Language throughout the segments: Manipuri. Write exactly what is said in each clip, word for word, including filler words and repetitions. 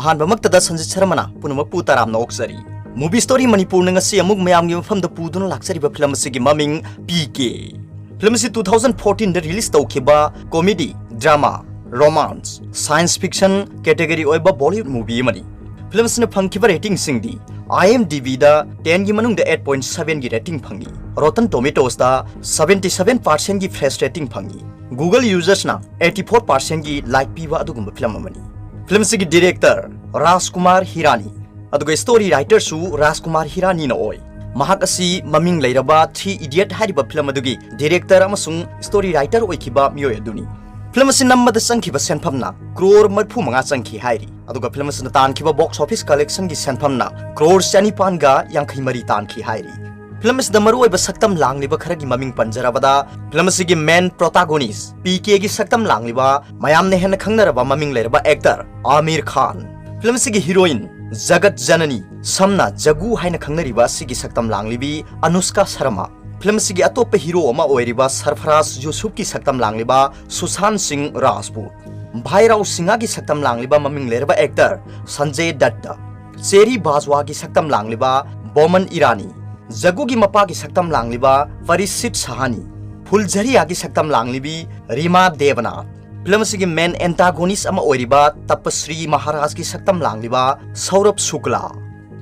ꯑꯍꯥꯟꯕꯃꯛꯇꯗ ꯁꯟꯖꯤꯠ ꯁꯔꯃꯅ ꯄꯨꯝꯅꯃꯛꯄꯨ ꯇꯔꯥꯝꯅ ꯑꯣꯛꯆꯔꯤ꯫ Movie Story ꯃꯅꯤꯄꯨꯔꯅ ꯉꯁꯤ ꯑꯃꯨꯛ ꯃꯌꯥꯝꯒꯤ ꯃꯐꯝꯗ ꯄꯨꯗꯨꯅ ꯂꯥꯛꯆꯔꯤꯕ ꯐꯤꯂꯝ ꯑꯁꯤꯒꯤ ꯃꯃꯤꯡ ꯄꯤ ꯀꯦ꯫ ꯐꯤꯂꯝ ꯑꯁꯤ two thousand fourteen ꯗ release ꯇꯧꯈꯤꯕ comedy, drama, romance, science fiction category ꯑꯣꯏꯕ Bollywood movie ꯑꯃꯅꯤ꯫ ꯐꯤꯂꯝ ꯑꯁꯤꯅ ꯐꯪꯈꯤꯕ rating ꯁꯤꯡꯗꯤ IMDb ꯗ ten ꯒꯤ ꯃꯅꯨꯡꯗ eight point seven ꯒꯤ rating ꯐꯪꯉꯤ꯫ Rotten Tomatoes ꯗ seventy seven percent ꯒꯤ fresh rating ꯐꯪꯉꯤ꯫ Google users ꯅ eighty four percent ꯒꯤ like ꯄꯤꯕ ꯑꯗꯨꯒꯨꯝꯕ ꯐꯤꯂꯝ ꯑꯃꯅꯤ꯫ ꯐꯤꯂꯝ ꯑꯁꯤꯒꯤ director ꯔꯥꯖꯀꯨꯃꯥꯔ ꯍꯤꯔꯥꯅꯤ, ꯑꯗꯨꯒ story writer ꯁꯨ ꯔꯥꯖꯀꯨꯃꯥꯔ ꯍꯤꯔꯥꯅꯤꯅ ꯑꯣꯏ꯫ ꯃꯍꯥꯛ ꯑꯁꯤ ꯃꯃꯤꯡ ꯂꯩꯔꯕ Three Idiot ꯍꯥꯏꯔꯤꯕ ꯐꯤꯂꯝ ꯑꯗꯨꯒꯤ director ꯑꯃꯁꯨꯡ story writer ꯑꯣꯏꯈꯤꯕ ꯃꯤꯑꯣꯏ ꯑꯗꯨꯅꯤ꯫ ꯐꯤꯂꯝ ꯑꯁꯤ ꯅꯝꯕꯗ ꯆꯪꯈꯤꯕ ꯁꯦꯟꯐꯝꯅ crore ꯃꯔꯤꯐꯨ ꯃꯉꯥ ꯆꯪꯈꯤ ꯍꯥꯏꯔꯤ, ꯑꯗꯨꯒ ꯐꯤꯂꯝ ꯑꯁꯤꯅ ꯇꯥꯟꯈꯤꯕ box office collection ꯒꯤ ꯁꯦꯟꯐꯝꯅ crore ꯆꯅꯤꯄꯥꯟꯒ ꯌꯥꯡꯈꯩ ꯃꯔꯤ ꯇꯥꯟꯈꯤ ꯍꯥꯏꯔꯤ꯫ ꯐꯤꯂꯝ ꯑꯁꯤꯗ ꯃꯔꯨꯑꯣꯏꯕ ꯁꯛꯇꯝ ꯂꯥꯡꯂꯤꯕ ꯈꯔꯒꯤ ꯃꯃꯤꯡ ꯄꯟꯖꯔꯕꯗ, ꯐꯤꯂꯝ ꯑꯁꯤꯒꯤ main protagonist ꯄꯤ ꯀꯦꯒꯤ ꯁꯛꯇꯝ ꯂꯥꯡꯂꯤꯕ ꯃꯌꯥꯝꯅ ꯍꯦꯟꯅ ꯈꯪꯅꯔꯕ ꯃꯃꯤꯡ ꯂꯩꯔꯕ actor ꯑꯥꯃꯤꯔ ꯈꯥꯟ, ꯐꯤꯂꯝ ꯑꯁꯤꯒꯤ heroine ꯖꯒꯠ ꯖꯅꯅꯤ, ꯁꯝꯅ ꯖꯒꯨ ꯍꯥꯏꯅ ꯈꯪꯅꯔꯤꯕ ꯑꯁꯤꯒꯤ ꯁꯛꯇꯝ ꯂꯥꯡꯂꯤꯕꯤ ꯑꯅꯨꯁꯀꯥ ꯁꯔꯃ, ꯐꯤꯂꯝ ꯑꯁꯤꯒꯤ ꯑꯇꯣꯞꯄ hero ꯑꯃ ꯑꯣꯏꯔꯤꯕ ꯁꯔꯐꯔꯥꯖ ꯌꯨꯁꯨꯐꯀꯤ ꯁꯛꯇꯝ ꯂꯥꯡꯂꯤꯕ ꯁꯨꯁꯥꯟ ꯁꯤꯡ ꯔꯥꯖꯄꯨꯠ, ꯚꯥꯏꯔꯥꯎ ꯁꯤꯡꯍꯒꯤ ꯁꯛꯇꯝ ꯂꯥꯡꯂꯤꯕ ꯃꯃꯤꯡ ꯂꯩꯔꯕ actor ꯁꯟꯖꯦ ꯗꯠꯇ, ꯆꯦꯔꯤ ꯕꯥꯖꯋꯥꯒꯤ ꯁꯛꯇꯝ ꯂꯥꯡꯂꯤꯕ ꯕꯣꯃꯟ ꯏꯔꯥꯅꯤ, ꯖꯒꯨꯒꯤ ꯃꯄꯥꯒꯤ ꯁꯛꯇꯝ ꯂꯥꯡꯂꯤꯕ ꯐꯔꯤꯁꯤꯠ ꯁꯍꯥꯅꯤ, ꯐꯨꯜꯖꯔꯤꯌꯥꯒꯤ ꯁꯛꯇꯝ ꯂꯥꯡꯂꯤꯕꯤ ꯔꯤꯃꯥ ꯗꯦꯕꯅꯥꯊ, ꯐꯤꯂꯝ ꯑꯁꯤꯒꯤ main antagonist ꯑꯃ ꯑꯣꯏꯔꯤꯕ ꯇꯄꯁ꯭ꯔꯤ ꯃꯍꯥꯔꯥꯖꯀꯤ ꯁꯛꯇꯝ ꯂꯥꯡꯂꯤꯕ ꯁꯧꯔꯚ ꯁꯨꯀ꯭ꯂꯥ꯫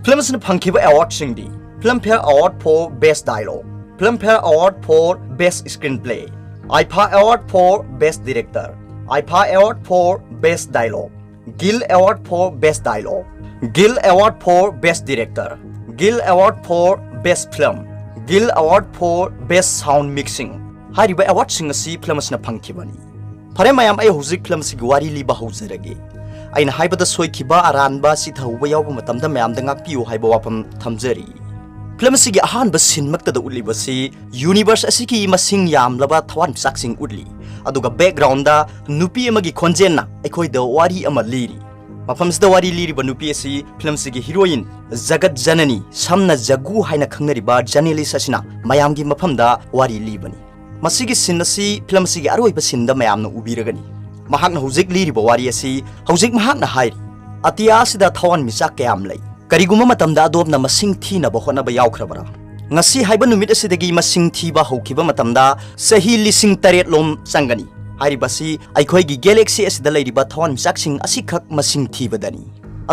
ꯐꯤꯂꯝ ꯑꯁꯤꯅ ꯐꯪꯈꯤꯕ award ꯁꯤꯡꯗꯤ: Filmfare Award for Best Dialogue, Filmfare Award for Best Screenplay, IIFA Award for Best Director, IIFA Award for Best Dialogue, Guild Award for Best Dialogue, Guild Award for Best Director, Guild Award for Best Film, Guild Award for Best Sound Mixing ꯍꯥꯏꯔꯤꯕ award ꯁꯤꯡ ꯑꯁꯤ ꯐꯤꯂꯝ ꯑꯁꯤꯅ ꯐꯪꯈꯤꯕꯅꯤ꯫ ꯐꯔꯦ ꯃꯌꯥꯝ, ꯑꯩ ꯍꯧꯖꯤꯛ ꯐꯤꯂꯝ ꯑꯁꯤꯒꯤ ꯋꯥꯔꯤ ꯂꯤꯕ ꯍꯧꯖꯔꯒꯦ꯫ ꯑꯩꯅ ꯍꯥꯏꯕꯗ ꯁꯣꯏꯈꯤꯕ, ꯑꯔꯥꯟꯕ, ꯆꯤꯊꯍꯧꯕ ꯌꯥꯎꯕ ꯃꯇꯝꯗ ꯃꯌꯥꯝꯗ ꯉꯥꯛꯄꯤꯌꯨ ꯍꯥꯏꯕ ꯋꯥꯐꯝ ꯊꯝꯖꯔꯤ꯫ ꯐꯤꯂꯝ ꯑꯁꯤꯒꯤ ꯑꯍꯥꯟꯕ scene ꯃꯛꯇꯗ ꯎꯠꯂꯤꯕꯁꯤ universe ꯑꯁꯤꯒꯤ ꯃꯁꯤꯡ ꯌꯥꯝꯂꯕ ꯊꯋꯥꯟꯃꯤꯆꯥꯛꯁꯤꯡ ꯎꯠꯂꯤ, ꯑꯗꯨꯒ background ꯗ ꯅꯨꯄꯤ ꯑꯃꯒꯤ ꯈꯣꯟꯖꯦꯜꯅ ꯑꯩꯈꯣꯏꯗ ꯋꯥꯔꯤ ꯑꯃ ꯂꯤꯔꯤ꯫ ꯃꯐꯝꯁꯤꯗ ꯋꯥꯔꯤ ꯂꯤꯔꯤꯕ ꯅꯨꯄꯤ ꯑꯁꯤ ꯐꯤꯂꯝ ꯑꯁꯤꯒꯤ heroine ꯖꯒꯠ ꯖꯅꯅꯤ, ꯁꯝꯅ ꯖꯒꯨ ꯍꯥꯏꯅ ꯈꯪꯅꯔꯤꯕ journalist ꯑꯁꯤꯅ ꯃꯌꯥꯝꯒꯤ ꯃꯐꯝꯗ ꯋꯥꯔꯤ ꯂꯤꯕꯅꯤ꯫ ꯃꯁꯤꯒꯤ scene ꯑꯁꯤ ꯐꯤꯂꯝ ꯑꯁꯤꯒꯤ ꯑꯔꯣꯏꯕ scene ꯗ ꯃꯌꯥꯝꯅ ꯎꯕꯤꯔꯒꯅꯤ꯫ ꯃꯍꯥꯛꯅ ꯍꯧꯖꯤꯛ ꯂꯤꯔꯤꯕ ꯋꯥꯔꯤ ꯑꯁꯤ ꯍꯧꯖꯤꯛ ꯃꯍꯥꯛꯅ ꯍꯥꯏꯔꯤ꯫ ꯑꯇꯤꯌꯥ ꯑꯁꯤꯗ ꯊꯋꯥꯟꯃꯤꯆꯥꯛ ꯀꯌꯥꯝ ꯂꯩ? ꯀꯔꯤꯒꯨꯝꯕ ꯃꯇꯝꯗ ꯑꯗꯣꯝꯅ ꯃꯁꯤꯡ ꯊꯤꯅꯕ ꯍꯣꯠꯅꯕ ꯌꯥꯎꯈ꯭ꯔꯕꯔꯥ? ꯉꯁꯤ ꯍꯥꯏꯕ ꯅꯨꯃꯤꯠ ꯑꯁꯤꯗꯒꯤ ꯃꯁꯤꯡ ꯊꯤꯕ ꯍꯧꯈꯤꯕ ꯃꯇꯝꯗ ꯆꯍꯤ ꯂꯤꯁꯤꯡ ꯇꯔꯦꯠ ꯂꯣꯝ ꯆꯪꯒꯅꯤ꯫ ꯍꯥꯏꯔꯤꯕꯁꯤ ꯑꯩꯈꯣꯏꯒꯤ galaxy ꯑꯁꯤꯗ ꯂꯩꯔꯤꯕ ꯊꯋꯥꯟꯃꯤꯆꯥꯛꯁꯤꯡ ꯑꯁꯤꯈꯛ ꯃꯁꯤꯡ ꯊꯤꯕꯗꯅꯤ꯫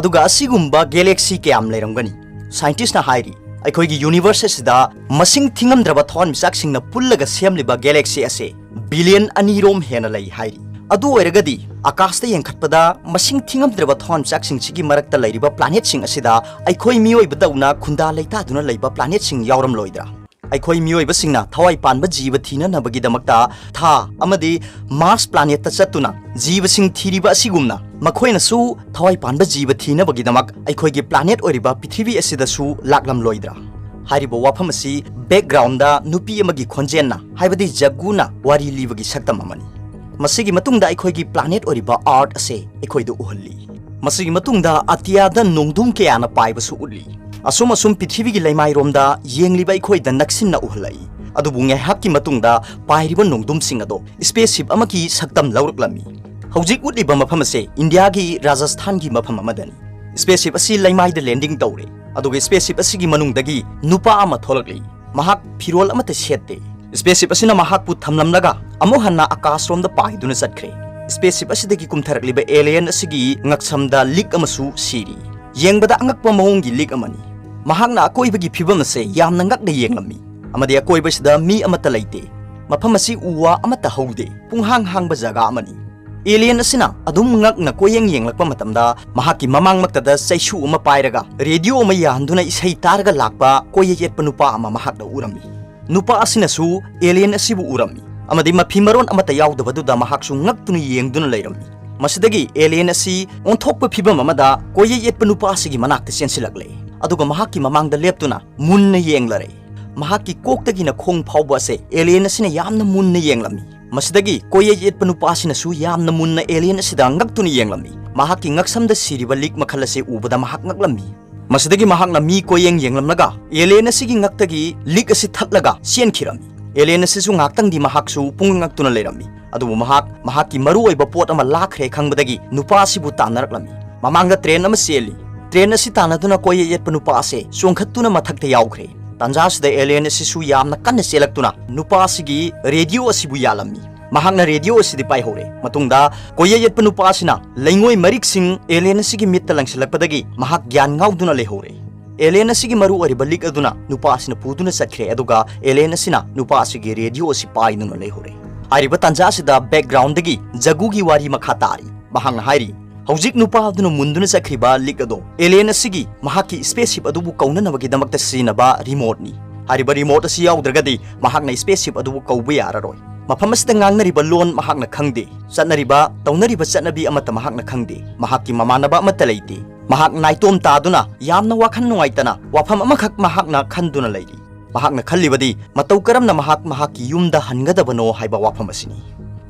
ꯑꯗꯨꯒ ꯑꯁꯤꯒꯨꯝꯕ galaxy ꯀꯌꯥꯝ ꯂꯩꯔꯝꯒꯅꯤ? Scientistꯅ ꯍꯥꯏꯔꯤ, ꯑꯩꯈꯣꯏꯒꯤ universe ꯑꯁꯤꯗ ꯃꯁꯤꯡ ꯊꯤꯉꯝꯗ꯭ꯔꯕ ꯊꯋꯥꯟꯃꯤꯆꯥꯛꯁꯤꯡꯅ ꯄꯨꯜꯂꯒ ꯁꯦꯝꯂꯤꯕ galaxy ꯑꯁꯤ billion ꯑꯅꯤꯔꯣꯝ ꯍꯦꯟꯅ ꯂꯩ ꯍꯥꯏꯔꯤ꯫ ꯑꯗꯨ ꯑꯣꯏꯔꯒꯗꯤ ꯑꯀꯥꯁꯇ ꯌꯦꯡꯈꯠꯄꯗ ꯃꯁꯤꯡ ꯊꯤꯉꯝꯗ꯭ꯔꯕ ꯊꯋꯥꯟꯃꯤꯆꯥꯛꯁꯤꯡꯁꯤꯒꯤ ꯃꯔꯛꯇ ꯂꯩꯔꯤꯕ planetꯁꯤꯡ ꯑꯁꯤꯗ ꯑꯩꯈꯣꯏ ꯃꯤꯑꯣꯏꯕꯗꯧꯅ ꯈꯨꯟꯗꯥ ꯂꯩꯇꯥꯗꯨꯅ ꯂꯩꯕ planetꯁꯤꯡ ꯌꯥꯎꯔꯝꯂꯣꯏꯗ꯭ꯔꯥ? ꯑꯩꯈꯣꯏ ꯃꯤꯑꯣꯏꯕꯁꯤꯡꯅ ꯊꯋꯥꯏ ꯄꯥꯟꯕ ꯖꯤꯕ ꯊꯤꯅꯅꯕꯒꯤꯗꯃꯛꯇ ꯊꯥ ꯑꯃꯗꯤ Mars planetꯇ ꯆꯠꯇꯨꯅ ꯖꯤꯕꯁꯤꯡ ꯊꯤꯔꯤꯕ ꯑꯁꯤꯒꯨꯝꯅ ꯃꯈꯣꯏꯅꯁꯨ ꯊꯋꯥꯏ ꯄꯥꯟꯕ ꯖꯤꯕ ꯊꯤꯅꯕꯒꯤꯗꯃꯛ ꯑꯩꯈꯣꯏꯒꯤ planet ꯑꯣꯏꯔꯤꯕ ꯄ꯭ꯔꯤꯊꯤꯕꯤ ꯑꯁꯤꯗꯁꯨ ꯂꯥꯛꯂꯝꯂꯣꯏꯗ꯭ꯔꯥ? ꯍꯥꯏꯔꯤꯕ ꯋꯥꯐꯝ ꯑꯁꯤ backgroundꯗ ꯅꯨꯄꯤ ꯑꯃꯒꯤ ꯈꯣꯟꯖꯦꯜꯅ, ꯍꯥꯏꯕꯗꯤ ꯖꯒꯨꯅ ꯋꯥꯔꯤ ꯂꯤꯕꯒꯤ ꯁꯛꯇꯝ ꯑꯃꯅꯤ꯫ ꯃꯁꯤꯒꯤ ꯃꯇꯨꯡꯗ ꯑꯩꯈꯣꯏꯒꯤ planet ꯑꯣꯏꯔꯤꯕ Earth ꯑꯁꯦ ꯑꯩꯈꯣꯏꯗ ꯎꯍꯜꯂꯤ꯫ ꯃꯁꯤꯒꯤ ꯃꯇꯨꯡꯗ ꯑꯇꯤꯌꯥꯗ ꯅꯣꯡꯗꯨꯝ ꯀꯌꯥꯅ ꯄꯥꯏꯕꯁꯨ ꯎꯠꯂꯤ꯫ ꯑꯁꯨꯝ ꯑꯁꯨꯝ ꯄ꯭ꯔꯤꯊꯤꯕꯤꯒꯤ ꯂꯩꯃꯥꯏꯔꯣꯝꯗ ꯌꯦꯡꯂꯤꯕ ꯑꯩꯈꯣꯏꯗ ꯅꯛꯁꯤꯟꯅ ꯎꯍꯜꯂꯛꯏ꯫ ꯑꯗꯨꯕꯨ ꯉꯥꯏꯍꯥꯛꯀꯤ ꯃꯇꯨꯡꯗ ꯄꯥꯏꯔꯤꯕ ꯅꯣꯡꯗꯨꯝꯁꯤꯡ ꯑꯗꯣ spaceship ꯑꯃꯒꯤ ꯁꯛꯇꯝ ꯂꯧꯔꯛꯂꯝꯃꯤ꯫ ꯍꯧꯖꯤꯛ ꯎꯠꯂꯤꯕ ꯃꯐꯝ ꯑꯁꯦ ꯏꯟꯗꯤꯌꯥꯒꯤ ꯔꯥꯖꯁꯊꯥꯟꯒꯤ ꯃꯐꯝ ꯑꯃꯗꯅꯤ꯫ Spaceship ꯑꯁꯤ ꯂꯩꯃꯥꯏꯗ landing ꯇꯧꯔꯦ, ꯑꯗꯨꯒ spaceship ꯑꯁꯤꯒꯤ ꯃꯅꯨꯡꯗꯒꯤ ꯅꯨꯄꯥ ꯑꯃ ꯊꯣꯛꯂꯛꯂꯤ꯫ ꯃꯍꯥꯛ ꯐꯤꯔꯣꯜ ꯑꯃꯠꯇ ꯁꯦꯠꯇꯦ꯫ Spaceship ꯑꯁꯤꯅ ꯃꯍꯥꯛꯄꯨ ꯊꯝꯂꯝꯂꯒ ꯑꯃꯨꯛ ꯍꯟꯅ ꯑꯀꯥꯁꯔꯣꯝꯗ ꯄꯥꯏꯗꯨꯅ ꯆꯠꯈ꯭ꯔꯦ꯫ Spaceship ꯑꯁꯤꯗꯒꯤ ꯀꯨꯝꯊꯔꯛꯂꯤꯕ alien ꯑꯁꯤꯒꯤ ꯉꯛꯁꯝꯗ ꯂꯤꯛ ꯑꯃꯁꯨ ꯁꯤꯔꯤ꯫ ꯌꯦꯡꯕꯗ ꯑꯉꯛꯄ ꯃꯑꯣꯡꯒꯤ ꯂꯤꯛ ꯑꯃꯅꯤ꯫ ꯃꯍꯥꯛꯅ ꯑꯀꯣꯏꯕꯒꯤ ꯐꯤꯕꯝ ꯑꯁꯦ ꯌꯥꯝꯅ ꯉꯛꯅ ꯌꯦꯡꯂꯝꯃꯤ, ꯑꯃꯗꯤ ꯑꯀꯣꯏꯕꯁꯤꯗ ꯃꯤ ꯑꯃꯠꯇ ꯂꯩꯇꯦ꯫ ꯃꯐꯝ ꯑꯁꯤ ꯎ ꯋꯥ ꯑꯃꯠꯇ ꯍꯧꯗꯦ, ꯄꯨꯡꯍꯥꯡ ꯍꯥꯡꯕ ꯖꯒꯥ ꯑꯃꯅꯤ꯫ Alien ꯑꯁꯤꯅ ꯑꯗꯨꯝ ꯉꯛꯅ ꯀꯣꯏꯌꯦꯡ ꯌꯦꯡꯂꯛꯄ ꯃꯇꯝꯗ, ꯃꯍꯥꯛꯀꯤ ꯃꯃꯥꯡꯃꯛꯇꯗ ꯆꯩꯁꯨ ꯑꯃ ꯄꯥꯏꯔꯒ radio ꯑꯃ ꯌꯥꯟꯗꯨꯅ ꯏꯁꯩ ꯇꯥꯔꯒ ꯂꯥꯛꯄ ꯀꯣꯏꯌꯦꯠ ꯌꯦꯠꯄ ꯅꯨꯄꯥ ꯑꯃ ꯃꯍꯥꯛꯅ ꯎꯔꯝꯃꯤ꯫ ꯅꯨꯄꯥ ꯑꯁꯤꯅꯁꯨ alien ꯑꯁꯤꯕꯨ ꯎꯔꯝꯃꯤ, ꯑꯃꯗꯤ ꯃꯐꯤ ꯃꯔꯣꯟ ꯑꯃꯠꯇ ꯌꯥꯎꯗꯕꯗꯨꯗ ꯃꯍꯥꯛꯁꯨ ꯉꯛꯇꯨꯅ ꯌꯦꯡꯗꯨꯅ ꯂꯩꯔꯝꯃꯤ꯫ ꯃꯁꯤꯗꯒꯤ alien ꯑꯁꯤ ꯑꯣꯟꯊꯣꯛꯄ ꯐꯤꯕꯝ ꯑꯃꯗ ꯀꯣꯏꯌꯦꯠ ꯌꯦꯠꯄ ꯅꯨꯄꯥ ꯑꯁꯤꯒꯤ ꯃꯅꯥꯛꯇ ꯆꯦꯟꯁꯤꯜꯂꯛꯂꯦ, ꯑꯗꯨꯒ ꯃꯍꯥꯛꯀꯤ ꯃꯃꯥꯡꯗ ꯂꯦꯞꯇꯨꯅ ꯃꯨꯟꯅ ꯌꯦꯡꯂꯔꯦ꯫ ꯃꯍꯥꯛꯀꯤ ꯀꯣꯛꯇꯒꯤꯅ ꯈꯣꯡ ꯐꯥꯎꯕ ꯑꯁꯦ alien ꯑꯁꯤꯅ ꯌꯥꯝꯅ ꯃꯨꯟꯅ ꯌꯦꯡꯂꯝꯃꯤ꯫ ꯃꯁꯤꯗꯒꯤ ꯀꯣꯏꯌꯦꯠ ꯌꯦꯠꯄ ꯅꯨꯄꯥ ꯑꯁꯤꯅꯁꯨ ꯌꯥꯝꯅ ꯃꯨꯟꯅ alien ꯑꯁꯤꯗ ꯉꯛꯇꯨꯅ ꯌꯦꯡꯂꯝꯃꯤ꯫ ꯃꯍꯥꯛꯀꯤ ꯉꯛꯁꯝꯗ ꯁꯤꯔꯤꯕ ꯂꯤꯛ ꯃꯈꯜ ꯑꯁꯤ ꯎꯕꯗ ꯃꯍꯥꯛ ꯉꯛꯂꯝꯃꯤ꯫ ꯃꯁꯤꯗꯒꯤ ꯃꯍꯥꯛꯅ ꯃꯤ ꯀꯣꯏꯌꯦꯡ ꯌꯦꯡꯂꯝꯂꯒ alien ꯑꯁꯤꯒꯤ ꯉꯛꯇꯒꯤ ꯂꯤꯛ ꯑꯁꯤ ꯊꯠꯂꯒ ꯆꯦꯟꯈꯤꯔꯝꯃꯤ꯫ Alien ꯑꯁꯤꯁꯨ ꯉꯥꯏꯍꯥꯛꯇꯪꯗꯤ ꯃꯍꯥꯛꯁꯨ ꯄꯨꯡꯉꯛ ꯉꯛꯇꯨꯅ ꯂꯩꯔꯝꯃꯤ꯫ ꯑꯗꯨꯕꯨ ꯃꯍꯥꯛ ꯃꯍꯥꯛꯀꯤ ꯃꯔꯨꯑꯣꯏꯕ ꯄꯣꯠ ꯑꯃ ꯂꯥꯛꯈ꯭ꯔꯦ ꯈꯪꯕꯗꯒꯤ ꯅꯨꯄꯥ ꯑꯁꯤꯕꯨ ꯇꯥꯟꯅꯔꯛꯂꯝꯃꯤ꯫ ꯃꯃꯥꯡꯗ ꯇ꯭ꯔꯦꯟ ꯑꯃ ꯆꯦꯜꯂꯤ꯫ ꯇ꯭ꯔꯦꯟ ꯑꯁꯤ ꯇꯥꯟꯅꯗꯨꯅ ꯀꯣꯏꯌꯦꯠ ꯌꯦꯠꯄ ꯅꯨꯄꯥ ꯑꯁꯦ ꯆꯣꯡꯈꯠꯇꯨꯅ ꯃꯊꯛꯇ ꯌꯥꯎꯈ꯭ꯔꯦ꯫ ꯇꯥꯟꯖꯥ ꯑꯁꯤꯗ ꯑꯦꯂꯤꯌꯟ ꯑꯁꯤꯁꯨ ꯌꯥꯝꯅ ꯀꯟꯅ ꯆꯦꯜꯂꯛꯇꯨꯅ ꯅꯨꯄꯥ ꯑꯁꯤꯒꯤ ꯔꯦꯗꯤꯑꯣ ꯑꯁꯤꯕꯨ ꯌꯥꯜꯂꯝꯃꯤ꯫ ꯃꯍꯥꯛꯅ ꯔꯦꯗꯤꯑꯣ ꯑꯁꯤꯗꯤ ꯄꯥꯏꯍꯧꯔꯦ꯫ ꯃꯇꯨꯡꯗ ꯀꯣꯏꯌꯦꯠ ꯌꯦꯠꯄ ꯅꯨꯄꯥ ꯑꯁꯤꯅ ꯂꯩꯉꯣꯏ ꯃꯔꯤꯛꯁꯤꯡ ꯑꯦꯂꯤꯌꯟ ꯑꯁꯤꯒꯤ ꯃꯤꯠꯇ ꯂꯪꯁꯤꯜꯂꯛꯄꯗꯒꯤ ꯃꯍꯥꯛ ꯒ꯭ꯌꯥꯟ ꯉꯥꯎꯗꯨꯅ ꯂꯩꯍꯧꯔꯦ꯫ ꯑꯦꯂꯤꯌꯟ ꯑꯁꯤꯒꯤ ꯃꯔꯨ ꯑꯣꯏꯔꯤꯕ ꯂꯤꯛ ꯑꯗꯨꯅ ꯅꯨꯄꯥ ꯑꯁꯤꯅ ꯄꯨꯗꯨꯅ ꯆꯠꯈ꯭ꯔꯦ, ꯑꯗꯨꯒ ꯑꯦꯂꯤꯌꯟ ꯑꯁꯤꯅ ꯅꯨꯄꯥ ꯑꯁꯤꯒꯤ ꯔꯦꯗꯤꯑꯣ ꯑꯁꯤ ꯄꯥꯏꯗꯨꯅ ꯂꯩꯍꯧꯔꯦ꯫ ꯍꯥꯏꯔꯤꯕ ꯇꯥꯟꯖꯥ ꯑꯁꯤꯗ ꯕꯦꯛꯒ꯭ꯔꯥꯎꯟꯗꯒꯤ ꯖꯒꯨꯒꯤ ꯋꯥꯔꯤ ꯃꯈꯥ ꯇꯥꯔꯤ꯫ ꯃꯍꯥꯛꯅ ꯍꯥꯏꯔꯤ, "ꯍꯧꯖꯤꯛ ꯅꯨꯄꯥ ꯑꯗꯨꯅ ꯃꯨꯟꯗꯨꯅ ꯆꯠꯈ꯭ꯔꯤꯕ ꯂꯤꯛ ꯑꯗꯣ ꯑꯦꯂꯤꯌꯟ ꯑꯁꯤꯒꯤ ꯃꯍꯥꯛꯀꯤ ꯁ꯭ꯄꯦꯁꯁꯤꯞ ꯑꯗꯨꯕꯨ ꯀꯧꯅꯅꯕꯒꯤꯗꯃꯛꯇ ꯁꯤꯖꯤꯟꯅꯕ ꯔꯤꯃꯣꯠꯅꯤ꯫ ꯍꯥꯏꯔꯤꯕ ꯔꯤꯃꯣꯠ ꯑꯁꯤ ꯌꯥꯎꯗ꯭ꯔꯒꯗꯤ ꯃꯍꯥꯛꯅ ꯁ꯭ꯄꯦꯁꯁꯤꯞ ꯑꯗꯨꯕꯨ ꯀꯧꯕ ꯌꯥꯔꯔꯣꯏ꯫ ꯃꯐꯝ ꯑꯁꯤꯗ ꯉꯥꯡꯅꯔꯤꯕ ꯂꯣꯟ ꯃꯍꯥꯛꯅ ꯈꯪꯗꯦ꯫ ꯆꯠꯅꯔꯤꯕ, ꯇꯧꯅꯔꯤꯕ ꯆꯠꯅꯕꯤ ꯑꯃꯠꯇ ꯃꯍꯥꯛꯅ ꯈꯪꯗꯦ꯫ ꯃꯍꯥꯛꯀꯤ ꯃꯃꯥꯟꯅꯕ ꯑꯃꯠꯇ ꯂꯩꯇꯦ꯫ ꯃꯍꯥꯛ ꯅꯥꯏꯇꯣꯝ ꯇꯥꯗꯨꯅ ꯌꯥꯝꯅ ꯋꯥꯈꯜ ꯅꯨꯡꯉꯥꯏꯇꯅ ꯋꯥꯐꯝ ꯑꯃꯈꯛ ꯃꯍꯥꯛꯅ ꯈꯟꯗꯨꯅ ꯂꯩꯔꯤ꯫ ꯃꯍꯥꯛꯅ ꯈꯜꯂꯤꯕꯗꯤ ꯃꯇꯧ ꯀꯔꯝꯅ ꯃꯍꯥꯛ ꯃꯍꯥꯛꯀꯤ ꯌꯨꯝꯗ ꯍꯟꯒꯗꯕꯅꯣ ꯍꯥꯏꯕ ꯋꯥꯐꯝ ꯑꯁꯤꯅꯤ"꯫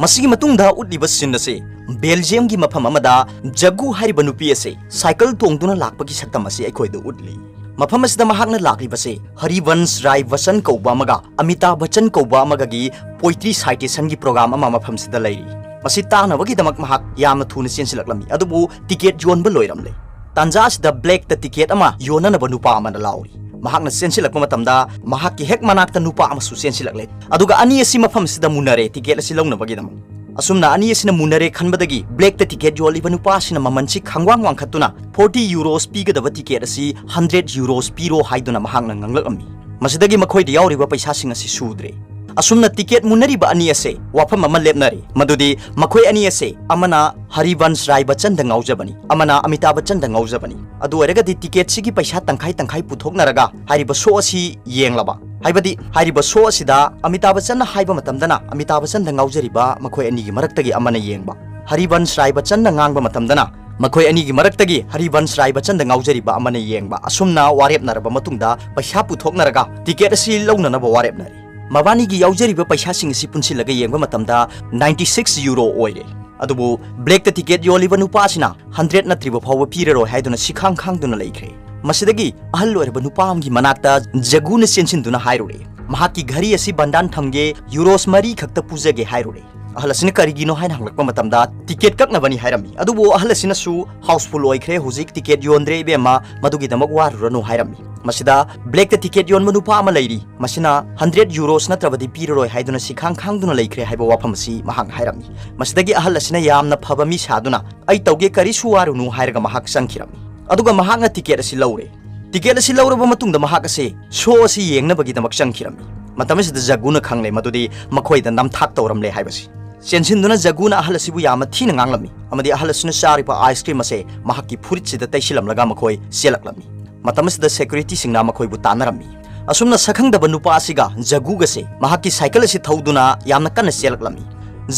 ꯃꯁꯤꯒꯤ ꯃꯇꯨꯡꯗ ꯎꯠꯂꯤꯕ ꯁꯤꯟ ꯑꯁꯤ ꯕꯦꯜꯖꯤꯌꯝꯒꯤ ꯃꯐꯝ ꯑꯃꯗ ꯖꯒꯨ ꯍꯥꯏꯔꯤꯕ ꯅꯨꯄꯤ ꯑꯁꯤ ꯁꯥꯏꯀꯜ ꯇꯣꯡꯗꯨꯅ ꯂꯥꯛꯄꯒꯤ ꯁꯛꯇꯝ ꯑꯁꯤ ꯑꯩꯈꯣꯏꯗ ꯎꯠꯂꯤ꯫ ꯃꯐꯝ ꯑꯁꯤꯗ ꯃꯍꯥꯛꯅ ꯂꯥꯛꯂꯤꯕꯁꯤ ꯍꯔꯤꯕꯟꯁ ꯔꯥꯏ ꯕꯆꯟ ꯀꯧꯕ ꯑꯃꯒ ꯑꯃꯤꯇꯥꯕ ꯕꯆꯟ ꯀꯧꯕ ꯑꯃꯒꯒꯤ ꯄꯣꯏꯇ꯭ꯔꯤ ꯁꯥꯏꯇꯦꯁꯟꯒꯤ ꯄ꯭ꯔꯣꯒ꯭ꯔꯥꯝ ꯑꯃ ꯃꯐꯝꯁꯤꯗ ꯂꯩꯔꯤ꯫ ꯃꯁꯤ ꯇꯥꯅꯕꯒꯤꯗꯃꯛ ꯃꯍꯥꯛ ꯌꯥꯝꯅ ꯊꯨꯅ ꯆꯦꯟꯁꯤꯜꯂꯛꯂꯝꯃꯤ, ꯑꯗꯨꯕꯨ ꯇꯤꯀꯦꯠ ꯌꯣꯟꯕ ꯂꯣꯏꯔꯝꯂꯦ꯫ ꯇꯥꯟꯖꯥ ꯑꯁꯤꯗ ꯕ꯭ꯂꯦꯛꯇ ꯇꯤꯀꯦꯠ ꯑꯃ ꯌꯣꯟꯅꯅꯕ ꯅꯨꯄꯥ ꯑꯃꯅ ꯂꯥꯎꯔꯤ꯫ ꯃꯍꯥꯛꯅ ꯆꯦꯟꯁꯤꯜꯂꯛꯄ ꯃꯇꯝꯗ ꯃꯍꯥꯛꯀꯤ ꯍꯦꯛ ꯃꯅꯥꯛꯇ ꯅꯨꯄꯥ ꯑꯃꯁꯨ ꯆꯦꯟꯁꯤꯜꯂꯛꯂꯦ, ꯑꯗꯨꯒ ꯑꯅꯤ ꯑꯁꯤ ꯃꯐꯝ ꯑꯁꯤꯗ ꯃꯨꯟꯅꯔꯦ ꯇꯤꯀꯦꯠ ꯑꯁꯤ ꯂꯧꯅꯕꯒꯤꯗꯃꯛ꯫ ꯑꯁꯨꯝꯅ ꯑꯅꯤ ꯑꯁꯤꯅ ꯃꯨꯟꯅꯔꯦ ꯈꯟꯕꯗꯒꯤ ꯕ꯭ꯂꯦꯛꯇ ꯇꯤꯀꯦꯠ ꯌꯣꯜꯂꯤꯕ ꯅꯨꯄꯥ ꯑꯁꯤꯅ ꯃꯃꯜꯁꯤ ꯈꯪꯋꯥꯡ ꯋꯥꯡꯈꯠꯇꯨꯅ ꯐꯣꯔꯇꯤ ꯌꯨꯔꯣꯁ ꯄꯤꯒꯗꯕ ꯇꯤꯀꯦꯠ ꯑꯁꯤ ꯍꯟꯗ꯭ꯔꯦꯠ ꯌꯨꯔꯣꯁ ꯄꯤꯔꯣ ꯍꯥꯏꯗꯨꯅ ꯃꯍꯥꯛꯅ ꯉꯥꯡꯂꯛꯂꯝꯃꯤ꯫ ꯃꯁꯤꯗꯒꯤ ꯃꯈꯣꯏꯗ ꯌꯥꯎꯔꯤꯕ ꯄꯩꯁꯥꯁꯤꯡ ꯑꯁꯤ ꯁꯨꯗ꯭ꯔꯦ꯫ ꯑꯁꯨꯝꯅ ꯇꯤꯀꯦꯠ ꯃꯨꯟꯅꯔꯤꯕ ꯑꯅꯤ ꯑꯁꯦ ꯋꯥꯐꯝ ꯑꯃ ꯂꯦꯞꯅꯔꯦ, ꯃꯗꯨꯗꯤ ꯃꯈꯣꯏ ꯑꯅꯤ ꯑꯁꯦ ꯑꯃꯅ ꯍꯔꯤꯕꯟꯁ ꯔꯥꯏ ꯕꯆꯟꯗ ꯉꯥꯎꯖꯕꯅꯤ, ꯑꯃꯅ ꯑꯃꯤꯇꯥꯕ ꯕꯆꯟꯗ ꯉꯥꯎꯖꯕꯅꯤ꯫ ꯑꯗꯨ ꯑꯣꯏꯔꯒꯗꯤ ꯇꯤꯀꯦꯠꯁꯤꯒꯤ ꯄꯩꯁꯥ ꯇꯪꯈꯥꯏ ꯇꯪꯈꯥꯏ ꯄꯨꯊꯣꯛꯅꯔꯒ ꯍꯥꯏꯔꯤꯕ ꯁꯣ ꯑꯁꯤ ꯌꯦꯡꯂꯕ, ꯍꯥꯏꯕꯗꯤ ꯍꯥꯏꯔꯤꯕ ꯁꯣ ꯑꯁꯤꯗ ꯑꯃꯤꯇꯥꯕ ꯕꯆꯟꯅ ꯍꯥꯏꯕ ꯃꯇꯝꯗꯅ ꯑꯃꯤꯇꯥꯕ ꯕꯆꯟꯗ ꯉꯥꯎꯖꯔꯤꯕ ꯃꯈꯣꯏ ꯑꯅꯤꯒꯤ ꯃꯔꯛꯇꯒꯤ ꯑꯃꯅ ꯌꯦꯡꯕ, ꯍꯔꯤꯕꯟꯁ ꯔꯥꯏ ꯕꯆꯟꯅ ꯉꯥꯡꯕ ꯃꯇꯝꯗꯅ ꯃꯈꯣꯏ ꯑꯅꯤꯒꯤ ꯃꯔꯛꯇꯒꯤ ꯍꯔꯤꯕꯟꯁ ꯔꯥꯏ ꯕꯆꯟꯗ ꯉꯥꯎꯖꯔꯤꯕ ꯑꯃꯅ ꯌꯦꯡꯕ꯫ ꯑꯁꯨꯝꯅ ꯋꯥꯔꯦꯞꯅꯔꯕ ꯃꯇꯨꯡꯗ ꯄꯩꯁꯥ ꯄꯨꯊꯣꯛꯅꯔꯒ ꯇꯤꯀꯦꯠ ꯑꯁꯤ ꯂꯧꯅꯅꯕ ꯋꯥꯔꯦꯞꯅꯔꯤ꯫ ꯃꯕꯥꯅꯤꯒꯤ ꯌꯥꯎꯖꯔꯤꯕ ꯄꯩꯁꯥꯁꯤꯡ ꯑꯁꯤ ꯄꯨꯟꯁꯤꯜꯂꯒ ꯌꯦꯡꯕ ꯃꯇꯝꯗ ꯅꯥꯏꯟꯇꯤ ꯁꯤꯛꯁ ꯌꯨꯔꯣ ꯑꯣꯏꯔꯦ꯫ ꯑꯗꯨꯕꯨ ꯕ꯭ꯂꯦꯛꯇ ꯇꯤꯀꯦꯠ ꯌꯣꯜꯂꯤꯕ ꯅꯨꯄꯥ ꯑꯁꯤꯅ ꯍꯟꯗ꯭ꯔꯦꯠ ꯅꯠꯇ꯭ꯔꯤꯕ ꯐꯥꯎꯕ ꯄꯤꯔꯔꯣꯏ ꯍꯥꯏꯗꯨꯅ ꯁꯤꯈꯥꯡ ꯈꯥꯡꯗꯨꯅ ꯂꯩꯈ꯭ꯔꯦ꯫ ꯃꯁꯤꯗꯒꯤ ꯑꯍꯜ ꯑꯣꯏꯔꯕ ꯅꯨꯄꯥ ꯑꯃꯒꯤ ꯃꯅꯥꯛꯇ ꯖꯒꯨꯅ ꯆꯦꯟꯁꯤꯟꯗꯨꯅ ꯍꯥꯏꯔꯨꯔꯦ, "ꯃꯍꯥꯛꯀꯤ ꯘꯔꯤ ꯑꯁꯤ ꯕꯟꯗꯥꯟ ꯊꯝꯒꯦ, ꯌꯨꯔꯣꯁ ꯃꯔꯤ ꯈꯛꯇ ꯄꯨꯖꯒꯦ" ꯍꯥꯏꯔꯨꯔꯦ꯫ ꯑꯍꯜ ꯑꯁꯤꯅ ꯀꯔꯤꯒꯤꯅꯣ ꯍꯥꯏꯅ ꯍꯪꯂꯛꯄ ꯃꯇꯝꯗ ꯇꯤꯀꯦꯠ ꯀꯛꯅꯕꯅꯤ ꯍꯥꯏꯔꯝꯃꯤ꯫ ꯑꯗꯨꯕꯨ ꯑꯍꯜ ꯑꯁꯤꯅꯁꯨ "ꯍꯥꯎꯁꯐꯨꯜ ꯑꯣꯏꯈ꯭ꯔꯦ, ꯍꯧꯖꯤꯛ ꯇꯤꯀꯦꯠ ꯌꯣꯟꯗ꯭ꯔꯦ ꯏꯕꯦꯝꯃ, ꯃꯗꯨꯒꯤꯗꯃꯛ ꯋꯥꯔꯨꯔꯅꯨ" ꯍꯥꯏꯔꯝꯃꯤ꯫ ꯃꯁꯤꯗ ꯕ꯭ꯂꯦꯛꯇ ꯇꯤꯀꯦꯠ ꯌꯣꯟꯕ ꯅꯨꯄꯥ ꯑꯃ ꯂꯩꯔꯤ, ꯃꯁꯤꯅ "ꯍꯟꯗ꯭ꯔꯦꯠ ꯌꯨꯔꯣꯁ ꯅꯠꯇ꯭ꯔꯕꯗꯤ ꯄꯤꯔꯔꯣꯏ" ꯍꯥꯏꯗꯨꯅ ꯁꯤꯈꯥꯡ ꯈꯥꯡꯗꯨꯅ ꯂꯩꯈ꯭ꯔꯦ ꯍꯥꯏꯕ ꯋꯥꯐꯝ ꯑꯁꯤ ꯃꯍꯥꯛꯅ ꯍꯥꯏꯔꯝꯃꯤ꯫ ꯃꯁꯤꯗꯒꯤ ꯑꯍꯜ ꯑꯁꯤꯅ ꯌꯥꯝꯅ ꯐꯕ ꯃꯤ ꯁꯥꯗꯨꯅ "ꯑꯩ ꯇꯧꯒꯦ, ꯀꯔꯤꯁꯨ ꯋꯥꯔꯨꯅꯨ" ꯍꯥꯏꯔꯒ ꯃꯍꯥꯛ ꯆꯪꯈꯤꯔꯝꯃꯤ꯫ ꯑꯗꯨꯒ ꯃꯍꯥꯛꯅ ꯇꯤꯀꯦꯠ ꯑꯁꯤ ꯂꯧꯔꯦ꯫ ꯇꯤꯀꯦꯠ ꯑꯁꯤ ꯂꯧꯔꯕ ꯃꯇꯨꯡꯗ ꯃꯍꯥꯛ ꯑꯁꯦ ꯁꯣ ꯑꯁꯤ ꯌꯦꯡꯅꯕꯒꯤꯗꯃꯛ ꯆꯪꯈꯤꯔꯝꯃꯤ꯫ ꯃꯇꯝ ꯑꯁꯤꯗ ꯖꯒꯨꯅ ꯈꯪꯂꯦ ꯃꯗꯨꯗꯤ ꯃꯈꯣꯏꯗ ꯅꯝꯊꯥꯛ ꯇꯧꯔꯝꯂꯦ ꯍꯥꯏꯕꯁꯤ꯫ ꯆꯦꯟꯁꯤꯟꯗꯨꯅ ꯖꯒꯨꯅ ꯑꯍꯜ ꯑꯁꯤꯕꯨ ꯌꯥꯝꯅ ꯊꯤꯅ ꯉꯥꯡꯂꯝꯃꯤ ꯑꯃꯗꯤ ꯑꯍꯜ ꯑꯁꯤꯅ ꯆꯥꯔꯤꯕ ꯑꯥꯏꯁ ꯀ꯭ꯔꯤꯝ ꯑꯁꯦ ꯃꯍꯥꯛꯀꯤ ꯐꯨꯔꯤꯠꯁꯤꯗ ꯇꯩꯁꯤꯜꯂꯝꯂꯒ ꯃꯈꯣꯏ ꯆꯦꯜꯂꯛꯂꯝꯃꯤ꯫ ꯃꯇꯝ ꯑꯁꯤꯗ ꯁꯦꯀ꯭ꯌꯨꯔꯤꯇꯤꯁꯤꯡꯅ ꯃꯈꯣꯏꯕꯨ ꯇꯥꯟꯅꯔꯝꯃꯤ꯫ ꯑꯁꯨꯝꯅ ꯁꯛꯈꯪꯗꯕ ꯅꯨꯄꯥ ꯑꯁꯤꯒ ꯖꯒꯨꯒꯁꯦ ꯃꯍꯥꯛꯀꯤ ꯁꯥꯏꯀꯜ ꯑꯁꯤ ꯊꯧꯗꯨꯅ ꯌꯥꯝꯅ ꯀꯟꯅ ꯆꯦꯜꯂꯛꯂꯝꯃꯤ꯫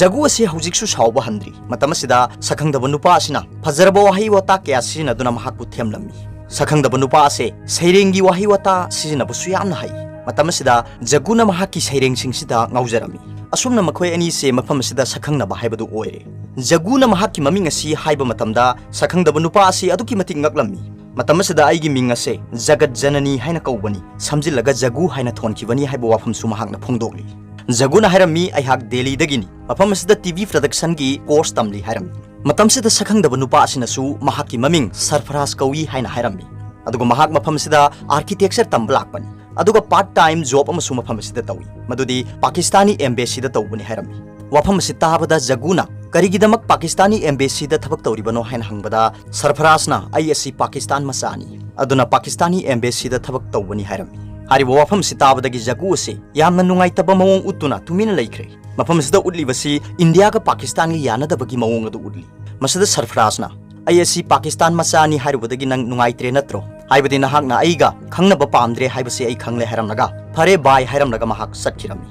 ꯖꯒꯨ ꯑꯁꯤ ꯍꯧꯖꯤꯛꯁꯨ ꯁꯥꯎꯕ ꯍꯟꯗ꯭ꯔꯤ꯫ ꯃꯇꯝ ꯑꯁꯤꯗ ꯁꯛꯈꯪꯗꯕ ꯅꯨꯄꯥ ꯑꯁꯤꯅ ꯐꯖꯔꯕ ꯋꯥꯍꯩ ꯋꯥꯇꯥ ꯀꯌꯥ ꯁꯤꯖꯤꯟꯅꯗꯨꯅ ꯃꯍꯥꯛꯄꯨ ꯊꯦꯝꯂꯝꯃꯤ꯫ ꯁꯛꯈꯪꯗꯕ ꯅꯨꯄꯥ ꯑꯁꯦ ꯁꯩꯔꯦꯡꯒꯤ ꯋꯥꯍꯩ ꯋꯥꯇꯥ ꯁꯤꯖꯤꯟꯅꯕꯁꯨ ꯌꯥꯝꯅ ꯍꯩ꯫ ꯃꯇꯝ ꯑꯁꯤꯗ ꯖꯒꯨꯅ ꯃꯍꯥꯛꯀꯤ ꯁꯩꯔꯦꯡꯁꯤꯡꯁꯤꯗ ꯉꯥꯎꯖꯔꯝꯃꯤ꯫ ꯑꯁꯨꯝꯅ ꯃꯈꯣꯏ ꯑꯅꯤꯁꯦ ꯃꯐꯝ ꯑꯁꯤꯗ ꯁꯛꯈꯪꯅꯕ ꯍꯥꯏꯕꯗꯨ ꯑꯣꯏꯔꯦ꯫ ꯖꯒꯨꯅ ꯃꯍꯥꯛꯀꯤ ꯃꯃꯤꯡ ꯑꯁꯤ ꯍꯥꯏꯕ ꯃꯇꯝꯗ ꯁꯛꯈꯪꯗꯕ ꯅꯨꯄꯥ ꯑꯁꯤ ꯑꯗꯨꯛꯀꯤ ꯃꯇꯤꯛ ꯉꯛꯂꯝꯃꯤ꯫ "ꯃꯇꯝ ꯑꯁꯤꯗ ꯑꯩꯒꯤ ꯃꯤꯡ ꯑꯁꯦ ꯖꯒꯠ ꯖꯅꯅꯤ ꯍꯥꯏꯅ ꯀꯧꯕꯅꯤ, ꯁꯝꯖꯤꯜꯂꯒ ꯖꯒꯨ ꯍꯥꯏꯅ ꯊꯣꯟꯈꯤꯕꯅꯤ" ꯍꯥꯏꯕ ꯋꯥꯐꯝꯁꯨ ꯃꯍꯥꯛꯅ ꯐꯣꯡꯗꯣꯛꯂꯤ꯫ ꯖꯒꯨꯅ ꯍꯥꯏꯔꯝꯃꯤ, "ꯑꯩꯍꯥꯛ ꯗꯦꯜꯂꯤꯗꯒꯤꯅꯤ, ꯃꯐꯝ ꯑꯁꯤꯗ ꯇꯤ ꯚꯤ ꯄ꯭ꯔꯗꯛꯁꯟꯒꯤ ꯀꯣꯔꯁ ꯇꯝꯂꯤ" ꯍꯥꯏꯔꯝꯃꯤ꯫ ꯃꯇꯝꯁꯤꯗ ꯁꯛꯈꯪꯗꯕ ꯅꯨꯄꯥ ꯑꯁꯤꯅꯁꯨ ꯃꯍꯥꯛꯀꯤ ꯃꯃꯤꯡ ꯁꯔꯐꯔꯥꯖ ꯀꯧꯏ ꯍꯥꯏꯅ ꯍꯥꯏꯔꯝꯃꯤ꯫ ꯑꯗꯨꯒ ꯃꯍꯥꯛ ꯃꯐꯝ ꯑꯁꯤꯗ ꯑꯥꯔꯀꯤꯇꯦꯛꯆꯔ ꯇꯝꯕ ꯂꯥꯛꯄꯅꯤ꯫ ꯑꯗꯨꯒ ꯄꯥꯔꯠ ꯇꯥꯏꯝ ꯖꯣꯕ ꯑꯃꯁꯨ ꯃꯐꯝ ꯑꯁꯤꯗ ꯇꯧꯏ, ꯃꯗꯨꯗꯤ ꯄꯥꯀꯤꯁꯇꯥꯅꯤ ꯑꯦꯝꯕꯦꯁꯤꯗ ꯇꯧꯕꯅꯤ ꯍꯥꯏꯔꯝꯃꯤ꯫ ꯋꯥꯐꯝ ꯑꯁꯤ ꯇꯥꯕꯗ ꯖꯒꯨꯅ "ꯀꯔꯤꯒꯤꯗꯃꯛ ꯄꯥꯀꯤꯁꯇꯥꯅꯤ ꯑꯦꯝꯕꯦꯁꯤꯗ ꯊꯕꯛ ꯇꯧꯔꯤꯕꯅꯣ?" ꯍꯥꯏꯅ ꯍꯪꯕꯗ, ꯁꯔꯐꯔꯥꯖꯅ "ꯑꯩ ꯑꯁꯤ ꯄꯥꯀꯤꯁꯇꯥꯟ ꯃꯆꯥꯅꯤ, ꯑꯗꯨꯅ ꯄꯥꯀꯤꯁꯇꯥꯅꯤ ꯑꯦꯝꯕꯦꯁꯤꯗ ꯊꯕꯛ ꯇꯧꯕꯅꯤ" ꯍꯥꯏꯔꯝꯃꯤ꯫ ꯍꯥꯏꯔꯤꯕ ꯋꯥꯐꯝ ꯑꯁꯤ ꯇꯥꯕꯗꯒꯤ ꯖꯒꯨ ꯑꯁꯤ ꯌꯥꯝꯅ ꯅꯨꯡꯉꯥꯏꯇꯕ ꯃꯑꯣꯡ ꯎꯠꯇꯨꯅ ꯇꯨꯃꯤꯟꯅ ꯂꯩꯈ꯭ꯔꯦ꯫ ꯃꯐꯝ ꯑꯁꯤꯗ ꯎꯠꯂꯤꯕꯁꯤ ꯏꯟꯗꯤꯌꯥꯒ ꯄꯥꯀꯤꯁꯇꯥꯟꯒ ꯌꯥꯅꯗꯕꯒꯤ ꯃꯑꯣꯡ ꯑꯗꯨ ꯎꯠꯂꯤ꯫ ꯃꯁꯤꯗ ꯁꯔꯐꯔꯥꯖꯅ "ꯑꯩ ꯑꯁꯤ ꯄꯥꯀꯤꯁꯇꯥꯟ ꯃꯆꯥꯅꯤ ꯍꯥꯏꯔꯨꯕꯗꯒꯤ ꯅꯪ ꯅꯨꯡꯉꯥꯏꯇ꯭ꯔꯦ ꯅꯠꯇ꯭ꯔꯣ? ꯍꯥꯏꯕꯗꯤ ꯅꯍꯥꯛꯅ ꯑꯩꯒ ꯈꯪꯅꯕ ꯄꯥꯝꯗ꯭ꯔꯦ ꯍꯥꯏꯕꯁꯤ ꯑꯩ ꯈꯪꯂꯦ" ꯍꯥꯏꯔꯝꯂꯒ "ꯐꯔꯦ, ꯕꯥꯏ" ꯍꯥꯏꯔꯝꯂꯒ ꯃꯍꯥꯛ ꯆꯠꯈꯤꯔꯝꯃꯤ꯫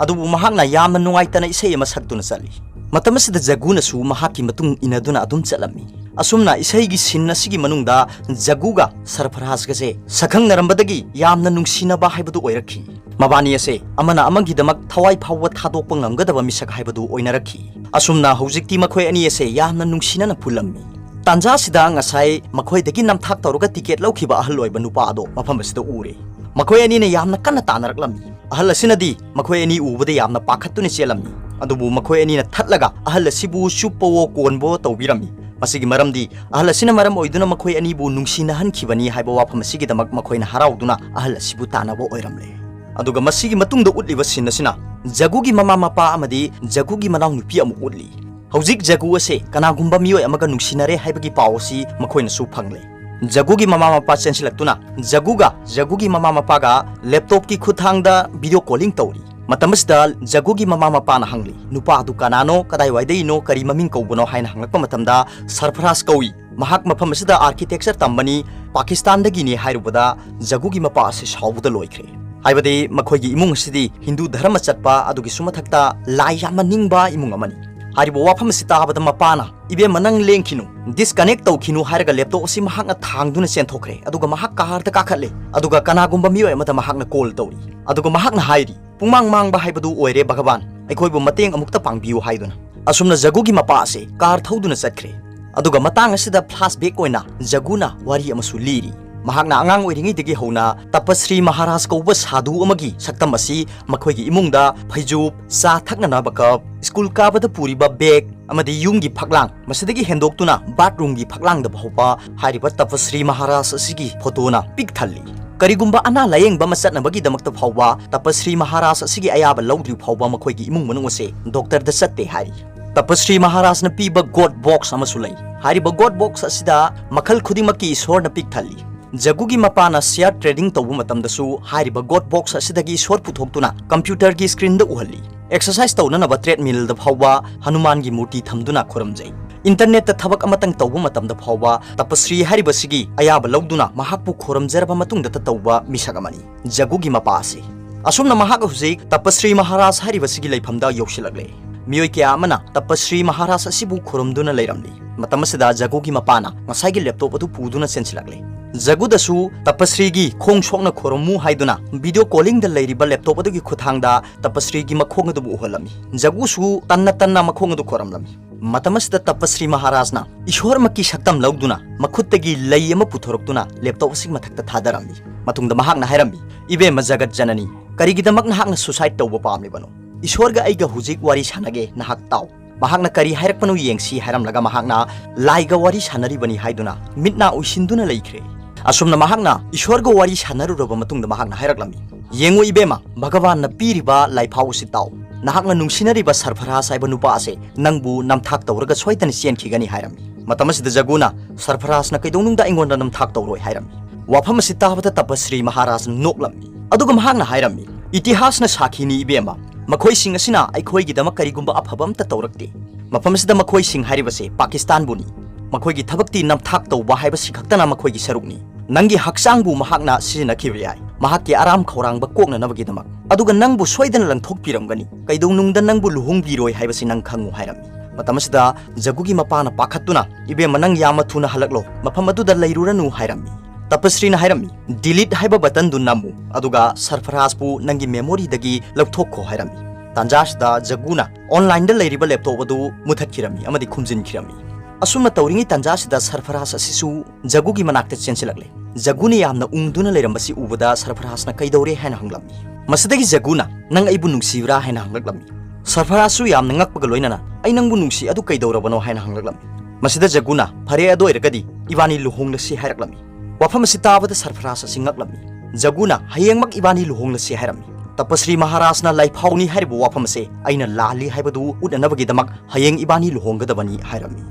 ꯑꯗꯨꯕꯨ ꯃꯍꯥꯛꯅ ꯌꯥꯝꯅ ꯅꯨꯡꯉꯥꯏꯇꯅ ꯏꯁꯩ ꯑꯃ ꯁꯛꯇꯨꯅ ꯆꯠꯂꯤ꯫ ꯃꯇꯝ ꯑꯁꯤꯗ ꯖꯒꯨꯅꯁꯨ ꯃꯍꯥꯛꯀꯤ ꯃꯇꯨꯡ ꯏꯟꯅꯗꯨꯅ ꯑꯗꯨꯝ ꯆꯠꯂꯝꯃꯤ꯫ ꯑꯁꯨꯝꯅ ꯏꯁꯩꯒꯤ ꯁꯤꯟ ꯑꯁꯤꯒꯤ ꯃꯅꯨꯡꯗ ꯖꯒꯨꯒ ꯁꯔꯐꯔꯥꯖꯒꯁꯦ ꯁꯛꯈꯪꯅꯔꯝꯕꯗꯒꯤ ꯌꯥꯝꯅ ꯅꯨꯡꯁꯤꯅꯕ ꯍꯥꯏꯕꯗꯨ ꯑꯣꯏꯔꯛꯈꯤ꯫ ꯃꯕꯥꯅꯤ ꯑꯁꯦ ꯑꯃꯅ ꯑꯃꯒꯤꯗꯃꯛ ꯊꯋꯥꯏ ꯐꯥꯎꯕ ꯊꯥꯗꯣꯛꯄ ꯉꯝꯒꯗꯕ ꯃꯤꯁꯛ ꯍꯥꯏꯕꯗꯨ ꯑꯣꯏꯅꯔꯛꯈꯤ꯫ ꯑꯁꯨꯝꯅ ꯍꯧꯖꯤꯛꯇꯤ ꯃꯈꯣꯏ ꯑꯅꯤ ꯑꯁꯦ ꯌꯥꯝꯅ ꯅꯨꯡꯁꯤꯅꯅ ꯄꯨꯜꯂꯝꯃꯤ꯫ ꯇꯥꯟꯖꯥꯁꯤꯗ ꯉꯁꯥꯏ ꯃꯈꯣꯏꯗꯒꯤ ꯅꯝꯊꯥꯛ ꯇꯧꯔꯒ ꯇꯤꯀꯦꯠ ꯂꯧꯈꯤꯕ ꯑꯍꯜ ꯑꯣꯏꯕ ꯅꯨꯄꯥ ꯑꯗꯣ ꯃꯐꯝ ꯑꯁꯤꯗ ꯎꯔꯦ꯫ ꯃꯈꯣꯏ ꯑꯅꯤꯅ ꯌꯥꯝꯅ ꯀꯟꯅ ꯇꯥꯟꯅꯔꯛꯂꯝꯃꯤ꯫ ꯑꯍꯜ ꯑꯁꯤꯅꯗꯤ ꯃꯈꯣꯏ ꯑꯅꯤ ꯎꯕꯗ ꯌꯥꯝꯅ ꯄꯥꯈꯠꯇꯨꯅ ꯆꯦꯜꯂꯝꯃꯤ꯫ ꯑꯗꯨꯕꯨ ꯃꯈꯣꯏ ꯑꯅꯤꯅ ꯊꯠꯂꯒ ꯑꯍꯜ ꯑꯁꯤꯕꯨ ꯆꯨꯞꯄꯋꯣ ꯀꯣꯟꯕꯋꯣ ꯇꯧꯕꯤꯔꯝꯃꯤ꯫ ꯃꯁꯤꯒꯤ ꯃꯔꯝꯗꯤ ꯑꯍꯜ ꯑꯁꯤꯅ ꯃꯔꯝ ꯑꯣꯏꯗꯨꯅ ꯃꯈꯣꯏ ꯑꯅꯤꯕꯨ ꯅꯨꯡꯁꯤꯅꯍꯟꯈꯤꯕꯅꯤ ꯍꯥꯏꯕ ꯋꯥꯐꯝ ꯑꯁꯤꯒꯤꯗꯃꯛ ꯃꯈꯣꯏꯅ ꯍꯔꯥꯎꯗꯨꯅ ꯑꯍꯜ ꯑꯁꯤꯕꯨ ꯇꯥꯟꯅꯕ ꯑꯣꯏꯔꯝꯂꯦ꯫ ꯑꯗꯨꯒ ꯃꯁꯤꯒꯤ ꯃꯇꯨꯡꯗ ꯎꯠꯂꯤꯕ scene ꯑꯁꯤꯅ ꯖꯒꯨꯒꯤ ꯃꯃꯥ ꯃꯄꯥ ꯑꯃꯗꯤ ꯖꯒꯨꯒꯤ ꯃꯅꯥꯎꯅꯨꯄꯤ ꯑꯃꯨꯛ ꯎꯠꯂꯤ꯫ ꯍꯧꯖꯤꯛ ꯖꯒꯨ ꯑꯁꯦ ꯀꯅꯥꯒꯨꯝꯕ ꯃꯤꯑꯣꯏ ꯑꯃꯒ ꯅꯨꯡꯁꯤꯅꯔꯦ ꯍꯥꯏꯕꯒꯤ ꯄꯥꯎ ꯑꯁꯤ ꯃꯈꯣꯏꯅꯁꯨ ꯐꯪꯂꯦ꯫ ꯖꯒꯨꯒꯤ ꯃꯃꯥ ꯃꯄꯥ ꯆꯦꯟꯁꯤꯜꯂꯛꯇꯨꯅ ꯖꯒꯨꯒ ꯖꯒꯨꯒꯤ ꯃꯃꯥ ꯃꯄꯥꯒ laptopꯀꯤ ꯈꯨꯠꯊꯥꯡꯗ video calling ꯇꯧꯔꯤ꯫ ꯃꯇꯝ ꯑꯁꯤꯗ ꯖꯒꯨꯒꯤ ꯃꯃꯥ ꯃꯄꯥꯅ ꯍꯪꯂꯤ, "ꯅꯨꯄꯥ ꯑꯗꯨ ꯀꯅꯥꯅꯣ, ꯀꯗꯥꯏꯋꯥꯏꯗꯒꯤꯅꯣ, ꯀꯔꯤ ꯃꯃꯤꯡ ꯀꯧꯕꯅꯣ?" ꯍꯥꯏꯅ ꯍꯪꯂꯛꯄ ꯃꯇꯝꯗ ꯁꯔꯐꯔꯥꯖ ꯀꯧꯏ꯫ ꯃꯍꯥꯛ ꯃꯐꯝ ꯑꯁꯤꯗ architecture ꯇꯝꯕꯅꯤ, ꯄꯥꯀꯤꯁꯇꯥꯟꯗꯒꯤꯅꯤ ꯍꯥꯏꯔꯨꯕꯗ ꯖꯒꯨꯒꯤ ꯃꯄꯥ ꯑꯁꯤ ꯁꯥꯎꯕꯗ ꯂꯣꯏꯈ꯭ꯔꯦ꯫ ꯍꯥꯏꯕꯗꯤ ꯃꯈꯣꯏꯒꯤ ꯏꯃꯨꯡ ꯑꯁꯤꯗꯤ ꯍꯤꯟꯗꯨ ꯙꯔꯃ ꯆꯠꯄ, ꯑꯗꯨꯒꯤꯁꯨ ꯃꯊꯛꯇ ꯂꯥꯏ ꯌꯥꯝꯅ ꯅꯤꯡꯕ ꯏꯃꯨꯡ ꯑꯃꯅꯤ꯫ ꯍꯥꯏꯔꯤꯕ ꯋꯥꯐꯝ ꯑꯁꯤ ꯇꯥꯕꯗ ꯃꯄꯥꯅ, "ꯏꯕꯦꯝꯃ, ꯅꯪ ꯂꯦꯡꯈꯤꯅꯨ, disconnect ꯇꯧꯈꯤꯅꯨ" ꯍꯥꯏꯔꯒ laptop ꯑꯁꯤ ꯃꯍꯥꯛꯅ ꯊꯥꯡꯗꯨꯅ ꯆꯦꯟꯊꯣꯛꯈ꯭ꯔꯦ꯫ ꯑꯗꯨꯒ ꯃꯍꯥꯛ carꯗ ꯀꯥꯈꯠꯂꯦ꯫ ꯑꯗꯨꯒ ꯀꯅꯥꯒꯨꯝꯕ ꯃꯤꯑꯣꯏ ꯑꯃꯗ ꯃꯍꯥꯛꯅ call ꯇꯧꯔꯤ꯫ ꯑꯗꯨꯒ ꯃꯍꯥꯛꯅ ꯍꯥꯏꯔꯤ, "ꯄꯨꯡꯃꯥꯡ ꯃꯥꯡꯕ ꯍꯥꯏꯕꯗꯨ ꯑꯣꯏꯔꯦ ꯚꯒꯕꯥꯟ, ꯑꯩꯈꯣꯏꯕꯨ ꯃꯇꯦꯡ ꯑꯃꯨꯛꯇ ꯄꯥꯡꯕꯤꯌꯨ" ꯍꯥꯏꯗꯨꯅ꯫ ꯑꯁꯨꯝꯅ ꯖꯒꯨꯒꯤ ꯃꯄꯥ ꯑꯁꯤ car ꯊꯧꯗꯨꯅ ꯆꯠꯈ꯭ꯔꯦ꯫ ꯑꯗꯨꯒ ꯃꯇꯥꯡ ꯑꯁꯤꯗ flashback ꯑꯣꯏꯅ ꯖꯒꯨꯅ ꯋꯥꯔꯤ ꯑꯃꯁꯨ ꯂꯤꯔꯤ꯫ ꯃꯍꯥꯛꯅ ꯑꯉꯥꯡ ꯑꯣꯏꯔꯤꯉꯩꯗꯒꯤ ꯍꯧꯅ ꯇꯄꯁ꯭ꯔꯤ ꯃꯍꯥꯔꯥꯖ ꯀꯧꯕ ꯁꯥꯙꯨ ꯑꯃꯒꯤ ꯁꯛꯇꯝ ꯑꯁꯤ ꯃꯈꯣꯏꯒꯤ ꯏꯃꯨꯡꯗ ꯐꯩꯖꯨꯞ, ꯆꯥ ꯊꯛꯅꯅꯕ cup, ꯁ꯭ꯀꯨꯜ ꯀꯥꯕꯗ ꯄꯨꯔꯤꯕ bag, ꯑꯃꯗꯤ ꯌꯨꯝꯒꯤ ꯐꯛꯂꯥꯡ, ꯃꯁꯤꯗꯒꯤ ꯍꯦꯟꯗꯣꯛꯇꯨꯅ bathroomꯒꯤ ꯐꯛꯂꯥꯡꯗ ꯐꯥꯎꯕ ꯍꯥꯏꯔꯤꯕ ꯇꯄꯁ꯭ꯔꯤ ꯃꯍꯥꯔꯥꯖ ꯑꯁꯤꯒꯤ photoꯅ ꯄꯤꯛ ꯊꯜꯂꯤ꯫ ꯀꯔꯤꯒꯨꯝꯕ ꯑꯅꯥ ꯂꯥꯌꯦꯡꯕ ꯑꯃ ꯆꯠꯅꯕꯒꯤꯗꯃꯛꯇ ꯐꯥꯎꯕ ꯇꯄꯁ꯭ꯔꯤ ꯃꯍꯥꯔꯥꯖ ꯑꯁꯤꯒꯤ ꯑꯌꯥꯕ ꯂꯧꯗ꯭ꯔꯤ ꯐꯥꯎꯕ ꯃꯈꯣꯏꯒꯤ ꯏꯃꯨꯡ ꯃꯅꯨꯡ ꯑꯁꯦ doctorꯗ ꯆꯠꯇꯦ ꯍꯥꯏꯔꯤ꯫ ꯇꯄꯁ꯭ꯔꯤ ꯃꯍꯥꯔꯥꯖꯅ ꯄꯤꯕ God box ꯑꯃꯁꯨ ꯂꯩ꯫ ꯍꯥꯏꯔꯤꯕ God box ꯑꯁꯤꯗ ꯃꯈꯜ ꯈꯨꯗꯤꯡꯃꯛꯀꯤ ꯏꯁꯣꯔꯅ ꯄꯤꯛ ꯊꯜꯂꯤ꯫ ꯖꯒꯨꯒꯤ ꯃꯄꯥꯅ share trading ꯇꯧꯕ ꯃꯇꯝꯗꯁꯨ ꯍꯥꯏꯔꯤꯕ God box ꯑꯁꯤꯗꯒꯤ ꯏꯁꯣꯔ ꯄꯨꯊꯣꯛꯇꯨꯅ computerꯒꯤ screenꯗ ꯎꯍꯜꯂꯤ꯫ Exercise ꯇꯧꯅꯅꯕ treadmillꯗ ꯐꯥꯎꯕ ꯍꯅꯨꯃꯥꯟꯒꯤ ꯃꯨꯔꯇꯤ ꯊꯝꯗꯨꯅ ꯈꯨꯔꯨꯝꯖꯩ꯫ Internetꯇ ꯊꯕꯛ ꯑꯃꯇꯪ ꯇꯧꯕ ꯃꯇꯝꯗ ꯐꯥꯎꯕ ꯇꯄꯁ꯭ꯔꯤ ꯍꯥꯏꯔꯤꯕꯁꯤꯒꯤ ꯑꯌꯥꯕ ꯂꯧꯗꯨꯅ ꯃꯍꯥꯛꯄꯨ ꯈꯨꯔꯨꯝꯖꯔꯕ ꯃꯇꯨꯡꯗꯇ ꯇꯧꯕ ꯃꯤꯁꯛ ꯑꯃꯅꯤ꯫ ꯖꯒꯨꯒꯤ ꯃꯄꯥ ꯑꯁꯤ꯫ ꯑꯁꯨꯝꯅ ꯃꯍꯥꯛ ꯍꯧꯖꯤꯛ ꯇꯄꯁ꯭ꯔꯤ ꯃꯍꯥꯔꯥꯖ ꯍꯥꯏꯔꯤꯕꯁꯤꯒꯤ ꯂꯩꯐꯝꯗ ꯌꯧꯁꯤꯜꯂꯛꯂꯦ꯫ ꯃꯤꯑꯣꯏ ꯀꯌꯥ ꯑꯃꯅ ꯇꯄꯁ꯭ꯔꯤ ꯃꯍꯥꯔꯥꯖ ꯑꯁꯤꯕꯨ ꯈꯨꯔꯨꯝꯗꯨꯅ ꯂꯩꯔꯝꯂꯤ꯫ ꯃꯇꯝ ꯑꯁꯤꯗ ꯖꯒꯨꯒꯤ ꯃꯄꯥꯅ ꯉꯁꯥꯏꯒꯤ laptop ꯑꯗꯨ ꯄꯨꯗꯨꯅ ꯆꯦꯟꯁꯤꯜꯂꯛꯂꯦ꯫ ꯖꯒꯨꯗꯁꯨ ꯇꯄꯁ꯭ꯔꯤꯒꯤ ꯈꯣꯡ ꯁꯣꯛꯅ ꯈꯨꯔꯨꯝꯃꯨ ꯍꯥꯏꯗꯨꯅ video callingꯗ ꯂꯩꯔꯤꯕ laptop ꯑꯗꯨꯒꯤ ꯈꯨꯠꯊꯥꯡꯗ ꯇꯄꯁ꯭ꯔꯤꯒꯤ ꯃꯈꯣꯡ ꯑꯗꯨꯕꯨ ꯎꯍꯜꯂꯝꯃꯤ꯫ ꯖꯒꯨꯁꯨ ꯇꯟꯅ ꯇꯟꯅ ꯃꯈꯣꯡ ꯑꯗꯨ ꯈꯨꯔꯝꯂꯝꯃꯤ꯫ ꯃꯇꯝ ꯑꯁꯤꯗ ꯇꯄꯁ꯭ꯔꯤ ꯃꯍꯥꯔꯥꯖꯅ ꯏꯁꯣꯔꯃꯛꯀꯤ ꯁꯛꯇꯝ ꯂꯧꯗꯨꯅ ꯃꯈꯨꯠꯇꯒꯤ ꯂꯩ ꯑꯃ ꯄꯨꯊꯣꯔꯛꯇꯨꯅ laptop ꯑꯁꯤꯒꯤ ꯃꯊꯛꯇ ꯊꯥꯗꯔꯝꯃꯤ꯫ ꯃꯇꯨꯡꯗ ꯃꯍꯥꯛꯅ ꯍꯥꯏꯔꯝꯃꯤ, "ꯏꯕꯦꯝꯃ ꯖꯒꯠ ꯖꯅꯅꯤ, ꯀꯔꯤꯒꯤꯗꯃꯛ ꯅꯍꯥꯛꯅ suicide ꯇꯧꯕ ꯄꯥꯝꯂꯤꯕꯅꯣ? "ꯏꯁꯣꯔꯒ ꯑꯩꯒ ꯍꯧꯖꯤꯛ ꯋꯥꯔꯤ ꯁꯥꯟꯅꯒꯦ, ꯅꯍꯥꯛ ꯇꯥꯎ꯫ ꯃꯍꯥꯛꯅ ꯀꯔꯤ ꯍꯥꯏꯔꯛꯄꯅꯣ ꯌꯦꯡꯁꯤ" ꯍꯥꯏꯔꯝꯂꯒ ꯃꯍꯥꯛꯅ ꯂꯥꯏꯒ ꯋꯥꯔꯤ ꯁꯥꯟꯅꯔꯤꯕꯅꯤ ꯍꯥꯏꯗꯨꯅ ꯃꯤꯠ ꯅꯥ ꯎꯏꯁꯤꯟꯗꯨꯅ ꯂꯩꯈ꯭ꯔꯦ꯫ ꯑꯁꯨꯝꯅ ꯃꯍꯥꯛꯅ ꯏꯁꯣꯔꯒ ꯋꯥꯔꯤ ꯁꯥꯟꯅꯔꯨꯔꯕ ꯃꯇꯨꯡꯗ ꯃꯍꯥꯛꯅ ꯍꯥꯏꯔꯛꯂꯝꯃꯤ, "ꯌꯦꯡꯉꯨ ꯏꯕꯦꯝꯃ, ꯚꯒꯋꯥꯟꯅ ꯄꯤꯔꯤꯕ ꯂꯥꯏꯐꯥꯎ ꯑꯁꯤ ꯇꯥꯎ꯫ ꯅꯍꯥꯛꯅ ꯅꯨꯡꯁꯤꯅꯔꯤꯕ ꯁꯔꯐꯔꯥꯖ ꯍꯥꯏꯕ ꯅꯨꯄꯥ ꯑꯁꯦ ꯅꯪꯕꯨ ꯅꯝꯊꯥꯛ ꯇꯧꯔꯒ ꯁꯣꯏꯗꯅ ꯆꯦꯟꯈꯤꯒꯅꯤ" ꯍꯥꯏꯔꯝꯃꯤ꯫ ꯃꯇꯝ ꯑꯁꯤꯗ ꯖꯒꯨꯅ, "ꯁꯔꯐꯔꯥꯖꯅ ꯀꯩꯗꯧꯅꯨꯡꯗ ꯑꯩꯉꯣꯟꯗ ꯅꯝꯊꯥꯛ ꯇꯧꯔꯣꯏ" ꯍꯥꯏꯔꯝꯃꯤ꯫ ꯋꯥꯐꯝ ꯑꯁꯤ ꯇꯥꯕꯗ ꯇꯄꯁ꯭ꯔꯤ ꯃꯍꯥꯔꯥꯖꯅ ꯅꯣꯛꯂꯝꯃꯤ꯫ ꯑꯗꯨꯒ ꯃꯍꯥꯛꯅ ꯍꯥꯏꯔꯝꯃꯤ, "ꯏꯇꯤꯍꯥꯁꯅ ꯁꯥꯈꯤꯅꯤ ꯏꯕꯦꯝꯃ, ꯃꯈꯣꯏꯁꯤꯡ ꯑꯁꯤꯅ ꯑꯩꯈꯣꯏꯒꯤꯗꯃꯛ ꯀꯔꯤꯒꯨꯝꯕ ꯑꯐꯕ ꯑꯝꯇ ꯇꯧꯔꯛꯇꯦ꯫ ꯃꯐꯝ ꯑꯁꯤꯗ ꯃꯈꯣꯏꯁꯤꯡ ꯍꯥꯏꯔꯤꯕꯁꯦ ꯄꯥꯀꯤꯁꯇꯥꯟꯕꯨꯅꯤ꯫ ꯃꯈꯣꯏꯒꯤ ꯊꯕꯛꯇꯤ ꯅꯝꯊꯥꯛ ꯇꯧꯕ ꯍꯥꯏꯕꯁꯤ ꯈꯛꯇꯅ ꯃꯈꯣꯏꯒꯤ ꯁꯔꯨꯛꯅꯤ꯫ ꯅꯪꯒꯤ ꯍꯛꯆꯥꯡꯕꯨ ꯃꯍꯥꯛꯅ ꯁꯤꯖꯤꯟꯅꯈꯤꯕ ꯌꯥꯏ, ꯃꯍꯥꯛꯀꯤ ꯑꯔꯥꯝ ꯈꯧꯔꯥꯡꯕ ꯀꯣꯛꯅꯅꯕꯒꯤꯗꯃꯛ꯫ ꯑꯗꯨꯒ ꯅꯪꯕꯨ ꯁꯣꯏꯗꯅ ꯂꯪꯊꯣꯛꯄꯤꯔꯝꯒꯅꯤ꯫ ꯀꯩꯗꯧꯅꯨꯡꯗ ꯅꯪꯕꯨ ꯂꯨꯍꯣꯡꯕꯤꯔꯣꯏ ꯍꯥꯏꯕꯁꯤ ꯅꯪ ꯈꯪꯉꯨ" ꯍꯥꯏꯔꯝꯃꯤ꯫ ꯃꯇꯝ ꯑꯁꯤꯗ ꯖꯒꯨꯒꯤ ꯃꯄꯥꯅ ꯄꯥꯈꯠꯇꯨꯅ, "ꯏꯕꯦꯝꯃ, ꯅꯪ ꯌꯥꯝꯅ ꯊꯨꯅ ꯍꯜꯂꯛꯂꯣ, ꯃꯐꯝ ꯑꯗꯨꯗ ꯂꯩꯔꯨꯔꯅꯨ" ꯍꯥꯏꯔꯝꯃꯤ꯫ ꯇꯄꯁ꯭ꯔꯤꯅ ꯍꯥꯏꯔꯝꯃꯤ, "ꯗꯤꯂꯤꯠ ꯍꯥꯏꯕ ꯕꯇꯟꯗꯨ ꯅꯝꯃꯨ, ꯑꯗꯨꯒ ꯁꯔꯐꯔꯥꯖꯄꯨ ꯅꯪꯒꯤ ꯃꯦꯃꯣꯔꯤꯗꯒꯤ ꯂꯧꯊꯣꯛꯈꯣ" ꯍꯥꯏꯔꯝꯃꯤ꯫ ꯇꯥꯟꯖꯥꯁꯤꯗ ꯖꯒꯨꯅ ꯑꯣꯟꯂꯥꯏꯟꯗ ꯂꯩꯔꯤꯕ ꯂꯦꯞꯇꯣꯞ ꯑꯗꯨ ꯃꯨꯊꯠꯈꯤꯔꯝꯃꯤ ꯑꯃꯗꯤ ꯈꯨꯝꯖꯤꯟꯈꯤꯔꯝꯃꯤ꯫ ꯑꯁꯨꯝꯅ ꯇꯧꯔꯤꯉꯩ ꯇꯥꯟꯖꯥꯁꯤꯗ ꯁꯔꯐꯔꯥꯖ ꯑꯁꯤꯁꯨ ꯖꯒꯨꯒꯤ ꯃꯅꯥꯛꯇ ꯆꯦꯟꯁꯤꯜꯂꯛꯂꯦ꯫ ꯖꯒꯨꯅ ꯌꯥꯝꯅ ꯎꯪꯗꯨꯅ ꯂꯩꯔꯝꯕꯁꯤ ꯎꯕꯗ ꯁꯔꯐꯔꯥꯖꯅ "ꯀꯩꯗꯧꯔꯦ?" ꯍꯥꯏꯅ ꯍꯪꯂꯝꯃꯤ꯫ ꯃꯁꯤꯗꯒꯤ ꯖꯒꯨꯅ, "ꯅꯪ ꯑꯩꯕꯨ ꯅꯨꯡꯁꯤꯕ꯭ꯔꯥ?" ꯍꯥꯏꯅ ꯍꯪꯂꯛꯂꯝꯃꯤ꯫ ꯁꯔꯐꯔꯥꯖꯁꯨ ꯌꯥꯝꯅ ꯉꯛꯄꯒ ꯂꯣꯏꯅꯅ, "ꯑꯩ ꯅꯪꯕꯨ ꯅꯨꯡꯁꯤ, ꯑꯗꯨ ꯀꯩꯗꯧꯔꯕꯅꯣ?" ꯍꯥꯏꯅ ꯍꯪꯂꯛꯂꯝꯃꯤ꯫ ꯃꯁꯤꯗ ꯖꯒꯨꯅ, "ꯐꯔꯦ, ꯑꯗꯨ ꯑꯣꯏꯔꯒꯗꯤ ꯏꯕꯥꯅꯤ ꯂꯨꯍꯣꯡꯂꯁꯤ" ꯍꯥꯏꯔꯛꯂꯝꯃꯤ꯫ ꯋꯥꯐꯝ ꯑꯁꯤ ꯇꯥꯕꯗ ꯁꯔꯐꯔꯥꯖ ꯑꯁꯤ ꯉꯛꯂꯝꯃꯤ꯫ ꯖꯒꯨꯅ, "ꯍꯌꯦꯡꯃꯛ ꯏꯕꯥꯅꯤ ꯂꯨꯍꯣꯡꯂꯁꯤ" ꯍꯥꯏꯔꯝꯃꯤ꯫ ꯇꯄꯁ꯭ꯔꯤ ꯃꯍꯥꯔꯥꯖꯅ "ꯂꯥꯏꯐꯥꯎꯅꯤ" ꯍꯥꯏꯔꯤꯕ ꯋꯥꯐꯝ ꯑꯁꯦ ꯑꯩꯅ ꯂꯥꯜꯂꯤ ꯍꯥꯏꯕꯗꯨ ꯎꯠꯅꯅꯕꯒꯤꯗꯃꯛ ꯍꯌꯦꯡ ꯏꯕꯥꯅꯤ ꯂꯨꯍꯣꯡꯒꯗꯕꯅꯤ ꯍꯥꯏꯔꯝꯃꯤ꯫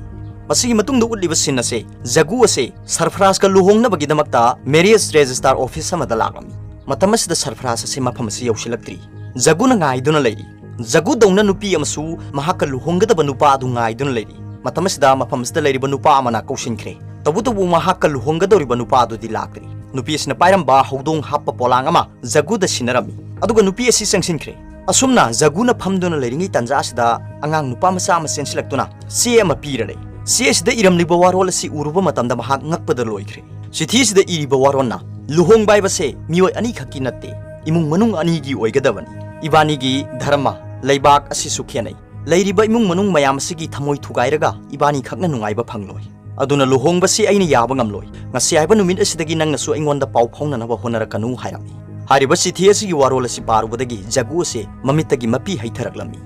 ꯃꯁꯤꯒꯤ ꯃꯇꯨꯡꯗ ꯎꯠꯂꯤꯕ ꯁꯤꯟ ꯑꯁꯦ ꯖꯒꯨ ꯑꯁꯦ ꯁꯔꯐꯔꯥꯖꯀ ꯂꯨꯍꯣꯡꯅꯕꯒꯤꯗꯃꯛꯇ ꯃꯦꯔꯤꯌꯦꯖ ꯔꯦꯖꯤꯁꯇꯥꯔ ꯑꯣꯐꯤꯁ ꯑꯃꯗ ꯂꯥꯛꯂꯝꯃꯤ꯫ ꯃꯇꯝ ꯑꯁꯤꯗ ꯁꯔꯐꯔꯥꯖ ꯑꯁꯤ ꯃꯐꯝ ꯑꯁꯤ ꯌꯧꯁꯤꯜꯂꯛꯇ꯭ꯔꯤ꯫ ꯖꯒꯨꯅ ꯉꯥꯏꯗꯨꯅ ꯂꯩꯔꯤ꯫ ꯖꯒꯨꯗꯧꯅ ꯅꯨꯄꯤ ꯑꯃꯁꯨ ꯃꯍꯥꯛꯀ ꯂꯨꯍꯣꯡꯒꯗꯕ ꯅꯨꯄꯥ ꯑꯗꯨ ꯉꯥꯏꯗꯨꯅ ꯂꯩꯔꯤ꯫ ꯃꯇꯝ ꯑꯁꯤꯗ ꯃꯐꯝ ꯑꯁꯤꯗ ꯂꯩꯔꯤꯕ ꯅꯨꯄꯥ ꯑꯃꯅ ꯀꯧꯁꯤꯟꯈ꯭ꯔꯦ꯫ ꯇꯧꯕꯇꯕꯨ ꯃꯍꯥꯛꯀ ꯂꯨꯍꯣꯡꯒꯗꯧꯔꯤꯕ ꯅꯨꯄꯥ ꯑꯗꯨꯗꯤ ꯂꯥꯛꯇ꯭ꯔꯤ꯫ ꯅꯨꯄꯤ ꯑꯁꯤꯅ ꯄꯥꯏꯔꯝꯕ ꯍꯧꯗꯣꯡ ꯍꯥꯞꯄ ꯄꯣꯂꯥꯡ ꯑꯃ ꯖꯒꯨꯗ ꯁꯤꯟꯅꯔꯝꯃꯤ꯫ ꯑꯗꯨꯒ ꯅꯨꯄꯤ ꯑꯁꯤ ꯆꯪꯁꯤꯟꯈ꯭ꯔꯦ꯫ ꯑꯁꯨꯝꯅ ꯖꯒꯨꯅ ꯐꯝꯗꯨꯅ ꯂꯩꯔꯤꯉꯩ ꯇꯥꯟꯖꯥ ꯑꯁꯤꯗ ꯑꯉꯥꯡ ꯅꯨꯄꯥ ꯃꯆꯥ ꯑꯃ ꯆꯦꯟꯁꯤꯜꯂꯛꯇꯨꯅ ꯆꯦ ꯑꯃ ꯄꯤꯔ ꯂꯩ꯫ ꯆꯦ ꯑꯁꯤꯗ ꯏꯔꯝꯂꯤꯕ ꯋꯥꯔꯣꯜ ꯑꯁꯤ ꯎꯔꯨꯕ ꯃꯇꯝꯗ ꯃꯍꯥꯛ ꯉꯛꯄꯗ ꯂꯣꯏꯈ꯭ꯔꯦ꯫ ꯆꯤꯊꯤ ꯑꯁꯤꯗ ꯏꯔꯤꯕ ꯋꯥꯔꯣꯜꯅ, "ꯂꯨꯍꯣꯡꯕ ꯍꯥꯏꯕꯁꯦ ꯃꯤꯑꯣꯏ ꯑꯅꯤꯈꯛꯀꯤ ꯅꯠꯇꯦ, ꯏꯃꯨꯡ ꯃꯅꯨꯡ ꯑꯅꯤꯒꯤ ꯑꯣꯏꯒꯗꯕꯅꯤ꯫ ꯏꯕꯥꯅꯤꯒꯤ ꯙꯔꯃ, ꯂꯩꯕꯥꯛ ꯑꯁꯤꯁꯨ ꯈꯦꯠꯅꯩ꯫ ꯂꯩꯔꯤꯕ ꯏꯃꯨꯡ ꯃꯅꯨꯡ ꯃꯌꯥꯝ ꯑꯁꯤꯒꯤ ꯊꯃꯣꯏ ꯊꯨꯒꯥꯏꯔꯒ ꯏꯕꯥꯅꯤꯈꯛꯅ ꯅꯨꯡꯉꯥꯏꯕ ꯐꯪꯂꯣꯏ꯫ ꯑꯗꯨꯅ ꯂꯨꯍꯣꯡꯕꯁꯤ ꯑꯩꯅ ꯌꯥꯕ ꯉꯝꯂꯣꯏ꯫ ꯉꯁꯤ ꯍꯥꯏꯕ ꯅꯨꯃꯤꯠ ꯑꯁꯤꯗꯒꯤ ꯅꯪꯅꯁꯨ ꯑꯩꯉꯣꯟꯗ ꯄꯥꯎ ꯐꯥꯎꯅꯅꯕ ꯍꯣꯠꯅꯔꯛꯀꯅꯨ" ꯍꯥꯏꯔꯝꯃꯤ꯫ ꯍꯥꯏꯔꯤꯕ ꯆꯤꯊꯤ ꯑꯁꯤꯒꯤ ꯋꯥꯔꯣꯜ ꯑꯁꯤ ꯄꯥꯔꯨꯕꯗꯒꯤ ꯖꯒꯨ ꯑꯁꯦ ꯃꯃꯤꯠꯇꯒꯤ ꯃꯄꯤ ꯍꯩꯊꯔꯛꯂꯝꯃꯤ꯫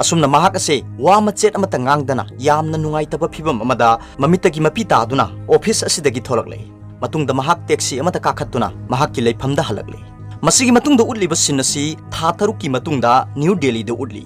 ꯑꯁꯨꯝꯅ ꯃꯍꯥꯛ ꯑꯁꯦ ꯋꯥ ꯃꯆꯦꯠ ꯑꯃꯠꯇ ꯉꯥꯡꯗꯅ ꯌꯥꯝꯅ ꯅꯨꯡꯉꯥꯏꯇꯕ ꯐꯤꯕꯝ ꯑꯃꯗ ꯃꯃꯤꯠꯇꯒꯤ ꯃꯄꯤ ꯇꯥꯗꯨꯅ ꯑꯣꯐꯤꯁ ꯑꯁꯤꯗꯒꯤ ꯊꯣꯛꯂꯛꯂꯦ꯫ ꯃꯇꯨꯡꯗ ꯃꯍꯥꯛ ꯇꯦꯛꯁꯤ ꯑꯃꯗ ꯀꯥꯈꯠꯇꯨꯅ ꯃꯍꯥꯛꯀꯤ ꯂꯩꯐꯝꯗ ꯍꯜꯂꯛꯂꯦ꯫ ꯃꯁꯤꯒꯤ ꯃꯇꯨꯡꯗ ꯎꯠꯂꯤꯕ ꯁꯤꯟ ꯑꯁꯤ ꯊꯥ ꯇꯔꯨꯛꯀꯤ ꯃꯇꯨꯡꯗ ꯅ꯭ꯌꯨ ꯗꯦꯜꯂꯤꯗ ꯎꯠꯂꯤ꯫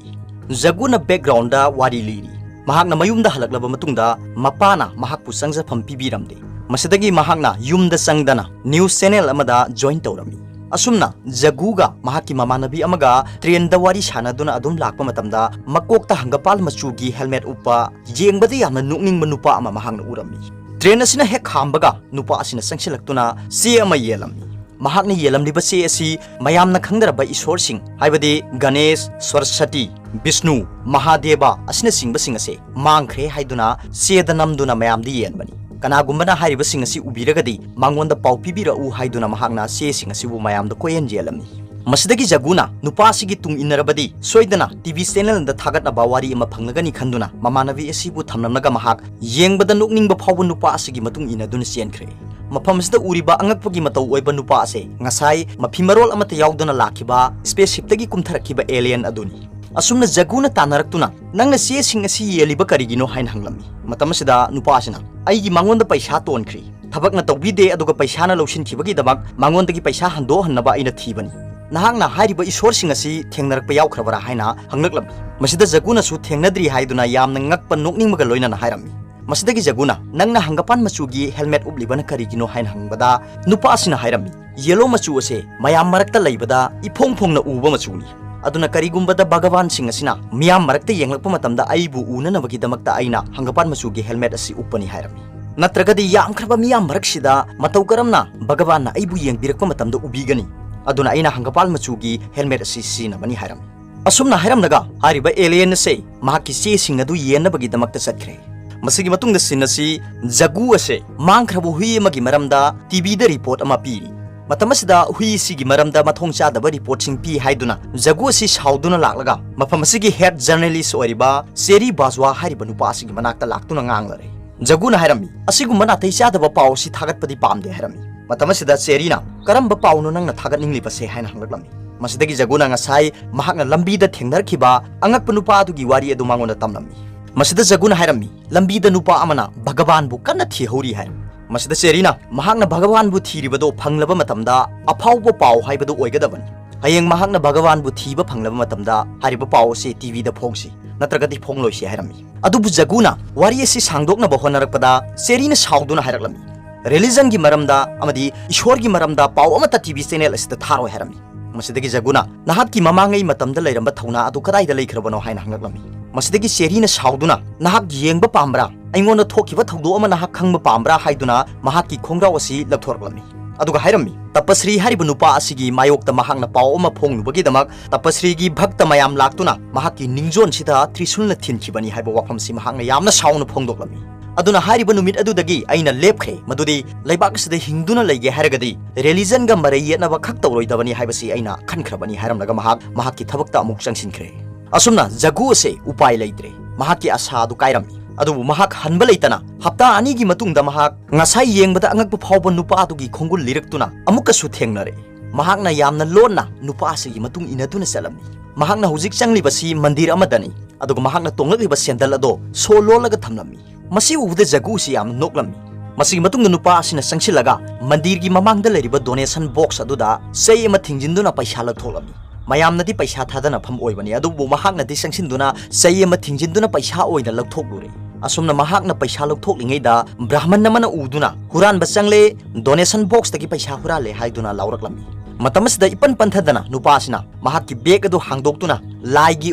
ꯖꯒꯨꯅ ꯕꯦꯛꯒ꯭ꯔꯥꯎꯟꯗ ꯋꯥꯔꯤ ꯂꯤꯔꯤ꯫ ꯃꯍꯥꯛꯅ ꯃꯌꯨꯝꯗ ꯍꯜꯂꯛꯂꯕ ꯃꯇꯨꯡꯗ ꯃꯄꯥꯅ ꯃꯍꯥꯛꯄꯨ ꯆꯪꯖꯐꯝ ꯄꯤꯕꯤꯔꯝꯗꯦ꯫ ꯃꯁꯤꯗꯒꯤ ꯃꯍꯥꯛꯅ ꯌꯨꯝꯗ ꯆꯪꯗꯅ ꯅ꯭ꯌꯨꯁ ꯆꯦꯅꯦꯜ ꯑꯃꯗ ꯖꯣꯏꯟ ꯇꯧꯔꯝꯃꯤ꯫ ꯑꯁꯨꯝꯅ ꯖꯒꯨꯒ ꯃꯍꯥꯛꯀꯤ ꯃꯃꯥꯟꯅꯕꯤ ꯑꯃꯒ ꯇ꯭ꯔꯦꯟꯗ ꯋꯥꯔꯤ ꯁꯥꯟꯅꯗꯨꯅ ꯑꯗꯨꯝ ꯂꯥꯛꯄ ꯃꯇꯝꯗ ꯃꯀꯣꯛꯇ ꯍꯪꯒꯄꯥꯜ ꯃꯆꯨꯒꯤ ꯍꯦꯜꯃꯦꯠ ꯎꯞꯄ, ꯌꯦꯡꯕꯗ ꯌꯥꯝꯅ ꯅꯣꯛꯅꯤꯡꯕ ꯅꯨꯄꯥ ꯑꯃ ꯃꯍꯥꯛꯅ ꯎꯔꯝꯃꯤ꯫ ꯇ꯭ꯔꯦꯟ ꯑꯁꯤꯅ ꯍꯦꯛ ꯈꯥꯝꯕꯒ ꯅꯨꯄꯥ ꯑꯁꯤꯅ ꯆꯪꯁꯤꯜꯂꯛꯇꯨꯅ ꯆꯦ ꯑꯃ ꯌꯦꯜꯂꯝꯃꯤ꯫ ꯃꯍꯥꯛꯅ ꯌꯦꯜꯂꯝꯂꯤꯕ ꯆꯦ ꯑꯁꯤ ꯃꯌꯥꯝꯅ ꯈꯪꯅꯔꯕ ꯏꯁꯣꯔꯁꯤꯡ, ꯍꯥꯏꯕꯗꯤ ꯒꯅꯦꯁ, ꯁꯔꯁꯇꯤ, ꯕꯤꯁꯅꯨ, ꯃꯍꯥꯗꯦꯕ ꯑꯁꯤꯅꯆꯤꯡꯕꯁꯤꯡ ꯑꯁꯦ ꯃꯥꯡꯈ꯭ꯔꯦ ꯍꯥꯏꯗꯨꯅ ꯆꯦꯗ ꯅꯝꯗꯨꯅ ꯃꯌꯥꯝꯗ ꯌꯦꯟꯕꯅꯤ꯫ ꯀꯅꯥꯒꯨꯝꯕꯅ ꯍꯥꯏꯔꯤꯕꯁꯤꯡ ꯑꯁꯤ ꯎꯕꯤꯔꯒꯗꯤ ꯃꯉꯣꯟꯗ ꯄꯥꯎ ꯄꯤꯕꯤꯔꯛꯎ ꯍꯥꯏꯗꯨꯅ ꯃꯍꯥꯛꯅ ꯆꯦꯁꯤꯡ ꯑꯁꯤꯕꯨ ꯃꯌꯥꯝꯗ ꯀꯣꯏꯍꯟ ꯌꯦꯜꯂꯝꯃꯤ꯫ ꯃꯁꯤꯗꯒꯤ ꯖꯒꯨꯅ ꯅꯨꯄꯥ ꯑꯁꯤꯒꯤ ꯇꯨꯡ ꯏꯟꯅꯔꯕꯗꯤ ꯁꯣꯏꯗꯅ ꯇꯤ ꯚꯤ ꯆꯦꯅꯦꯜꯗ ꯊꯥꯒꯠꯅꯕ ꯋꯥꯔꯤ ꯑꯃ ꯐꯪꯂꯒꯅꯤ ꯈꯟꯗꯨꯅ ꯃꯃꯥꯟꯅꯕꯤ ꯑꯁꯤꯕꯨ ꯊꯝꯂꯝꯂꯒ ꯃꯍꯥꯛ ꯌꯦꯡꯕꯗ ꯅꯣꯛꯅꯤꯡꯕ ꯐꯥꯎꯕ ꯅꯨꯄꯥ ꯑꯁꯤꯒꯤ ꯃꯇꯨꯡ ꯏꯟꯅꯗꯨꯅ ꯆꯦꯟꯈ꯭ꯔꯦ꯫ ꯃꯐꯝ ꯑꯁꯤꯗ ꯎꯔꯤꯕ ꯑꯉꯛꯄꯒꯤ ꯃꯇꯧ ꯑꯣꯏꯕ ꯅꯨꯄꯥ ꯑꯁꯦ ꯉꯁꯥꯏ ꯃꯐꯤ ꯃꯔꯣꯜ ꯑꯃꯠꯇ ꯌꯥꯎꯗꯅ ꯂꯥꯛꯈꯤꯕ ꯁ꯭ꯄꯦꯁꯁꯤꯞꯇꯒꯤ ꯀꯨꯝꯊꯔꯛꯈꯤꯕ ꯑꯦꯂꯤꯌꯟ ꯑꯗꯨꯅꯤ꯫ ꯑꯁꯨꯝꯅ ꯖꯒꯨꯅ ꯇꯥꯟꯅꯔꯛꯇꯨꯅ, "ꯅꯪꯅ ꯆꯦꯁꯤꯡ ꯑꯁꯤ ꯌꯦꯜꯂꯤꯕ ꯀꯔꯤꯒꯤꯅꯣ?" ꯍꯥꯏꯅ ꯍꯪꯂꯝꯃꯤ꯫ ꯃꯇꯝ ꯑꯁꯤꯗ ꯅꯨꯄꯥ ꯑꯁꯤꯅ, "ꯑꯩꯒꯤ ꯃꯉꯣꯟꯗ ꯄꯩꯁꯥ ꯇꯣꯟꯈ꯭ꯔꯤ꯫ ꯊꯕꯛꯅ ꯇꯧꯕꯤꯗꯦ, ꯑꯗꯨꯒ ꯄꯩꯁꯥꯅ ꯂꯧꯁꯤꯟꯈꯤꯕꯒꯤꯗꯃꯛ ꯃꯉꯣꯟꯗꯒꯤ ꯄꯩꯁꯥ ꯍꯟꯗꯣꯛꯍꯟꯅꯕ ꯑꯩꯅ ꯊꯤꯕꯅꯤ꯫ ꯅꯍꯥꯛꯅ ꯍꯥꯏꯔꯤꯕ ꯏꯁꯣꯔꯁꯤꯡ ꯑꯁꯤ ꯊꯦꯡꯅꯔꯛꯄ ꯌꯥꯎꯈ꯭ꯔꯕꯔꯥ?" ꯍꯥꯏꯅ ꯍꯪꯂꯛꯂꯝꯃꯤ꯫ ꯃꯁꯤꯗ ꯖꯒꯨꯅꯁꯨ ꯊꯦꯡꯅꯗ꯭ꯔꯤ ꯍꯥꯏꯗꯨꯅ ꯌꯥꯝꯅ ꯉꯛꯄ ꯅꯣꯛꯅꯤꯡꯕꯒ ꯂꯣꯏꯅꯅ ꯍꯥꯏꯔꯝꯃꯤ꯫ ꯃꯁꯤꯗꯒꯤ ꯖꯒꯨꯅ, "ꯅꯪꯅ ꯍꯪꯒꯄꯥꯟ ꯃꯆꯨꯒꯤ ꯍꯦꯜꯃꯦꯠ ꯎꯞꯂꯤꯕꯅ ꯀꯔꯤꯒꯤꯅꯣ?" ꯍꯥꯏꯅ ꯍꯪꯕꯗ, ꯅꯨꯄꯥ ꯑꯁꯤꯅ ꯍꯥꯏꯔꯝꯃꯤ, "ꯌꯦꯂꯣ ꯃꯆꯨ ꯑꯁꯦ ꯃꯌꯥꯝ ꯃꯔꯛꯇ ꯂꯩꯕꯗ ꯏꯐꯣꯡ ꯐꯣꯡꯅ ꯎꯕ ꯃꯆꯨꯅꯤ꯫ ꯑꯗꯨꯅ ꯀꯔꯤꯒꯨꯝꯕꯗ ꯚꯒꯕꯥꯟꯁꯤꯡ ꯑꯁꯤꯅ ꯃꯤꯌꯥꯝ ꯃꯔꯛꯇ ꯌꯦꯡꯂꯛꯄ ꯃꯇꯝꯗ ꯑꯩꯕꯨ ꯎꯅꯅꯕꯒꯤꯗꯃꯛꯇ ꯑꯩꯅ ꯍꯪꯒꯄꯥꯟ ꯃꯆꯨꯒꯤ ꯍꯦꯜꯃꯦꯠ ꯑꯁꯤ ꯎꯞꯄꯅꯤ" ꯍꯥꯏꯔꯝꯃꯤ꯫ "ꯅꯠꯇ꯭ꯔꯒꯗꯤ ꯌꯥꯝꯈ꯭ꯔꯕ ꯃꯤꯌꯥꯝ ꯃꯔꯛꯁꯤꯗ ꯃꯇꯧ ꯀꯔꯝꯅ ꯚꯒꯕꯥꯟꯅ ꯑꯩꯕꯨ ꯌꯦꯡꯕꯤꯔꯛꯄ ꯃꯇꯝꯗ ꯎꯕꯤꯒꯅꯤ? ꯑꯗꯨꯅ ꯑꯩꯅ ꯍꯪꯒꯄꯥꯜ ꯃꯆꯨꯒꯤ ꯍꯦꯜꯃꯦꯠ ꯑꯁꯤ ꯁꯤꯖꯤꯟꯅꯕꯅꯤ" ꯍꯥꯏꯔꯝꯃꯤ꯫ ꯑꯁꯨꯝꯅ ꯍꯥꯏꯔꯝꯂꯒ ꯍꯥꯏꯔꯤꯕ ꯑꯦꯂꯤꯌꯟ ꯑꯁꯦ ꯃꯍꯥꯛꯀꯤ ꯆꯦꯁꯤꯡ ꯑꯗꯨ ꯌꯦꯟꯅꯕꯒꯤꯗꯃꯛꯇ ꯆꯠꯈ꯭ꯔꯦ꯫ ꯃꯁꯤꯒꯤ ꯃꯇꯨꯡꯗ ꯁꯤꯟ ꯑꯁꯤ ꯖꯒꯨ ꯑꯁꯦ ꯃꯥꯡꯈ꯭ꯔꯕ ꯍꯨꯏ ꯑꯃꯒꯤ ꯃꯔꯝꯗ ꯇꯤ ꯚꯤꯗ ꯔꯤꯄꯣꯔꯠ ꯑꯃ ꯄꯤꯔꯤ꯫ ꯃꯇꯝ ꯑꯁꯤꯗ ꯍꯨꯏ ꯑꯁꯤꯒꯤ ꯃꯔꯝꯗ ꯃꯊꯣꯡ ꯆꯥꯗꯕ ꯔꯤꯄꯣꯔꯠꯁꯤꯡ ꯄꯤ ꯍꯥꯏꯗꯨꯅ ꯖꯒꯨ ꯑꯁꯤ ꯁꯥꯎꯗꯨꯅ ꯂꯥꯛꯂꯒ ꯃꯐꯝ ꯑꯁꯤꯒꯤ ꯍꯦꯗ ꯖꯔꯅꯦꯂꯤꯁ ꯑꯣꯏꯔꯤꯕ ꯆꯦꯔꯤ ꯕꯥꯖꯋꯥ ꯍꯥꯏꯔꯤꯕ ꯅꯨꯄꯥ ꯑꯁꯤꯒꯤ ꯃꯅꯥꯛꯇ ꯂꯥꯛꯇꯨꯅ ꯉꯥꯡꯂꯔꯦ꯫ ꯖꯒꯨꯅ ꯍꯥꯏꯔꯝꯃꯤ, "ꯑꯁꯤꯒꯨꯝꯕ ꯅꯥꯇꯩ ꯆꯥꯗꯕ ꯄꯥꯎ ꯑꯁꯤ ꯊꯥꯒꯠꯄꯗꯤ ꯄꯥꯝꯗꯦ" ꯍꯥꯏꯔꯝꯃꯤ꯫ ꯃꯇꯝ ꯑꯁꯤꯗ ꯆꯦꯔꯤꯅ, "ꯀꯔꯝꯕ ꯄꯥꯎꯅꯣ ꯅꯪꯅ ꯊꯥꯒꯠꯅꯤꯡꯂꯤꯕꯁꯦ?" ꯍꯥꯏꯅ ꯍꯪꯂꯛꯂꯝꯃꯤ꯫ ꯃꯁꯤꯗꯒꯤ ꯖꯒꯨꯅ ꯉꯁꯥꯏ ꯃꯍꯥꯛꯅ ꯂꯝꯕꯤꯗ ꯊꯦꯡꯅꯔꯛꯈꯤꯕ ꯑꯉꯛꯄ ꯅꯨꯄꯥ ꯑꯗꯨꯒꯤ ꯋꯥꯔꯤ ꯑꯗꯨ ꯃꯉꯣꯟꯗ ꯇꯝꯂꯝꯃꯤ꯫ ꯃꯁꯤꯗ ꯖꯒꯨꯅ ꯍꯥꯏꯔꯝꯃꯤ, "ꯂꯝꯕꯤꯗ ꯅꯨꯄꯥ ꯑꯃꯅ ꯚꯒꯕꯥꯟꯕꯨ ꯀꯟꯅ ꯊꯤꯍꯧꯔꯤ" ꯍꯥꯏꯔꯝꯃꯤ꯫ ꯃꯁꯤꯗ ꯆꯦꯔꯤꯅ, "ꯃꯍꯥꯛꯅ ꯚꯒꯕꯥꯟꯕꯨ ꯊꯤꯔꯤꯕꯗꯣ ꯐꯪꯂꯕ ꯃꯇꯝꯗ ꯑꯐꯥꯎꯕ ꯄꯥꯎ ꯍꯥꯏꯕꯗꯨ ꯑꯣꯏꯒꯗꯕꯅꯤ꯫ ꯍꯌꯦꯡ ꯃꯍꯥꯛꯅ ꯚꯒꯕꯥꯟꯕꯨ ꯊꯤꯕ ꯐꯪꯂꯕ ꯃꯇꯝꯗ ꯍꯥꯏꯔꯤꯕ ꯄꯥꯎ ꯑꯁꯤ ꯇꯤꯚꯤꯗ ꯐꯣꯡꯁꯤ, ꯅꯠꯇ꯭ꯔꯒꯗꯤ ꯐꯣꯡꯂꯣꯏꯁꯤ" ꯍꯥꯏꯔꯝꯃꯤ꯫ ꯑꯗꯨꯕꯨ ꯖꯒꯨꯅ ꯋꯥꯔꯤ ꯑꯁꯤ ꯁꯥꯡꯗꯣꯛꯅꯕ ꯍꯣꯠꯅꯔꯛꯄꯗ ꯆꯦꯔꯤꯅ ꯁꯥꯎꯗꯨꯅ ꯍꯥꯏꯔꯛꯂꯝꯃꯤ, "ꯔꯤꯂꯤꯖꯟꯒꯤ ꯃꯔꯝꯗ ꯑꯃꯗꯤ ꯏꯁꯣꯔꯒꯤ ꯃꯔꯝꯗ ꯄꯥꯎ ꯑꯃꯠꯇ ꯇꯤꯚꯤ ꯆꯦꯅꯦꯜ ꯑꯁꯤꯗ ꯊꯥꯔꯣꯏ" ꯍꯥꯏꯔꯝꯃꯤ꯫ ꯃꯁꯤꯗꯒꯤ ꯖꯒꯨꯅ, "ꯅꯍꯥꯛꯀꯤ ꯃꯃꯥꯡꯉꯩ ꯃꯇꯝꯗ ꯂꯩꯔꯝꯕ ꯊꯧꯅꯥ ꯑꯗꯨ ꯀꯗꯥꯏꯗ ꯂꯩꯈ꯭ꯔꯕꯅꯣ?" ꯍꯥꯏꯅ ꯍꯪꯂꯛꯂꯝꯃꯤ꯫ ꯃꯁꯤꯗꯒꯤ ꯆꯦꯔꯤꯅ ꯁꯥꯎꯗꯨꯅ, "ꯅꯍꯥꯛ ꯌꯦꯡꯕ ꯄꯥꯝꯕ꯭ꯔꯥ? ꯑꯩꯉꯣꯟꯗ ꯊꯣꯛꯈꯤꯕ ꯊꯧꯗꯣꯛ ꯑꯃ ꯅꯍꯥꯛ ꯈꯪꯕ ꯄꯥꯝꯕ꯭ꯔꯥ?" ꯍꯥꯏꯗꯨꯅ ꯃꯍꯥꯛꯀꯤ ꯈꯣꯡꯒ꯭ꯔꯥꯎ ꯑꯁꯤ ꯂꯧꯊꯣꯔꯛꯂꯝꯃꯤ꯫ ꯑꯗꯨꯒ ꯍꯥꯏꯔꯝꯃꯤ, "ꯇꯄꯁ꯭ꯔꯤ ꯍꯥꯏꯔꯤꯕ ꯅꯨꯄꯥ ꯑꯁꯤꯒꯤ ꯃꯥꯌꯣꯛꯇ ꯃꯍꯥꯛꯅ ꯄꯥꯎ ꯑꯃ ꯐꯣꯡꯂꯨꯕꯒꯤꯗꯃꯛ ꯇꯄꯁ꯭ꯔꯤꯒꯤ ꯚꯛꯇ ꯃꯌꯥꯝ ꯂꯥꯛꯇꯨꯅ ꯃꯍꯥꯛꯀꯤ ꯅꯤꯡꯖꯣꯟꯁꯤꯗ ꯇ꯭ꯔꯤꯁꯨꯜꯅ ꯊꯤꯟꯈꯤꯕꯅꯤ" ꯍꯥꯏꯕ ꯋꯥꯐꯝꯁꯤ ꯃꯍꯥꯛꯅ ꯌꯥꯝꯅ ꯁꯥꯎꯅ ꯐꯣꯡꯗꯣꯛꯂꯝꯃꯤ꯫ ꯑꯗꯨꯅ ꯍꯥꯏꯔꯤꯕ ꯅꯨꯃꯤꯠ ꯑꯗꯨꯗꯒꯤ ꯑꯩꯅ ꯂꯦꯞꯈ꯭ꯔꯦ ꯃꯗꯨꯗꯤ ꯂꯩꯕꯥꯛ ꯑꯁꯤꯗ ꯍꯤꯡꯗꯨꯅ ꯂꯩꯒꯦ ꯍꯥꯏꯔꯒꯗꯤ ꯔꯤꯂꯤꯖꯟꯒ ꯃꯔꯩ ꯌꯦꯠꯅꯕ ꯈꯛ ꯇꯧꯔꯣꯏꯗꯕꯅꯤ ꯍꯥꯏꯕꯁꯤ ꯑꯩꯅ ꯈꯟꯈ꯭ꯔꯕꯅꯤ ꯍꯥꯏꯔꯝꯂꯒ ꯃꯍꯥꯛ ꯃꯍꯥꯛꯀꯤ ꯊꯕꯛꯇ ꯑꯃꯨꯛ ꯆꯪꯁꯤꯟꯈ꯭ꯔꯦ꯫ ꯑꯁꯨꯝꯅ ꯖꯒꯨ ꯑꯁꯦ ꯎꯄꯥꯏ ꯂꯩꯇ꯭ꯔꯦ, ꯃꯍꯥꯛꯀꯤ ꯑꯁꯥ ꯑꯗꯨ ꯀꯥꯏꯔꯝꯃꯤ꯫ ꯑꯗꯨꯕꯨ ꯃꯍꯥꯛ ꯍꯟꯕ ꯂꯩꯇꯅ ꯍꯞꯇꯥ ꯑꯅꯤꯒꯤ ꯃꯇꯨꯡꯗ ꯃꯍꯥꯛ ꯉꯁꯥꯏ ꯌꯦꯡꯕꯗ ꯑꯉꯛꯄ ꯐꯥꯎꯕ ꯅꯨꯄꯥ ꯑꯗꯨꯒꯤ ꯈꯣꯡꯒꯨꯜ ꯂꯤꯔꯛꯇꯨꯅ ꯑꯃꯨꯛꯀꯁꯨ ꯊꯦꯡꯅꯔꯦ꯫ ꯃꯍꯥꯛꯅ ꯌꯥꯝꯅ ꯂꯣꯟꯅ ꯅꯨꯄꯥ ꯑꯁꯤꯒꯤ ꯃꯇꯨꯡ ꯏꯟꯅꯗꯨꯅ ꯆꯠꯂꯝꯃꯤ꯫ ꯃꯍꯥꯛꯅ ꯍꯧꯖꯤꯛ ꯆꯪꯂꯤꯕꯁꯤ ꯃꯟꯗꯤꯔ ꯑꯃꯗꯅꯤ, ꯑꯗꯨꯒ ꯃꯍꯥꯛꯅ ꯇꯣꯡꯂꯛꯂꯤꯕ ꯁꯦꯟꯗꯜ ꯑꯗꯣ ꯁꯣ ꯂꯣꯜꯂꯒ ꯊꯝꯂꯝꯃꯤ꯫ ꯃꯁꯤ ꯎꯕꯗ ꯖꯒꯨꯁꯤ ꯌꯥꯝꯅ ꯅꯣꯛꯂꯝꯃꯤ꯫ ꯃꯁꯤꯒꯤ ꯃꯇꯨꯡꯗ ꯅꯨꯄꯥ ꯑꯁꯤꯅ ꯆꯪꯁꯤꯜꯂꯒ ꯃꯟꯗꯤꯔꯒꯤ ꯃꯃꯥꯡꯗ ꯂꯩꯔꯤꯕ ꯗꯣꯅꯦꯁꯟ ꯕꯣꯛꯁ ꯑꯗꯨꯗ ꯆꯩ ꯑꯃ ꯊꯤꯡꯖꯤꯟꯗꯨꯅ ꯄꯩꯁꯥ ꯂꯧꯊꯣꯛꯂꯝꯃꯤ꯫ ꯃꯌꯥꯝꯅꯗꯤ ꯄꯩꯁꯥ ꯊꯥꯗꯅꯐꯝ ꯑꯣꯏꯕꯅꯤ, ꯑꯗꯨꯕꯨ ꯃꯍꯥꯛꯅꯗꯤ ꯆꯪꯁꯤꯟꯗꯨꯅ ꯆꯩ ꯑꯃ ꯊꯤꯡꯖꯤꯟꯗꯨꯅ ꯄꯩꯁꯥ ꯑꯣꯏꯅ ꯂꯧꯊꯣꯛꯂꯨꯔꯦ꯫ ꯑꯁꯨꯝꯅ ꯃꯍꯥꯛꯅ ꯄꯩꯁꯥ ꯂꯧꯊꯣꯛꯂꯤꯉꯩꯗ ꯕ꯭ꯔꯥꯍꯃꯟ ꯑꯃꯅ ꯎꯗꯨꯅ, "ꯍꯨꯔꯥꯟꯕ ꯆꯪꯂꯦ, ꯗꯣꯅꯦꯁꯟ ꯕꯣꯛꯁꯇꯒꯤ ꯄꯩꯁꯥ ꯍꯨꯔꯥꯜꯂꯦ" ꯍꯥꯏꯗꯨꯅ ꯂꯥꯎꯔꯛꯂꯝꯃꯤ꯫ ꯃꯇꯝ ꯑꯁꯤꯗ ꯏꯄꯟ ꯄꯟꯊꯗꯅ ꯅꯨꯄꯥ ꯑꯁꯤꯅ ꯃꯍꯥꯛꯀꯤ ꯕꯦꯒ ꯑꯗꯨ ꯍꯥꯡꯗꯣꯛꯇꯨꯅ ꯂꯥꯏꯒꯤ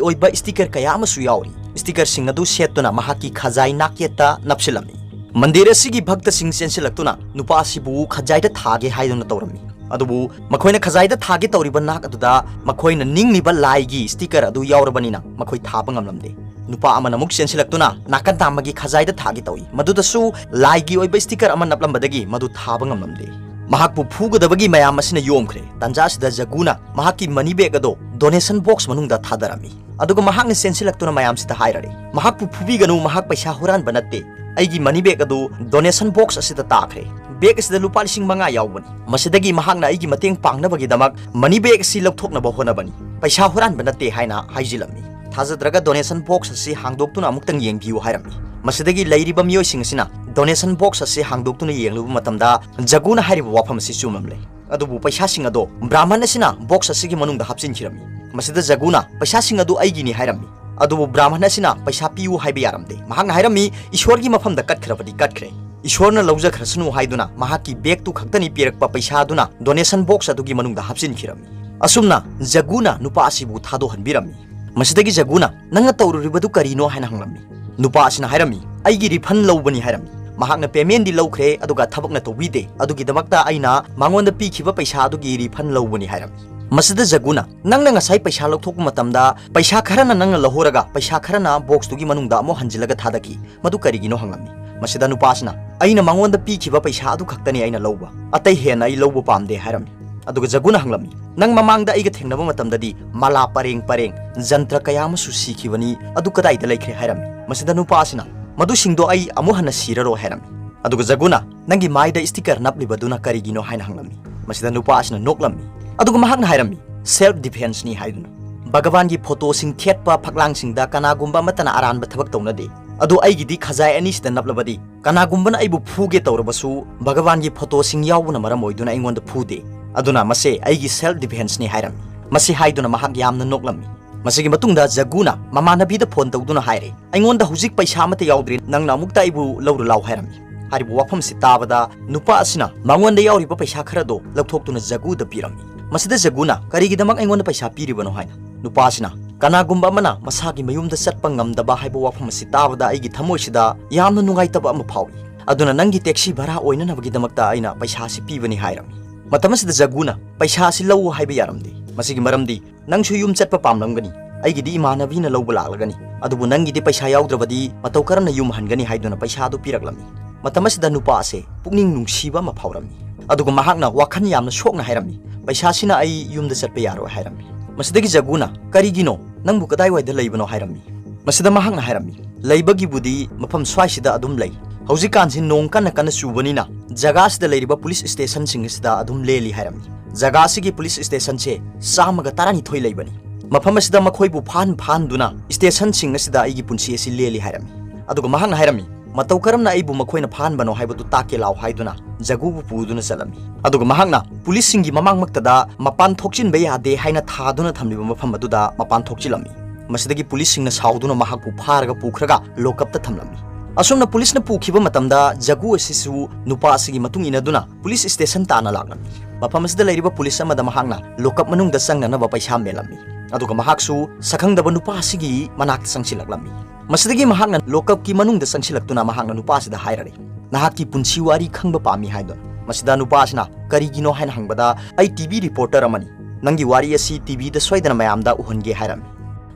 ꯑꯣꯏꯕ ꯁ꯭ꯇꯤꯀꯔ ꯀꯌꯥ ꯑꯃꯁꯨ ꯌꯥꯎꯔꯤ꯫ ꯁ꯭ꯇꯤꯀꯔꯁꯤꯡ ꯑꯗꯨ ꯁꯦꯠꯇꯨꯅ ꯃꯍꯥꯛꯀꯤ ꯈꯖꯥꯏ ꯅꯥꯛꯌꯦꯠꯇ ꯅꯞꯁꯤꯜꯂꯝꯃꯤ꯫ ꯃꯟꯗꯤꯔ ꯑꯁꯤꯒꯤ ꯚꯛꯇꯁꯤꯡ ꯆꯦꯟꯁꯤꯜꯂꯛꯇꯨꯅ ꯅꯨꯄꯥ ꯑꯁꯤꯕꯨ ꯈꯖꯥꯏꯗ ꯊꯥꯒꯦ ꯍꯥꯏꯗꯨꯅ ꯇꯧꯔꯝꯃꯤ꯫ ꯑꯗꯨꯕꯨ ꯃꯈꯣꯏꯅ ꯈꯖꯥꯏꯗ ꯊꯥꯒꯦ ꯇꯧꯔꯤꯕ ꯅꯥꯛ ꯑꯗꯨꯗ ꯃꯈꯣꯏꯅ ꯅꯤꯡꯂꯤꯕ ꯂꯥꯏꯒꯤ ꯁ꯭ꯇꯤꯀꯔ ꯑꯗꯨ ꯌꯥꯎꯔꯕꯅꯤꯅ ꯃꯈꯣꯏ ꯊꯥꯕ ꯉꯝꯂꯝꯗꯦ꯫ ꯅꯨꯄꯥ ꯑꯃꯅ ꯑꯃꯨꯛ ꯆꯦꯟꯁꯤꯜꯂꯛꯇꯨꯅ ꯅꯥꯀꯟ ꯇꯥꯃꯒꯤ ꯈꯖꯥꯏꯗ ꯊꯥꯒꯦ ꯇꯧꯏ, ꯃꯗꯨꯗꯁꯨ ꯂꯥꯏꯒꯤ ꯑꯣꯏꯕ ꯁ꯭ꯇꯤꯀꯔ ꯑꯃ ꯅꯞꯂꯝꯕꯗꯒꯤ ꯃꯗꯨ ꯊꯥꯕ ꯉꯝꯂꯝꯗꯦ꯫ ꯃꯍꯥꯛꯄꯨ ꯐꯨꯒꯗꯕꯒꯤ ꯃꯌꯥꯝ ꯑꯁꯤꯅ ꯌꯣꯝꯈ꯭ꯔꯦ꯫ ꯇꯥꯟꯖꯥ ꯑꯁꯤꯗ ꯖꯒꯨꯅ ꯃꯍꯥꯛꯀꯤ ꯃꯅꯤ ꯕꯦꯒ ꯑꯗꯨ ꯗꯣꯅꯦꯁꯟ ꯕꯣꯛꯁ ꯃꯅꯨꯡꯗ ꯊꯥꯗꯔꯝꯃꯤ꯫ ꯑꯗꯨꯒ ꯃꯍꯥꯛꯅ ꯆꯦꯟꯁꯤꯜꯂꯛꯇꯨꯅ ꯃꯌꯥꯝꯁꯤꯗ ꯍꯥꯏꯔꯔꯦ, "ꯃꯍꯥꯛꯄꯨ ꯐꯨꯕꯤꯒꯅꯨ, ꯃꯍꯥꯛ ꯄꯩꯁꯥ ꯍꯨꯔꯥꯟꯕ ꯅꯠꯇꯦ꯫ ꯑꯩꯒꯤ ꯃꯅꯤ ꯕꯦꯒ ꯑꯗꯨ ꯗꯣꯅꯦꯁꯟ ꯕꯣꯛꯁ ꯑꯁꯤꯗ ꯇꯥꯈ꯭ꯔꯦ꯫ ꯕꯦꯒ ꯑꯁꯤꯗ ꯂꯨꯄꯥ ꯂꯤꯁꯤꯡ ꯃꯉꯥ ꯌꯥꯎꯕꯅꯤ꯫ ꯃꯁꯤꯗꯒꯤ ꯃꯍꯥꯛꯅ ꯑꯩꯒꯤ ꯃꯇꯦꯡ ꯄꯥꯡꯅꯕꯒꯤꯗꯃꯛ ꯃꯅꯤ ꯕꯦꯒ ꯑꯁꯤ ꯂꯧꯊꯣꯛꯅꯕ ꯍꯣꯠꯅꯕꯅꯤ, ꯄꯩꯁꯥ ꯍꯨꯔꯥꯟꯕ ꯅꯠꯇꯦ ꯍꯥꯏꯅ ꯍꯥꯏꯖꯤꯜꯂꯝꯃꯤ꯫ ꯊꯥꯖꯗ꯭ꯔꯒ ꯗꯣꯅꯦꯁꯟ ꯕꯣꯛꯁ ꯑꯁꯤ ꯍꯥꯡꯗꯣꯛꯇꯨꯅ ꯑꯃꯨꯛꯇꯪ ꯌꯦꯡꯕꯤꯌꯨ ꯍꯥꯏꯔꯝꯃꯤ꯫ ꯃꯁꯤꯗꯒꯤ ꯂꯩꯔꯤꯕ ꯃꯤꯑꯣꯏꯁꯤꯡ ꯑꯁꯤꯅ ꯗꯣꯅꯦꯁꯟ ꯕꯣꯛꯁ ꯑꯁꯤ ꯍꯥꯡꯗꯣꯛꯇꯨꯅ ꯌꯦꯡꯂꯨꯕ ꯃꯇꯝꯗ ꯖꯒꯨꯅ ꯍꯥꯏꯔꯤꯕ ꯋꯥꯐꯝ ꯑꯁꯤ ꯆꯨꯝꯂꯝꯂꯦ꯫ ꯑꯗꯨꯕꯨ ꯄꯩꯁꯥꯁꯤꯡ ꯑꯗꯣ ꯕ꯭ꯔꯥꯍꯃꯟ ꯑꯁꯤꯅ ꯕꯣꯛꯁ ꯑꯁꯤꯒꯤ ꯃꯅꯨꯡꯗ ꯍꯥꯞꯆꯤꯟꯈꯤꯔꯝꯃꯤ꯫ ꯃꯁꯤꯗ ꯖꯒꯨꯅ ꯄꯩꯁꯥꯁꯤꯡ ꯑꯗꯨ ꯑꯩꯒꯤꯅꯤ ꯍꯥꯏꯔꯝꯃꯤ꯫ ꯑꯗꯨꯕꯨ ꯕ꯭ꯔꯥꯍꯃꯟ ꯑꯁꯤꯅ ꯄꯩꯁꯥ ꯄꯤꯌꯨ ꯍꯥꯏꯕ ꯌꯥꯔꯝꯗꯦ꯫ ꯃꯍꯥꯛꯅ ꯍꯥꯏꯔꯝꯃꯤ, "ꯏꯁꯣꯔꯒꯤ ꯃꯐꯝꯗ ꯀꯠꯈ꯭ꯔꯕꯗꯤ ꯀꯠꯈ꯭ꯔꯦ, ꯏꯁꯣꯔꯅ ꯂꯧꯖꯈ꯭ꯔꯁꯅꯨ" ꯍꯥꯏꯗꯨꯅ ꯃꯍꯥꯛꯀꯤ ꯕꯦꯒꯇꯨ ꯈꯛꯇꯅꯤ ꯄꯤꯔꯛꯄ ꯄꯩꯁꯥ ꯑꯗꯨꯅ ꯗꯣꯅꯦꯁꯟ ꯕꯣꯛꯁ ꯑꯗꯨꯒꯤ ꯃꯅꯨꯡꯗ ꯍꯥꯞꯆꯤꯟꯈꯤꯔꯝꯃꯤ꯫ ꯑꯁꯨꯝꯅ ꯖꯒꯨꯅ ꯅꯨꯄꯥ ꯑꯁꯤꯕꯨ ꯊꯥꯗꯣꯛꯍꯟꯕꯤꯔꯝꯃꯤ꯫ ꯃꯁꯤꯗꯒꯤ ꯖꯒꯨꯅ, "ꯅꯪꯅ ꯇꯧꯔꯨꯔꯤꯕꯗꯨ ꯀꯔꯤꯅꯣ?" ꯍꯥꯏꯅ ꯍꯪꯂꯝꯃꯤ꯫ ꯅꯨꯄꯥ ꯑꯁꯤꯅ ꯍꯥꯏꯔꯝꯃꯤ, "ꯑꯩꯒꯤ ꯔꯤꯐꯟ ꯂꯧꯕꯅꯤ" ꯍꯥꯏꯔꯝꯃꯤ꯫ ꯃꯍꯥꯛꯅ ꯄꯦꯃꯦꯟꯗꯤ ꯂꯧꯈ꯭ꯔꯦ, ꯑꯗꯨꯒ ꯊꯕꯛꯅ ꯇꯧꯕꯤꯗꯦ꯫ ꯑꯗꯨꯒꯤꯗꯃꯛꯇ ꯑꯩꯅ ꯃꯉꯣꯟꯗ ꯄꯤꯈꯤꯕ ꯄꯩꯁꯥ ꯑꯗꯨꯒꯤ ꯔꯤꯐꯟ ꯂꯧꯕꯅꯤ ꯍꯥꯏꯔꯝꯃꯤ꯫ ꯃꯁꯤꯗ ꯖꯒꯨꯅ, "ꯅꯪꯅ ꯉꯁꯥꯏ ꯄꯩꯁꯥ ꯂꯧꯊꯣꯛꯄ ꯃꯇꯝꯗ ꯄꯩꯁꯥ ꯈꯔꯅ ꯅꯪꯅ ꯂꯧꯍꯧꯔꯒ ꯄꯩꯁꯥ ꯈꯔꯅ ꯕꯣꯛꯁꯇꯨꯒꯤ ꯃꯅꯨꯡꯗ ꯑꯃꯨꯛ ꯍꯟꯖꯤꯜꯂꯒ ꯊꯥꯗꯈꯤ꯫ ꯃꯗꯨ ꯀꯔꯤꯒꯤꯅꯣ?" ꯍꯪꯂꯝꯃꯤ꯫ ꯃꯁꯤꯗ ꯅꯨꯄꯥꯁꯤꯅ, "ꯑꯩꯅ ꯃꯉꯣꯟꯗ ꯄꯤꯈꯤꯕ ꯄꯩꯁꯥ ꯑꯗꯨ ꯈꯛꯇꯅꯤ ꯑꯩꯅ ꯂꯧꯕ, ꯑꯇꯩ ꯍꯦꯟꯅ ꯑꯩ ꯂꯧꯕ ꯄꯥꯝꯗꯦ" ꯍꯥꯏꯔꯝꯃꯤ꯫ ꯑꯗꯨꯒ ꯖꯒꯨꯅ ꯍꯪꯂꯝꯃꯤ, "ꯅꯪ ꯃꯃꯥꯡꯗ ꯑꯩꯒ ꯊꯦꯡꯅꯕ ꯃꯇꯝꯗꯗꯤ ꯃꯥꯂꯥ ꯄꯔꯦꯡ ꯄꯔꯦꯡ, ꯖꯟꯇ꯭ꯔ ꯀꯌꯥ ꯑꯃꯁꯨ ꯁꯤꯈꯤꯕꯅꯤ, ꯑꯗꯨ ꯀꯗꯥꯏꯗ ꯂꯩꯈ꯭ꯔꯦ?" ꯍꯥꯏꯔꯝꯃꯤ꯫ ꯃꯁꯤꯗ ꯅꯨꯄꯥ ꯑꯁꯤꯅ, "ꯃꯗꯨꯁꯤꯡꯗꯣ ꯑꯩ ꯑꯃꯨꯛ ꯍꯟꯅ ꯁꯤꯔꯔꯣꯏ" ꯍꯥꯏꯔꯝꯃꯤ꯫ ꯑꯗꯨꯒ ꯖꯒꯨꯅ, "ꯅꯪꯒꯤ ꯃꯥꯏꯗ ꯁ꯭ꯇꯤꯀꯔ ꯅꯞꯂꯤꯕꯗꯨꯅ ꯀꯔꯤꯒꯤꯅꯣ?" ꯍꯥꯏꯅ ꯍꯪꯂꯝꯃꯤ꯫ ꯃꯁꯤꯗ ꯅꯨꯄꯥ ꯑꯁꯤꯅ ꯅꯣꯛꯂꯝꯃꯤ꯫ ꯑꯗꯨꯒ ꯃꯍꯥꯛꯅ ꯍꯥꯏꯔꯝꯃꯤ, "ꯁꯦꯜꯐ ꯗꯤꯐꯦꯟꯁꯅꯤ" ꯍꯥꯏꯗꯨꯅ꯫ ꯚꯒꯋꯥꯟꯒꯤ ꯐꯣꯇꯣꯁꯤꯡ ꯊꯦꯠꯄ ꯐꯛꯂꯥꯡꯁꯤꯡꯗ ꯀꯅꯥꯒꯨꯝꯕ ꯑꯃꯠꯇꯅ ꯑꯔꯥꯟꯕ ꯊꯕꯛ ꯇꯧꯅꯗꯦ꯫ ꯑꯗꯨ ꯑꯩꯒꯤꯗꯤ ꯈꯖꯥꯏ ꯑꯅꯤꯁꯤꯗ ꯅꯞꯂꯕꯗꯤ ꯀꯅꯥꯒꯨꯝꯕꯅ ꯑꯩꯕꯨ ꯐꯨꯒꯦ ꯇꯧꯔꯕꯁꯨ ꯚꯒꯋꯥꯟꯒꯤ ꯐꯣꯇꯣꯁꯤꯡ ꯌꯥꯎꯕꯅ ꯃꯔꯝ ꯑꯣꯏꯗꯨꯅ ꯑꯩꯉꯣꯟꯗ ꯐꯨꯗꯦ꯫ ꯑꯗꯨꯅ ꯃꯁꯦ ꯑꯩꯒꯤ ꯁꯦꯜꯐ ꯗꯤꯐꯦꯟꯁꯅꯤ ꯍꯥꯏꯔꯝꯃꯤ꯫ ꯃꯁꯤ ꯍꯥꯏꯗꯨꯅ ꯃꯍꯥꯛ ꯌꯥꯝꯅ ꯅꯣꯛꯂꯝꯃꯤ꯫ ꯃꯁꯤꯒꯤ ꯃꯇꯨꯡꯗ ꯖꯒꯨꯅ ꯃꯃꯥꯟꯅꯕꯤꯗ ꯐꯣꯟ ꯇꯧꯗꯨꯅ ꯍꯥꯏꯔꯦ, "ꯑꯩꯉꯣꯟꯗ ꯍꯧꯖꯤꯛ ꯄꯩꯁꯥ ꯑꯃꯠꯇ ꯌꯥꯎꯗ꯭ꯔꯤ, ꯅꯪꯅ ꯑꯃꯨꯛꯇ ꯑꯩꯕꯨ ꯂꯧꯔꯨ ꯂꯥꯎ" ꯍꯥꯏꯔꯝꯃꯤ꯫ ꯍꯥꯏꯔꯤꯕ ꯋꯥꯐꯝꯁꯤ ꯇꯥꯕꯗ ꯅꯨꯄꯥ ꯑꯁꯤꯅ ꯃꯉꯣꯟꯗ ꯌꯥꯎꯔꯤꯕ ꯄꯩꯁꯥ ꯈꯔꯗꯣ ꯂꯧꯊꯣꯛꯇꯨꯅ ꯖꯒꯨꯗ ꯄꯤꯔꯝꯃꯤ꯫ ꯃꯁꯤꯗ ꯖꯒꯨꯅ, "ꯀꯔꯤꯒꯤꯗꯃꯛ ꯑꯩꯉꯣꯟꯗ ꯄꯩꯁꯥ ꯄꯤꯔꯤꯕꯅꯣ?" ꯍꯥꯏꯅ꯫ ꯅꯨꯄꯥ ꯑꯁꯤꯅ, "ꯀꯅꯥꯒꯨꯝꯕ ꯑꯃꯅ ꯃꯁꯥꯒꯤ ꯃꯌꯨꯝꯗ ꯆꯠꯄ ꯉꯝꯗꯕ ꯍꯥꯏꯕ ꯋꯥꯐꯝ ꯑꯁꯤ ꯇꯥꯕꯗ ꯑꯩꯒꯤ ꯊꯃꯣꯏꯁꯤꯗ ꯌꯥꯝꯅ ꯅꯨꯡꯉꯥꯏꯇꯕ ꯑꯃ ꯐꯥꯎꯏ꯫ ꯑꯗꯨꯅ ꯅꯪꯒꯤ ꯇꯦꯛꯁꯤ ꯚꯔꯥ ꯑꯣꯏꯅꯅꯕꯒꯤꯗꯃꯛꯇ ꯑꯩꯅ ꯄꯩꯁꯥ ꯑꯁꯤ ꯄꯤꯕꯅꯤ" ꯍꯥꯏꯔꯝꯃꯤ꯫ ꯃꯇꯝ ꯑꯁꯤꯗ ꯖꯒꯨꯅ, "ꯄꯩꯁꯥ ꯑꯁꯤ ꯂꯧꯎ ꯍꯥꯏꯕ ꯌꯥꯔꯝꯗꯦ꯫ ꯃꯁꯤꯒꯤ ꯃꯔꯝꯗꯤ ꯅꯪꯁꯨ ꯌꯨꯝ ꯆꯠꯄ ꯄꯥꯝꯂꯝꯒꯅꯤ꯫ ꯑꯩꯒꯤꯗꯤ ꯏꯃꯥꯟꯅꯕꯤꯅ ꯂꯧꯕ ꯂꯥꯛꯂꯒꯅꯤ꯫ ꯑꯗꯨꯕꯨ ꯅꯪꯒꯤꯗꯤ ꯄꯩꯁꯥ ꯌꯥꯎꯗ꯭ꯔꯕꯗꯤ ꯃꯇꯧ ꯀꯔꯝꯅ ꯌꯨꯝ ꯍꯟꯒꯅꯤ?" ꯍꯥꯏꯗꯨꯅ ꯄꯩꯁꯥ ꯑꯗꯨ ꯄꯤꯔꯛꯂꯝꯃꯤ꯫ ꯃꯇꯝ ꯑꯁꯤꯗ ꯅꯨꯄꯥ ꯑꯁꯦ ꯄꯨꯛꯅꯤꯡ ꯅꯨꯡꯁꯤꯕ ꯑꯃ ꯐꯥꯎꯔꯝꯃꯤ꯫ ꯑꯗꯨꯒ ꯃꯍꯥꯛꯅ ꯋꯥꯈꯜ ꯌꯥꯝꯅ ꯁꯣꯛꯅ ꯍꯥꯏꯔꯝꯃꯤ, "ꯄꯩꯁꯥꯁꯤꯅ ꯑꯩ ꯌꯨꯝꯗ ꯆꯠꯄ ꯌꯥꯔꯣꯏ" ꯍꯥꯏꯔꯝꯃꯤ꯫ ꯃꯁꯤꯗꯒꯤ ꯖꯒꯨꯅ, "ꯀꯔꯤꯒꯤꯅꯣ? ꯅꯪꯕꯨ ꯀꯗꯥꯏꯋꯥꯏꯗ ꯂꯩꯕꯅꯣ?" ꯍꯥꯏꯔꯝꯃꯤ꯫ ꯃꯁꯤꯗ ꯃꯍꯥꯛꯅ ꯍꯥꯏꯔꯝꯃꯤ, "ꯂꯩꯕꯒꯤꯕꯨꯗꯤ ꯃꯐꯝ ꯁ꯭ꯋꯥꯏꯁꯤꯗ ꯑꯗꯨꯝ ꯂꯩ, ꯍꯧꯖꯤꯛꯀꯥꯟꯁꯤ ꯅꯣꯡ ꯀꯟꯅ ꯀꯟꯅ ꯆꯨꯕꯅꯤꯅ ꯖꯒꯥꯁꯤꯗ ꯂꯩꯔꯤꯕ ꯄꯨꯂꯤꯁ ꯁ꯭ꯇꯦꯁꯟꯁꯤꯡ ꯑꯁꯤꯗ ꯑꯗꯨꯝ ꯂꯦꯜꯂꯤ ꯍꯥꯏꯔꯝꯃꯤ꯫ ꯖꯒꯥ ꯑꯁꯤꯒꯤ ꯄꯨꯂꯤꯁ ꯁ꯭ꯇꯦꯁꯟꯁꯦ ꯆꯥꯝꯃꯒ ꯇꯔꯥꯅꯤꯊꯣꯏ ꯂꯩꯕꯅꯤ꯫ ꯃꯐꯝ ꯑꯁꯤꯗ ꯃꯈꯣꯏꯕꯨ ꯐꯥꯍꯟ ꯐꯥꯍꯟꯗꯨꯅ ꯁ꯭ꯇꯦꯁꯟꯁꯤꯡ ꯑꯁꯤꯗ ꯑꯩꯒꯤ ꯄꯨꯟꯁꯤ ꯑꯁꯤ ꯂꯦꯜꯂꯤ ꯍꯥꯏꯔꯝꯃꯤ꯫ ꯑꯗꯨꯒ ꯃꯍꯥꯛꯅ ꯍꯥꯏꯔꯝꯃꯤ, ꯃꯇꯧ ꯀꯔꯝꯅ ꯑꯩꯕꯨ ꯃꯈꯣꯏꯅ ꯐꯥꯍꯟꯕꯅꯣ ꯍꯥꯏꯕꯗꯨ ꯇꯥꯛꯀꯦ ꯂꯥꯎ ꯍꯥꯏꯗꯨꯅ ꯖꯒꯨꯕꯨ ꯄꯨꯗꯨꯅ ꯆꯠꯂꯝꯃꯤ꯫ ꯑꯗꯨꯒ ꯃꯍꯥꯛꯅ ꯄꯨꯂꯤꯁꯁꯤꯡꯒꯤ ꯃꯃꯥꯡꯃꯛꯇꯗ ꯃꯄꯥꯟ ꯊꯣꯛꯆꯤꯟꯕ ꯌꯥꯗꯦ ꯍꯥꯏꯅ ꯊꯥꯗꯨꯅ ꯊꯝꯂꯤꯕ ꯃꯐꯝ ꯑꯗꯨꯗ ꯃꯄꯥꯟ ꯊꯣꯛꯆꯤꯜꯂꯝꯃꯤ꯫ ꯃꯁꯤꯗꯒꯤ ꯄꯨꯂꯤꯁꯁꯤꯡꯅ ꯁꯥꯎꯗꯨꯅ ꯃꯍꯥꯛꯄꯨ ꯐꯥꯔꯒ ꯄꯨꯈ꯭ꯔꯒ ꯂꯣꯀꯞꯇ ꯊꯝꯂꯝꯃꯤ꯫ ꯑꯁꯨꯝꯅ ꯄꯨꯂꯤꯁꯅ ꯄꯨꯈꯤꯕ ꯃꯇꯝꯗ ꯖꯒꯨ ꯑꯁꯤꯁꯨ ꯅꯨꯄꯥ ꯑꯁꯤꯒꯤ ꯃꯇꯨꯡ ꯏꯟꯅꯗꯨꯅ ꯄꯨꯂꯤꯁ ꯁ꯭ꯇꯦꯁꯟ ꯇꯥꯟꯅ ꯂꯥꯛꯂꯝꯃꯤ꯫ ꯃꯐꯝ ꯑꯁꯤꯗ ꯂꯩꯔꯤꯕ ꯄꯨꯂꯤꯁ ꯑꯃꯗ ꯃꯍꯥꯛꯅ ꯂꯣꯀꯞ ꯃꯅꯨꯡꯗ ꯆꯪꯅꯅꯕ ꯄꯩꯁꯥ ꯃꯦꯜꯂꯝꯃꯤ꯫ ꯑꯗꯨꯒ ꯃꯍꯥꯛꯁꯨ ꯁꯛꯈꯪꯗꯕ ꯅꯨꯄꯥ ꯑꯁꯤꯒꯤ ꯃꯅꯥꯛꯇ ꯆꯪꯁꯤꯜꯂꯛꯂꯝꯃꯤ꯫ ꯃꯁꯤꯗꯒꯤ ꯃꯍꯥꯛꯅ ꯂꯣꯀꯞꯀꯤ ꯃꯅꯨꯡꯗ ꯆꯪꯁꯤꯜꯂꯛꯇꯨꯅ ꯃꯍꯥꯛꯅ ꯅꯨꯄꯥ ꯑꯁꯤꯗ ꯍꯥꯏꯔꯔꯦ, "ꯅꯍꯥꯛꯀꯤ ꯄꯨꯟꯁꯤ ꯋꯥꯔꯤ ꯈꯪꯕ ꯄꯥꯝꯃꯤ" ꯍꯥꯏꯗꯨꯅ꯫ ꯃꯁꯤꯗ ꯅꯨꯄꯥ ꯑꯁꯤꯅ ꯀꯔꯤꯒꯤꯅꯣ ꯍꯥꯏꯅ ꯍꯪꯕꯗ, "ꯑꯩ ꯇꯤ ꯚꯤ ꯔꯤꯄꯣꯔꯇꯔ ꯑꯃꯅꯤ, ꯅꯪꯒꯤ ꯋꯥꯔꯤ ꯑꯁꯤ ꯇꯤ ꯚꯤꯗ ꯁꯣꯏꯗꯅ ꯃꯌꯥꯝꯗ ꯎꯍꯟꯒꯦ" ꯍꯥꯏꯔꯝꯃꯤ꯫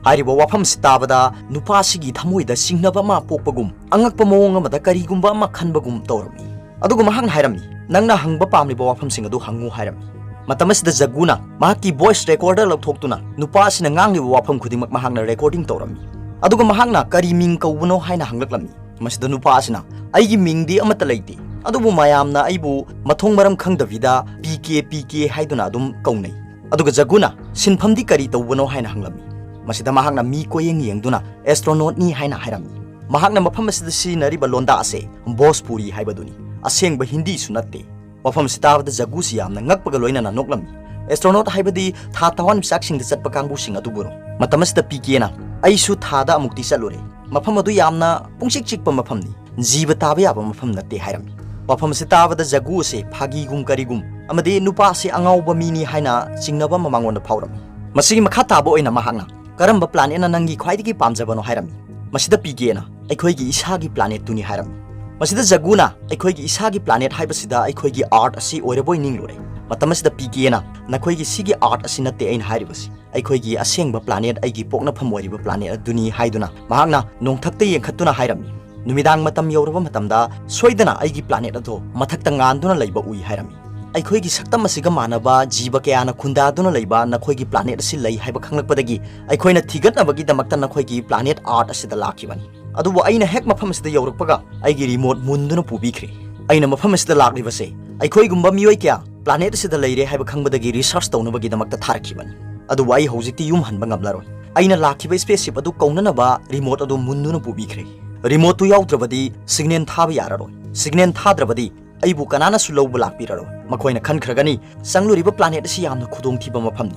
ꯍꯥꯏꯔꯤꯕ ꯋꯥꯐꯝꯁꯤ ꯇꯥꯕꯗ ꯅꯨꯄꯥ ꯑꯁꯤꯒꯤ ꯊꯃꯣꯏꯗ ꯆꯤꯡꯅꯕ ꯑꯃ ꯄꯣꯛꯄꯒꯨꯝ, ꯑꯉꯛꯄ ꯃꯑꯣꯡ ꯑꯃꯗ ꯀꯔꯤꯒꯨꯝꯕ ꯑꯃ ꯈꯟꯕꯒꯨꯝ ꯇꯧꯔꯝꯃꯤ꯫ ꯑꯗꯨꯒ ꯃꯍꯥꯛꯅ ꯍꯥꯏꯔꯝꯃꯤ, "ꯅꯪꯅ ꯍꯪꯕ ꯄꯥꯝꯂꯤꯕ ꯋꯥꯐꯝꯁꯤꯡ ꯑꯗꯨ ꯍꯪꯉꯨ" ꯍꯥꯏꯔꯝꯃꯤ꯫ ꯃꯇꯝ ꯑꯁꯤꯗ ꯖꯒꯨꯅ ꯃꯍꯥꯛꯀꯤ ꯚꯣꯏꯁ ꯔꯦꯀꯣꯔꯗꯔ ꯂꯧꯊꯣꯛꯇꯨꯅ ꯅꯨꯄꯥ ꯑꯁꯤꯅ ꯉꯥꯡꯂꯤꯕ ꯋꯥꯐꯝ ꯈꯨꯗꯤꯡꯃꯛ ꯃꯍꯥꯛꯅ ꯔꯦꯀꯣꯔꯗꯤꯡ ꯇꯧꯔꯝꯃꯤ꯫ ꯑꯗꯨꯒ ꯃꯍꯥꯛꯅ ꯀꯔꯤ ꯃꯤꯡ ꯀꯧꯕꯅꯣ ꯍꯥꯏꯅ ꯍꯪꯂꯛꯂꯝꯃꯤ꯫ ꯃꯁꯤꯗ ꯅꯨꯄꯥ ꯑꯁꯤꯅ, "ꯑꯩꯒꯤ ꯃꯤꯡꯗꯤ ꯑꯃꯠꯇ ꯂꯩꯇꯦ, ꯑꯗꯨꯕꯨ ꯃꯌꯥꯝꯅ ꯑꯩꯕꯨ ꯃꯊꯣꯡ ꯃꯔꯝ ꯈꯪꯗꯕꯤꯗ ꯄꯤ ꯀꯦ, ꯄꯤ ꯀꯦ ꯍꯥꯏꯗꯨꯅ ꯑꯗꯨꯝ ꯀꯧꯅꯩ"꯫ ꯑꯗꯨꯒ ꯖꯒꯨꯅ, "ꯁꯤꯟꯐꯝꯗꯤ ꯀꯔꯤ ꯇꯧꯕꯅꯣ?" ꯍꯥꯏꯅ ꯍꯪꯂꯝꯃꯤ꯫ ꯃꯁꯤꯗ ꯃꯍꯥꯛꯅ ꯃꯤ ꯀꯣꯌꯦꯡ ꯌꯦꯡꯗꯨꯅ "ꯑꯦꯁꯇ꯭ꯔꯣꯅꯣꯠꯅꯤ" ꯍꯥꯏꯅ ꯍꯥꯏꯔꯝꯃꯤ꯫ ꯃꯍꯥꯛꯅ ꯃꯐꯝ ꯑꯁꯤꯗ ꯁꯤꯖꯤꯟꯅꯔꯤꯕ ꯂꯣꯟꯗꯥ ꯑꯁꯦ ꯚꯣꯖꯄꯨꯔꯤ ꯍꯥꯏꯕꯗꯨꯅꯤ, ꯑꯁꯦꯡꯕ ꯍꯤꯟꯗꯤꯁꯨ ꯅꯠꯇꯦ꯫ ꯋꯥꯐꯝꯁꯤ ꯇꯥꯕꯗ ꯖꯒꯨꯁꯤ ꯌꯥꯝꯅ ꯉꯛꯄꯒ ꯂꯣꯏꯅꯅ ꯅꯣꯛꯂꯝꯃꯤ꯫ ꯑꯦꯁꯇ꯭ꯔꯣꯅꯣꯠ ꯍꯥꯏꯕꯗꯤ ꯊꯥ ꯊꯋꯥꯟꯃꯤꯆꯥꯛꯁꯤꯡꯗ ꯆꯠꯄ ꯀꯥꯡꯕꯨꯁꯤꯡ ꯑꯗꯨꯕꯨꯔꯣ? ꯃꯇꯝ ꯑꯁꯤꯗ ꯄꯤ ꯀꯦꯅ, "ꯑꯩꯁꯨ ꯊꯥꯗ ꯑꯃꯨꯛꯇꯤ ꯆꯠꯂꯨꯔꯦ꯫ ꯃꯐꯝ ꯑꯗꯨ ꯌꯥꯝꯅ ꯄꯨꯡꯆꯤꯛ ꯆꯤꯛꯄ ꯃꯐꯝꯅꯤ꯫ ꯖꯤꯕ ꯇꯥꯕ ꯌꯥꯕ ꯃꯐꯝ ꯅꯠꯇꯦ" ꯍꯥꯏꯔꯝꯃꯤ꯫ ꯋꯥꯐꯝ ꯑꯁꯤ ꯇꯥꯕꯗ ꯖꯒꯨ ꯑꯁꯤ ꯐꯥꯒꯤꯒꯨꯝ ꯀꯔꯤꯒꯨꯝ ꯑꯃꯗꯤ ꯅꯨꯄꯥ ꯑꯁꯤ ꯑꯉꯥꯎꯕ ꯃꯤꯅꯤ ꯍꯥꯏꯅ ꯆꯤꯡꯅꯕ ꯑꯃ ꯃꯉꯣꯟꯗ ꯐꯥꯎꯔꯝꯃꯤ꯫ ꯃꯁꯤꯒꯤ ꯃꯈꯥ ꯇꯥꯕ ꯑꯣꯏꯅ ꯃꯍꯥꯛꯅ, "ꯀꯔꯝꯕ ꯄ꯭ꯂꯥꯅꯦꯠꯅ ꯅꯪꯒꯤ ꯈ꯭ꯋꯥꯏꯗꯒꯤ ꯄꯥꯝꯖꯕꯅꯣ?" ꯍꯥꯏꯔꯝꯃꯤ꯫ ꯃꯁꯤꯗ ꯄꯤ ꯀꯦꯅ, "ꯑꯩꯈꯣꯏꯒꯤ ꯏꯁꯥꯒꯤ ꯄ꯭ꯂꯥꯅꯦꯠꯇꯨꯅꯤ" ꯍꯥꯏꯔꯝꯃꯤ꯫ ꯃꯁꯤꯗ ꯖꯒꯨꯅ, "ꯑꯩꯈꯣꯏꯒꯤ ꯏꯁꯥꯒꯤ ꯄ꯭ꯂꯥꯅꯦꯠ ꯍꯥꯏꯕꯁꯤꯗ ꯑꯩꯈꯣꯏꯒꯤ ꯑꯥꯔꯠ ꯑꯁꯤ ꯑꯣꯏꯔꯕꯣꯏ ꯅꯤꯡꯂꯨꯔꯦ"꯫ ꯃꯇꯝ ꯑꯁꯤꯗ ꯄꯤ ꯀꯦꯅ, "ꯅꯈꯣꯏꯒꯤ ꯁꯤꯒꯤ ꯑꯥꯔꯠ ꯑꯁꯤ ꯅꯠꯇꯦ ꯑꯩꯅ ꯍꯥꯏꯔꯤꯕꯁꯤ꯫ ꯑꯩꯈꯣꯏꯒꯤ ꯑꯁꯦꯡꯕ ꯄ꯭ꯂꯥꯅꯦꯠ, ꯑꯩꯒꯤ ꯄꯣꯛꯅꯐꯝ ꯑꯣꯏꯔꯤꯕ ꯄ꯭ꯂꯥꯅꯦꯠ ꯑꯗꯨꯅꯤ" ꯍꯥꯏꯗꯨꯅ ꯃꯍꯥꯛꯅ ꯅꯣꯡꯊꯛꯇ ꯌꯦꯡꯈꯠꯇꯨꯅ ꯍꯥꯏꯔꯝꯃꯤ꯫ "ꯅꯨꯃꯤꯗꯥꯡ ꯃꯇꯝ ꯌꯧꯔꯕ ꯃꯇꯝꯗ ꯁꯣꯏꯗꯅ ꯑꯩꯒꯤ ꯄ꯭ꯂꯥꯅꯦꯠ ꯑꯗꯣ ꯃꯊꯛꯇ ꯉꯥꯟꯗꯨꯅ ꯂꯩꯕ ꯎꯏ" ꯍꯥꯏꯔꯝꯃꯤ꯫ "ꯑꯩꯈꯣꯏꯒꯤ ꯁꯛꯇꯝ ꯑꯁꯤꯒ ꯃꯥꯟꯅꯕ ꯖꯤꯕ ꯀꯌꯥꯅ ꯈꯨꯟꯗꯥꯗꯨꯅ ꯂꯩꯕ ꯅꯈꯣꯏꯒꯤ ꯄ꯭ꯂꯥꯅꯦꯠ ꯑꯁꯤ ꯂꯩ ꯍꯥꯏꯕ ꯈꯪꯂꯛꯄꯗꯒꯤ ꯑꯩꯈꯣꯏꯅ ꯊꯤꯒꯠꯅꯕꯒꯤꯗꯃꯛꯇ ꯅꯈꯣꯏꯒꯤ ꯄ꯭ꯂꯥꯅꯦꯠ ꯑꯥꯔꯠ ꯑꯁꯤꯗ ꯂꯥꯛꯈꯤꯕꯅꯤ꯫ ꯑꯗꯨꯕꯨ ꯑꯩꯅ ꯍꯦꯛ ꯃꯐꯝ ꯑꯁꯤꯗ ꯌꯧꯔꯛꯄꯒ ꯑꯩꯒꯤ ꯔꯤꯃꯣꯠ ꯃꯨꯟꯗꯨꯅ ꯄꯨꯕꯤꯈ꯭ꯔꯦ꯫ ꯑꯩꯅ ꯃꯐꯝ ꯑꯁꯤꯗ ꯂꯥꯛꯂꯤꯕꯁꯦ ꯑꯩꯈꯣꯏꯒꯨꯝꯕ ꯃꯤꯑꯣꯏ ꯀꯌꯥ ꯄ꯭ꯂꯥꯅꯦꯠ ꯑꯁꯤꯗ ꯂꯩꯔꯦ ꯍꯥꯏꯕ ꯈꯪꯕꯗꯒꯤ ꯔꯤꯁꯔꯆ ꯇꯧꯅꯕꯒꯤꯗꯃꯛꯇ ꯊꯥꯔꯛꯈꯤꯕꯅꯤ꯫ ꯑꯗꯨꯕꯨ ꯑꯩ ꯍꯧꯖꯤꯛꯇꯤ ꯌꯨꯝ ꯍꯟꯕ ꯉꯝꯂꯔꯣꯏ꯫ ꯑꯩꯅ ꯂꯥꯛꯈꯤꯕ ꯁ꯭ꯄꯦꯁ ꯁꯤꯞ ꯑꯗꯨ ꯀꯧꯅꯅꯕ ꯔꯤꯃꯣꯠ ꯑꯗꯨ ꯃꯨꯟꯗꯨꯅ ꯄꯨꯕꯤꯈ꯭ꯔꯦ꯫ ꯔꯤꯃꯣꯠꯇꯨ ꯌꯥꯎꯗ꯭ꯔꯕꯗꯤ ꯁꯤꯒꯅꯦꯜ ꯊꯥꯕ ꯌꯥꯔꯔꯣꯏ꯫ ꯁꯤꯒꯅꯦꯜ ꯊꯥꯗ꯭ꯔꯕꯗꯤ ꯑꯩꯕꯨ ꯀꯅꯥꯅꯁꯨ ꯂꯧꯕ ꯂꯥꯛꯄꯤꯔꯔꯣꯏ꯫ ꯃꯈꯣꯏꯅ ꯈꯟꯈ꯭ꯔꯒꯅꯤ, ꯆꯪꯂꯨꯔꯤꯕ ꯄ꯭ꯂꯥꯅꯦꯠ ꯑꯁꯤ ꯌꯥꯝꯅ ꯈꯨꯗꯣꯡꯊꯤꯕ ꯃꯐꯝꯅꯤ꯫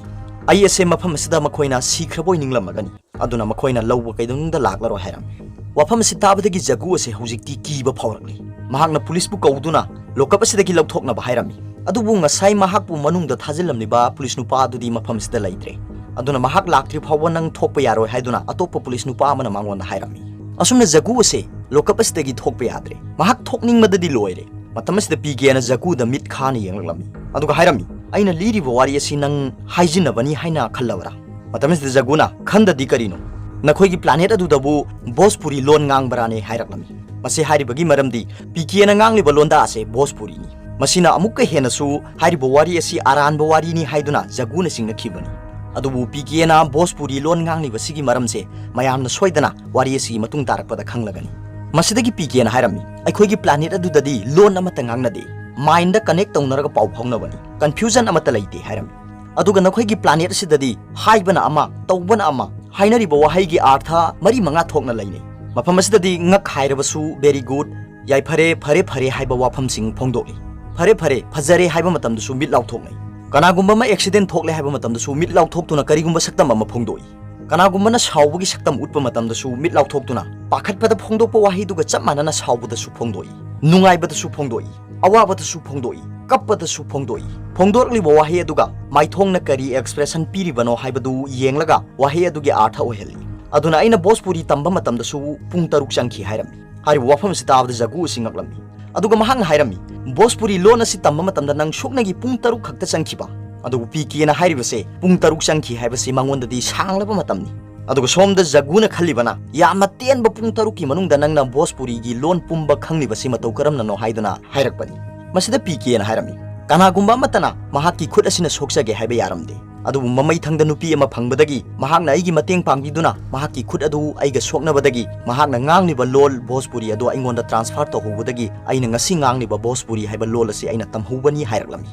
ꯑꯩ ꯑꯁꯦ ꯃꯐꯝ ꯑꯁꯤꯗ ꯃꯈꯣꯏꯅ ꯁꯤꯈ꯭ꯔꯕꯣꯏ ꯅꯤꯡꯂꯝꯂꯒꯅꯤ꯫ ꯑꯗꯨꯅ ꯃꯈꯣꯏꯅ ꯂꯧꯕ ꯀꯩꯗꯧꯅꯨꯡꯗ ꯂꯥꯛꯂꯔꯣꯏ ꯍꯥꯏꯔꯝꯃꯤ꯫ ꯋꯥꯐꯝ ꯑꯁꯤ ꯇꯥꯕꯗꯒꯤ ꯖꯒꯨ ꯑꯁꯦ ꯍꯧꯖꯤꯛꯇꯤ ꯀꯤꯕ ꯐꯥꯎꯔꯛꯂꯤ꯫ ꯃꯍꯥꯛꯅ ꯄꯨꯂꯤꯁꯄꯨ ꯀꯧꯗꯨꯅ ꯂꯣꯀꯞ ꯑꯁꯤꯗꯒꯤ ꯂꯧꯊꯣꯛꯅꯕ ꯍꯥꯏꯔꯝꯃꯤ꯫ ꯑꯗꯨꯕꯨ ꯉꯁꯥꯏ ꯃꯍꯥꯛꯄꯨ ꯃꯅꯨꯡꯗ ꯊꯥꯖꯤꯜꯂꯝꯂꯤꯕ ꯄꯨꯂꯤꯁ ꯅꯨꯄꯥ ꯑꯗꯨꯗꯤ ꯃꯐꯝ ꯑꯁꯤꯗ ꯂꯩꯇ꯭ꯔꯦ꯫ ꯑꯗꯨꯅ ꯃꯍꯥꯛ ꯂꯥꯛꯇ꯭ꯔꯤ ꯐꯥꯎꯕ ꯅꯪ ꯊꯣꯛꯄ ꯌꯥꯔꯣꯏ ꯍꯥꯏꯗꯨꯅ ꯑꯇꯣꯞꯄ ꯄꯨꯂꯤꯁ ꯅꯨꯄꯥ ꯑꯃꯅ ꯃꯉꯣꯟꯗ ꯍꯥꯏꯔꯝꯃꯤ꯫ ꯑꯁꯨꯝꯅ ꯖꯒꯨ ꯑꯁꯦ ꯂꯣꯀꯞ ꯑꯁꯤꯗꯒꯤ ꯊꯣꯛꯄ ꯌꯥꯗ꯭ꯔꯦ꯫ ꯃꯍꯥꯛ ꯊꯣꯛꯅꯤꯡꯕꯗꯗꯤ ꯂꯣꯏꯔꯦ꯫ ꯃꯇꯝ ꯑꯁꯤꯗ ꯄꯤ ꯀꯦꯅ ꯖꯒꯨꯗ ꯃꯤꯠ ꯈꯥꯅ ꯌꯦꯡꯂꯛꯂꯝꯃꯤ꯫ ꯑꯗꯨꯒ ꯍꯥꯏꯔꯝꯃꯤ, "ꯑꯩꯅ ꯂꯤꯔꯤꯕ ꯋꯥꯔꯤ ꯑꯁꯤ ꯅꯪ ꯍꯥꯏꯖꯤꯟꯅꯕꯅꯤ ꯍꯥꯏꯅ ꯈꯜꯂꯕ꯭ꯔꯥ?" ꯃꯇꯝ ꯑꯁꯤꯗ ꯖꯒꯨꯅ, "ꯈꯟꯗꯗꯤ ꯀꯔꯤꯅꯣ? ꯅꯈꯣꯏꯒꯤ ꯄ꯭ꯂꯥꯅꯦꯠ ꯑꯗꯨꯗꯕꯨ ꯚꯣꯖꯄꯨꯔꯤ ꯂꯣꯟ ꯉꯥꯡꯕ꯭ꯔꯥꯅꯦ?" ꯍꯥꯏꯔꯛꯂꯝꯃꯤ꯫ ꯃꯁꯤ ꯍꯥꯏꯔꯤꯕꯒꯤ ꯃꯔꯝꯗꯤ ꯄꯤ ꯀꯦꯅ ꯉꯥꯡꯂꯤꯕ ꯂꯣꯟꯗꯥ ꯑꯁꯦ ꯚꯣꯖꯄꯨꯔꯤꯅꯤ꯫ ꯃꯁꯤꯅ ꯑꯃꯨꯛꯀ ꯍꯦꯟꯅꯁꯨ ꯍꯥꯏꯔꯤꯕ ꯋꯥꯔꯤ ꯑꯁꯤ ꯑꯔꯥꯟꯕ ꯋꯥꯔꯤꯅꯤ ꯍꯥꯏꯗꯨꯅ ꯖꯒꯨꯅ ꯆꯤꯡꯅꯈꯤꯕꯅꯤ꯫ ꯑꯗꯨꯕꯨ ꯄꯤ ꯀꯦꯅ ꯚꯣꯖꯄꯨꯔꯤ ꯂꯣꯟ ꯉꯥꯡꯂꯤꯕꯁꯤꯒꯤ ꯃꯔꯝꯁꯦ ꯃꯌꯥꯝꯅ ꯁꯣꯏꯗꯅ ꯋꯥꯔꯤ ꯑꯁꯤꯒꯤ ꯃꯇꯨꯡ ꯇꯥꯔꯛꯄꯗ ꯈꯪꯂꯒꯅꯤ꯫ ꯃꯁꯤꯗꯒꯤ ꯄꯤ ꯀꯦꯅ ꯍꯥꯏꯔꯝꯃꯤ, "ꯑꯩꯈꯣꯏꯒꯤ ꯄ꯭ꯂꯥꯅꯦꯠ ꯑꯗꯨꯗꯗꯤ ꯂꯣꯟ ꯑꯃꯠꯇ ꯉꯥꯡꯅꯗꯦ꯫ ꯃꯥꯏꯟꯗ ꯀꯅꯦꯛ ꯇꯧꯅꯔꯒ ꯄꯥꯎ ꯐꯥꯎꯅꯕꯅꯤ꯫ ꯀꯟꯐ꯭ꯌꯨꯖꯟ ꯑꯃꯠꯇ ꯂꯩꯇꯦ" ꯍꯥꯏꯔꯝꯃꯤ꯫ ꯑꯗꯨꯒ ꯅꯈꯣꯏꯒꯤ ꯄ꯭ꯂꯥꯅꯦꯠ ꯑꯁꯤꯗꯗꯤ ꯍꯥꯏꯕꯅ ꯑꯃ, ꯇꯧꯕꯅ ꯑꯃ, ꯍꯥꯏꯅꯔꯤꯕ ꯋꯥꯍꯩꯒꯤ ꯑꯥꯔꯊ ꯃꯔꯤ ꯃꯉꯥ ꯊꯣꯛꯅ ꯂꯩꯅꯩ꯫ ꯃꯐꯝ ꯑꯁꯤꯗꯗꯤ ꯉꯛ ꯍꯥꯏꯔꯕꯁꯨ very good, ꯌꯥꯏꯐꯔꯦ, ꯐꯔꯦ ꯐꯔꯦ ꯍꯥꯏꯕ ꯋꯥꯐꯝꯁꯤꯡ ꯐꯣꯡꯗꯣꯛꯂꯤ꯫ ꯐꯔꯦ ꯐꯔꯦ, ꯐꯖꯔꯦ ꯍꯥꯏꯕ ꯃꯇꯝꯗꯁꯨ ꯃꯤꯠ ꯂꯥꯎꯊꯣꯛꯅꯩ꯫ ꯀꯅꯥꯒꯨꯝꯕ ꯑꯃ ꯑꯦꯛꯁꯤꯗꯦꯟ ꯊꯣꯛꯂꯦ ꯍꯥꯏꯕ ꯃꯇꯝꯗꯁꯨ ꯃꯤꯠ ꯂꯥꯎꯊꯣꯛꯇꯨꯅ ꯀꯔꯤꯒꯨꯝꯕ ꯁꯛꯇꯝ ꯑꯃ ꯐꯣꯡꯗꯣꯛꯏ꯫ ꯀꯅꯥꯒꯨꯝꯕꯅ ꯁꯥꯎꯕꯒꯤ ꯁꯛꯇꯝ ꯎꯠꯄ ꯃꯇꯝꯗꯁꯨ ꯃꯤꯠ ꯂꯥꯎꯊꯣꯛꯇꯨꯅ ꯄꯥꯈꯠꯄꯗ ꯐꯣꯡꯗꯣꯛꯄ ꯋꯥꯍꯩꯗꯨꯒ ꯆꯞ ꯃꯥꯟꯅꯅ ꯁꯥꯎꯕꯗꯁꯨ ꯐꯣꯡꯗꯣꯛꯏ, ꯅꯨꯡꯉꯥꯏꯕꯗꯁꯨ ꯐꯣꯡꯗꯣꯛꯏ, ꯑꯋꯥꯕꯗꯁꯨ ꯐꯣꯡꯗꯣꯛꯏ, ꯀꯞꯄꯗꯁꯨ ꯐꯣꯡꯗꯣꯛꯏ꯫ ꯐꯣꯡꯗꯣꯛꯂꯤꯕ ꯋꯥꯍꯩ ꯑꯗꯨꯒ ꯃꯥꯏꯊꯣꯡꯅ ꯀꯔꯤ ꯑꯦꯛꯁꯄ꯭ꯔꯦꯁꯟ ꯄꯤꯔꯤꯕꯅꯣ ꯍꯥꯏꯕꯗꯨ ꯌꯦꯡꯂꯒ ꯋꯥꯍꯩ ꯑꯗꯨꯒꯤ ꯑꯥꯔꯊ ꯑꯣꯏꯍꯜꯂꯤ꯫ ꯑꯗꯨꯅ ꯑꯩꯅ ꯚꯣꯖꯄꯨꯔꯤ ꯇꯝꯕ ꯃꯇꯝꯗꯁꯨ ꯄꯨꯡ ꯇꯔꯨꯛ ꯆꯪꯈꯤ ꯍꯥꯏꯔꯝꯃꯤ꯫ ꯍꯥꯏꯔꯤꯕ ꯋꯥꯐꯝ ꯑꯁꯤ ꯇꯥꯕꯗ ꯖꯒꯨ ꯑꯁꯤ ꯉꯛꯂꯝꯃꯤ꯫ ꯑꯗꯨꯒ ꯃꯍꯥꯛꯅ ꯍꯥꯏꯔꯝꯃꯤ, "ꯚꯣꯖꯄꯨꯔꯤ ꯂꯣꯟ ꯑꯁꯤ ꯇꯝꯕ ꯃꯇꯝꯗ ꯅꯪ ꯁꯨꯞꯅꯒꯤ ꯄꯨꯡ ꯇꯔꯨꯛ ꯈꯛꯇ ꯆꯪꯈꯤꯕ, ꯑꯗꯨꯕꯨ ꯄꯤ ꯀꯦꯅ ꯍꯥꯏꯔꯤꯕꯁꯦ ꯄꯨꯡ ꯇꯔꯨꯛ ꯆꯪꯈꯤ ꯍꯥꯏꯕꯁꯤ ꯃꯉꯣꯟꯗꯗꯤ ꯁꯥꯡꯂꯕ ꯃꯇꯝꯅꯤ"꯫ ꯑꯗꯨꯒ ꯁꯣꯝꯗ ꯖꯒꯨꯅ ꯈꯜꯂꯤꯕꯅ, "ꯌꯥꯝꯅ ꯇꯦꯟꯕ ꯄꯨꯡ ꯇꯔꯨꯛꯀꯤ ꯃꯅꯨꯡꯗ ꯅꯪꯅ ꯚꯣꯖꯄꯨꯔꯤꯒꯤ ꯂꯣꯟ ꯄꯨꯝꯕ ꯈꯪꯂꯤꯕꯁꯤ ꯃꯇꯧ ꯀꯔꯝꯅꯅꯣ?" ꯍꯥꯏꯗꯨꯅ ꯍꯥꯏꯔꯛꯄꯅꯤ꯫ ꯃꯁꯤꯗ ꯄꯤ ꯀꯦꯅ ꯍꯥꯏꯔꯝꯃꯤ, "ꯀꯅꯥꯒꯨꯝꯕ ꯑꯃꯠꯇꯅ ꯃꯍꯥꯛꯀꯤ ꯈꯨꯠ ꯑꯁꯤꯅ ꯁꯣꯛꯆꯒꯦ ꯍꯥꯏꯕ ꯌꯥꯔꯝꯗꯦ꯫ ꯑꯗꯨꯕꯨ ꯃꯃꯩ ꯊꯪꯗ ꯅꯨꯄꯤ ꯑꯃ ꯐꯪꯕꯗꯒꯤ ꯃꯍꯥꯛꯅ ꯑꯩꯒꯤ ꯃꯇꯦꯡ ꯄꯥꯡꯕꯤꯗꯨꯅ ꯃꯍꯥꯛꯀꯤ ꯈꯨꯠ ꯑꯗꯨ ꯑꯩꯒ ꯁꯣꯛꯅꯕꯗꯒꯤ ꯃꯍꯥꯛꯅ ꯉꯥꯡꯂꯤꯕ ꯂꯣꯜ ꯚꯣꯖꯄꯨꯔꯤ ꯑꯗꯨ ꯑꯩꯉꯣꯟꯗ transfer ꯇꯧꯍꯧꯕꯗꯒꯤ ꯑꯩꯅ ꯉꯁꯤ ꯉꯥꯡꯂꯤꯕ ꯚꯣꯖꯄꯨꯔꯤ ꯍꯥꯏꯕ ꯂꯣꯜ ꯑꯁꯤ ꯑꯩꯅ ꯇꯝꯍꯧꯕꯅꯤ ꯍꯥꯏꯔꯛꯂꯝꯃꯤ꯫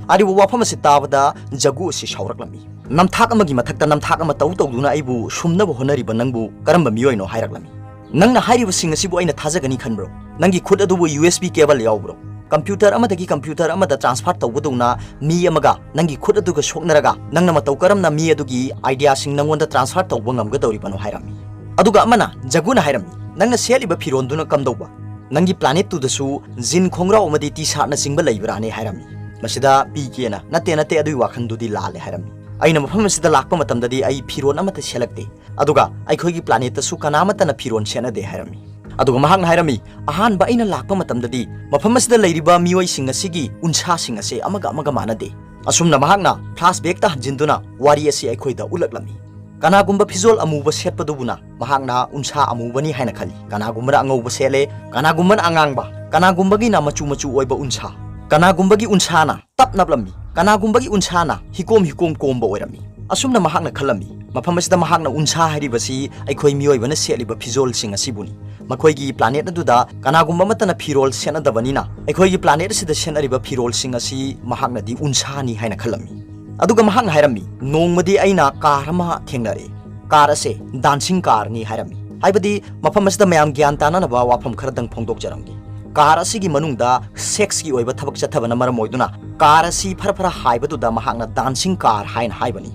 ꯍꯥꯏꯔꯤꯕ ꯋꯥꯐꯝ ꯑꯁꯤ ꯇꯥꯕꯗ ꯖꯒꯨ ꯑꯁꯤ ꯁꯥꯎꯔꯛꯂꯝꯃꯤ꯫ "ꯅꯝꯊꯥꯛ ꯑꯃꯒꯤ ꯃꯊꯛꯇ ꯅꯝꯊꯥꯛ ꯑꯃ ꯇꯧ ꯇꯧꯗꯨꯅ ꯑꯩꯕꯨ ꯁꯨꯝꯅꯕ ꯍꯣꯠꯅꯔꯤꯕ ꯅꯪꯕꯨ ꯀꯔꯝꯕ ꯃꯤꯑꯣꯏꯅꯣ?" ꯍꯥꯏꯔꯛꯂꯝꯃꯤ꯫ "ꯅꯪꯅ ꯍꯥꯏꯔꯤꯕꯁꯤꯡ ꯑꯁꯤꯕꯨ ꯑꯩꯅ ꯊꯥꯖꯒꯅꯤ ꯈꯟꯕ꯭ꯔꯣ? ꯅꯪꯒꯤ ꯈꯨꯠ ꯑꯗꯨꯕꯨ U S B cable ꯌꯥꯎꯕ꯭ꯔꯣ? Computer ꯑꯃꯗꯒꯤ computer ꯑꯃꯗ transfer ꯇꯧꯕꯗꯧꯅ ꯃꯤ ꯑꯃꯒ ꯅꯪꯒꯤ ꯈꯨꯠ ꯑꯗꯨꯒ ꯁꯣꯛꯅꯔꯒ ꯅꯪꯅ ꯃꯇꯧ ꯀꯔꯝꯅ ꯃꯤ ꯑꯗꯨꯒꯤ ideaꯁꯤꯡ ꯅꯪꯉꯣꯟꯗ transfer ꯇꯧꯕ ꯉꯝꯒꯗꯧꯔꯤꯕꯅꯣ?" ꯍꯥꯏꯔꯝꯃꯤ꯫ ꯑꯗꯨꯒ ꯑꯃꯅ, ꯖꯒꯨꯅ ꯍꯥꯏꯔꯝꯃꯤ, "ꯅꯪꯅ ꯁꯦꯠꯂꯤꯕ ꯐꯤꯔꯣꯟꯗꯨꯅ ꯀꯝꯗꯧꯕ? ꯅꯪꯒꯤ planetꯇꯨꯗꯁꯨ jean ꯈꯣꯡꯒ꯭ꯔꯥꯎ ꯑꯃꯗꯤ T-shirtꯅꯆꯤꯡꯕ ꯂꯩꯕ꯭ꯔꯥꯅꯦ?" ꯍꯥꯏꯔꯝꯃꯤ꯫ ꯃꯁꯤꯗ ꯄꯤ ꯀꯦꯅ, "ꯅꯠꯇꯦ, ꯅꯠꯇꯦ, ꯑꯗꯨꯒꯤ ꯋꯥꯈꯜꯗꯨꯗꯤ ꯂꯥꯜꯂꯦ" ꯍꯥꯏꯔꯝꯃꯤ꯫ "ꯑꯩꯅ ꯃꯐꯝ ꯑꯁꯤꯗ ꯂꯥꯛꯄ ꯃꯇꯝꯗꯗꯤ ꯑꯩ ꯐꯤꯔꯣꯟ ꯑꯃꯠꯇ ꯁꯦꯠꯂꯛꯇꯦ꯫ ꯑꯗꯨꯒ ꯑꯩꯈꯣꯏꯒꯤ planetꯇꯁꯨ ꯀꯅꯥꯃꯠꯇꯅ ꯐꯤꯔꯣꯟ ꯁꯦꯠꯅꯗꯦ" ꯍꯥꯏꯔꯝꯃꯤ꯫ ꯑꯗꯨꯒ ꯃꯍꯥꯛꯅ ꯍꯥꯏꯔꯝꯃꯤ, "ꯑꯍꯥꯟꯕ ꯑꯩꯅ ꯂꯥꯛꯄ ꯃꯇꯝꯗꯗꯤ ꯃꯐꯝ ꯑꯁꯤꯗ ꯂꯩꯔꯤꯕ ꯃꯤꯑꯣꯏꯁꯤꯡ ꯑꯁꯤꯒꯤ ꯎꯟꯁꯥꯁꯤꯡ ꯑꯁꯦ ꯑꯃꯒ ꯑꯃꯒ ꯃꯥꯟꯅꯗꯦ"꯫ ꯑꯁꯨꯝꯅ ꯃꯍꯥꯛꯅ flashbackꯇ ꯍꯟꯖꯤꯟꯗꯨꯅ ꯋꯥꯔꯤ ꯑꯁꯤ ꯑꯩꯈꯣꯏꯗ ꯎꯠꯂꯛꯂꯝꯃꯤ꯫ ꯀꯅꯥꯒꯨꯝꯕ ꯐꯤꯖꯣꯜ ꯑꯃꯨꯕ ꯁꯦꯠꯄꯗꯨꯕꯨꯅ ꯃꯍꯥꯛꯅ ꯎꯟꯁꯥ ꯑꯃꯨꯕꯅꯤ ꯍꯥꯏꯅ ꯈꯜꯂꯤ, ꯀꯅꯥꯒꯨꯝꯕꯅ ꯑꯉꯧꯕ ꯁꯦꯠꯂꯦ, ꯀꯅꯥꯒꯨꯝꯕꯅ ꯑꯉꯥꯡꯕ, ꯀꯅꯥꯒꯨꯝꯕꯒꯤꯅ ꯃꯆꯨ ꯃꯆꯨ ꯑꯣꯏꯕ ꯎꯟꯁꯥ, ꯀꯅꯥꯒꯨꯝꯕꯒꯤ ꯎꯟꯁꯥꯅ ꯇꯞ ꯅꯞꯂꯝꯃꯤ, ꯀꯅꯥꯒꯨꯝꯕꯒꯤ ꯎꯟꯁꯥꯅ ꯍꯤꯀꯣꯝ ꯍꯤꯀꯣꯝ ꯀꯣꯝꯕ ꯑꯣꯏꯔꯝꯃꯤ꯫ ꯑꯁꯨꯝꯅ ꯃꯍꯥꯛꯅ ꯈꯜꯂꯝꯃꯤ꯫ ꯃꯐꯝ ꯑꯁꯤꯗ ꯃꯍꯥꯛꯅ ꯎꯟꯁꯥ ꯍꯥꯏꯔꯤꯕꯁꯤ ꯑꯩꯈꯣꯏ ꯃꯤꯑꯣꯏꯕꯅ ꯁꯦꯠꯂꯤꯕ ꯐꯤꯖꯣꯜꯁꯤꯡ ꯑꯁꯤꯕꯨꯅꯤ꯫ ꯃꯈꯣꯏꯒꯤ planet ꯑꯗꯨꯗ ꯀꯅꯥꯒꯨꯝꯕ ꯑꯃꯠꯇꯅ ꯐꯤꯔꯣꯜ ꯁꯦꯠꯅꯗꯕꯅꯤꯅ ꯑꯩꯈꯣꯏꯒꯤ planet ꯑꯁꯤꯗ ꯁꯦꯠꯅꯔꯤꯕ ꯐꯤꯔꯣꯜꯁꯤꯡ ꯑꯁꯤ ꯃꯍꯥꯛꯅꯗꯤ ꯎꯟꯁꯥꯅꯤ ꯍꯥꯏꯅ ꯈꯜꯂꯝꯃꯤ꯫ ꯑꯗꯨꯒ ꯃꯍꯥꯛꯅ ꯍꯥꯏꯔꯝꯃꯤ, "ꯅꯣꯡꯃꯗꯤ ꯑꯩꯅ car ꯑꯃ ꯊꯦꯡꯅꯔꯦ꯫ Car ꯑꯁꯦ dancing carꯅꯤ" ꯍꯥꯏꯔꯝꯃꯤ꯫ ꯍꯥꯏꯕꯗꯤ ꯃꯐꯝ ꯑꯁꯤꯗ ꯃꯌꯥꯝ ꯒ꯭ꯌꯥꯟ ꯇꯥꯅꯅꯕ ꯋꯥꯐꯝ ꯈꯔꯗꯪ ꯐꯣꯡꯗꯣꯛꯆꯔꯝꯒꯦ꯫ Car ꯑꯁꯤꯒꯤ ꯃꯅꯨꯡꯗ sexꯀꯤ ꯑꯣꯏꯕ ꯊꯕꯛ ꯆꯠꯊꯕꯅ ꯃꯔꯝ ꯑꯣꯏꯗꯨꯅ car ꯑꯁꯤ ꯐꯔ ꯐꯔ ꯍꯥꯏꯕꯗꯨꯗ ꯃꯍꯥꯛꯅ dancing car ꯍꯥꯏꯅ ꯍꯥꯏꯕꯅꯤ꯫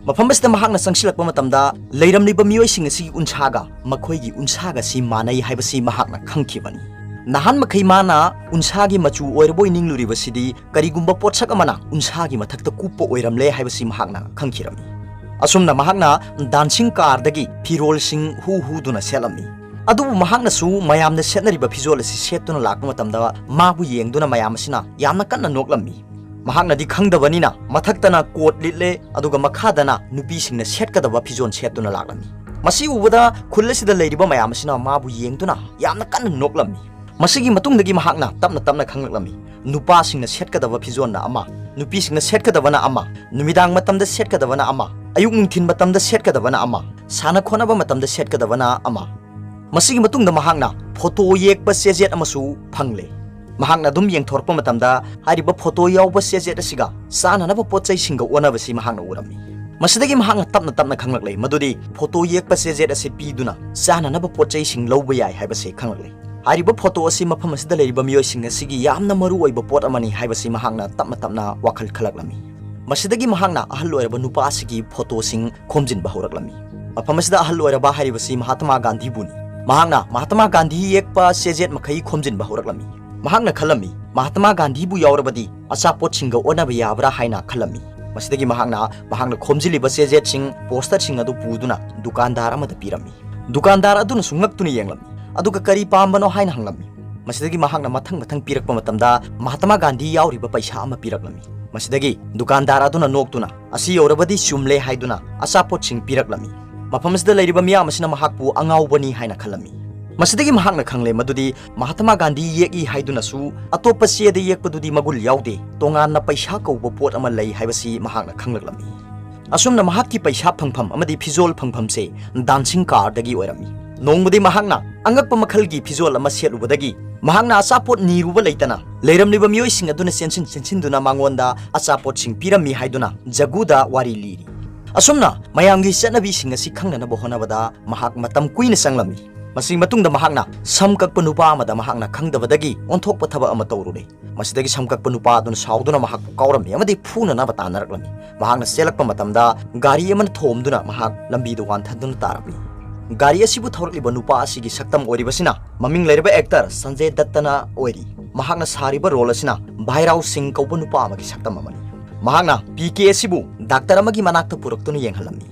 ꯃꯐꯝ ꯑꯁꯤꯗ ꯃꯍꯥꯛꯅ ꯆꯪꯁꯤꯜꯂꯛꯄ ꯃꯇꯝꯗ ꯂꯩꯔꯝꯂꯤꯕ ꯃꯤꯑꯣꯏꯁꯤꯡ ꯑꯁꯤꯒꯤ ꯎꯟꯁꯥꯒ ꯃꯈꯣꯏꯒꯤ ꯎꯟꯁꯥꯒ ꯑꯁꯤ ꯃꯥꯟꯅꯩ ꯍꯥꯏꯕꯁꯤ ꯃꯍꯥꯛꯅ ꯈꯪꯈꯤꯕꯅꯤ꯫ ꯅꯍꯥꯟ ꯃꯈꯩ ꯃꯥꯅ ꯎꯟꯁꯥꯒꯤ ꯃꯆꯨ ꯑꯣꯏꯔꯕꯣꯏ ꯅꯤꯡꯂꯨꯔꯤꯕꯁꯤꯗꯤ ꯀꯔꯤꯒꯨꯝꯕ ꯄꯣꯠꯁꯛ ꯑꯃꯅ ꯎꯟꯁꯥꯒꯤ ꯃꯊꯛꯇ ꯀꯨꯞꯄ ꯑꯣꯏꯔꯝꯂꯦ ꯍꯥꯏꯕꯁꯤ ꯃꯍꯥꯛꯅ ꯈꯪꯈꯤꯔꯝꯃꯤ꯫ ꯑꯁꯨꯝꯅ ꯃꯍꯥꯛꯅ dancing carꯗꯒꯤ ꯐꯤꯔꯣꯜꯁꯤꯡ ꯍꯨ ꯍꯨꯗꯨꯅ ꯁꯦꯠꯂꯝꯃꯤ꯫ ꯑꯗꯨꯕꯨ ꯃꯍꯥꯛꯅꯁꯨ ꯃꯌꯥꯝꯅ ꯁꯦꯠꯅꯔꯤꯕ ꯐꯤꯖꯣꯜ ꯑꯁꯤ ꯁꯦꯠꯇꯨꯅ ꯂꯥꯛꯄ ꯃꯇꯝꯗ ꯃꯥꯕꯨ ꯌꯦꯡꯗꯨꯅ ꯃꯌꯥꯝ ꯑꯁꯤꯅ ꯌꯥꯝꯅ ꯀꯟꯅ ꯅꯣꯛꯂꯝꯃꯤ꯫ ꯃꯍꯥꯛꯅꯗꯤ ꯈꯪꯗꯕꯅꯤꯅ ꯃꯊꯛꯇꯅ coat ꯂꯤꯠꯂꯦ, ꯑꯗꯨꯒ ꯃꯈꯥꯗꯅ ꯅꯨꯄꯤꯁꯤꯡꯅ ꯁꯦꯠꯀꯗꯕ ꯐꯤꯖꯣꯜ ꯁꯦꯠꯇꯨꯅ ꯂꯥꯛꯂꯝꯃꯤ꯫ ꯃꯁꯤ ꯎꯕꯗ ꯈꯨꯜ ꯑꯁꯤꯗ ꯂꯩꯔꯤꯕ ꯃꯌꯥꯝ ꯑꯁꯤꯅ ꯃꯥꯕꯨ ꯌꯦꯡꯗꯨꯅ ꯌꯥꯝꯅ ꯀꯟꯅ ꯅꯣꯛꯂꯝꯃꯤ꯫ ꯃꯁꯤꯒꯤ ꯃꯇꯨꯡꯗꯒꯤ ꯃꯍꯥꯛꯅ ꯇꯞꯅ ꯇꯞꯅ ꯈꯪꯂꯛꯂꯝꯃꯤ꯫ ꯅꯨꯄꯥꯁꯤꯡꯅ ꯁꯦꯠꯀꯗꯕ ꯐꯤꯖꯣꯜꯅ ꯑꯃ, ꯅꯨꯄꯤꯁꯤꯡꯅ ꯁꯦꯠꯀꯗꯕꯅ ꯑꯃ, ꯅꯨꯃꯤꯗꯥꯡ ꯃꯇꯝꯗ ꯁꯦꯠꯀꯗꯕꯅ ꯑꯃ, ꯑꯌꯨꯛ ꯅꯨꯡꯊꯤꯟ ꯃꯇꯝꯗ ꯁꯦꯠꯀꯗꯕꯅ ꯑꯃ, ꯁꯥꯟꯅ ꯈꯣꯠꯅꯕ ꯃꯇꯝꯗ ꯁꯦꯠꯀꯗꯕꯅ ꯑꯃ꯫ ꯃꯁꯤꯒꯤ ꯃꯇꯨꯡꯗ ꯃꯍꯥꯛꯅ ꯐꯣꯇꯣ ꯌꯦꯛꯄ ꯆꯦꯖꯦꯠ ꯑꯃꯁꯨ ꯐꯪꯂꯦ꯫ ꯃꯍꯥꯛꯅ ꯑꯗꯨꯝ ꯌꯦꯡꯊꯣꯔꯛꯄ ꯃꯇꯝꯗ ꯍꯥꯏꯔꯤꯕ ꯐꯣꯇꯣ ꯌꯥꯎꯕ ꯆꯦꯖꯦꯠ ꯑꯁꯤꯒ ꯆꯥꯅꯅꯕ ꯄꯣꯠ ꯆꯩꯁꯤꯡꯒ ꯑꯣꯟꯅꯕꯁꯤ ꯃꯍꯥꯛꯅ ꯎꯔꯝꯃꯤ꯫ ꯃꯁꯤꯗꯒꯤ ꯃꯍꯥꯛꯅ ꯇꯞꯅ ꯇꯞꯅ ꯈꯪꯂꯛꯂꯦ ꯃꯗꯨꯗꯤ ꯐꯣꯇꯣ ꯌꯦꯛꯄ ꯆꯦꯖꯦꯠ ꯑꯁꯤ ꯄꯤꯗꯨꯅ ꯆꯥꯅꯅꯕ ꯄꯣꯠ ꯆꯩꯁꯤꯡ ꯂꯧꯕ ꯌꯥꯏ ꯍꯥꯏꯕꯁꯤ ꯈꯪꯂꯛꯂꯦ꯫ ꯍꯥꯏꯔꯤꯕ ꯐꯣꯇꯣ ꯑꯁꯤ ꯃꯐꯝ ꯑꯁꯤꯗ ꯂꯩꯔꯤꯕ ꯃꯤꯑꯣꯏꯁꯤꯡ ꯑꯁꯤꯒꯤ ꯌꯥꯝꯅ ꯃꯔꯨ ꯑꯣꯏꯕ ꯄꯣꯠ ꯑꯃꯅꯤ ꯍꯥꯏꯕꯁꯤ ꯃꯍꯥꯛꯅ ꯇꯞꯅ ꯇꯞꯅ ꯋꯥꯈꯜ ꯈꯜꯂꯛꯂꯝꯃꯤ꯫ ꯃꯁꯤꯗꯒꯤ ꯃꯍꯥꯛꯅ ꯑꯍꯜ ꯑꯣꯏꯔꯕ ꯅꯨꯄꯥ ꯑꯁꯤꯒꯤ ꯐꯣꯇꯣꯁꯤꯡ ꯈꯣꯝꯖꯤꯟꯕ ꯍꯧꯔꯛꯂꯝꯃꯤ꯫ ꯃꯐꯝ ꯑꯁꯤꯗ ꯑꯍꯜ ꯑꯣꯏꯔꯕ ꯍꯥꯏꯔꯤꯕꯁꯤ ꯃꯍꯥꯇꯃꯥ ꯒꯥꯟꯙꯤꯕꯨꯅꯤ꯫ ꯃꯍꯥꯛꯅ ꯃꯍꯥꯇꯃꯥ ꯒꯥꯟꯙꯤ ꯌꯦꯛꯄ ꯆꯦꯖꯦꯠ ꯃꯈꯩ ꯈꯣꯝꯖꯤꯟꯕ ꯍꯧꯔꯛꯂꯝꯃꯤ꯫ ꯃꯍꯥꯛꯅ ꯈꯜꯂꯝꯃꯤ, ꯃꯍꯥꯇꯃꯥ ꯒꯥꯟꯙꯤꯕꯨ ꯌꯥꯎꯔꯕꯗꯤ ꯑꯆꯥꯄꯣꯠꯁꯤꯡꯒ ꯑꯣꯟꯅꯕ ꯌꯥꯕ꯭ꯔꯥ ꯍꯥꯏꯅ ꯈꯜꯂꯝꯃꯤ꯫ ꯃꯁꯤꯗꯒꯤ ꯃꯍꯥꯛꯅ, ꯃꯍꯥꯛꯅ ꯈꯣꯝꯖꯤꯜꯂꯤꯕ ꯆꯦꯖꯦꯠꯁꯤꯡ, ꯄꯣꯁꯇꯔꯁꯤꯡ ꯑꯗꯨ ꯄꯨꯗꯨꯅ ꯗꯨꯀꯥꯟꯗꯥꯔ ꯑꯃꯗ ꯄꯤꯔꯝꯃꯤ꯫ ꯗꯨꯀꯥꯟꯗꯥꯔ ꯑꯗꯨꯅꯁꯨ ꯉꯛꯇꯨꯅ ꯌꯦꯡꯂꯝꯃꯤ, ꯑꯗꯨꯒ "ꯀꯔꯤ ꯄꯥꯝꯕꯅꯣ?" ꯍꯥꯏꯅ ꯍꯪꯂꯝꯃꯤ꯫ ꯃꯁꯤꯗꯒꯤ ꯃꯍꯥꯛꯅ ꯃꯊꯪ ꯃꯊꯪ ꯄꯤꯔꯛꯄ ꯃꯇꯝꯗ ꯃꯍꯥꯇꯃꯥ ꯒꯥꯟꯙꯤ ꯌꯥꯎꯔꯤꯕ ꯄꯩꯁꯥ ꯑꯃ ꯄꯤꯔꯛꯂꯝꯃꯤ꯫ ꯃꯁꯤꯗꯒꯤ ꯗꯨꯀꯥꯟꯗꯥꯔ ꯑꯗꯨꯅ ꯅꯣꯛꯇꯨꯅ "ꯑꯁꯤ ꯌꯧꯔꯕꯗꯤ ꯆꯨꯝꯂꯦ" ꯍꯥꯏꯗꯨꯅ ꯑꯆꯥꯄꯣꯠꯁꯤꯡ ꯄꯤꯔꯛꯂꯝꯃꯤ꯫ ꯃꯐꯝ ꯑꯁꯤꯗ ꯂꯩꯔꯤꯕ ꯃꯤꯌꯥꯝ ꯑꯁꯤꯅ ꯃꯍꯥꯛꯄꯨ ꯑꯉꯥꯎꯕꯅꯤ ꯍꯥꯏꯅ ꯈꯜꯂꯝꯃꯤ꯫ ꯃꯁꯤꯗꯒꯤ ꯃꯍꯥꯛꯅ ꯈꯪꯂꯦ ꯃꯗꯨꯗꯤ ꯃꯍꯥꯇꯃꯥ ꯒꯥꯟꯙꯤ ꯌꯦꯛꯏ ꯍꯥꯏꯗꯨꯅꯁꯨ ꯑꯇꯣꯞꯄ ꯆꯦꯗ ꯌꯦꯛꯄꯗꯨꯗꯤ ꯃꯒꯨꯟ ꯌꯥꯎꯗꯦ, ꯇꯣꯉꯥꯟꯅ ꯄꯩꯁꯥ ꯀꯧꯕ ꯄꯣꯠ ꯑꯃ ꯂꯩ ꯍꯥꯏꯕꯁꯤ ꯃꯍꯥꯛꯅ ꯈꯪꯂꯛꯂꯝꯃꯤ꯫ ꯑꯁꯨꯝꯅ ꯃꯍꯥꯛꯀꯤ ꯄꯩꯁꯥ ꯐꯪꯐꯝ ꯑꯃꯗꯤ ꯐꯤꯖꯣꯜ ꯐꯪꯐꯝꯁꯦ ꯗꯥꯟꯁꯤꯡ ꯀꯥꯔꯗꯒꯤ ꯑꯣꯏꯔꯝꯃꯤ꯫ ꯅꯣꯡꯃꯗꯤ ꯃꯍꯥꯛꯅ ꯑꯉꯛꯄ ꯃꯈꯜꯒꯤ ꯐꯤꯖꯣꯜ ꯑꯃ ꯁꯦꯠꯂꯨꯕꯗꯒꯤ ꯃꯍꯥꯛꯅ ꯑꯆꯥꯄꯣꯠ ꯅꯤꯔꯨꯕ ꯂꯩꯇꯅ ꯂꯩꯔꯝꯂꯤꯕ ꯃꯤꯑꯣꯏꯁꯤꯡ ꯑꯗꯨꯅ ꯆꯦꯟꯁꯤꯟ ꯆꯦꯟꯁꯤꯟꯗꯨꯅ ꯃꯉꯣꯟꯗ ꯑꯆꯥꯄꯣꯠꯁꯤꯡ ꯄꯤꯔꯝꯃꯤ ꯍꯥꯏꯗꯨꯅ ꯖꯒꯨꯗ ꯋꯥꯔꯤ ꯂꯤꯔꯤ꯫ ꯑꯁꯨꯝꯅ ꯃꯌꯥꯝꯒꯤ ꯆꯠꯅꯕꯤꯁꯤꯡ ꯑꯁꯤ ꯈꯪꯅꯅꯕ ꯍꯣꯠꯅꯕꯗ ꯃꯍꯥꯛ ꯃꯇꯝ ꯀꯨꯏꯅ ꯆꯪꯂꯝꯃꯤ꯫ ꯃꯁꯤꯒꯤ ꯃꯇꯨꯡꯗ ꯃꯍꯥꯛꯅ ꯁꯝ ꯀꯛꯄ ꯅꯨꯄꯥ ꯑꯃꯗ ꯃꯍꯥꯛꯅ ꯈꯪꯗꯕꯗꯒꯤ ꯑꯣꯟꯊꯣꯛꯄ ꯊꯕꯛ ꯑꯃ ꯇꯧꯔꯨꯔꯦ꯫ ꯃꯁꯤꯗꯒꯤ ꯁꯝ ꯀꯛꯄ ꯅꯨꯄꯥ ꯑꯗꯨꯅ ꯁꯥꯎꯗꯨꯅ ꯃꯍꯥꯛꯄꯨ ꯀꯥꯎꯔꯝꯃꯤ ꯑꯃꯗꯤ ꯐꯨꯅꯅꯕ ꯇꯥꯟꯅꯔꯛꯂꯝꯃꯤ꯫ ꯃꯍꯥꯛꯅ ꯆꯦꯜꯂꯛꯄ ꯃꯇꯝꯗ ꯒꯥꯔꯤ ꯑꯃꯅ ꯊꯣꯝꯗꯨꯅ ꯃꯍꯥꯛ ꯂꯝꯕꯤꯗ ꯋꯥꯟꯊꯗꯨꯅ ꯇꯥꯔꯝꯃꯤ꯫ ꯒꯥꯔꯤ ꯑꯁꯤꯕꯨ ꯊꯧꯔꯛꯂꯤꯕ ꯅꯨꯄꯥ ꯑꯁꯤꯒꯤ ꯁꯛꯇꯝ ꯑꯣꯏꯔꯤꯕꯁꯤꯅ ꯃꯃꯤꯡ ꯂꯩꯔꯕ ꯑꯦꯛꯇꯔ ꯁꯟꯖꯦ ꯗꯠꯇꯅ ꯑꯣꯏꯔꯤ꯫ ꯃꯍꯥꯛꯅ ꯁꯥꯔꯤꯕ ꯔꯣꯜ ꯑꯁꯤꯅ ꯚꯥꯏꯔꯥꯎ ꯁꯤꯡ ꯀꯧꯕ ꯅꯨꯄꯥ ꯑꯃꯒꯤ ꯁꯛꯇꯝ ꯑꯃꯅꯤ꯫ ꯃꯍꯥꯛꯅ ꯄꯤ ꯀꯦ ꯑꯁꯤꯕꯨ ꯗꯥꯛꯇꯔ ꯑꯃꯒꯤ ꯃꯅꯥꯛꯇ ꯄꯨꯔꯛꯇꯨꯅ ꯌꯦꯡꯍꯜꯂꯝꯃꯤ꯫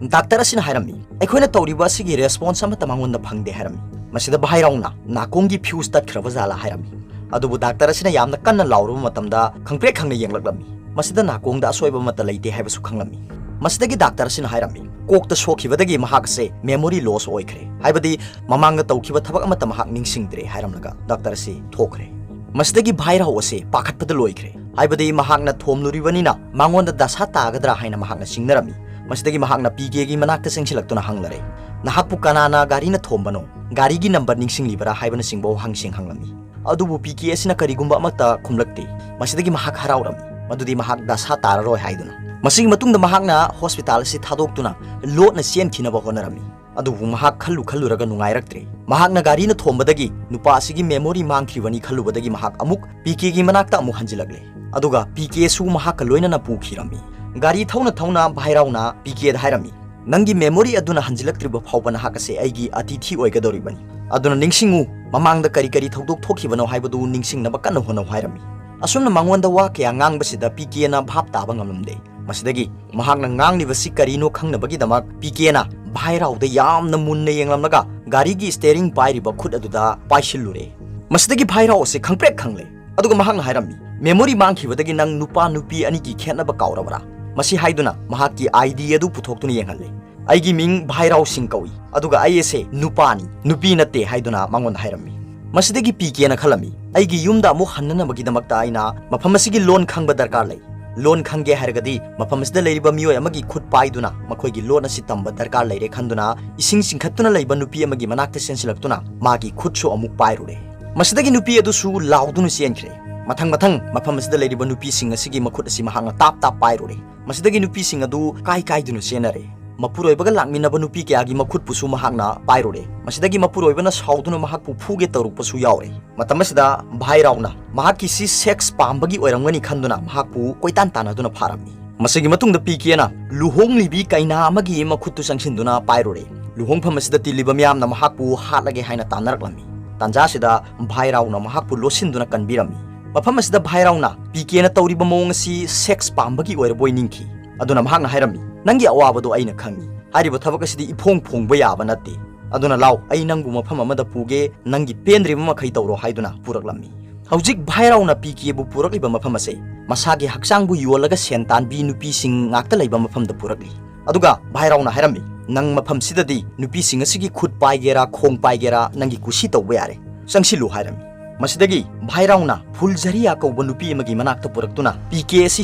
ꯗꯥꯛꯇꯔ ꯑꯁꯤꯅ ꯍꯥꯏꯔꯝꯃꯤ, "ꯑꯩꯈꯣꯏꯅ ꯇꯧꯔꯤꯕ ꯑꯁꯤꯒꯤ ꯔꯦꯁꯄꯣꯟꯁ ꯑꯃꯠꯇ ꯃꯉꯣꯟꯗ ꯐꯪꯗꯦ" ꯍꯥꯏꯔꯝꯃꯤ꯫ ꯃꯁꯤꯗ ꯚꯥꯏꯔꯥꯎꯅ ꯅꯥꯀꯣꯡꯒꯤ ꯐ꯭ꯌꯨꯁ ꯇꯠꯈ꯭ꯔꯕ ꯖꯥꯠꯂꯥ ꯍꯥꯏꯔꯝꯃꯤ꯫ ꯑꯗꯨꯕꯨ ꯗꯥꯛꯇꯔ ꯑꯁꯤꯅ ꯌꯥꯝꯅ ꯀꯟꯅ ꯂꯥꯎꯔꯨꯕ ꯃꯇꯝꯗ ꯈꯪꯄ꯭ꯔꯦꯛ ꯈꯪꯅ ꯌꯦꯡꯂꯛꯂꯝꯃꯤ꯫ ꯃꯁꯤꯗ ꯅꯥꯀꯣꯡꯗ ꯑꯁꯣꯏꯕ ꯑꯃꯠꯇ ꯂꯩꯇꯦ ꯍꯥꯏꯕꯁꯨ ꯈꯪꯂꯝꯃꯤ꯫ ꯃꯁꯤꯗꯒꯤ ꯗꯥꯛꯇꯔ ꯑꯁꯤꯅ ꯍꯥꯏꯔꯝꯃꯤ, ꯀꯣꯛꯇ ꯁꯣꯛꯈꯤꯕꯗꯒꯤ ꯃꯍꯥꯛ ꯑꯁꯦ ꯃꯦꯃꯣꯔꯤ ꯂꯣꯁ ꯑꯣꯏꯈ꯭ꯔꯦ, ꯍꯥꯏꯕꯗꯤ ꯃꯃꯥꯡꯗ ꯇꯧꯈꯤꯕ ꯊꯕꯛ ꯑꯃꯠꯇ ꯃꯍꯥꯛ ꯅꯤꯡꯁꯤꯡꯗ꯭ꯔꯦ ꯍꯥꯏꯔꯝꯂꯒ ꯗꯥꯛꯇꯔ ꯑꯁꯤ ꯊꯣꯛꯈ꯭ꯔꯦ꯫ ꯃꯁꯤꯗꯒꯤ ꯚꯥꯏ ꯔꯥꯎ ꯑꯁꯤ ꯄꯥꯈꯠꯄꯗ ꯂꯣꯏꯈ꯭ꯔꯦ, ꯍꯥꯏꯕꯗꯤ ꯃꯍꯥꯛꯅ ꯊꯣꯝꯂꯨꯔꯤꯕꯅꯤꯅ ꯃꯉꯣꯟꯗ ꯗꯁꯥ ꯇꯥꯒꯗ꯭ꯔꯥ ꯍꯥꯏꯅ ꯃꯍꯥꯛꯅ ꯆꯤꯡꯅꯔꯝꯃꯤ꯫ ꯃꯁꯤꯗꯒꯤ ꯃꯍꯥꯛꯅ ꯄꯤ ꯀꯦꯒꯤ ꯃꯅꯥꯛꯇ ꯆꯪꯁꯤꯜꯂꯛꯇꯨꯅ ꯍꯪꯂꯔꯦ, "ꯅꯍꯥꯛꯄꯨ ꯀꯅꯥꯅ ꯒꯥꯔꯤꯅ ꯊꯣꯝꯕꯅꯣ? ꯒꯥꯔꯤꯒꯤ ꯅꯝꯕꯔ ꯅꯤꯡꯁꯤꯡꯂꯤꯕꯔꯥ?" ꯍꯥꯏꯕꯅꯆꯤꯡꯕ ꯋꯥꯍꯪꯁꯤꯡ ꯍꯪꯂꯝꯃꯤ꯫ ꯑꯗꯨꯕꯨ ꯄꯤ ꯀꯦ ꯑꯁꯤꯅ ꯀꯔꯤꯒꯨꯝꯕ ꯑꯃꯠꯇ ꯈꯨꯝꯂꯛꯇꯦ꯫ ꯃꯁꯤꯗꯒꯤ ꯃꯍꯥꯛ ꯍꯔꯥꯎꯔꯝꯃꯤ, ꯃꯗꯨꯗꯤ ꯃꯍꯥꯛ ꯗꯁꯥ ꯇꯥꯔꯔꯣꯏ ꯍꯥꯏꯗꯨꯅ꯫ ꯃꯁꯤꯒꯤ ꯃꯇꯨꯡꯗ ꯃꯍꯥꯛꯅ ꯍꯣꯁꯄꯤꯇꯥꯜ ꯑꯁꯤ ꯊꯥꯗꯣꯛꯇꯨꯅ ꯂꯣꯠꯅ ꯆꯦꯟꯈꯤꯅꯕ ꯍꯣꯠꯅꯔꯝꯃꯤ꯫ ꯑꯗꯨꯕꯨ ꯃꯍꯥꯛ ꯈꯜꯂꯨ ꯈꯜꯂꯨꯔꯒ ꯅꯨꯡꯉꯥꯏꯔꯛꯇ꯭ꯔꯦ꯫ ꯃꯍꯥꯛꯅ ꯒꯥꯔꯤꯅ ꯊꯣꯝꯕꯗꯒꯤ ꯅꯨꯄꯥ ꯑꯁꯤꯒꯤ ꯃꯦꯃꯣꯔꯤ ꯃꯥꯡꯈ꯭ꯔꯤꯕꯅꯤ ꯈꯜꯂꯨꯕꯗꯒꯤ ꯃꯍꯥꯛ ꯑꯃꯨꯛ ꯄꯤ ꯀꯦꯒꯤ ꯃꯅꯥꯛꯇ ꯑꯃꯨꯛ ꯍꯟꯖꯤꯜꯂꯛꯂꯦ꯫ ꯑꯗꯨꯒ ꯄꯤ ꯀꯦꯁꯨ ꯃꯍꯥꯛꯀ ꯂꯣꯏꯅꯅ ꯄꯨꯈꯤꯔꯝꯃꯤ꯫ ꯒꯥꯔꯤ ꯊꯧꯅ ꯊꯧꯅ ꯚꯥꯏ ꯔꯥꯎꯅ ꯄꯤ ꯀꯦꯗ ꯍꯥꯏꯔꯝꯃꯤ, "ꯅꯪꯒꯤ ꯃꯦꯃꯣꯔꯤ ꯑꯗꯨꯅ ꯍꯟꯖꯤꯜꯂꯛꯇ꯭ꯔꯤꯕ ꯐꯥꯎꯕ ꯅꯍꯥꯛ ꯑꯁꯦ ꯑꯩꯒꯤ ꯑꯇꯤꯊꯤ ꯑꯣꯏꯒꯗꯧꯔꯤꯕꯅꯤ꯫ ꯑꯗꯨꯅ ꯅꯤꯡꯁꯤꯡꯉꯨ, ꯃꯃꯥꯡꯗ ꯀꯔꯤ ꯀꯔꯤ ꯊꯧꯗꯣꯛ ꯊꯣꯛꯈꯤꯕꯅꯣ ꯍꯥꯏꯕꯗꯨ ꯅꯤꯡꯁꯤꯡꯅꯕ ꯀꯟꯅ ꯍꯣꯠꯅꯧ" ꯍꯥꯏꯔꯝꯃꯤ꯫ ꯑꯁꯨꯝꯅ ꯃꯉꯣꯟꯗ ꯋꯥ ꯀꯌꯥ ꯉꯥꯡꯕꯁꯤꯗ ꯄꯤ ꯀꯦꯅ ꯚꯥꯞ ꯇꯥꯕ ꯉꯝꯂꯝꯗꯦ꯫ ꯃꯁꯤꯗꯒꯤ ꯃꯍꯥꯛꯅ ꯉꯥꯡꯂꯤꯕꯁꯤ ꯀꯔꯤꯅꯣ ꯈꯪꯅꯕꯒꯤꯗꯃꯛ ꯄꯤ ꯀꯦꯅ ꯚꯥꯏ ꯔꯥꯎꯗ ꯌꯥꯝꯅ ꯃꯨꯟꯅ ꯌꯦꯡꯂꯝꯂꯒ ꯒꯥꯔꯤꯒꯤ ꯁ꯭ꯇꯦꯔꯤꯡ ꯄꯥꯏꯔꯤꯕ ꯈꯨꯠ ꯑꯗꯨꯗ ꯄꯥꯏꯁꯤꯜꯂꯨꯔꯦ꯫ ꯃꯁꯤꯗꯒꯤ ꯚꯥꯏ ꯔꯥꯎ ꯑꯁꯤ ꯈꯪꯄ꯭ꯔꯦꯛ ꯈꯪꯂꯦ꯫ ꯑꯗꯨꯒ ꯃꯍꯥꯛꯅ ꯍꯥꯏꯔꯝꯃꯤ, "ꯃꯦꯃꯣꯔꯤ ꯃꯥꯡꯈꯤꯕꯗꯒꯤ ꯅꯪ ꯅꯨꯄꯥ ꯅꯨꯄꯤ ꯑꯅꯤꯒꯤ ꯈꯦꯠꯅꯕ ꯀꯥꯎꯔꯕ꯭ꯔꯥ?" ꯃꯁꯤ ꯍꯥꯏꯗꯨꯅ ꯃꯍꯥꯛꯀꯤ ꯑꯥꯏ ꯗꯤ ꯑꯗꯨ ꯄꯨꯊꯣꯛꯇꯨꯅ ꯌꯦꯡꯍꯜꯂꯦ꯫ "ꯑꯩꯒꯤ ꯃꯤꯡ ꯚꯥꯏ ꯔꯥꯎ ꯁꯤꯡ ꯀꯧꯏ, ꯑꯗꯨꯒ ꯑꯩ ꯑꯁꯦ ꯅꯨꯄꯥꯅꯤ, ꯅꯨꯄꯤ ꯅꯠꯇꯦ" ꯍꯥꯏꯗꯨꯅ ꯃꯉꯣꯟꯗ ꯍꯥꯏꯔꯝꯃꯤ꯫ ꯃꯁꯤꯗꯒꯤ ꯄꯤ ꯀꯦꯅ ꯈꯜꯂꯝꯃꯤ, "ꯑꯩꯒꯤ ꯌꯨꯝꯗ ꯑꯃꯨꯛ ꯍꯟꯅꯅꯕꯒꯤꯗꯃꯛꯇ ꯑꯩꯅ ꯃꯐꯝ ꯑꯁꯤꯒꯤ ꯂꯣꯟ ꯈꯪꯕ ꯗꯔꯀꯥꯔ ꯂꯩ꯫ ꯂꯣꯟ ꯈꯪꯒꯦ ꯍꯥꯏꯔꯒꯗꯤ ꯃꯐꯝ ꯑꯁꯤꯗ ꯂꯩꯔꯤꯕ ꯃꯤꯑꯣꯏ ꯑꯃꯒꯤ ꯈꯨꯠ ꯄꯥꯏꯗꯨꯅ ꯃꯈꯣꯏꯒꯤ ꯂꯣꯟ ꯑꯁꯤ ꯇꯝꯕ ꯗꯔꯀꯥꯔ ꯂꯩꯔꯦ" ꯈꯟꯗꯨꯅ ꯏꯁꯤꯡ ꯆꯤꯡꯈꯠꯇꯨꯅ ꯂꯩꯕ ꯅꯨꯄꯤ ꯑꯃꯒꯤ ꯃꯅꯥꯛꯇ ꯆꯦꯟꯁꯤꯜꯂꯛꯇꯨꯅ ꯃꯥꯒꯤ ꯈꯨꯠꯁꯨ ꯑꯃꯨꯛ ꯄꯥꯏꯔꯨꯔꯦ꯫ ꯃꯁꯤꯗꯒꯤ ꯅꯨꯄꯤ ꯑꯗꯨꯁꯨ ꯂꯥꯎꯗꯨꯅ ꯆꯦꯟꯈ꯭ꯔꯦ꯫ ꯃꯊꯪ ꯃꯊꯪ ꯃꯐꯝ ꯑꯁꯤꯗ ꯂꯩꯔꯤꯕ ꯅꯨꯄꯤꯁꯤꯡ ꯑꯁꯤꯒꯤ ꯃꯈꯨꯠ ꯑꯁꯤ ꯃꯍꯥꯛꯅ ꯇꯥꯞ ꯇꯥꯞ ꯄꯥꯏꯔꯨꯔꯦ꯫ ꯃꯁꯤꯗꯒꯤ ꯅꯨꯄꯤꯁꯤꯡ ꯑꯗꯨ ꯀꯥꯏ ꯀꯥꯏꯗꯨꯅ ꯆꯦꯟꯅꯔꯦ꯫ ꯃꯄꯨꯔꯣꯏꯕꯒ ꯂꯥꯛꯃꯤꯟꯅꯕ ꯅꯨꯄꯤ ꯀꯌꯥꯒꯤ ꯃꯈꯨꯠꯄꯨꯁꯨ ꯃꯍꯥꯛꯅ ꯄꯥꯏꯔꯨꯔꯦ꯫ ꯃꯁꯤꯗꯒꯤ ꯃꯄꯨꯔꯣꯏꯕꯅ ꯁꯥꯎꯗꯨꯅ ꯃꯍꯥꯛꯄꯨ ꯐꯨꯒꯦ ꯇꯧꯔꯛꯄꯁꯨ ꯌꯥꯎꯔꯦ꯫ ꯃꯇꯝ ꯑꯁꯤꯗ ꯚꯥꯏ ꯔꯥꯎꯅ ꯃꯍꯥꯛꯀꯤ ꯁꯤ ꯁꯦꯛꯁ ꯄꯥꯝꯕꯒꯤ ꯑꯣꯏꯔꯝꯒꯅꯤ ꯈꯟꯗꯨꯅ ꯃꯍꯥꯛꯄꯨ ꯀꯣꯏꯇꯥꯟ ꯇꯥꯟꯅꯗꯨꯅ ꯐꯥꯔꯝꯃꯤ꯫ ꯃꯁꯤꯒꯤ ꯃꯇꯨꯡꯗ ꯄꯤ ꯀꯦꯅ ꯂꯨꯍꯣꯡꯂꯤꯕꯤ ꯀꯩꯅꯥ ꯑꯃꯒꯤ ꯃꯈꯨꯠꯇꯨ ꯆꯪꯁꯤꯟꯗꯨꯅ ꯄꯥꯏꯔꯨꯔꯦ꯫ ꯂꯨꯍꯣꯡꯐꯝ ꯑꯁꯤꯗ ꯇꯤꯜꯂꯤꯕ ꯃꯤꯌꯥꯝꯅ ꯃꯍꯥꯛꯄꯨ ꯍꯥꯠꯂꯒꯦ ꯍꯥꯏꯅ ꯇꯥꯟꯅꯔꯛꯂꯝꯃꯤ꯫ ꯇꯥꯟꯖꯥꯁꯤꯗ ꯚꯥꯏ ꯔꯥꯎꯅ ꯃꯍꯥꯛꯄꯨ ꯂꯣꯠꯁꯤꯟꯗꯨꯅ ꯀꯟꯕꯤꯔꯝꯃꯤ꯫ ꯃꯐꯝ ꯑꯁꯤꯗ ꯚꯥꯏ ꯔꯥꯎꯅ ꯄꯤ ꯀꯦꯅ ꯇꯧꯔꯤꯕ ꯃꯑꯣꯡ ꯑꯁꯤ ꯁꯦꯛꯁ ꯄꯥꯝꯕꯒꯤ ꯑꯣꯏꯔꯕꯣꯏ ꯅꯤꯡꯈꯤ꯫ ꯑꯗꯨꯅ ꯃꯍꯥꯛꯅ ꯍꯥꯏꯔꯝꯃꯤ, "ꯅꯪꯒꯤ ꯑꯋꯥꯕꯗꯣ ꯑꯩꯅ ꯈꯪꯏ꯫ ꯍꯥꯏꯔꯤꯕ ꯊꯕꯛ ꯑꯁꯤꯗꯤ ꯏꯐꯣꯡ ꯐꯣꯡꯕ ꯌꯥꯕ ꯅꯠꯇꯦ꯫ ꯑꯗꯨꯅ ꯂꯥꯎ, ꯑꯩ ꯅꯪꯕꯨ ꯃꯐꯝ ꯑꯃꯗ ꯄꯨꯒꯦ, ꯅꯪꯒꯤ ꯄꯦꯟꯗ꯭ꯔꯤꯕ ꯃꯈꯩ ꯇꯧꯔꯣ" ꯍꯥꯏꯗꯨꯅ ꯄꯨꯔꯛꯂꯝꯃꯤ꯫ ꯍꯧꯖꯤꯛ ꯚꯥꯏ ꯔꯥꯎꯅ ꯄꯤ ꯀꯦꯕꯨ ꯄꯨꯔꯛꯂꯤꯕ ꯃꯐꯝ ꯑꯁꯦ ꯃꯁꯥꯒꯤ ꯍꯛꯆꯥꯡꯕꯨ ꯌꯣꯜꯂꯒ ꯁꯦꯟ ꯇꯥꯟꯕꯤ ꯅꯨꯄꯤꯁꯤꯡ ꯉꯥꯛꯇ ꯂꯩꯕ ꯃꯐꯝꯗ ꯄꯨꯔꯛꯂꯤ꯫ ꯑꯗꯨꯒ ꯚꯥꯏ ꯔꯥꯎꯅ ꯍꯥꯏꯔꯝꯃꯤ, "ꯅꯪ ꯃꯐꯝꯁꯤꯗꯗꯤ ꯅꯨꯄꯤꯁꯤꯡ ꯑꯁꯤꯒꯤ ꯈꯨꯠ ꯄꯥꯏꯒꯦꯔꯥ, ꯈꯣꯡ ꯄꯥꯏꯒꯦꯔꯥ, ꯅꯪꯒꯤ ꯀꯨꯁꯤ ꯇꯧꯕ ꯌꯥꯔꯦ꯫ ꯆꯪꯁꯤꯜꯂꯨ" ꯍꯥꯏꯔꯝꯃꯤ꯫ ꯃꯁꯤꯗꯒꯤ ꯚꯥꯏꯔꯥꯎꯅ ꯐꯨꯜꯖꯔꯤꯌꯥ ꯀꯧꯕ ꯅꯨꯄꯤ ꯑꯃꯒꯤ ꯃꯅꯥꯛꯇ ꯄꯨꯔꯛꯇꯨꯅ ꯄꯤ ꯀꯦ ꯑꯁꯤ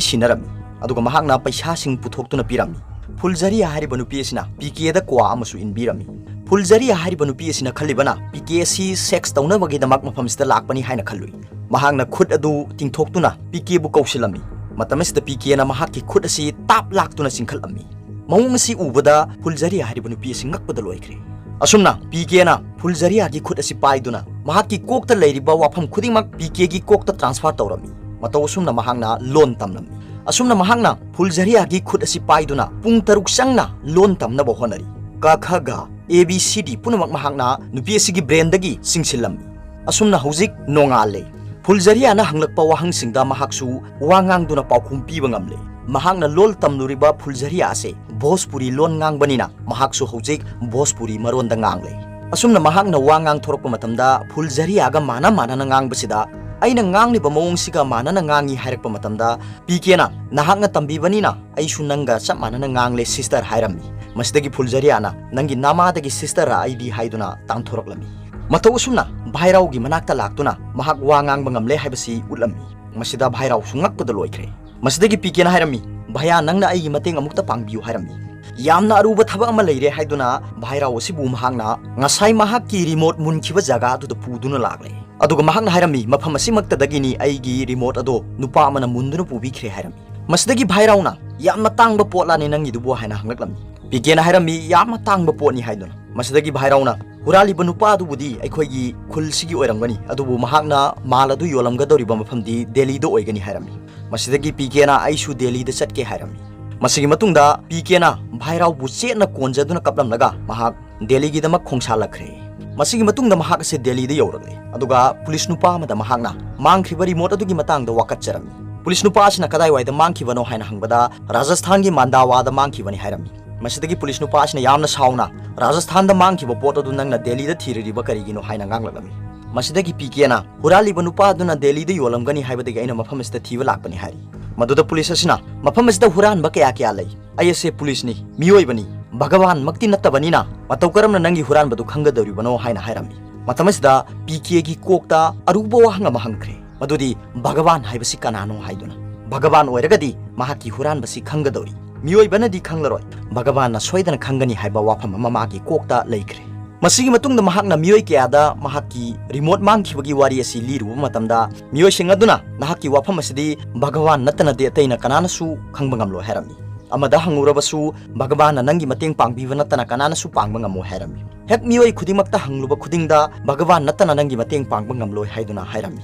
ꯁꯤꯟꯅꯔꯝꯃꯤ꯫ ꯑꯗꯨꯒ ꯃꯍꯥꯛꯅ ꯄꯩꯁꯥꯁꯤꯡ ꯄꯨꯊꯣꯛꯇꯨꯅ ꯄꯤꯔꯝꯃꯤ꯫ ꯐꯨꯜꯖꯔꯤꯌꯥ ꯍꯥꯏꯔꯤꯕ ꯅꯨꯄꯤ ꯑꯁꯤꯅ ꯄꯤ ꯀꯦꯗ ꯀ꯭ꯋꯥ ꯑꯃꯁꯨ ꯏꯟꯕꯤꯔꯝꯃꯤ꯫ ꯐꯨꯜꯖꯔꯤꯌꯥ ꯍꯥꯏꯔꯤꯕ ꯅꯨꯄꯤ ꯑꯁꯤꯅ ꯈꯜꯂꯤꯕꯅ ꯄꯤ ꯀꯦ ꯑꯁꯤ ꯁꯦꯛꯁ ꯇꯧꯅꯕꯒꯤꯗꯃꯛ ꯃꯐꯝꯁꯤꯗ ꯂꯥꯛꯄꯅꯤ ꯍꯥꯏꯅ ꯈꯜꯂꯨꯏ꯫ ꯃꯍꯥꯛꯅ ꯈꯨꯠ ꯑꯗꯨ ꯇꯤꯡꯊꯣꯛꯇꯨꯅ ꯄꯤ ꯀꯦꯕꯨ ꯀꯧꯁꯤꯜꯂꯝꯃꯤ꯫ ꯃꯇꯝ ꯑꯁꯤꯗ ꯄꯤ ꯀꯦꯅ ꯃꯍꯥꯛꯀꯤ ꯈꯨꯠ ꯑꯁꯤ ꯇꯥꯞ ꯂꯥꯛꯇꯨꯅ ꯆꯤꯡꯈꯠꯂꯝꯃꯤ꯫ ꯃꯑꯣꯡ ꯑꯁꯤ ꯎꯕꯗ ꯐꯨꯜꯖꯔꯤꯌꯥ ꯍꯥꯏꯔꯤꯕ ꯅꯨꯄꯤ ꯑꯁꯤ ꯉꯛꯄꯗ ꯂꯣꯏꯈ꯭ꯔꯦ꯫ ꯑꯁꯨꯝꯅ ꯄꯤ ꯀꯦꯅ ꯐꯨꯜꯖꯔꯤꯌꯥꯒꯤ ꯈꯨꯠ ꯑꯁꯤ ꯄꯥꯏꯗꯨꯅ ꯃꯍꯥꯛꯀꯤ ꯀꯣꯛꯇ ꯂꯩꯔꯤꯕ ꯋꯥꯐꯝ ꯈꯨꯗꯤꯡꯃꯛ ꯄꯤ ꯀꯦꯒꯤ ꯀꯣꯛꯇ ꯇ꯭ꯔꯥꯟꯁꯐꯔ ꯇꯧꯔꯝꯃꯤ꯫ ꯃꯇꯧ ꯑꯁꯨꯝꯅ ꯃꯍꯥꯛꯅ ꯂꯣꯟ ꯇꯝꯂꯝꯃꯤ꯫ ꯑꯁꯨꯝꯅ ꯃꯍꯥꯛꯅ ꯐꯨꯜꯖꯔꯤꯌꯥꯒꯤ ꯈꯨꯠ ꯑꯁꯤ ꯄꯥꯏꯗꯨꯅ ꯄꯨꯡ ꯇꯔꯨꯛ ꯆꯪꯅ ꯂꯣꯟ ꯇꯝꯅꯕ ꯍꯣꯠꯅꯔꯤ꯫ ꯀ ꯈ ꯒ ꯑꯦ ꯕꯤ ꯁꯤ ꯗꯤ ꯄꯨꯝꯅꯃꯛ ꯃꯍꯥꯛꯅ ꯅꯨꯄꯤ ꯑꯁꯤꯒꯤ ꯕ꯭ꯔꯦꯟꯗꯒꯤ ꯆꯤꯡꯁꯤꯜꯂꯝꯃꯤ꯫ ꯑꯁꯨꯝꯅ ꯍꯧꯖꯤꯛ ꯅꯣꯡꯉꯥꯜꯂꯦ꯫ ꯐꯨꯜꯖꯔꯤꯌꯥꯅ ꯍꯪꯂꯛꯄ ꯋꯥꯍꯪꯁꯤꯡꯗ ꯃꯍꯥꯛꯁꯨ ꯋꯥ ꯉꯥꯡꯗꯨꯅ ꯄꯥꯎꯈꯨꯝ ꯄꯤꯕ ꯉꯝꯂꯦ꯫ ꯃꯍꯥꯛꯅ ꯂꯣꯜ ꯇꯝꯂꯨꯔꯤꯕ ꯐꯨꯜꯖꯔꯤꯌꯥ ꯑꯁꯦ ꯚꯣꯖꯄꯨꯔꯤ ꯂꯣꯟ ꯉꯥꯡꯕꯅꯤꯅ ꯃꯍꯥꯛꯁꯨ ꯍꯧꯖꯤꯛ ꯚꯣꯖꯄꯨꯔꯤ ꯃꯔꯣꯟꯗ ꯉꯥꯡꯂꯦ꯫ ꯑꯁꯨꯝꯅ ꯃꯍꯥꯛꯅ ꯋꯥ ꯉꯥꯡꯊꯣꯔꯛꯄ ꯃꯇꯝꯗ ꯐꯨꯜꯖꯔꯤꯌꯥꯒ ꯃꯥꯟꯅ ꯃꯥꯟꯅꯅ ꯉꯥꯡꯕꯁꯤꯗ, "ꯑꯩꯅ ꯉꯥꯡꯂꯤꯕ ꯃꯑꯣꯡꯁꯤꯒ ꯃꯥꯟꯅꯅ ꯉꯥꯡꯉꯤ" ꯍꯥꯏꯔꯛꯄ ꯃꯇꯝꯗ ꯄꯤ ꯀꯦꯅ, "ꯅꯍꯥꯛꯅ ꯇꯝꯕꯤꯕꯅꯤꯅ ꯑꯩꯁꯨ ꯅꯪꯒ ꯆꯞ ꯃꯥꯟꯅꯅ ꯉꯥꯡꯂꯦ ꯁꯤꯁꯇꯔ" ꯍꯥꯏꯔꯝꯃꯤ꯫ ꯃꯁꯤꯗꯒꯤ ꯐꯨꯜꯖꯔꯤꯌꯥꯅ, "ꯅꯪꯒꯤ ꯅꯃꯥꯗꯒꯤ ꯁꯤꯁꯇꯔ ꯑꯩꯗꯤ" ꯍꯥꯏꯗꯨꯅ ꯇꯥꯟꯊꯣꯔꯛꯂꯝꯃꯤ꯫ ꯃꯇꯧ ꯑꯁꯨꯝꯅ ꯚꯥꯏꯔꯥꯎꯒꯤ ꯃꯅꯥꯛꯇ ꯂꯥꯛꯇꯨꯅ ꯃꯍꯥꯛ ꯋꯥ ꯉꯥꯡꯕ ꯉꯝꯂꯦ ꯍꯥꯏꯕꯁꯤ ꯎꯠꯂꯝꯃꯤ꯫ ꯃꯁꯤꯗ ꯚꯥꯏꯔꯥꯎꯁꯨ ꯉꯛꯄꯗ ꯂꯣꯏꯈ꯭ꯔꯦ꯫ ꯃꯁꯤꯗꯒꯤ ꯄꯤ ꯀꯦꯅ ꯍꯥꯏꯔꯝꯃꯤ, "ꯚꯌꯥ, ꯅꯪꯅ ꯑꯩꯒꯤ ꯃꯇꯦꯡ ꯑꯃꯨꯛꯇ ꯄꯥꯡꯕꯤꯌꯨ" ꯍꯥꯏꯔꯝꯃꯤ꯫ ꯌꯥꯝꯅ ꯑꯔꯨꯕ ꯊꯕꯛ ꯑꯃ ꯂꯩꯔꯦ ꯍꯥꯏꯗꯨꯅ ꯚꯥꯏꯔꯥꯎ ꯑꯁꯤꯕꯨ ꯃꯍꯥꯛꯅ ꯉꯁꯥꯏ ꯃꯍꯥꯛꯀꯤ ꯔꯤꯃꯣꯠ ꯃꯨꯟꯈꯤꯕ ꯖꯒꯥ ꯑꯗꯨꯗ ꯄꯨꯗꯨꯅ ꯂꯥꯛꯂꯦ꯫ ꯑꯗꯨꯒ ꯃꯍꯥꯛꯅ ꯍꯥꯏꯔꯝꯃꯤ, "ꯃꯐꯝ ꯑꯁꯤꯃꯛꯇꯗꯒꯤꯅꯤ ꯑꯩꯒꯤ ꯔꯤꯃꯣꯠ ꯑꯗꯣ ꯅꯨꯄꯥ ꯑꯃꯅ ꯃꯨꯟꯗꯨꯅ ꯄꯨꯕꯤꯈ꯭ꯔꯦ" ꯍꯥꯏꯔꯝꯃꯤ꯫ ꯃꯁꯤꯗꯒꯤ ꯚꯥꯏꯔꯥꯎꯅ, "ꯌꯥꯝꯅ ꯇꯥꯡꯕ ꯄꯣꯠꯂꯥꯅꯦ ꯅꯪꯒꯤꯗꯨꯕꯨ?" ꯍꯥꯏꯅ ꯍꯪꯂꯛꯂꯝꯃꯤ꯫ ꯄꯤ ꯀꯦꯅ ꯍꯥꯏꯔꯝꯃꯤ, "ꯌꯥꯝꯅ ꯇꯥꯡꯕ ꯄꯣꯠꯅꯤ" ꯍꯥꯏꯗꯨꯅ꯫ ꯃꯁꯤꯗꯒꯤ ꯚꯥꯏꯔꯥꯎꯅ, "ꯍꯨꯔꯥꯜꯂꯤꯕ ꯅꯨꯄꯥ ꯑꯗꯨꯕꯨꯗꯤ ꯑꯩꯈꯣꯏꯒꯤ ꯈꯨꯜꯁꯤꯒꯤ ꯑꯣꯏꯔꯝꯒꯅꯤ, ꯑꯗꯨꯕꯨ ꯃꯍꯥꯛꯅ ꯃꯥꯜ ꯑꯗꯨ ꯌꯣꯜꯂꯝꯒꯗꯧꯔꯤꯕ ꯃꯐꯝꯗꯤ ꯗꯦꯜꯂꯤꯗ ꯑꯣꯏꯒꯅꯤ" ꯍꯥꯏꯔꯝꯃꯤ꯫ ꯃꯁꯤꯗꯒꯤ ꯄꯤ ꯀꯦꯅ, "ꯑꯩꯁꯨ ꯗꯦꯜꯂꯤꯗ ꯆꯠꯀꯦ" ꯍꯥꯏꯔꯝꯃꯤ꯫ ꯃꯁꯤꯒꯤ ꯃꯇꯨꯡꯗ ꯄꯤ ꯀꯦꯅ ꯚꯥꯏꯔꯥꯎꯕꯨ ꯆꯦꯠꯅ ꯀꯣꯟꯖꯗꯨꯅ ꯀꯞꯂꯝꯂꯒ ꯃꯍꯥꯛ ꯗꯦꯜꯂꯤꯒꯤꯗꯃꯛ ꯈꯣꯡꯁꯥꯜꯂꯛꯈ꯭ꯔꯦ꯫ ꯃꯁꯤꯒꯤ ꯃꯇꯨꯡꯗ ꯃꯍꯥꯛ ꯑꯁꯦ ꯗꯦꯜꯂꯤꯗ ꯌꯧꯔꯛꯂꯦ, ꯑꯗꯨꯒ ꯄꯨꯂꯤꯁ ꯅꯨꯄꯥ ꯑꯃꯗ ꯃꯍꯥꯛꯅ ꯃꯥꯡꯈ꯭ꯔꯤꯕ ꯔꯤꯃꯣꯠ ꯑꯗꯨꯒꯤ ꯃꯇꯥꯡꯗ ꯋꯥꯀꯠꯆꯔꯝꯃꯤ꯫ ꯄꯨꯂꯤꯁ ꯅꯨꯄꯥ ꯑꯁꯤꯅ ꯀꯗꯥꯏꯋꯥꯏꯗ ꯃꯥꯡꯈꯤꯕꯅꯣ ꯍꯥꯏꯅ ꯍꯪꯕꯗ, "ꯔꯥꯖꯁꯊꯥꯟꯒꯤ ꯃꯥꯟꯗꯥꯋꯥꯗ ꯃꯥꯡꯈꯤꯕꯅꯤ" ꯍꯥꯏꯔꯝꯃꯤ꯫ ꯃꯁꯤꯗꯒꯤ ꯄꯨꯂꯤꯁ ꯅꯨꯄꯥ ꯑꯁꯤꯅ ꯌꯥꯝꯅ ꯁꯥꯎꯅ, "ꯔꯥꯖꯁꯊꯥꯟꯗ ꯃꯥꯡꯈꯤꯕ ꯄꯣꯠ ꯑꯗꯨ ꯅꯪꯅ ꯗꯦꯜꯂꯤꯗ ꯊꯤꯔꯤꯕ ꯀꯔꯤꯒꯤꯅꯣ?" ꯍꯥꯏꯅ ꯉꯥꯡꯂꯛꯂꯝꯃꯤ꯫ ꯃꯁꯤꯗꯒꯤ ꯄꯤ ꯀꯦꯅ, "ꯍꯨꯔꯥꯜꯂꯤꯕ ꯅꯨꯄꯥ ꯑꯗꯨꯅ ꯗꯦꯜꯂꯤꯗ ꯌꯣꯜꯂꯝꯒꯅꯤ ꯍꯥꯏꯕꯗꯒꯤ ꯑꯩꯅ ꯃꯐꯝ ꯑꯁꯤꯗ ꯊꯤꯕ ꯂꯥꯛꯄꯅꯤ" ꯍꯥꯏꯔꯤ꯫ ꯃꯗꯨꯗ ꯄꯨꯂꯤꯁ ꯑꯁꯤꯅ, "ꯃꯐꯝ ꯑꯁꯤꯗ ꯍꯨꯔꯥꯟꯕ ꯀꯌꯥ ꯀꯌꯥ ꯂꯩ꯫ ꯑꯩ ꯑꯁꯦ ꯄꯨꯂꯤꯁꯅꯤ, ꯃꯤꯑꯣꯏꯕꯅꯤ, ꯚꯒꯋꯥꯟꯃꯛꯇꯤ ꯅꯠꯇꯕꯅꯤꯅ ꯃꯇꯧ ꯀꯔꯝꯅ ꯅꯪꯒꯤ ꯍꯨꯔꯥꯟꯕꯗꯨ ꯈꯪꯒꯗꯧꯔꯤꯕꯅꯣ?" ꯍꯥꯏꯅ ꯍꯥꯏꯔꯝꯃꯤ꯫ ꯃꯇꯝ ꯑꯁꯤꯗ ꯄꯤ ꯀꯦꯒꯤ ꯀꯣꯛꯇ ꯑꯔꯨꯕ ꯋꯥꯍꯪ ꯑꯃ ꯍꯪꯈ꯭ꯔꯦ, ꯃꯗꯨꯗꯤ ꯚꯒꯋꯥꯟ ꯍꯥꯏꯕꯁꯤ ꯀꯅꯥꯅꯣ ꯍꯥꯏꯗꯨꯅ꯫ ꯚꯒꯋꯥꯟ ꯑꯣꯏꯔꯒꯗꯤ ꯃꯍꯥꯛꯀꯤ ꯍꯨꯔꯥꯟꯕꯁꯤ ꯈꯪꯒꯗꯧꯔꯤ, ꯃꯤꯑꯣꯏꯕꯅꯗꯤ ꯈꯪꯂꯔꯣꯏ꯫ ꯚꯒꯋꯥꯟꯅ ꯁꯣꯏꯗꯅ ꯈꯪꯒꯅꯤ ꯍꯥꯏꯕ ꯋꯥꯐꯝ ꯑꯃ ꯃꯥꯒꯤ ꯀꯣꯛꯇ ꯂꯩꯈ꯭ꯔꯦ꯫ ꯃꯁꯤꯒꯤ ꯃꯇꯨꯡꯗ ꯃꯍꯥꯛꯅ ꯃꯤꯑꯣꯏ ꯀꯌꯥꯗ ꯃꯍꯥꯛꯀꯤ ꯔꯤꯃꯣꯠ ꯃꯥꯡꯈꯤꯕꯒꯤ ꯋꯥꯔꯤ ꯑꯁꯤ ꯂꯤꯔꯨꯕ ꯃꯇꯝꯗ, ꯃꯤꯑꯣꯏꯁꯤꯡ ꯑꯗꯨꯅ ꯅꯍꯥꯛꯀꯤ ꯋꯥꯐꯝ ꯑꯁꯤꯗꯤ ꯚꯒꯋꯥꯟ ꯅꯠꯇꯅꯗꯤ ꯑꯇꯩꯅ ꯀꯅꯥꯅꯁꯨ ꯈꯪꯕ ꯉꯝꯂꯣꯏ ꯍꯥꯏꯔꯝꯃꯤ꯫ ꯑꯃꯗ ꯍꯪꯂꯨꯔꯕꯁꯨ ꯚꯒꯋꯥꯟꯅ ꯅꯪꯒꯤ ꯃꯇꯦꯡ ꯄꯥꯡꯕꯤꯕ ꯅꯠꯇꯅ ꯀꯅꯥꯅꯁꯨ ꯄꯥꯡꯕ ꯉꯝꯃꯣꯏ ꯍꯥꯏꯔꯝꯃꯤ꯫ ꯍꯦꯛ ꯃꯤꯑꯣꯏ ꯈꯨꯗꯤꯡꯃꯛꯇ ꯍꯪꯂꯨꯕ ꯈꯨꯗꯤꯡꯗ ꯚꯒꯋꯥꯟ ꯅꯠꯇꯅ ꯅꯪꯒꯤ ꯃꯇꯦꯡ ꯄꯥꯡꯕ ꯉꯝꯂꯣꯏ ꯍꯥꯏꯗꯨꯅ ꯍꯥꯏꯔꯝꯃꯤ꯫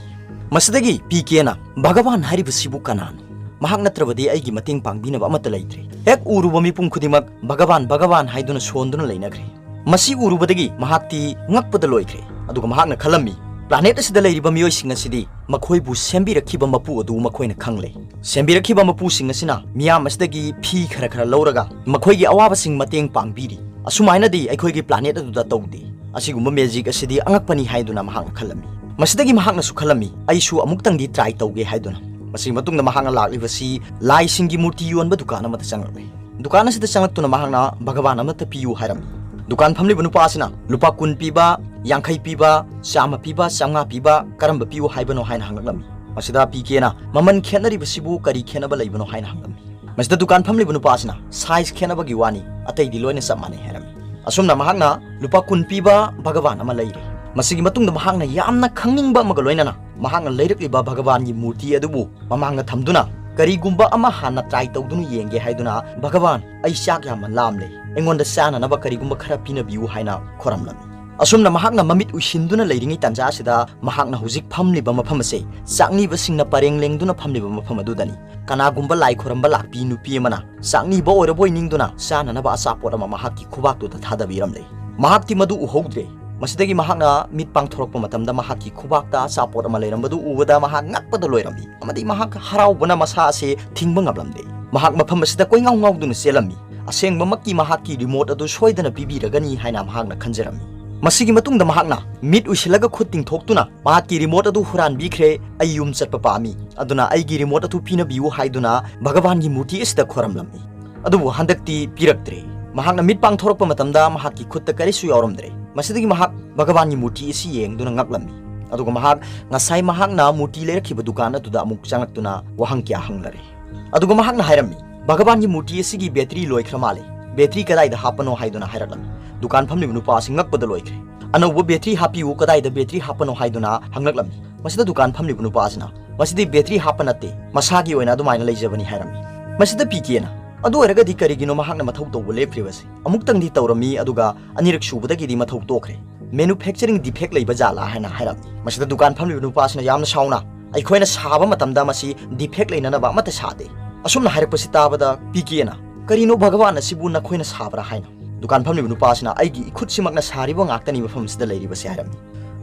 ꯃꯁꯤꯗꯒꯤ ꯄꯤ ꯀꯦꯅ, "ꯚꯒꯋꯥꯟ ꯍꯥꯏꯔꯤꯕꯁꯤꯕꯨ ꯀꯅꯥꯅꯣ? ꯃꯍꯥꯛ ꯅꯠꯇ꯭ꯔꯕꯗꯤ ꯑꯩꯒꯤ ꯃꯇꯦꯡ ꯄꯥꯡꯕꯤꯅꯕ ꯑꯃꯠꯇ ꯂꯩꯇ꯭ꯔꯦ꯫ ꯍꯦꯛ ꯎꯔꯨꯕ ꯃꯤꯄꯨꯝ ꯈꯨꯗꯤꯡꯃꯛ ꯚꯒꯋꯥꯟ, ꯚꯒꯋꯥꯟ ꯍꯥꯏꯗꯨꯅ ꯁꯣꯟꯗꯨꯅ ꯂꯩꯅꯈ꯭ꯔꯦ꯫" ꯃꯁꯤ ꯎꯔꯨꯕꯗꯒꯤ ꯃꯍꯥꯛꯇꯤ ꯉꯛꯄꯗ ꯂꯣꯏꯈ꯭ꯔꯦ꯫ ꯑꯗꯨꯒ ꯃꯍꯥꯛꯅ ꯈꯜꯂꯝꯃꯤ, ꯄ꯭ꯂꯥꯅꯦꯠ ꯑꯁꯤꯗ ꯂꯩꯔꯤꯕ ꯃꯤꯑꯣꯏꯁꯤꯡ ꯑꯁꯤꯗꯤ ꯃꯈꯣꯏꯕꯨ ꯁꯦꯝꯕꯤꯔꯛꯈꯤꯕ ꯃꯄꯨ ꯑꯗꯨ ꯃꯈꯣꯏꯅ ꯈꯪꯂꯦ꯫ ꯁꯦꯝꯕꯤꯔꯛꯈꯤꯕ ꯃꯄꯨꯁꯤꯡ ꯑꯁꯤꯅ ꯃꯤꯌꯥꯝ ꯑꯁꯤꯗꯒꯤ ꯐꯤ ꯈꯔ ꯈꯔ ꯂꯧꯔꯒ ꯃꯈꯣꯏꯒꯤ ꯑꯋꯥꯕꯁꯤꯡ ꯃꯇꯦꯡ ꯄꯥꯡꯕꯤꯔꯤ꯫ ꯑꯁꯨꯃꯥꯏꯅꯗꯤ ꯑꯩꯈꯣꯏꯒꯤ ꯄ꯭ꯂꯥꯅꯦꯠ ꯑꯗꯨꯗ ꯇꯧꯗꯦ꯫ ꯑꯁꯤꯒꯨꯝꯕ ꯃꯦꯖꯤꯛ ꯑꯁꯤꯗꯤ ꯑꯉꯛꯄꯅꯤ ꯍꯥꯏꯗꯨꯅ ꯃꯍꯥꯛꯅ ꯈꯜꯂꯝꯃꯤ꯫ ꯃꯁꯤꯗꯒꯤ ꯃꯍꯥꯛꯅꯁꯨ ꯈꯜꯂꯝꯃꯤ, "ꯑꯩꯁꯨ ꯑꯃꯨꯛꯇꯪꯗꯤ ꯇ꯭ꯔꯥꯏ ꯇꯧꯒꯦ" ꯍꯥꯏꯗꯨꯅ꯫ ꯃꯁꯤꯒꯤ ꯃꯇꯨꯡꯗ ꯃꯍꯥꯛꯅ ꯂꯥꯛꯂꯤꯕꯁꯤ ꯂꯥꯏꯁꯤꯡꯒꯤ ꯃꯨꯔꯇꯤ ꯌꯣꯟꯕ ꯗꯨꯀꯥꯟ ꯑꯃꯗ ꯆꯪꯂꯛꯂꯦ꯫ ꯗꯨꯀꯥꯟ ꯑꯁꯤꯗ ꯆꯪꯂꯛꯇꯨꯅ ꯃꯍꯥꯛꯅ, "ꯚꯒꯋꯥꯟ ꯑꯃꯠꯇ ꯄꯤꯌꯨ" ꯍꯥꯏꯔꯝꯃꯤ꯫ ꯗꯨꯀꯥꯟ ꯐꯝꯂꯤꯕ ꯅꯨꯄꯥ ꯑꯁꯤꯅ ꯂꯨꯄꯥ ꯀꯨꯟ ꯄꯤꯕ, ꯌꯥꯡꯈꯩ ꯄꯤꯕ, ꯆꯥꯝꯃ ꯄꯤꯕ, ꯆꯥꯝꯃꯉꯥ ꯄꯤꯕ ꯀꯔꯝꯕ ꯄꯤꯌꯨ ꯍꯥꯏꯕꯅꯣ ꯍꯥꯏꯅ ꯍꯪꯂꯛꯂꯝꯃꯤ꯫ ꯃꯁꯤꯗ ꯄꯤ ꯀꯦꯅ, "ꯃꯃꯜ ꯈꯦꯠꯅꯔꯤꯕꯁꯤꯕꯨ ꯀꯔꯤ ꯈꯦꯠꯅꯕ ꯂꯩꯕꯅꯣ?" ꯍꯥꯏꯅ ꯍꯪꯂꯝꯃꯤ꯫ ꯃꯁꯤꯗ ꯗꯨꯀꯥꯟ ꯐꯝꯂꯤꯕ ꯅꯨꯄꯥ ꯑꯁꯤꯅ, "ꯁꯥꯏꯖ ꯈꯦꯠꯅꯕꯒꯤ ꯋꯥꯅꯤ, ꯑꯇꯩꯗꯤ ꯂꯣꯏꯅ ꯆꯞ ꯃꯥꯟꯅꯩ" ꯍꯥꯏꯔꯝꯃꯤ꯫ ꯑꯁꯨꯝꯅ ꯃꯍꯥꯛꯅ ꯂꯨꯄꯥ ꯀꯨꯟ ꯄꯤꯕ ꯚꯒꯋꯥꯟ ꯑꯃ ꯂꯩꯔꯦ꯫ ꯃꯁꯤꯒꯤ ꯃꯇꯨꯡꯗ ꯃꯍꯥꯛꯅ ꯌꯥꯝꯅ ꯈꯪꯅꯤꯡꯕ ꯑꯃꯒ ꯂꯣꯏꯅꯅ ꯃꯍꯥꯛꯅ ꯂꯩꯔꯛꯂꯤꯕ ꯚꯒꯋꯥꯟꯒꯤ ꯃꯨꯔꯇꯤ ꯑꯗꯨꯕꯨ ꯃꯃꯥꯡꯗ ꯊꯝꯗꯨꯅ, ꯀꯔꯤꯒꯨꯝꯕ ꯑꯃ ꯍꯥꯟꯅ ꯇ꯭ꯔꯥꯏ ꯇꯧꯗꯨꯅ ꯌꯦꯡꯒꯦ ꯍꯥꯏꯗꯨꯅ, "ꯚꯒꯋꯥꯟ, ꯑꯩ ꯆꯥꯛ ꯌꯥꯝꯅ ꯂꯥꯝꯂꯦ, ꯑꯩꯉꯣꯟꯗ ꯆꯥꯅꯅꯕ ꯀꯔꯤꯒꯨꯝꯕ ꯈꯔ ꯄꯤꯅꯕꯤꯌꯨ" ꯍꯥꯏꯅ ꯈꯣꯔꯝꯂꯝꯃꯤ꯫ ꯑꯁꯨꯝꯅ ꯃꯍꯥꯛꯅ ꯃꯃꯤꯠ ꯎꯏꯁꯤꯟꯗꯨꯅ ꯂꯩꯔꯤꯉꯩ ꯇꯥꯟꯖꯥ ꯑꯁꯤꯗ ꯃꯍꯥꯛꯅ ꯍꯧꯖꯤꯛ ꯐꯝꯂꯤꯕ ꯃꯐꯝ ꯑꯁꯦ ꯆꯥꯛꯅꯤꯕꯁꯤꯡꯅ ꯄꯔꯦꯡ ꯂꯦꯡꯗꯨꯅ ꯐꯝꯂꯤꯕ ꯃꯐꯝ ꯑꯗꯨꯗꯅꯤ꯫ ꯀꯅꯥꯒꯨꯝꯕ ꯂꯥꯏ ꯈꯣꯔꯝꯕ ꯂꯥꯛꯄꯤ ꯅꯨꯄꯤ ꯑꯃꯅ ꯆꯥꯛꯅꯤꯕ ꯑꯣꯏꯔꯕꯣꯏ ꯅꯤꯡꯗꯨꯅ ꯆꯥꯅꯅꯕ ꯑꯆꯥꯄꯣꯠ ꯑꯃ ꯃꯍꯥꯛꯀꯤ ꯈꯨꯕꯥꯛꯇꯨꯗ ꯊꯥꯗꯕꯤꯔꯝꯂꯦ꯫ ꯃꯍꯥꯛꯇꯤ ꯃꯗꯨ ꯎꯍꯧꯗ꯭ꯔꯦ꯫ ꯃꯁꯤꯗꯒꯤ ꯃꯍꯥꯛꯅ ꯃꯤꯠ ꯄꯥꯡꯊꯣꯔꯛꯄ ꯃꯇꯝꯗ ꯃꯍꯥꯛꯀꯤ ꯈꯨꯕꯥꯛꯇ ꯑꯆꯥꯄꯣꯠ ꯑꯃ ꯂꯩꯔꯝꯕꯗꯨ ꯎꯕꯗ ꯃꯍꯥꯛ ꯉꯛꯄꯗ ꯂꯣꯏꯔꯝꯃꯤ, ꯑꯃꯗꯤ ꯃꯍꯥꯛ ꯍꯔꯥꯎꯕꯅ ꯃꯁꯥ ꯑꯁꯦ ꯊꯤꯡꯕ ꯉꯝꯂꯝꯗꯦ꯫ ꯃꯍꯥꯛ ꯃꯐꯝ ꯑꯁꯤꯗ ꯀꯣꯏꯉꯥꯎ ꯉꯥꯎꯗꯨꯅ ꯆꯦꯜꯂꯝꯃꯤ꯫ ꯑꯁꯦꯡꯕꯃꯛꯀꯤ ꯃꯍꯥꯛꯀꯤ ꯔꯤꯃꯣꯠ ꯑꯗꯨ ꯁꯣꯏꯗꯅ ꯄꯤꯕꯤꯔꯒꯅꯤ ꯍꯥꯏꯅ ꯃꯍꯥꯛꯅ ꯈꯟꯖꯔꯝꯃꯤ꯫ ꯃꯁꯤꯒꯤ ꯃꯇꯨꯡꯗ ꯃꯍꯥꯛꯅ ꯃꯤꯠ ꯎꯏꯁꯤꯜꯂꯒ ꯈꯨꯠ ꯇꯤꯡꯊꯣꯛꯇꯨꯅ, "ꯃꯍꯥꯛꯀꯤ ꯔꯤꯃꯣꯠ ꯑꯗꯨ ꯍꯨꯔꯥꯟꯕꯤꯈ꯭ꯔꯦ, ꯑꯩ ꯌꯨꯝ ꯆꯠꯄ ꯄꯥꯝꯃꯤ, ꯑꯗꯨꯅ ꯑꯩꯒꯤ ꯔꯤꯃꯣꯠ ꯑꯗꯨ ꯄꯤꯅꯕꯤꯌꯨ" ꯍꯥꯏꯗꯨꯅ ꯚꯒꯋꯥꯟꯒꯤ ꯃꯨꯔꯇꯤ ꯑꯁꯤꯗ ꯈꯣꯔꯝꯂꯝꯃꯤ꯫ ꯑꯗꯨꯕꯨ ꯍꯟꯗꯛꯇꯤ ꯄꯤꯔꯛꯇ꯭ꯔꯦ꯫ ꯃꯍꯥꯛꯅ ꯃꯤꯠ ꯄꯥꯡꯊꯣꯔꯛꯄ ꯃꯇꯝꯗ ꯃꯍꯥꯛꯀꯤ ꯈꯨꯠꯇ ꯀꯔꯤꯁꯨ ꯌꯥꯎꯔꯝꯗ꯭ꯔꯦ꯫ ꯃꯁꯤꯗꯒꯤ ꯃꯍꯥꯛ ꯚꯒꯕꯥꯟꯒꯤ ꯃꯨꯔꯇꯤ ꯑꯁꯤ ꯌꯦꯡꯗꯨꯅ ꯉꯛꯂꯝꯃꯤ꯫ ꯑꯗꯨꯒ ꯃꯍꯥꯛ ꯉꯁꯥꯏ ꯃꯍꯥꯛꯅ ꯃꯨꯔꯇꯤ ꯂꯩꯔꯛꯈꯤꯕ ꯗꯨꯀꯥꯟ ꯑꯗꯨꯗ ꯑꯃꯨꯛ ꯆꯪꯂꯛꯇꯨꯅ ꯋꯥꯍꯪ ꯀꯌꯥ ꯍꯪꯂꯔꯦ꯫ ꯑꯗꯨꯒ ꯃꯍꯥꯛꯅ ꯍꯥꯏꯔꯝꯃꯤ, "ꯚꯒꯕꯥꯟꯒꯤ ꯃꯨꯔꯇꯤ ꯑꯁꯤꯒꯤ ꯕꯦꯇ꯭ꯔꯤ ꯂꯣꯏꯈ꯭ꯔ ꯃꯥꯜꯂꯦ, ꯕꯦꯇ꯭ꯔꯤ ꯀꯗꯥꯏꯗ ꯍꯥꯞꯄꯅꯣ?" ꯍꯥꯏꯗꯨꯅ ꯍꯥꯏꯔꯛꯂꯝꯃꯤ꯫ ꯗꯨꯀꯥꯟ ꯐꯝꯂꯤꯕ ꯅꯨꯄꯥ ꯑꯁꯤ ꯉꯛꯄꯗ ꯂꯣꯏꯈ꯭ꯔꯦ꯫ "ꯑꯅꯧꯕ ꯕꯦꯇ꯭ꯔꯤ ꯍꯥꯞꯄꯤꯌꯨ, ꯀꯗꯥꯏꯗ ꯕꯦꯇ꯭ꯔꯤ ꯍꯥꯞꯄꯅꯣ?" ꯍꯥꯏꯗꯨꯅ ꯍꯪꯂꯛꯂꯝꯃꯤ꯫ ꯃꯁꯤꯗ ꯗꯨꯀꯥꯟ ꯐꯝꯂꯤꯕ ꯅꯨꯄꯥ ꯑꯁꯤꯅ, "ꯃꯁꯤꯗꯤ ꯕꯦꯇ꯭ꯔꯤ ꯍꯥꯞꯄ ꯅꯠꯇꯦ, ꯃꯁꯥꯒꯤ ꯑꯣꯏꯅ ꯑꯗꯨꯃꯥꯏꯅ ꯂꯩꯖꯕꯅꯤ" ꯍꯥꯏꯔꯝꯃꯤ꯫ ꯃꯁꯤꯗ ꯄꯤ ꯀꯦꯅ, "ꯑꯗꯨ ꯑꯣꯏꯔꯒꯗꯤ ꯀꯔꯤꯒꯤꯅꯣ ꯃꯍꯥꯛꯅ ꯃꯊꯧ ꯇꯧꯕ ꯂꯦꯞꯈ꯭ꯔꯤꯕꯁꯦ? ꯑꯃꯨꯛꯇꯪꯗꯤ ꯇꯧꯔꯝꯃꯤ, ꯑꯗꯨꯒ ꯑꯅꯤꯔꯛ ꯁꯨꯕꯗꯒꯤꯗꯤ ꯃꯊꯧ ꯇꯣꯛꯈ꯭ꯔꯦ꯫ ꯃꯦꯅꯨꯐꯦꯛꯆꯔꯤꯡ ꯗꯤꯐꯦꯛ ꯂꯩꯕ ꯖꯥꯠꯂꯥ?" ꯍꯥꯏꯅ ꯍꯥꯏꯔꯝꯃꯤ꯫ ꯃꯁꯤꯗ ꯗꯨꯀꯥꯟ ꯐꯝꯂꯤꯕ ꯅꯨꯄꯥꯁꯤꯅ ꯌꯥꯝꯅ ꯁꯥꯎꯅ, "ꯑꯩꯈꯣꯏꯅ ꯁꯥꯕ ꯃꯇꯝꯗ ꯃꯁꯤ ꯗꯤꯐꯦꯛ ꯂꯩꯅꯅꯕ ꯑꯃꯠꯇ ꯁꯥꯗꯦ"꯫ ꯑꯁꯨꯝꯅ ꯍꯥꯏꯔꯛꯄꯁꯤ ꯇꯥꯕꯗ ꯄꯤ ꯀꯦꯅ, "ꯀꯔꯤꯅꯣ ꯚꯒꯋꯥꯟ ꯑꯁꯤꯕꯨ ꯅꯈꯣꯏꯅ ꯁꯥꯕ꯭ꯔꯥ?" ꯍꯥꯏꯅ꯫ ꯗꯨꯀꯥꯟ ꯐꯝꯂꯤꯕ ꯅꯨꯄꯥꯁꯤꯅ, "ꯑꯩꯒꯤ ꯏꯈꯨꯠꯁꯤꯃꯛꯅ ꯁꯥꯔꯤꯕ ꯉꯥꯛꯇꯅꯤ ꯃꯐꯝꯁꯤꯗ ꯂꯩꯔꯤꯕꯁꯦ" ꯍꯥꯏꯔꯝꯃꯤ꯫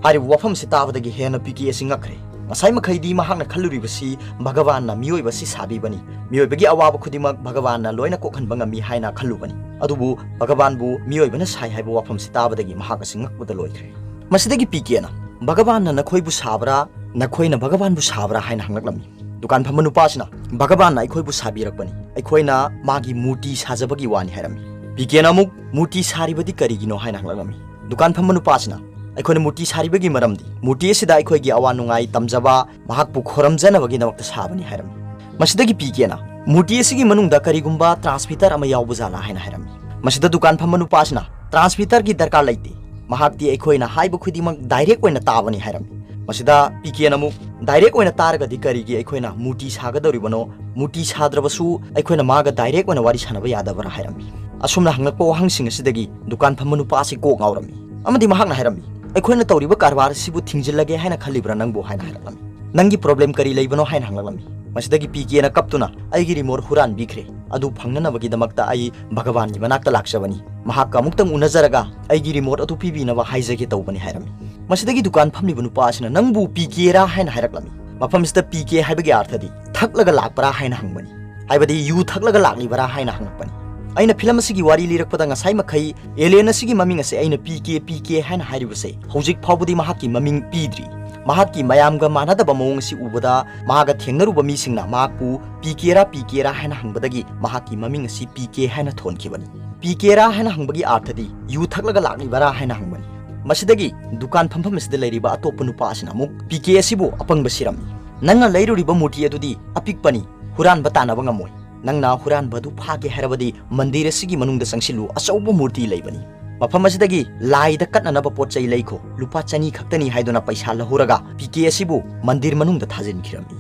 ꯍꯥꯏꯔꯤꯕ ꯋꯥꯐꯝꯁꯤ ꯇꯥꯕꯗꯒꯤ ꯍꯦꯟꯅ ꯄꯤ ꯀꯦ ꯑꯁꯤ ꯉꯛꯈ꯭ꯔꯦ꯫ ꯉꯁꯥꯏ ꯃꯈꯩꯗꯤ ꯃꯍꯥꯛꯅ ꯈꯜꯂꯨꯔꯤꯕꯁꯤ ꯚꯒꯋꯥꯟꯅ ꯃꯤꯑꯣꯏꯕ ꯑꯁꯤ ꯁꯥꯕꯤꯕꯅꯤ, ꯃꯤꯑꯣꯏꯕꯒꯤ ꯑꯋꯥꯕ ꯈꯨꯗꯤꯡꯃꯛ ꯚꯒꯋꯥꯟꯅ ꯂꯣꯏꯅ ꯀꯣꯛꯍꯟꯕ ꯉꯝꯃꯤ ꯍꯥꯏꯅ ꯈꯜꯂꯨꯕꯅꯤ꯫ ꯑꯗꯨꯕꯨ ꯚꯒꯋꯥꯟꯕꯨ ꯃꯤꯑꯣꯏꯕꯅ ꯁꯥꯏ ꯍꯥꯏꯕ ꯋꯥꯐꯝꯁꯤ ꯇꯥꯕꯗꯒꯤ ꯃꯍꯥꯛ ꯑꯁꯤ ꯉꯛꯄꯗ ꯂꯣꯏꯈ꯭ꯔꯦ꯫ ꯃꯁꯤꯗꯒꯤ ꯄꯤ ꯀꯦꯅ, "ꯚꯒꯋꯥꯟꯅ ꯅꯈꯣꯏꯕꯨ ꯁꯥꯕ꯭ꯔꯥ, ꯅꯈꯣꯏꯅ ꯚꯒꯋꯥꯟꯕꯨ ꯁꯥꯕ꯭ꯔꯥ?" ꯍꯥꯏꯅ ꯍꯪꯂꯛꯂꯝꯃꯤ꯫ ꯗꯨꯀꯥꯟ ꯐꯝꯕ ꯅꯨꯄꯥꯁꯤꯅ, "ꯚꯒꯋꯥꯟꯅ ꯑꯩꯈꯣꯏꯕꯨ ꯁꯥꯕꯤꯔꯛꯄꯅꯤ, ꯑꯩꯈꯣꯏꯅ ꯃꯥꯒꯤ ꯃꯨꯔꯇꯤ ꯁꯥꯖꯕꯒꯤ ꯋꯥꯅꯤ" ꯍꯥꯏꯔꯝꯃꯤ꯫ ꯄꯤ ꯀꯦꯅ ꯑꯃꯨꯛ, "ꯃꯨꯔꯇꯤ ꯁꯥꯔꯤꯕꯗꯤ ꯀꯔꯤꯒꯤꯅꯣ?" ꯍꯥꯏꯅ ꯍꯪꯂꯛꯂꯝꯃꯤ꯫ ꯗꯨꯀꯥꯟ ꯐꯝꯕ ꯅꯨꯄꯥꯁꯤꯅ, "ꯑꯩꯈꯣꯏꯅ ꯃꯨꯔꯇꯤ ꯁꯥꯔꯤꯕꯒꯤ ꯃꯔꯝꯗꯤ ꯃꯨꯔꯇꯤ ꯑꯁꯤꯗ ꯑꯩꯈꯣꯏꯒꯤ ꯑꯋꯥ ꯅꯨꯡꯉꯥꯏ ꯇꯝꯖꯕ, ꯃꯍꯥꯛꯄꯨ ꯈꯣꯔꯝꯖꯅꯕꯒꯤꯗꯃꯛꯇ ꯁꯥꯕꯅꯤ" ꯍꯥꯏꯔꯝꯃꯤ꯫ ꯃꯁꯤꯗꯒꯤ ꯄꯤ ꯀꯦꯅ, "ꯃꯨꯔꯇꯤ ꯑꯁꯤꯒꯤ ꯃꯅꯨꯡꯗ ꯀꯔꯤꯒꯨꯝꯕ ꯇ꯭ꯔꯥꯟꯁꯃꯤꯇꯔ ꯑꯃ ꯌꯥꯎꯕ ꯖꯥꯠꯂꯥ?" ꯍꯥꯏꯅ ꯍꯥꯏꯔꯝꯃꯤ꯫ ꯃꯁꯤꯗ ꯗꯨꯀꯥꯟ ꯐꯝꯕ ꯅꯨꯄꯥꯁꯤꯅ, "ꯇ꯭ꯔꯥꯟꯁꯃꯤꯇꯔꯒꯤ ꯗꯔꯀꯥꯔ ꯂꯩꯇꯦ, ꯃꯍꯥꯛꯇꯤ ꯑꯩꯈꯣꯏꯅ ꯍꯥꯏꯕ ꯈꯨꯗꯤꯡꯃꯛ ꯗꯥꯏꯔꯦꯛ ꯑꯣꯏꯅ ꯇꯥꯕꯅꯤ" ꯍꯥꯏꯔꯝꯃꯤ꯫ ꯃꯁꯤꯗ ꯄꯤ ꯀꯦꯅ ꯑꯃꯨꯛ, "ꯗꯥꯏꯔꯦꯛ ꯑꯣꯏꯅ ꯇꯥꯔꯒꯗꯤ ꯀꯔꯤꯒꯤ ꯑꯩꯈꯣꯏꯅ ꯃꯨꯔꯇꯤ ꯁꯥꯒꯗꯧꯔꯤꯕꯅꯣ? ꯃꯨꯔꯇꯤ ꯁꯥꯗ꯭ꯔꯕꯁꯨ ꯑꯩꯈꯣꯏꯅ ꯃꯥꯒ ꯗꯥꯏꯔꯦꯛ ꯑꯣꯏꯅ ꯋꯥꯔꯤ ꯁꯥꯟꯅꯕ ꯌꯥꯗꯕ꯭ꯔꯥ?" ꯍꯥꯏꯔꯝꯃꯤ꯫ ꯑꯁꯨꯝꯅ ꯍꯪꯂꯛꯄ ꯋꯥꯍꯪꯁꯤꯡ ꯑꯁꯤꯗꯒꯤ ꯗꯨꯀꯥꯟ ꯐꯝꯕ ꯅꯨꯄꯥ ꯑꯁꯤ ꯀꯣꯛ ꯉꯥꯎꯔꯝꯃꯤ꯫ ꯑꯃꯗꯤ ꯃꯍꯥꯛꯅ ꯍꯥꯏꯔꯝꯃꯤ, "ꯑꯩꯈꯣꯏꯅ ꯇꯧꯔꯤꯕ ꯀꯔꯕꯥꯔ ꯑꯁꯤꯕꯨ ꯊꯤꯡꯖꯤꯜꯂꯒꯦ ꯍꯥꯏꯅ ꯈꯜꯂꯤꯕ꯭ꯔꯥ ꯅꯪꯕꯨ?" ꯍꯥꯏꯅ ꯍꯥꯏꯔꯛꯂꯝꯃꯤ꯫ "ꯅꯪꯒꯤ ꯄ꯭ꯔꯣꯕ꯭ꯂꯦꯝ ꯀꯔꯤ ꯂꯩꯕꯅꯣ?" ꯍꯥꯏꯅ ꯍꯪꯂꯛꯂꯝꯃꯤ꯫ ꯃꯁꯤꯗꯒꯤ ꯄꯤ ꯀꯦꯅ ꯀꯞꯇꯨꯅ, "ꯑꯩꯒꯤ ꯔꯤꯃꯣꯠ ꯍꯨꯔꯥꯟꯕꯤꯈ꯭ꯔꯦ, ꯑꯗꯨ ꯐꯪꯅꯅꯕꯒꯤꯗꯃꯛꯇ ꯑꯩ ꯚꯒꯋꯥꯟꯒꯤ ꯃꯅꯥꯛꯇ ꯂꯥꯛꯆꯕꯅꯤ, ꯃꯍꯥꯛꯀ ꯑꯃꯨꯛꯇꯪ ꯎꯅꯖꯔꯒ ꯑꯩꯒꯤ ꯔꯤꯃꯣꯠ ꯑꯗꯨ ꯄꯤꯕꯤꯅꯕ ꯍꯥꯏꯖꯒꯦ ꯇꯧꯕꯅꯤ" ꯍꯥꯏꯔꯝꯃꯤ꯫ ꯃꯁꯤꯗꯒꯤ ꯗꯨꯀꯥꯟ ꯐꯝꯂꯤꯕ ꯅꯨꯄꯥ ꯑꯁꯤꯅ, "ꯅꯪꯕꯨ ꯄꯤ ꯀꯦꯔꯥ?" ꯍꯥꯏꯅ ꯍꯥꯏꯔꯛꯂꯝꯃꯤ꯫ ꯃꯐꯝꯁꯤꯗ ꯄꯤ ꯀꯦ ꯍꯥꯏꯕꯒꯤ ꯑꯥꯔꯊꯗꯤ ꯊꯛꯂꯒ ꯂꯥꯛꯄ꯭ꯔꯥ ꯍꯥꯏꯅ ꯍꯪꯕꯅꯤ, ꯍꯥꯏꯕꯗꯤ ꯌꯨ ꯊꯛꯂꯒ ꯂꯥꯛꯂꯤꯕꯔꯥ ꯍꯥꯏꯅ ꯍꯪꯉꯛꯄꯅꯤ꯫ ꯑꯩꯅ ꯐꯤꯂꯝ ꯑꯁꯤꯒꯤ ꯋꯥꯔꯤ ꯂꯤꯔꯛꯄꯗ ꯉꯁꯥꯏ ꯃꯈꯩ ꯑꯦꯂꯤꯌꯟ ꯑꯁꯤꯒꯤ ꯃꯃꯤꯡ ꯑꯁꯤ ꯑꯩꯅ ꯄꯤ ꯀꯦ, ꯄꯤ ꯀꯦ ꯍꯥꯏꯅ ꯍꯥꯏꯔꯤꯕꯁꯦ ꯍꯧꯖꯤꯛ ꯐꯥꯎꯕꯗꯤ ꯃꯍꯥꯛꯀꯤ ꯃꯃꯤꯡ ꯄꯤꯗ꯭ꯔꯤ꯫ ꯃꯍꯥꯛꯀꯤ ꯃꯌꯥꯝꯒ ꯃꯥꯟꯅꯗꯕ ꯃꯑꯣꯡ ꯑꯁꯤ ꯎꯕꯗ ꯃꯥꯒ ꯊꯦꯡꯅꯔꯨꯕ ꯃꯤꯁꯤꯡꯅ ꯃꯍꯥꯛꯄꯨ ꯄꯤ ꯀꯦꯔꯥ, ꯄꯤ ꯀꯦꯔꯥ ꯍꯥꯏꯅ ꯍꯪꯕꯗꯒꯤ ꯃꯍꯥꯛꯀꯤ ꯃꯃꯤꯡ ꯑꯁꯤ ꯄꯤ ꯀꯦ ꯍꯥꯏꯅ ꯊꯣꯟꯈꯤꯕꯅꯤ꯫ ꯄꯤ ꯀꯦꯔꯥ ꯍꯥꯏꯅ ꯍꯪꯕꯒꯤ ꯑꯥꯔꯊꯗꯤ ꯌꯨ ꯊꯛꯂꯒ ꯂꯥꯛꯂꯤꯕꯔꯥ ꯍꯥꯏꯅ ꯍꯪꯕꯅꯤ꯫ ꯃꯁꯤꯗꯒꯤ ꯗꯨꯀꯥꯟ ꯐꯝꯐꯝ ꯑꯁꯤꯗ ꯂꯩꯔꯤꯕ ꯑꯇꯣꯞꯄ ꯅꯨꯄꯥ ꯑꯁꯤꯅ ꯑꯃꯨꯛ ꯄꯤ ꯀꯦ ꯑꯁꯤꯕꯨ ꯑꯄꯪꯕ ꯁꯤꯔꯝꯃꯤ꯫ "ꯅꯪꯅ ꯂꯩꯔꯨꯔꯤꯕ ꯃꯨꯔꯇꯤ ꯑꯗꯨꯗꯤ ꯑꯄꯤꯛꯄꯅꯤ, ꯍꯨꯔꯥꯟꯕ ꯇꯥꯟꯅꯕ ꯉꯝꯃꯣꯏ꯫ ꯅꯪꯅ ꯍꯨꯔꯥꯟꯕ ꯑꯗꯨ ꯐꯥꯒꯦ ꯍꯥꯏꯔꯕꯗꯤ ꯃꯟꯗꯤꯔ ꯑꯁꯤꯒꯤ ꯃꯅꯨꯡꯗ ꯆꯪꯁꯤꯜꯂꯨ, ꯑꯆꯧꯕ ꯃꯨꯔꯇꯤ ꯂꯩꯕꯅꯤ꯫ ꯃꯐꯝ ꯑꯁꯤꯗꯒꯤ ꯂꯥꯏꯗ ꯀꯠꯅꯅꯕ ꯄꯣꯠ ꯆꯩ ꯂꯩꯈꯣ, ꯂꯨꯄꯥ ꯆꯅꯤ ꯈꯛꯇꯅꯤ" ꯍꯥꯏꯗꯨꯅ ꯄꯩꯁꯥ ꯂꯧꯍꯧꯔꯒ ꯄꯤ ꯀꯦ ꯑꯁꯤꯕꯨ ꯃꯟꯗꯤꯔ ꯃꯅꯨꯡꯗ ꯊꯥꯖꯤꯟꯈꯤꯔꯝꯃꯤ꯫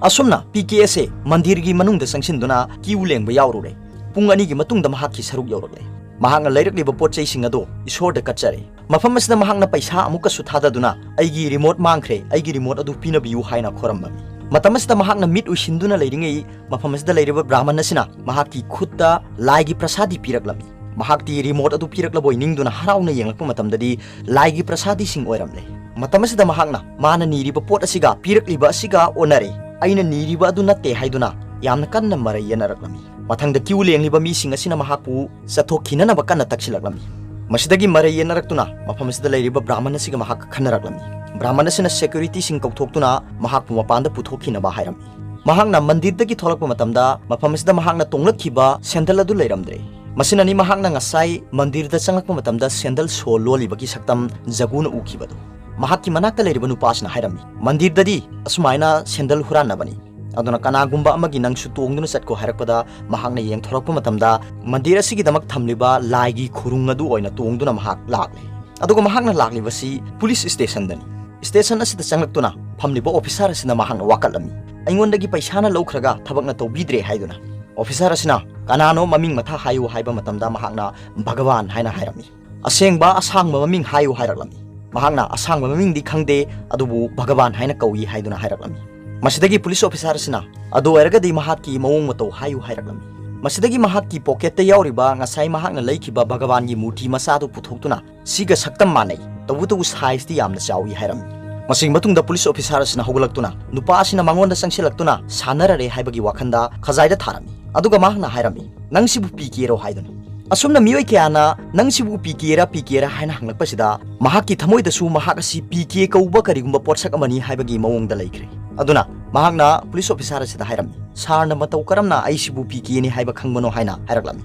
ꯑꯁꯨꯝꯅ ꯄꯤ ꯀꯦ ꯑꯁꯦ ꯃꯟꯗꯤꯔꯒꯤ ꯃꯅꯨꯡꯗ ꯆꯪꯁꯤꯟꯗꯨꯅ ꯀ꯭ꯌꯨ ꯂꯦꯡꯕ ꯌꯥꯎꯔꯨꯔꯦ꯫ ꯄꯨꯡ ꯑꯅꯤꯒꯤ ꯃꯇꯨꯡꯗ ꯃꯍꯥꯛꯀꯤ ꯁꯔꯨꯛ ꯌꯧꯔꯛꯂꯦ꯫ ꯃꯍꯥꯛꯅ ꯂꯩꯔꯛꯂꯤꯕ ꯄꯣꯠ ꯆꯩꯁꯤꯡ ꯑꯗꯣ ꯏꯁꯣꯔꯗ ꯀꯠꯆꯔꯦ꯫ ꯃꯐꯝ ꯑꯁꯤꯗ ꯃꯍꯥꯛꯅ ꯄꯩꯁꯥ ꯑꯃꯨꯛꯀꯁꯨ ꯊꯥꯗꯗꯨꯅ, "ꯑꯩꯒꯤ ꯔꯤꯃꯣꯠ ꯃꯥꯡꯈ꯭ꯔꯦ, ꯑꯩꯒꯤ ꯔꯤꯃꯣꯠ ꯑꯗꯨ ꯄꯤꯅꯕꯤꯌꯨ" ꯍꯥꯏꯅ ꯈꯣꯔꯝꯃꯝꯃꯤ꯫ ꯃꯇꯝ ꯑꯁꯤꯗ ꯃꯍꯥꯛꯅ ꯃꯤꯠ ꯎꯏꯁꯤꯟꯗꯨꯅ ꯂꯩꯔꯤꯉꯩ, ꯃꯐꯝ ꯑꯁꯤꯗ ꯂꯩꯔꯤꯕ ꯕ꯭ꯔꯥꯍꯃꯟ ꯑꯁꯤꯅ ꯃꯍꯥꯛꯀꯤ ꯈꯨꯠꯇ ꯂꯥꯏꯒꯤ ꯄ꯭ꯔꯁꯥꯗꯤ ꯄꯤꯔꯛꯂꯝꯃꯤ꯫ ꯃꯍꯥꯛꯇꯤ ꯔꯤꯃꯣꯠ ꯑꯗꯨ ꯄꯤꯔꯛꯂꯕꯣꯏ ꯅꯤꯡꯗꯨꯅ ꯍꯔꯥꯎꯅ ꯌꯦꯡꯂꯛꯄ ꯃꯇꯝꯗꯗꯤ ꯂꯥꯏꯒꯤ ꯄ꯭ꯔꯁꯥꯗꯤꯁꯤꯡ ꯑꯣꯏꯔꯝꯂꯦ꯫ ꯃꯇꯝ ꯑꯁꯤꯗ ꯃꯍꯥꯛꯅ ꯃꯥꯅ ꯅꯤꯔꯤꯕ ꯄꯣꯠ ꯑꯁꯤꯒ ꯄꯤꯔꯛꯂꯤꯕ ꯑꯁꯤꯒ ꯑꯣꯟꯅꯔꯦ, "ꯑꯩꯅ ꯅꯤꯔꯤꯕ ꯑꯗꯨ ꯅꯠꯇꯦ" ꯍꯥꯏꯗꯨꯅ ꯌꯥꯝꯅ ꯀꯟꯅ ꯃꯔꯩ ꯌꯦꯠꯅꯔꯛꯂꯝꯃꯤ꯫ ꯃꯊꯪꯗ ꯀ꯭ꯌꯨ ꯂꯦꯡꯂꯤꯕ ꯃꯤꯁꯤꯡ ꯑꯁꯤꯅ ꯃꯍꯥꯛꯄꯨ ꯆꯠꯊꯣꯛꯈꯤꯅꯅꯕ ꯀꯟꯅ ꯇꯛꯁꯤꯜꯂꯛꯂꯝꯃꯤ꯫ ꯃꯁꯤꯗꯒꯤ ꯃꯔꯩ ꯌꯦꯠꯅꯔꯛꯇꯨꯅ ꯃꯐꯝ ꯑꯁꯤꯗ ꯂꯩꯔꯤꯕ ꯕ꯭ꯔꯥꯍꯃꯟ ꯑꯁꯤꯒ ꯃꯍꯥꯛ ꯈꯟꯅꯔꯛꯂꯝꯃꯤ꯫ ꯕ꯭ꯔꯥꯍꯃꯟ ꯑꯁꯤꯅ ꯁꯦꯀ꯭ꯌꯨꯔꯤꯇꯤꯁꯤꯡ ꯀꯧꯊꯣꯛꯇꯨꯅ ꯃꯍꯥꯛꯄꯨ ꯃꯄꯥꯟꯗ ꯄꯨꯊꯣꯛꯈꯤꯅꯕ ꯍꯥꯏꯔꯝꯃꯤ꯫ ꯃꯍꯥꯛꯅ ꯃꯟꯗꯤꯔꯗꯒꯤ ꯊꯣꯛꯂꯛꯄ ꯃꯇꯝꯗ ꯃꯐꯝ ꯑꯁꯤꯗ ꯃꯍꯥꯛꯅ ꯇꯣꯡꯂꯛꯈꯤꯕ ꯁꯦꯟꯗꯜ ꯑꯗꯨ ꯂꯩꯔꯝꯗ꯭ꯔꯦ꯫ ꯃꯁꯤꯅꯅꯤ ꯃꯍꯥꯛꯅ ꯉꯁꯥꯏ ꯃꯟꯗꯤꯔꯗ ꯆꯪꯂꯛꯄ ꯃꯇꯝꯗ ꯁꯦꯟꯗꯜ ꯁꯣ ꯂꯣꯜꯂꯤꯕꯒꯤ ꯁꯛꯇꯝ ꯖꯒꯨꯅ ꯎꯈꯤꯕꯗꯨ꯫ ꯃꯍꯥꯛꯀꯤ ꯃꯅꯥꯛꯇ ꯂꯩꯔꯤꯕ ꯅꯨꯄꯥ ꯑꯁꯤꯅ ꯍꯥꯏꯔꯝꯃꯤ, "ꯃꯟꯗꯤꯔꯗꯗꯤ ꯑꯁꯨꯃꯥꯏꯅ ꯁꯦꯟꯗꯜ ꯍꯨꯔꯥꯟꯅꯕꯅꯤ, ꯑꯗꯨꯅ ꯀꯅꯥꯒꯨꯝꯕ ꯑꯃꯒꯤ ꯅꯪꯁꯨ ꯇꯣꯡꯗꯨꯅ ꯆꯠꯀꯣ" ꯍꯥꯏꯔꯛꯄꯗ ꯃꯍꯥꯛꯅ ꯌꯦꯡꯊꯣꯔꯛꯄ ꯃꯇꯝꯗ ꯃꯟꯗꯤꯔ ꯑꯁꯤꯒꯤꯗꯃꯛ ꯊꯝꯂꯤꯕ ꯂꯥꯏꯒꯤ ꯈꯨꯔꯨꯡ ꯑꯗꯨ ꯑꯣꯏꯅ ꯇꯣꯡꯗꯨꯅ ꯃꯍꯥꯛ ꯂꯥꯛꯂꯦ꯫ ꯑꯗꯨꯒ ꯃꯍꯥꯛꯅ ꯂꯥꯛꯂꯤꯕꯁꯤ ꯄꯨꯂꯤꯁ ꯁ꯭ꯇꯦꯁꯟꯗꯅꯤ꯫ ꯁ꯭ꯇꯦꯁꯟ ꯑꯁꯤꯗ ꯆꯪꯂꯛꯇꯨꯅ ꯐꯝꯂꯤꯕ ꯑꯣꯐꯤꯁꯥꯔ ꯑꯁꯤꯅ ꯃꯍꯥꯛꯅ ꯋꯥꯀꯠꯂꯝꯃꯤ, "ꯑꯩꯉꯣꯟꯗꯒꯤ ꯄꯩꯁꯥꯅ ꯂꯧꯈ꯭ꯔꯒ ꯊꯕꯛꯅ ꯇꯧꯕꯤꯗ꯭ꯔꯦ" ꯍꯥꯏꯗꯨꯅ꯫ ꯑꯣꯐꯤꯁꯥꯔ ꯑꯁꯤꯅ "ꯀꯅꯥꯅꯣ ꯃꯃꯤꯡ ꯃꯊꯥ ꯍꯥꯏꯌꯨ" ꯍꯥꯏꯕ ꯃꯇꯝꯗ ꯃꯍꯥꯛꯅ "ꯚꯒꯋꯥꯟ" ꯍꯥꯏꯅ ꯍꯥꯏꯔꯝꯃꯤ꯫ "ꯑꯁꯦꯡꯕ ꯑꯁꯥꯡꯕ ꯃꯃꯤꯡ ꯍꯥꯏꯌꯨ" ꯍꯥꯏꯔꯛꯂꯝꯃꯤ꯫ ꯃꯍꯥꯛꯅ "ꯑꯁꯥꯡꯕ ꯃꯃꯤꯡꯗꯤ ꯈꯪꯗꯦ, ꯑꯗꯨꯕꯨ ꯚꯒꯋꯥꯟ ꯍꯥꯏꯅ ꯀꯧꯏ" ꯍꯥꯏꯗꯨꯅ ꯍꯥꯏꯔꯛꯂꯝꯃꯤ꯫ ꯃꯁꯤꯗꯒꯤ ꯄꯨꯂꯤꯁ ꯑꯣꯐꯤꯁꯥꯔ ꯑꯁꯤꯅ "ꯑꯗꯨ ꯑꯣꯏꯔꯒꯗꯤ ꯃꯍꯥꯛꯀꯤ ꯃꯑꯣꯡ ꯃꯇꯧ ꯍꯥꯏꯌꯨ" ꯍꯥꯏꯔꯛꯂꯝꯃꯤ꯫ ꯃꯁꯤꯗꯒꯤ ꯃꯍꯥꯛꯀꯤ ꯄꯣꯀꯦꯠꯇ ꯌꯥꯎꯔꯤꯕ ꯉꯁꯥꯏ ꯃꯍꯥꯛꯅ ꯂꯩꯈꯤꯕ ꯚꯒꯋꯥꯟꯒꯤ ꯃꯨꯔꯇꯤ ꯃꯆꯥꯗꯨ ꯄꯨꯊꯣꯛꯇꯨꯅ, "ꯁꯤꯒ ꯁꯛꯇꯝ ꯃꯥꯟꯅꯩ, ꯇꯧꯕꯇꯕꯨ ꯁꯥꯏꯖꯇꯤ ꯌꯥꯝꯅ ꯆꯥꯎꯏ" ꯍꯥꯏꯔꯝꯃꯤ꯫ ꯃꯁꯤꯒꯤ ꯃꯇꯨꯡꯗ ꯄꯨꯂꯤꯁ ꯑꯣꯐꯤꯁꯥꯔ ꯑꯁꯤꯅ ꯍꯧꯒꯠꯂꯛꯇꯨꯅ ꯅꯨꯄꯥ ꯑꯁꯤꯅ ꯃꯉꯣꯟꯗ ꯆꯪꯁꯤꯜꯂꯛꯇꯨꯅ ꯁꯥꯟꯅꯔꯔꯦ ꯍꯥꯏꯕꯒꯤ ꯋꯥꯈꯟꯗ ꯈꯖꯥꯏꯗ ꯊꯥꯔꯝꯃꯤ꯫ ꯑꯗꯨꯒ ꯃꯍꯥꯛꯅ ꯍꯥꯏꯔꯝꯃꯤ, "ꯅꯪ ꯁꯤꯕꯨ ꯄꯤ ꯀꯦꯔꯣ?" ꯍꯥꯏꯗꯨꯅ꯫ ꯑꯁꯨꯝꯅ ꯃꯤꯑꯣꯏ ꯀꯌꯥꯅ "ꯅꯪ ꯁꯤꯕꯨ ꯄꯤ ꯀꯦꯔꯥ, ꯄꯤ ꯀꯦꯔꯥ?" ꯍꯥꯏꯅ ꯍꯪꯂꯛꯄꯁꯤꯗ ꯃꯍꯥꯛꯀꯤ ꯊꯃꯣꯏꯗꯁꯨ ꯃꯍꯥꯛ ꯑꯁꯤ ꯄꯤ ꯀꯦ ꯀꯧꯕ ꯀꯔꯤꯒꯨꯝꯕ ꯄꯣꯠꯁꯛ ꯑꯃꯅꯤ ꯍꯥꯏꯕꯒꯤ ꯃꯑꯣꯡꯗ ꯂꯩꯈ꯭ꯔꯦ꯫ ꯑꯗꯨꯅ ꯃꯍꯥꯛꯅ ꯄꯨꯂꯤꯁ ꯑꯣꯐꯤꯁꯥꯔ ꯑꯁꯤꯗ ꯍꯥꯏꯔꯝꯃꯤ, "ꯁꯥꯔꯅ ꯃꯇꯧ ꯀꯔꯝꯅ ꯑꯩꯁꯤꯕꯨ ꯄꯤ ꯀꯦꯅꯤ ꯍꯥꯏꯕ ꯈꯪꯕꯅꯣ?" ꯍꯥꯏꯅ ꯍꯥꯏꯔꯛꯂꯝꯃꯤ꯫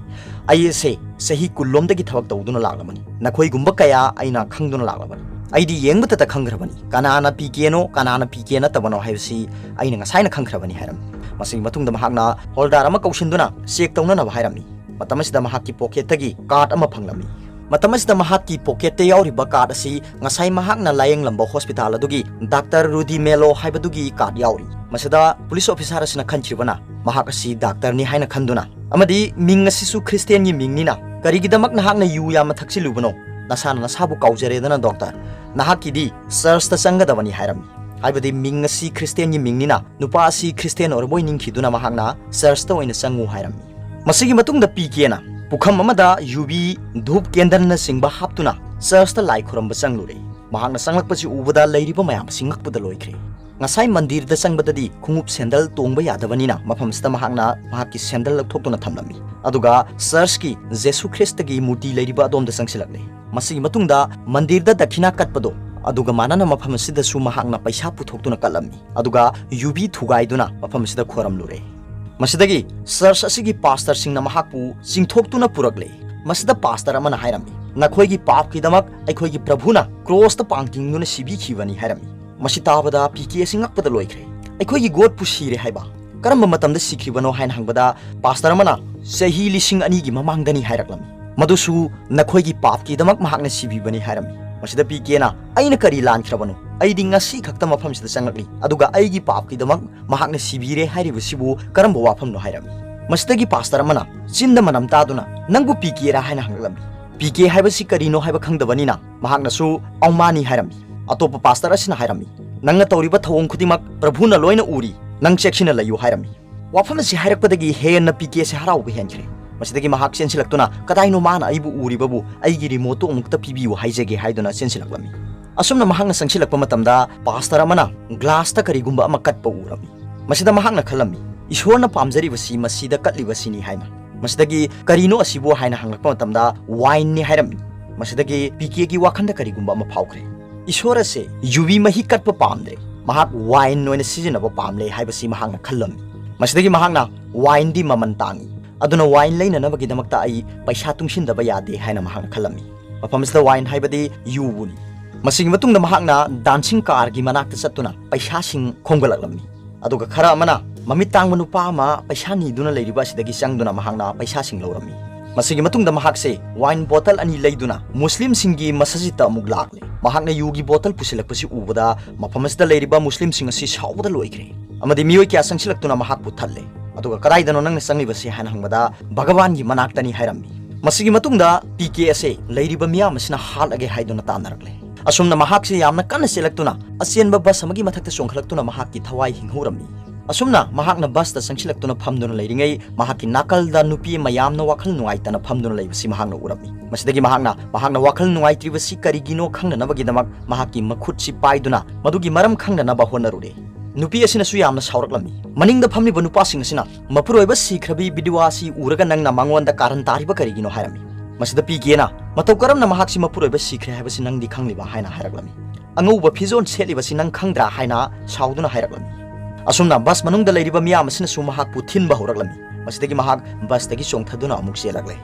"ꯑꯩ ꯑꯁꯦ ꯆꯍꯤ ꯀꯨꯟꯂꯣꯝꯗꯒꯤ ꯊꯕꯛ ꯇꯧꯗꯨꯅ ꯂꯥꯛꯂꯕꯅꯤ꯫ ꯅꯈꯣꯏꯒꯨꯝꯕ ꯀꯌꯥ ꯑꯩꯅ ꯈꯪꯗꯨꯅ ꯂꯥꯛꯂꯕꯅꯤ꯫ ꯑꯩꯗꯤ ꯌꯦꯡꯕꯇꯇ ꯈꯪꯈ꯭ꯔꯕꯅꯤ, ꯀꯅꯥꯅ ꯄꯤ ꯀꯦꯅꯣ, ꯀꯅꯥꯅ ꯄꯤ ꯀꯦ ꯅꯠꯇꯕꯅꯣ ꯍꯥꯏꯕꯁꯤ ꯑꯩꯅ ꯉꯁꯥꯏꯅ ꯈꯪꯈ꯭ꯔꯕꯅꯤ" ꯍꯥꯏꯔꯝꯃꯤ꯫ ꯃꯁꯤꯒꯤ ꯃꯇꯨꯡꯗ ꯃꯍꯥꯛꯅ ꯍꯣꯜꯗꯥꯔ ꯑꯃ ꯀꯧꯁꯤꯟꯗꯨꯅ ꯆꯦꯛ ꯇꯧꯅꯅꯕ ꯍꯥꯏꯔꯝꯃꯤ꯫ ꯃꯇꯝ ꯑꯁꯤꯗ ꯃꯍꯥꯛꯀꯤ ꯄꯣꯀꯦꯠꯇꯒꯤ ꯀꯥꯔꯗ ꯑꯃ ꯐꯪꯂꯝꯃꯤ꯫ ꯃꯇꯝ ꯑꯁꯤꯗ ꯃꯍꯥꯛꯀꯤ ꯄꯣꯀꯦꯠꯇ ꯌꯥꯎꯔꯤꯕ ꯀꯥꯔꯗ ꯑꯁꯤ ꯉꯁꯥꯏ ꯃꯍꯥꯛꯅ ꯂꯥꯌꯦꯡꯂꯝꯕ ꯍꯣꯁꯄꯤꯇꯥꯜ ꯑꯗꯨꯒꯤ ꯗꯥꯛꯇꯔ ꯔꯨꯗꯤ ꯃꯦꯂꯣ ꯍꯥꯏꯕꯗꯨꯒꯤ ꯀꯥꯔꯗ ꯌꯥꯎꯔꯤ꯫ ꯃꯁꯤꯗ ꯄꯨꯂꯤꯁ ꯑꯣꯐꯤꯁꯥꯔ ꯑꯁꯤꯅ ꯈꯟꯈꯤꯕꯅ ꯃꯍꯥꯛ ꯑꯁꯤ ꯗꯥꯛꯇꯔꯅꯤ ꯍꯥꯏꯅ ꯈꯟꯗꯨꯅ, ꯑꯃꯗꯤ ꯃꯤꯡ ꯑꯁꯤꯁꯨ ꯈ꯭ꯔꯤꯁꯇꯤꯌꯥꯟꯒꯤ ꯃꯤꯡꯅꯤꯅ, "ꯀꯔꯤꯒꯤꯗꯃꯛ ꯅꯍꯥꯛꯅ ꯌꯨ ꯌꯥꯝꯅ ꯊꯛꯆꯤꯜꯂꯨꯕꯅꯣ? ꯅꯁꯥꯅ ꯅꯁꯥꯕꯨ ꯀꯥꯎꯖꯔꯦꯗꯅ ꯗꯣꯛꯇꯔ꯫ ꯅꯍꯥꯛꯀꯤꯗꯤ ꯆꯔꯆꯇ ꯆꯪꯒꯗꯕꯅꯤ" ꯍꯥꯏꯔꯝꯃꯤ꯫ ꯍꯥꯏꯕꯗꯤ ꯃꯤꯡ ꯑꯁꯤ ꯈ꯭ꯔꯤꯁꯇꯤꯌꯥꯟꯒꯤ ꯃꯤꯡꯅꯤꯅ, ꯅꯨꯄꯥ ꯑꯁꯤ ꯈ꯭ꯔꯤꯁꯇꯤꯌꯥꯟ ꯑꯣꯏꯔꯕꯣꯏ ꯅꯤꯡꯈꯤꯗꯨꯅ ꯃꯍꯥꯛꯅ "ꯆꯔꯆꯇ ꯑꯣꯏꯅ ꯆꯪꯉꯨ" ꯍꯥꯏꯔꯝꯃꯤ꯫ ꯃꯁꯤꯒꯤ ꯃꯇꯨꯡꯗ ꯄꯤ ꯀꯦꯅ ꯄꯨꯈꯝ ꯑꯃꯗ ꯌꯨꯕꯤ, ꯙꯨꯞ, ꯀꯦꯟꯗꯜꯅꯆꯤꯡꯕ ꯍꯥꯞꯇꯨꯅ ꯆꯔꯆꯇ ꯂꯥꯏ ꯈꯨꯔꯝꯕ ꯆꯪꯂꯨꯔꯦ꯫ ꯃꯍꯥꯛꯅ ꯆꯪꯂꯛꯄꯁꯤ ꯎꯕꯗ ꯂꯩꯔꯤꯕ ꯃꯌꯥꯝ ꯑꯁꯤ ꯉꯛꯄꯗ ꯂꯣꯏꯈ꯭ꯔꯦ꯫ ꯉꯁꯥꯏ ꯃꯟꯗꯤꯔꯗ ꯆꯪꯕꯗꯗꯤ ꯈꯣꯡꯎꯞ ꯁꯦꯟꯗꯜ ꯇꯣꯡꯕ ꯌꯥꯗꯕꯅꯤꯅ ꯃꯐꯝꯁꯤꯗ ꯃꯍꯥꯛꯅ ꯃꯍꯥꯛꯀꯤ ꯁꯦꯟꯗꯜ ꯂꯧꯊꯣꯛꯇꯨꯅ ꯊꯝꯂꯝꯃꯤ꯫ ꯑꯗꯨꯒ ꯆꯔꯆꯀꯤ ꯖꯦꯁꯨ ꯈ꯭ꯔꯤꯁꯇꯒꯤ ꯃꯨꯔꯇꯤ ꯂꯩꯔꯤꯕ ꯑꯗꯣꯝꯗ ꯆꯪꯁꯤꯜꯂꯛꯂꯦ꯫ ꯃꯁꯤꯒꯤ ꯃꯇꯨꯡꯗ ꯃꯟꯗꯤꯔꯗ ꯗꯈꯤꯅꯥ ꯀꯠꯄꯗꯣ, ꯑꯗꯨꯒ ꯃꯥꯟꯅꯅ ꯃꯐꯝ ꯑꯁꯤꯗꯁꯨ ꯃꯍꯥꯛꯅ ꯄꯩꯁꯥ ꯄꯨꯊꯣꯛꯇꯨꯅ ꯀꯠꯂꯝꯃꯤ꯫ ꯑꯗꯨꯒ ꯌꯨꯕꯤ ꯊꯨꯒꯥꯏꯗꯨꯅ ꯃꯐꯝ ꯑꯁꯤꯗ ꯈꯣꯏꯔꯝꯂꯨꯔꯦ꯫ ꯃꯁꯤꯗꯒꯤ ꯆꯔꯆ ꯑꯁꯤꯒꯤ ꯄꯥꯁꯇꯔꯁꯤꯡꯅ ꯃꯍꯥꯛꯄꯨ ꯆꯤꯡꯊꯣꯛꯇꯨꯅ ꯄꯨꯔꯛꯂꯦ꯫ ꯃꯁꯤꯗ ꯄꯥꯁꯇꯔ ꯑꯃꯅ ꯍꯥꯏꯔꯝꯃꯤ, "ꯅꯈꯣꯏꯒꯤ ꯄꯥꯞꯀꯤꯗꯃꯛ ꯑꯩꯈꯣꯏꯒꯤ ꯄ꯭ꯔꯚꯨꯅ ꯀ꯭ꯔꯣꯁꯇ ꯄꯥꯡ ꯇꯤꯡꯗꯨꯅ ꯁꯤꯕꯤꯈꯤꯕꯅꯤ" ꯍꯥꯏꯔꯝꯃꯤ꯫ ꯃꯁꯤ ꯇꯥꯕꯗ ꯄꯤ ꯀꯦ ꯑꯁꯤ ꯉꯛꯄꯗ ꯂꯣꯏꯈ꯭ꯔꯦ꯫ "ꯑꯩꯈꯣꯏꯒꯤ ꯒꯣꯠꯄꯨ ꯁꯤꯔꯦ ꯍꯥꯏꯕ? ꯀꯔꯝꯕ ꯃꯇꯝꯗ ꯁꯤꯈꯤꯕꯅꯣ?" ꯍꯥꯏꯅ ꯍꯪꯕꯗ ꯄꯥꯁꯇꯔ ꯑꯃꯅ, "ꯆꯍꯤ ꯂꯤꯁꯤꯡ ꯑꯅꯤꯒꯤ ꯃꯃꯥꯡꯗꯅꯤ" ꯍꯥꯏꯔꯛꯂꯝꯃꯤ꯫ ꯃꯗꯨꯁꯨ ꯅꯈꯣꯏꯒꯤ ꯄꯥꯞꯀꯤꯗꯃꯛ ꯃꯍꯥꯛꯅ ꯁꯤꯕꯤꯕꯅꯤ ꯍꯥꯏꯔꯝꯃꯤ꯫ ꯃꯁꯤꯗ ꯄꯤ ꯀꯦꯅ, "ꯑꯩꯅ ꯀꯔꯤ ꯂꯥꯟꯈ꯭ꯔꯕꯅꯣ? ꯑꯩꯗꯤ ꯉꯁꯤ ꯈꯛꯇ ꯃꯐꯝꯁꯤꯗ ꯆꯪꯂꯛꯂꯤ, ꯑꯗꯨꯒ ꯑꯩꯒꯤ ꯄꯥꯞꯀꯤꯗꯃꯛ ꯃꯍꯥꯛꯅ ꯁꯤꯕꯤꯔꯦ ꯍꯥꯏꯔꯤꯕꯁꯤꯕꯨ ꯀꯔꯝꯕ ꯋꯥꯐꯝꯅꯣ?" ꯍꯥꯏꯔꯝꯃꯤ꯫ ꯃꯁꯤꯗꯒꯤ ꯄꯥꯁꯇꯔ ꯑꯃꯅ ꯆꯤꯟꯗ ꯃꯅꯝ ꯇꯥꯗꯨꯅ, "ꯅꯪꯕꯨ ꯄꯤ ꯀꯦꯔꯥ?" ꯍꯥꯏꯅ ꯍꯪꯂꯛꯂꯝꯃꯤ꯫ ꯄꯤ ꯀꯦ ꯍꯥꯏꯕꯁꯤ ꯀꯔꯤꯅꯣ ꯍꯥꯏꯕ ꯈꯪꯗꯕꯅꯤꯅ ꯃꯍꯥꯛꯅꯁꯨ "ꯑꯧꯃꯥꯅꯤ" ꯍꯥꯏꯔꯝꯃꯤ꯫ ꯑꯇꯣꯞꯄ ꯄꯥꯁꯇꯔ ꯑꯁꯤꯅ ꯍꯥꯏꯔꯝꯃꯤ, "ꯅꯪꯅ ꯇꯧꯔꯤꯕ ꯊꯧꯑꯣꯡ ꯈꯨꯗꯤꯡꯃꯛ ꯄ꯭ꯔꯚꯨꯅ ꯂꯣꯏꯅ ꯎꯔꯤ, ꯅꯪ ꯆꯦꯛꯁꯤꯟꯅ ꯂꯩꯌꯨ" ꯍꯥꯏꯔꯝꯃꯤ꯫ ꯋꯥꯐꯝ ꯑꯁꯤ ꯍꯥꯏꯔꯛꯄꯗꯒꯤ ꯍꯦꯟꯅ ꯄꯤ ꯀꯦ ꯑꯁꯤ ꯍꯔꯥꯎꯕ ꯍꯦꯟꯈ꯭ꯔꯦ꯫ ꯃꯁꯤꯗꯒꯤ ꯃꯍꯥꯛ ꯆꯦꯟꯁꯤꯜꯂꯛꯇꯨꯅ, "ꯀꯗꯥꯏꯅꯣ ꯃꯥꯅ ꯑꯩꯕꯨ ꯎꯔꯤꯕꯕꯨ? ꯑꯩꯒꯤ ꯔꯤꯃꯣꯠꯇꯨ ꯑꯃꯨꯛꯇ ꯄꯤꯕꯤꯌꯨ ꯍꯥꯏꯖꯒꯦ" ꯍꯥꯏꯗꯨꯅ ꯆꯦꯟꯁꯤꯜꯂꯛꯂꯝꯃꯤ꯫ ꯑꯁꯨꯝꯅ ꯃꯍꯥꯛꯅ ꯆꯪꯁꯤꯜꯂꯛꯄ ꯃꯇꯝꯗ ꯄꯥꯁꯇꯔ ꯑꯃꯅ ꯒ꯭ꯂꯥꯁꯇ ꯀꯔꯤꯒꯨꯝꯕ ꯑꯃ ꯀꯠꯄ ꯎꯔꯝꯃꯤ꯫ ꯃꯁꯤꯗ ꯃꯍꯥꯛꯅ ꯈꯜꯂꯝꯃꯤ, "ꯏꯁꯣꯔꯅ ꯄꯥꯝꯖꯔꯤꯕꯁꯤ ꯃꯁꯤꯗ ꯀꯠꯂꯤꯕꯁꯤꯅꯤ" ꯍꯥꯏꯅ꯫ ꯃꯁꯤꯗꯒꯤ "ꯀꯔꯤꯅꯣ ꯑꯁꯤꯕꯨ?" ꯍꯥꯏꯅ ꯍꯪꯂꯛꯄ ꯃꯇꯝꯗ "ꯋꯥꯏꯟꯅꯤ" ꯍꯥꯏꯔꯝꯃꯤ꯫ ꯃꯁꯤꯗꯒꯤ ꯄꯤ ꯀꯦꯒꯤ ꯋꯥꯈꯜꯗ ꯀꯔꯤꯒꯨꯝꯕ ꯑꯃ ꯐꯥꯎꯈ꯭ꯔꯦ꯫ "ꯏꯁꯣꯔ ꯑꯁꯦ ꯌꯨꯕꯤ ꯃꯍꯤ ꯀꯠꯄ ꯄꯥꯝꯗ꯭ꯔꯦ, ꯃꯍꯥꯛ ꯋꯥꯏꯟ ꯑꯣꯏꯅ ꯁꯤꯖꯤꯟꯅꯕ ꯄꯥꯝꯂꯦ ꯍꯥꯏꯕꯁꯤ ꯃꯍꯥꯛꯅ ꯈꯜꯂꯝꯃꯤ꯫ ꯃꯁꯤꯗꯒꯤ ꯃꯍꯥꯛꯅ ꯋꯥꯏꯟꯗꯤ ꯃꯃꯜ ꯇꯥꯡꯏ, ꯑꯗꯨꯅ ꯋꯥꯏꯟ ꯂꯩꯅꯅꯕꯒꯤꯗꯃꯛꯇ ꯑꯩ ꯄꯩꯁꯥ ꯇꯨꯡꯁꯤꯟꯗꯕ ꯌꯥꯗꯦ ꯍꯥꯏꯅ ꯃꯍꯥꯛꯅ ꯈꯜꯂꯝꯃꯤ꯫ ꯃꯐꯝ ꯑꯁꯤꯗ ꯋꯥꯏꯟ ꯍꯥꯏꯕꯗꯤ ꯌꯨꯕꯨꯅꯤ꯫ ꯃꯁꯤꯒꯤ ꯃꯇꯨꯡꯗ ꯃꯍꯥꯛꯅ ꯗꯥꯟꯁꯤꯡ ꯀꯥꯔꯒꯤ ꯃꯅꯥꯛꯇ ꯆꯠꯇꯨꯅ ꯄꯩꯁꯥꯁꯤꯡ ꯈꯣꯝꯒꯠꯂꯛꯂꯝꯃꯤ꯫ ꯑꯗꯨꯒ ꯈꯔ ꯑꯃꯅ ꯃꯃꯤꯠ ꯇꯥꯡꯕ ꯅꯨꯄꯥ ꯑꯃ ꯄꯩꯁꯥ ꯅꯤꯗꯨꯅ ꯂꯩꯔꯤꯕ ꯑꯁꯤꯗꯒꯤ ꯆꯪꯗꯨꯅ ꯃꯍꯥꯛꯅ ꯄꯩꯁꯥꯁꯤꯡ ꯂꯧꯔꯝꯃꯤ꯫ ꯃꯁꯤꯒꯤ ꯃꯇꯨꯡꯗ ꯃꯍꯥꯛꯁꯦ ꯋꯥꯏꯟ ꯕꯣꯇꯜ ꯑꯅꯤ ꯂꯩꯗꯨꯅ ꯃꯨꯁꯂꯤꯝꯁꯤꯡꯒꯤ ꯃꯁꯖꯤꯠꯇ ꯑꯃꯨꯛ ꯂꯥꯛꯂꯦ꯫ ꯃꯍꯥꯛꯅ ꯌꯨꯒꯤ ꯕꯣꯇꯜ ꯄꯨꯁꯤꯜꯂꯛꯄꯁꯤ ꯎꯕꯗ ꯃꯐꯝ ꯑꯁꯤꯗ ꯂꯩꯔꯤꯕ ꯃꯨꯁꯂꯤꯝꯁꯤꯡ ꯑꯁꯤ ꯁꯥꯎꯕꯗ ꯂꯣꯏꯈ꯭ꯔꯦ ꯑꯃꯗꯤ ꯃꯤꯑꯣꯏ ꯀꯌꯥ ꯆꯪꯁꯤꯜꯂꯛꯇꯨꯅ ꯃꯍꯥꯛꯄꯨ ꯊꯠꯂꯦ꯫ ꯑꯗꯨꯒ "ꯀꯗꯥꯏꯗꯅꯣ ꯅꯪꯅ ꯆꯪꯂꯤꯕꯁꯤ?" ꯍꯥꯏꯅ ꯍꯪꯕꯗ "ꯚꯒꯋꯥꯟꯒꯤ ꯃꯅꯥꯛꯇꯅꯤ" ꯍꯥꯏꯔꯝꯃꯤ꯫ ꯃꯁꯤꯒꯤ ꯃꯇꯨꯡꯗ ꯄꯤ ꯀꯦ ꯑꯁꯦ ꯂꯩꯔꯤꯕ ꯃꯤꯌꯥꯝ ꯑꯁꯤꯅ ꯍꯥꯠꯂꯒꯦ ꯍꯥꯏꯗꯨꯅ ꯇꯥꯟꯅꯔꯛꯂꯦ꯫ ꯑꯁꯨꯝꯅ ꯃꯍꯥꯛꯁꯤ ꯌꯥꯝꯅ ꯀꯟꯅ ꯆꯦꯜꯂꯛꯇꯨꯅ ꯑꯆꯦꯟꯕ ꯕꯁ ꯑꯃꯒꯤ ꯃꯊꯛꯇ ꯆꯣꯡꯈꯠꯂꯛꯇꯨꯅ ꯃꯍꯥꯛꯀꯤ ꯊꯋꯥꯏ ꯍꯤꯡꯍꯧꯔꯝꯃꯤ꯫ ꯑꯁꯨꯝꯅ ꯃꯍꯥꯛꯅ ꯕꯁꯇ ꯆꯪꯁꯤꯜꯂꯛꯇꯨꯅ ꯐꯝꯗꯨꯅ ꯂꯩꯔꯤꯉꯩ ꯃꯍꯥꯛꯀꯤ ꯅꯥꯀꯜꯗ ꯅꯨꯄꯤ ꯑꯃ ꯌꯥꯝꯅ ꯋꯥꯈꯜ ꯅꯨꯡꯉꯥꯏꯇꯅ ꯐꯝꯗꯨꯅ ꯂꯩꯕꯁꯤ ꯃꯍꯥꯛꯅ ꯎꯔꯝꯃꯤ꯫ ꯃꯁꯤꯗꯒꯤ ꯃꯍꯥꯛꯅ, ꯃꯍꯥꯛꯅ ꯋꯥꯈꯜ ꯅꯨꯡꯉꯥꯏꯇ꯭ꯔꯤꯕꯁꯤ ꯀꯔꯤꯒꯤꯅꯣ ꯈꯪꯅꯅꯕꯒꯤꯗꯃꯛ ꯃꯍꯥꯛꯀꯤ ꯃꯈꯨꯠꯁꯤ ꯄꯥꯏꯗꯨꯅ ꯃꯗꯨꯒꯤ ꯃꯔꯝ ꯈꯪꯅꯅꯕ ꯍꯣꯠꯅꯔꯨꯔꯦ꯫ ꯅꯨꯄꯤ ꯑꯁꯤꯅꯁꯨ ꯌꯥꯝꯅ ꯁꯥꯎꯔꯛꯂꯝꯃꯤ꯫ ꯃꯅꯤꯡꯗ ꯐꯝꯂꯤꯕ ꯅꯨꯄꯥꯁꯤꯡ ꯑꯁꯤꯅ "ꯃꯄꯨꯔꯣꯏꯕ ꯁꯤꯈ꯭ꯔꯕꯤ ꯕꯤꯗꯨꯋꯥ ꯑꯁꯤ ꯎꯔꯒ ꯅꯪꯅ ꯃꯉꯣꯟꯗ ꯀꯥꯔꯟ ꯇꯥꯔꯤꯕ ꯀꯔꯤꯒꯤꯅꯣ?" ꯍꯥꯏꯔꯝꯃꯤ꯫ ꯃꯁꯤꯗ ꯄꯤ ꯀꯦꯅ "ꯃꯇꯧ ꯀꯔꯝꯅ ꯃꯍꯥꯛꯁꯤ ꯃꯄꯨꯔꯣꯏꯕ ꯁꯤꯈ꯭ꯔꯦ ꯍꯥꯏꯕꯁꯤ ꯅꯪꯗꯤ ꯈꯪꯂꯤꯕ?" ꯍꯥꯏꯅ ꯍꯥꯏꯔꯛꯂꯝꯃꯤ꯫ "ꯑꯉꯧꯕ ꯐꯤꯖꯣꯜ ꯁꯦꯠꯂꯤꯕꯁꯤ ꯅꯪ ꯈꯪꯗ꯭ꯔꯥ?" ꯍꯥꯏꯅ ꯁꯥꯎꯗꯨꯅ ꯍꯥꯏꯔꯛꯂꯝꯃꯤ꯫ ꯑꯁꯨꯝꯅ ꯕꯁ ꯃꯅꯨꯡꯗ ꯂꯩꯔꯤꯕ ꯃꯤꯌꯥꯝ ꯑꯁꯤꯅꯁꯨ ꯃꯍꯥꯛꯄꯨ ꯊꯤꯟꯕ ꯍꯧꯔꯛꯂꯝꯃꯤ꯫ ꯃꯁꯤꯗꯒꯤ ꯃꯍꯥꯛ ꯕꯁꯇꯒꯤ ꯆꯣꯡꯊꯗꯨꯅ ꯑꯃꯨꯛ ꯆꯦꯜꯂꯛꯂꯦ꯫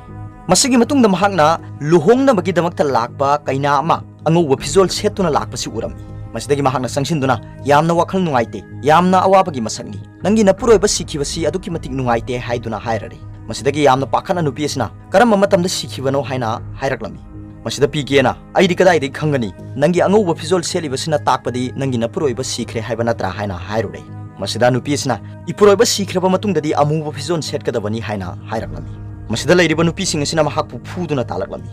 ꯃꯁꯤꯒꯤ ꯃꯇꯨꯡꯗ ꯃꯍꯥꯛꯅ ꯂꯨꯍꯣꯡꯅꯕꯒꯤꯗꯃꯛꯇ ꯂꯥꯛꯄ ꯀꯩꯅꯥ ꯑꯃ ꯑꯉꯧꯕ ꯐꯤꯖꯣꯜ ꯁꯦꯠꯇꯨꯅ ꯂꯥꯛꯄꯁꯤ ꯎꯔꯝꯃꯤ꯫ ꯃꯁꯤꯗꯒꯤ ꯃꯍꯥꯛꯅ ꯆꯪꯁꯤꯟꯗꯨꯅ, "ꯌꯥꯝꯅ ꯋꯥꯈꯜ ꯅꯨꯡꯉꯥꯏꯇꯦ, ꯌꯥꯝꯅ ꯑꯋꯥꯕꯒꯤ ꯃꯁꯛꯅꯤ꯫ ꯅꯪꯒꯤ ꯅꯄꯨꯔꯣꯏꯕ ꯁꯤꯈꯤꯕꯁꯤ ꯑꯗꯨꯛꯀꯤ ꯃꯇꯤꯛ ꯅꯨꯡꯉꯥꯏꯇꯦ" ꯍꯥꯏꯗꯨꯅ ꯍꯥꯏꯔꯔꯦ꯫ ꯃꯁꯤꯗꯒꯤ ꯌꯥꯝꯅ ꯄꯥꯈꯠꯅ ꯅꯨꯄꯤ ꯑꯁꯤꯅ "ꯀꯔꯝꯕ ꯃꯇꯝꯗ ꯁꯤꯈꯤꯕꯅꯣ?" ꯍꯥꯏꯅ ꯍꯥꯏꯔꯛꯂꯝꯃꯤ꯫ ꯃꯁꯤꯗ ꯄꯤ ꯀꯦꯅ, "ꯑꯩꯗꯤ ꯀꯗꯥꯏꯗꯒꯤ ꯈꯪꯒꯅꯤ? ꯅꯪꯒꯤ ꯑꯉꯧꯕ ꯐꯤꯖꯣꯜ ꯁꯦꯠꯂꯤꯕꯁꯤꯅ ꯇꯥꯛꯄꯗꯤ ꯅꯪꯒꯤ ꯅꯄꯨꯔꯣꯏꯕ ꯁꯤꯈ꯭ꯔꯦ ꯍꯥꯏꯕ ꯅꯠꯇ꯭ꯔꯥ?" ꯍꯥꯏꯅ ꯍꯥꯏꯔꯨꯔꯦ꯫ ꯃꯁꯤꯗ ꯅꯨꯄꯤ ꯑꯁꯤꯅ, "ꯏꯄꯨꯔꯣꯏꯕ ꯁꯤꯈ꯭ꯔꯕ ꯃꯇꯨꯡꯗꯗꯤ ꯑꯃꯨꯕ ꯐꯤꯖꯣꯜ ꯁꯦꯠꯀꯗꯕꯅꯤ" ꯍꯥꯏꯅ ꯍꯥꯏꯔꯛꯂꯝꯃꯤ꯫ ꯃꯁꯤꯗ ꯂꯩꯔꯤꯕ ꯅꯨꯄꯤꯁꯤꯡ ꯑꯁꯤꯅ ꯃꯍꯥꯛꯄꯨ ꯐꯨꯗꯨꯅ ꯇꯥꯜꯂꯛꯂꯝꯃꯤ꯫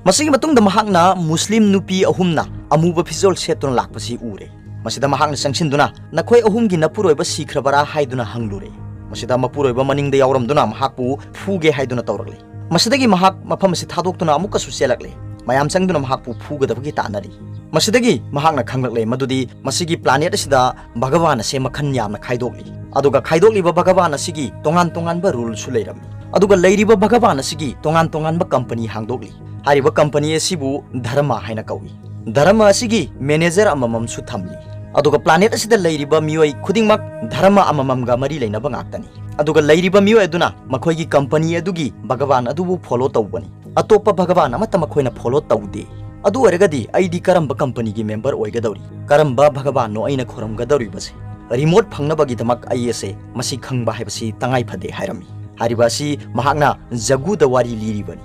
ꯃꯁꯤꯒꯤ ꯃꯇꯨꯡꯗ ꯃꯍꯥꯛꯅ ꯃꯨꯁꯂꯤꯝ ꯅꯨꯄꯤ ꯑꯍꯨꯝꯅ ꯑꯃꯨꯕ ꯐꯤꯖꯣꯜ ꯁꯦꯠꯇꯨꯅ ꯂꯥꯛꯄꯁꯤ ꯎꯔꯦ꯫ ꯃꯁꯤꯗ ꯃꯍꯥꯛꯅ ꯆꯪꯁꯤꯟꯗꯨꯅ, "ꯅꯈꯣꯏ ꯑꯍꯨꯝꯒꯤ ꯅꯄꯨꯔꯣꯏꯕ ꯁꯤꯈ꯭ꯔꯕꯔꯥ?" ꯍꯥꯏꯗꯨꯅ ꯍꯪꯂꯨꯔꯦ꯫ ꯃꯁꯤꯗ ꯃꯄꯨꯔꯣꯏꯕ ꯃꯅꯤꯡꯗ ꯌꯥꯎꯔꯝꯗꯨꯅ ꯃꯍꯥꯛꯄꯨ ꯐꯨꯒꯦ ꯍꯥꯏꯗꯨꯅ ꯇꯧꯔꯛꯂꯦ꯫ ꯃꯁꯤꯗꯒꯤ ꯃꯍꯥꯛ ꯃꯐꯝ ꯑꯁꯤ ꯊꯥꯗꯣꯛꯇꯨꯅ ꯑꯃꯨꯛꯀꯁꯨ ꯆꯦꯜꯂꯛꯂꯦ꯫ ꯃꯌꯥꯝ ꯆꯪꯗꯨꯅ ꯃꯍꯥꯛꯄꯨ ꯐꯨꯒꯗꯕꯒꯤ ꯇꯥꯟꯅꯔꯤ꯫ ꯃꯁꯤꯗꯒꯤ ꯃꯍꯥꯛꯅ ꯈꯪꯂꯛꯂꯦ ꯃꯗꯨꯗꯤ ꯃꯁꯤꯒꯤ planet ꯑꯁꯤꯗ ꯚꯒꯋꯥꯟ ꯑꯁꯦ ꯃꯈꯜ ꯌꯥꯝꯅ ꯈꯥꯏꯗꯣꯛꯂꯤ꯫ ꯑꯗꯨꯒ ꯈꯥꯏꯗꯣꯛꯂꯤꯕ ꯚꯒꯋꯥꯟ ꯑꯁꯤꯒꯤ ꯇꯣꯉꯥꯟ ꯇꯣꯉꯥꯟꯕ ruleꯁꯨ ꯂꯩꯔꯝꯃꯤ꯫ ꯑꯗꯨꯒ ꯂꯩꯔꯤꯕ ꯚꯒꯋꯥꯟ ꯑꯁꯤꯒꯤ ꯇꯣꯉꯥꯟ ꯇꯣꯉꯥꯟꯕ company ꯍꯥꯡꯗꯣꯛꯂꯤ꯫ ꯍꯥꯏꯔꯤꯕ company ꯑꯁꯤꯕꯨ ꯙꯔꯃ ꯍꯥꯏꯅ ꯀꯧꯏ꯫ ꯙꯔꯃ ꯑꯁꯤꯒꯤ manager ꯑꯃꯃꯝꯁꯨ ꯊꯝꯂꯤ꯫ ꯑꯗꯨꯒ planet ꯑꯁꯤꯗ ꯂꯩꯔꯤꯕ ꯃꯤꯑꯣꯏ ꯈꯨꯗꯤꯡꯃꯛ ꯙꯔꯃ ꯑꯃꯃꯝꯒ ꯃꯔꯤ ꯂꯩꯅꯕ ꯉꯥꯛꯇꯅꯤ꯫ ꯑꯗꯨꯒ ꯂꯩꯔꯤꯕ ꯃꯤꯑꯣꯏ ꯑꯗꯨꯅ ꯃꯈꯣꯏꯒꯤ company ꯑꯗꯨꯒꯤ ꯚꯒꯋꯥꯟ ꯑꯗꯨꯕꯨ follow ꯇꯧꯕꯅꯤ꯫ ꯑꯇꯣꯞꯄ ꯚꯒꯋꯥꯟ ꯑꯃꯠꯇ ꯃꯈꯣꯏꯅ follow ꯇꯧꯗꯦ꯫ ꯑꯗꯨ ꯑꯣꯏꯔꯒꯗꯤ ꯑꯩꯗꯤ ꯀꯔꯝꯕ companyꯒꯤ member ꯑꯣꯏꯒꯗꯧꯔꯤ? ꯀꯔꯝꯕ ꯚꯒꯋꯥꯟꯅꯣ ꯑꯩꯅ ꯈꯨꯔꯨꯝꯒꯗꯧꯔꯤꯕꯁꯦ? Remote ꯐꯪꯅꯕꯒꯤꯗꯃꯛ ꯑꯩ ꯑꯁꯦ ꯃꯁꯤ ꯈꯪꯕ ꯍꯥꯏꯕꯁꯤ ꯇꯉꯥꯏ ꯐꯗꯦ ꯍꯥꯏꯔꯝꯃꯤ꯫ ꯍꯥꯏꯔꯤꯕ ꯑꯁꯤ ꯃꯍꯥꯛꯅ ꯖꯒꯨꯗ ꯋꯥꯔꯤ ꯂꯤꯔꯤꯕꯅꯤ꯫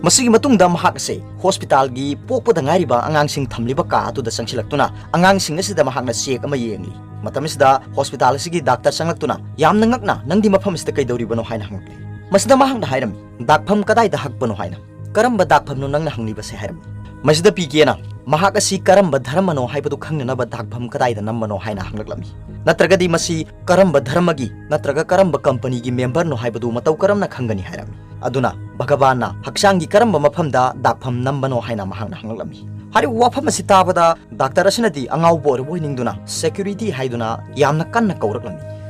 ꯃꯁꯤꯒꯤ ꯃꯇꯨꯡꯗ ꯃꯍꯥꯛ ꯑꯁꯦ hospitalꯒꯤ ꯄꯣꯛꯄꯗ ꯉꯥꯏꯔꯤꯕ ꯑꯉꯥꯡꯁꯤꯡ ꯊꯝꯂꯤꯕ ꯀꯥ ꯑꯗꯨꯗ ꯆꯪꯁꯤꯜꯂꯛꯇꯨꯅ ꯑꯉꯥꯡꯁꯤꯡ ꯑꯁꯤꯗ ꯃꯍꯥꯛꯅ check ꯑꯃ ꯌꯦꯡꯂꯤ꯫ ꯃꯇꯝ ꯑꯁꯤꯗ hospital ꯑꯁꯤꯒꯤ doctor ꯆꯪꯂꯛꯇꯨꯅ ꯌꯥꯝꯅ ꯉꯛꯅ, "ꯅꯪꯗꯤ ꯃꯐꯝ ꯑꯁꯤꯗ ꯀꯩꯗꯧꯔꯤꯕꯅꯣ?" ꯍꯥꯏꯅ ꯍꯪꯂꯛꯂꯤ꯫ ꯃꯁꯤꯗ ꯃꯍꯥꯛꯅ ꯍꯥꯏꯔꯝꯃꯤ, "ꯗꯥꯛꯐꯝ ꯀꯗꯥꯏꯗ ꯍꯛꯄꯅꯣ?" ꯍꯥꯏꯅ꯫ "ꯀꯔꯝꯕ ꯗꯥꯛꯐꯝꯅꯣ ꯅꯪꯅ ꯍꯪꯂꯤꯕꯁꯦ?" ꯍꯥꯏꯔꯝꯃꯤ꯫ ꯃꯁꯤꯗ ꯄꯤꯀꯦꯅ ꯃꯍꯥꯛ ꯑꯁꯤ ꯀꯔꯝꯕ ꯙꯔꯃꯅꯣ ꯍꯥꯏꯕꯗꯨ ꯈꯪꯅꯅꯕ ꯗꯥꯛꯐꯝ ꯀꯗꯥꯏꯗ ꯅꯝꯕꯅꯣ ꯍꯥꯏꯅ ꯍꯪꯂꯛꯂꯝꯃꯤ꯫ ꯅꯠꯇ꯭ꯔꯒꯗꯤ ꯃꯁꯤ ꯀꯔꯝꯕ ꯙꯔꯃꯒꯤ ꯅꯠꯇ꯭ꯔꯒ ꯀꯔꯝꯕ companyꯒꯤ memberꯅꯣ ꯍꯥꯏꯕꯗꯨ ꯃꯇꯧ ꯀꯔꯝꯅ ꯈꯪꯒꯅꯤ ꯍꯥꯏꯔꯝꯃꯤ꯫ ꯑꯗꯨꯅ ꯚꯒꯋꯥꯟꯅ ꯍꯛꯆꯥꯡꯒꯤ ꯀꯔꯝꯕ ꯃꯐꯝꯗ ꯗꯥꯛꯐꯝ ꯅꯝꯕꯅꯣ ꯍꯥꯏꯅ ꯃꯍꯥꯛꯅ ꯍꯪꯂꯛꯂꯝꯃꯤ꯫ ꯍꯥꯏꯔꯤꯕ ꯋꯥꯐꯝ ꯑꯁꯤ ꯇꯥꯕꯗ doctor ꯑꯁꯤꯅꯗꯤ ꯑꯉꯥꯎꯕ ꯑꯣꯏꯔꯕ ꯑꯣꯏꯅꯤꯡꯗꯨꯅ security ꯍꯥꯏꯗꯨꯅ ꯌꯥꯝꯅ ꯀꯟꯅ ꯀꯧꯔꯛꯂꯝꯃꯤ꯫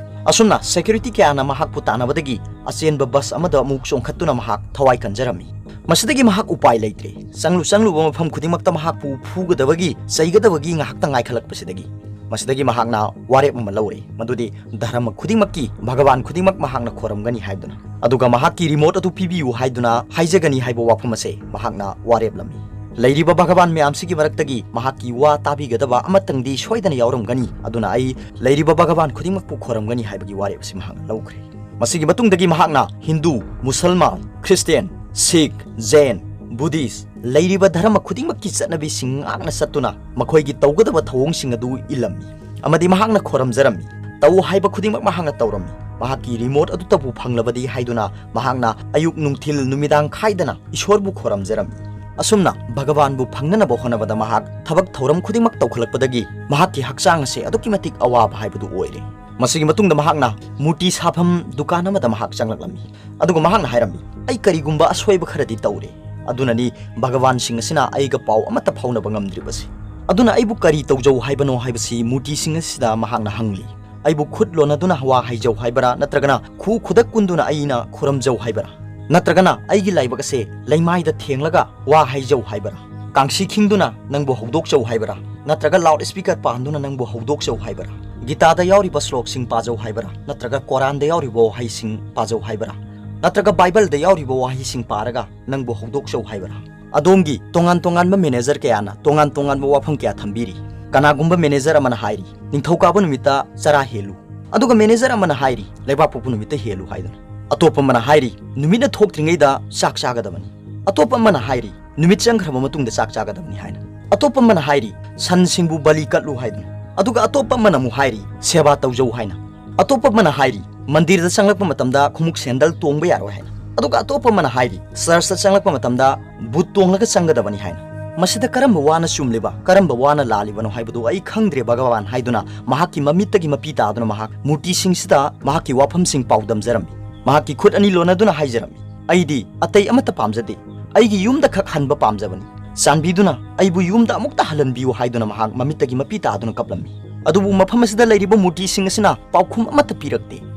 ꯑꯁꯨꯝꯅ security ꯀꯌꯥꯅ ꯃꯍꯥꯛꯄꯨ ꯇꯥꯟꯅꯕꯗꯒꯤ ꯑꯆꯦꯟꯕ bus ꯑꯃꯗ ꯑꯃꯨꯛ ꯆꯣꯡꯈꯠꯇꯨꯅ ꯃꯍꯥꯛ ꯊꯋꯥꯏ ꯀꯟꯖꯔꯝꯃꯤ꯫ ꯃꯁꯤꯗꯒꯤ ꯃꯍꯥꯛ ꯎꯄꯥꯏ ꯂꯩꯇ꯭ꯔꯦ꯫ ꯆꯪꯂꯨ ꯆꯪꯂꯨꯕ ꯃꯐꯝ ꯈꯨꯗꯤꯡꯃꯛꯇ ꯃꯍꯥꯛꯄꯨ ꯐꯨꯒꯗꯕꯒꯤ, ꯆꯩꯒꯗꯕꯒꯤ ꯉꯥꯏꯍꯥꯛꯇ ꯉꯥꯏꯈꯠꯂꯛꯄꯁꯤꯗꯒꯤ ꯃꯁꯤꯗꯒꯤ ꯃꯍꯥꯛꯅ ꯋꯥꯔꯦꯞ ꯑꯃ ꯂꯧꯔꯦ, ꯃꯗꯨꯗꯤ ꯙꯔꯃ ꯈꯨꯗꯤꯡꯃꯛꯀꯤ ꯚꯒꯋꯥꯟ ꯈꯨꯗꯤꯡꯃꯛ ꯃꯍꯥꯛꯅ ꯈꯣꯔꯝꯒꯅꯤ ꯍꯥꯏꯗꯨꯅ, ꯑꯗꯨꯒ ꯃꯍꯥꯛꯀꯤ remote ꯑꯗꯨ ꯄꯤꯕꯤꯌꯨ ꯍꯥꯏꯗꯨꯅ ꯍꯥꯏꯖꯒꯅꯤ ꯍꯥꯏꯕ ꯋꯥꯐꯝ ꯑꯁꯦ ꯃꯍꯥꯛꯅ ꯋꯥꯔꯦꯞꯂꯝꯃꯤ꯫ ꯂꯩꯔꯤꯕ ꯚꯒꯋꯥꯟ ꯃꯌꯥꯝꯁꯤꯒꯤ ꯃꯔꯛꯇꯒꯤ ꯃꯍꯥꯛꯀꯤ ꯋꯥ ꯇꯥꯕꯤꯒꯗꯕ ꯑꯃꯇꯪꯗꯤ ꯁꯣꯏꯗꯅ ꯌꯥꯎꯔꯝꯒꯅꯤ, ꯑꯗꯨꯅ ꯑꯩ ꯂꯩꯔꯤꯕ ꯚꯒꯋꯥꯟ ꯈꯨꯗꯤꯡꯃꯛꯄꯨ ꯈꯣꯔꯝꯒꯅꯤ ꯍꯥꯏꯕꯒꯤ ꯋꯥꯔꯦꯞ ꯑꯁꯤ ꯃꯍꯥꯛꯅ ꯂꯧꯈ꯭ꯔꯦ꯫ ꯃꯁꯤꯒꯤ ꯃꯇꯨꯡꯗꯒꯤ ꯃꯍꯥꯛꯅ ꯍꯤꯟꯗꯨ, ꯃꯨꯁꯜꯃꯥꯟ, ꯈ꯭ꯔꯤꯁꯇꯤꯌꯥꯟ, ꯁꯤꯈ, ꯖꯩꯟ, ꯕꯨꯙꯤꯁ, ꯂꯩꯔꯤꯕ ꯙꯔꯃ ꯈꯨꯗꯤꯡꯃꯛꯀꯤ ꯆꯠꯅꯕꯤꯁꯤꯡ ꯉꯥꯛꯅ ꯆꯠꯇꯨꯅ ꯃꯈꯣꯏꯒꯤ ꯇꯧꯒꯗꯕ ꯊꯧꯑꯣꯡꯁꯤꯡ ꯑꯗꯨ ꯏꯜꯂꯝꯃꯤ꯫ ꯑꯃꯗꯤ ꯃꯍꯥꯛꯅ ꯈꯣꯔꯝꯖꯔꯝꯃꯤ꯫ ꯇꯧ ꯍꯥꯏꯕ ꯈꯨꯗꯤꯡꯃꯛ ꯃꯍꯥꯛꯅ ꯇꯧꯔꯝꯃꯤ꯫ ꯃꯍꯥꯛꯀꯤ remote ꯑꯗꯨꯇꯕꯨ ꯐꯪꯂꯕꯗꯤ ꯍꯥꯏꯗꯨꯅ ꯃꯍꯥꯛꯅ ꯑꯌꯨꯛ ꯅꯨꯡꯊꯤꯜ ꯅꯨꯃꯤꯗꯥꯡ ꯈꯥꯏꯗꯅ ꯏꯁꯣꯔꯕꯨ ꯈꯣꯔꯝꯖꯔꯝꯃꯤ꯫ ꯑꯁꯨꯝꯅ ꯚꯒꯋꯥꯟꯕꯨ ꯐꯪꯅꯅꯕ ꯍꯣꯠꯅꯕꯗ ꯃꯍꯥꯛ ꯊꯕꯛ ꯊꯧꯔꯝ ꯈꯨꯗꯤꯡꯃꯛ ꯇꯧꯈꯠꯂꯛꯄꯗꯒꯤ ꯃꯍꯥꯛꯀꯤ ꯍꯛꯆꯥꯡ ꯑꯁꯦ ꯑꯗꯨꯛꯀꯤ ꯃꯇꯤꯛ ꯑꯋꯥꯕ ꯍꯥꯏꯕꯗꯨ ꯑꯣꯏꯔꯦ꯫ ꯃꯁꯤꯒꯤ ꯃꯇꯨꯡꯗ ꯃꯍꯥꯛꯅ ꯃꯨꯔꯇꯤ ꯁꯥꯐꯝ ꯗꯨꯀꯥꯟ ꯑꯃꯗ ꯃꯍꯥꯛ ꯆꯪꯂꯛꯂꯝꯃꯤ꯫ ꯑꯗꯨꯒ ꯃꯍꯥꯛꯅ ꯍꯥꯏꯔꯝꯃꯤ, "ꯑꯩ ꯀꯔꯤꯒꯨꯝꯕ ꯑꯁꯣꯏꯕ ꯈꯔꯗꯤ ꯇꯧꯔꯦ, ꯑꯗꯨꯅꯅꯤ ꯚꯒꯋꯥꯟꯁꯤꯡ ꯑꯁꯤꯅ ꯑꯩꯒ ꯄꯥꯎ ꯑꯃꯠꯇ ꯐꯥꯎꯅꯕ ꯉꯝꯗ꯭ꯔꯤꯕꯁꯤ꯫ ꯑꯗꯨꯅ ꯑꯩꯕꯨ ꯀꯔꯤ ꯇꯧꯖꯧ ꯍꯥꯏꯕꯅꯣ?" ꯍꯥꯏꯕꯁꯤ ꯃꯨꯔꯇꯤꯁꯤꯡ ꯑꯁꯤꯗ ꯃꯍꯥꯛꯅ ꯍꯪꯂꯤ꯫ "ꯑꯩꯕꯨ ꯈꯨꯠ ꯂꯣꯟꯅꯗꯨꯅ ꯋꯥ ꯍꯥꯏꯖꯧ ꯍꯥꯏꯕꯔꯥ, ꯅꯠꯇ꯭ꯔꯒꯅ ꯈꯨ ꯈꯨꯗꯛ ꯀꯨꯟꯗꯨꯅ ꯑꯩꯅ ꯈꯨꯔꯝꯖꯧ ꯍꯥꯏꯕꯔꯥ? ꯅꯠꯇ꯭ꯔꯒꯅ ꯑꯩꯒꯤ ꯂꯥꯏꯕꯛ ꯑꯁꯦ ꯂꯩꯃꯥꯏꯗ ꯊꯦꯡꯂꯒ ꯋꯥ ꯍꯥꯏꯖꯧ ꯍꯥꯏꯕꯔꯥ? ꯀꯥꯡꯁꯤ ꯈꯤꯡꯗꯨꯅ ꯅꯪꯕꯨ ꯍꯧꯗꯣꯛꯆꯧ ꯍꯥꯏꯕꯔꯥ?" ꯅꯠꯇ꯭ꯔꯒ ꯂꯥꯎꯗ ꯁ꯭ꯄꯤꯀꯔ ꯄꯥꯟꯗꯨꯅ ꯅꯪꯕꯨ ꯍꯧꯗꯣꯛꯆꯧ ꯍꯥꯏꯕꯔꯥ? ꯒꯤꯇꯥꯗ ꯌꯥꯎꯔꯤꯕ ꯁ꯭ꯂꯣꯛꯁꯤꯡ ꯄꯥꯖꯧ ꯍꯥꯏꯕꯔꯥ? ꯅꯠꯇ꯭ꯔꯒ ꯀꯣꯔꯥꯟꯗ ꯌꯥꯎꯔꯤꯕ ꯋꯥꯍꯩꯁꯤꯡ ꯄꯥꯖꯧ ꯍꯥꯏꯕꯔꯥ? ꯅꯠꯇ꯭ꯔꯒ ꯕꯥꯏꯕꯜꯗ ꯌꯥꯎꯔꯤꯕ ꯋꯥꯍꯩꯁꯤꯡ ꯄꯥꯔꯒ ꯅꯪꯕꯨ ꯍꯧꯗꯣꯛꯆꯧ ꯍꯥꯏꯕꯔꯥ? ꯑꯗꯣꯝꯒꯤ ꯇꯣꯉꯥꯟ ꯇꯣꯉꯥꯟꯕ ꯃꯦꯅꯦꯖꯔ ꯀꯌꯥꯅ ꯇꯣꯉꯥꯟ ꯇꯣꯉꯥꯟꯕ ꯋꯥꯐꯝ ꯀꯌꯥ ꯊꯝꯕꯤꯔꯤ꯫ ꯀꯅꯥꯒꯨꯝꯕ ꯃꯦꯅꯦꯖꯔ ꯑꯃꯅ ꯍꯥꯏꯔꯤ, "ꯅꯤꯡꯊꯧꯀꯥꯕ ꯅꯨꯃꯤꯠꯇ ꯆꯔꯥ ꯍꯦꯜꯂꯨ"꯫ ꯑꯗꯨꯒ ꯃꯦꯅꯦꯖꯔ ꯑꯃꯅ ꯍꯥꯏꯔꯤ, "ꯂꯩꯕꯥꯛꯄꯣꯛꯄ ꯅꯨꯃꯤꯠꯇ ꯍꯦꯜꯂꯨ" ꯍꯥꯏꯗꯅ꯫ ꯑꯇꯣꯞꯄ ꯑꯃꯅ ꯍꯥꯏꯔꯤ, "ꯅꯨꯃꯤꯠꯅ ꯊꯣꯛꯇ꯭ꯔꯤꯉꯩꯗ ꯆꯥꯛ ꯆꯥꯒꯗꯕꯅꯤ"꯫ ꯑꯇꯣꯞꯄ ꯑꯃꯅ ꯍꯥꯏꯔꯤ, "ꯅꯨꯃꯤꯠ ꯆꯪꯈ꯭ꯔꯕ ꯃꯇꯨꯡꯗ ꯆꯥꯛ ꯆꯥꯒꯗꯕꯅꯤ" ꯍꯥꯏꯅ꯫ ꯑꯇꯣꯞꯄ ꯑꯃꯅ ꯍꯥꯏꯔꯤ, "ꯁꯟꯁꯤꯡꯕꯨ ꯕꯂꯤ ꯀꯠꯂꯨ" ꯍꯥꯏꯗꯅ꯫ ꯑꯗꯨꯒ ꯑꯇꯣꯞꯄ ꯑꯃꯅ ꯑꯃꯨꯛ ꯍꯥꯏꯔꯤ, "ꯁꯦꯕꯥ ꯇꯧꯖꯧ" ꯍꯥꯏꯅ꯫ ꯑꯇꯣꯞꯄ ꯑꯃꯅ ꯍꯥꯏꯔꯤ, "ꯃꯟꯗꯤꯔꯗ ꯆꯪꯂꯛꯄ ꯃꯇꯝꯗ ꯈꯣꯡꯎꯞ ꯁꯦꯟꯗꯜ ꯇꯣꯡꯕ ꯌꯥꯔꯣꯏ" ꯍꯥꯏꯅ꯫ ꯑꯗꯨꯒ ꯑꯇꯣꯞꯄ ꯑꯃꯅ ꯍꯥꯏꯔꯤ, "ꯆꯔꯆꯇ ꯆꯪꯂꯛꯄ ꯃꯇꯝꯗ ꯕꯨꯠ ꯇꯣꯡꯂꯒ ꯆꯪꯒꯗꯕꯅꯤ" ꯍꯥꯏꯅ꯫ ꯃꯁꯤꯗ ꯀꯔꯝꯕ ꯋꯥꯅ ꯆꯨꯝꯂꯤꯕ, ꯀꯔꯝꯕ ꯋꯥꯅ ꯂꯥꯜꯂꯤꯕꯅꯣ ꯍꯥꯏꯕꯗꯨ ꯑꯩ ꯈꯪꯗ꯭ꯔꯦ, ꯚꯒꯋꯥꯟ ꯍꯥꯏꯗꯨꯅ ꯃꯍꯥꯛꯀꯤ ꯃꯃꯤꯠꯇꯒꯤ ꯃꯄꯤ ꯇꯥꯗꯨꯅ ꯃꯍꯥꯛ ꯃꯨꯔꯇꯤꯁꯤꯡꯁꯤꯗ ꯃꯍꯥꯛꯀꯤ ꯋꯥꯐꯝꯁꯤꯡ ꯄꯥꯎꯗꯝꯖꯔꯝꯃꯤ꯫ ꯃꯍꯥꯛꯀꯤ ꯈꯨꯠ ꯑꯅꯤ ꯂꯣꯟꯅꯗꯨꯅ ꯍꯥꯏꯖꯔꯝꯃꯤ, "ꯑꯩꯗꯤ ꯑꯇꯩ ꯑꯃꯠꯇ ꯄꯥꯝꯖꯗꯦ, ꯑꯩꯒꯤ ꯌꯨꯝꯗ ꯈꯛ ꯍꯟꯕ ꯄꯥꯝꯖꯕꯅꯤ꯫ ꯆꯥꯟꯕꯤꯗꯨꯅ ꯑꯩꯕꯨ ꯌꯨꯝꯗ ꯑꯃꯨꯛꯇ ꯍꯜꯍꯟꯕꯤꯌꯨ" ꯍꯥꯏꯗꯨꯅ ꯃꯍꯥꯛ ꯃꯃꯤꯠꯇꯒꯤ ꯃꯄꯤ ꯇꯥꯗꯨꯅ ꯀꯞꯂꯝꯃꯤ꯫ ꯑꯗꯨꯕꯨ ꯃꯐꯝ ꯑꯁꯤꯗ ꯂꯩꯔꯤꯕ ꯃꯨꯔꯇꯤꯁꯤꯡ ꯑꯁꯤꯅ ꯄꯥꯎꯈꯨꯝ ꯑꯃꯠꯇ ꯄꯤꯔꯛꯇꯦ꯫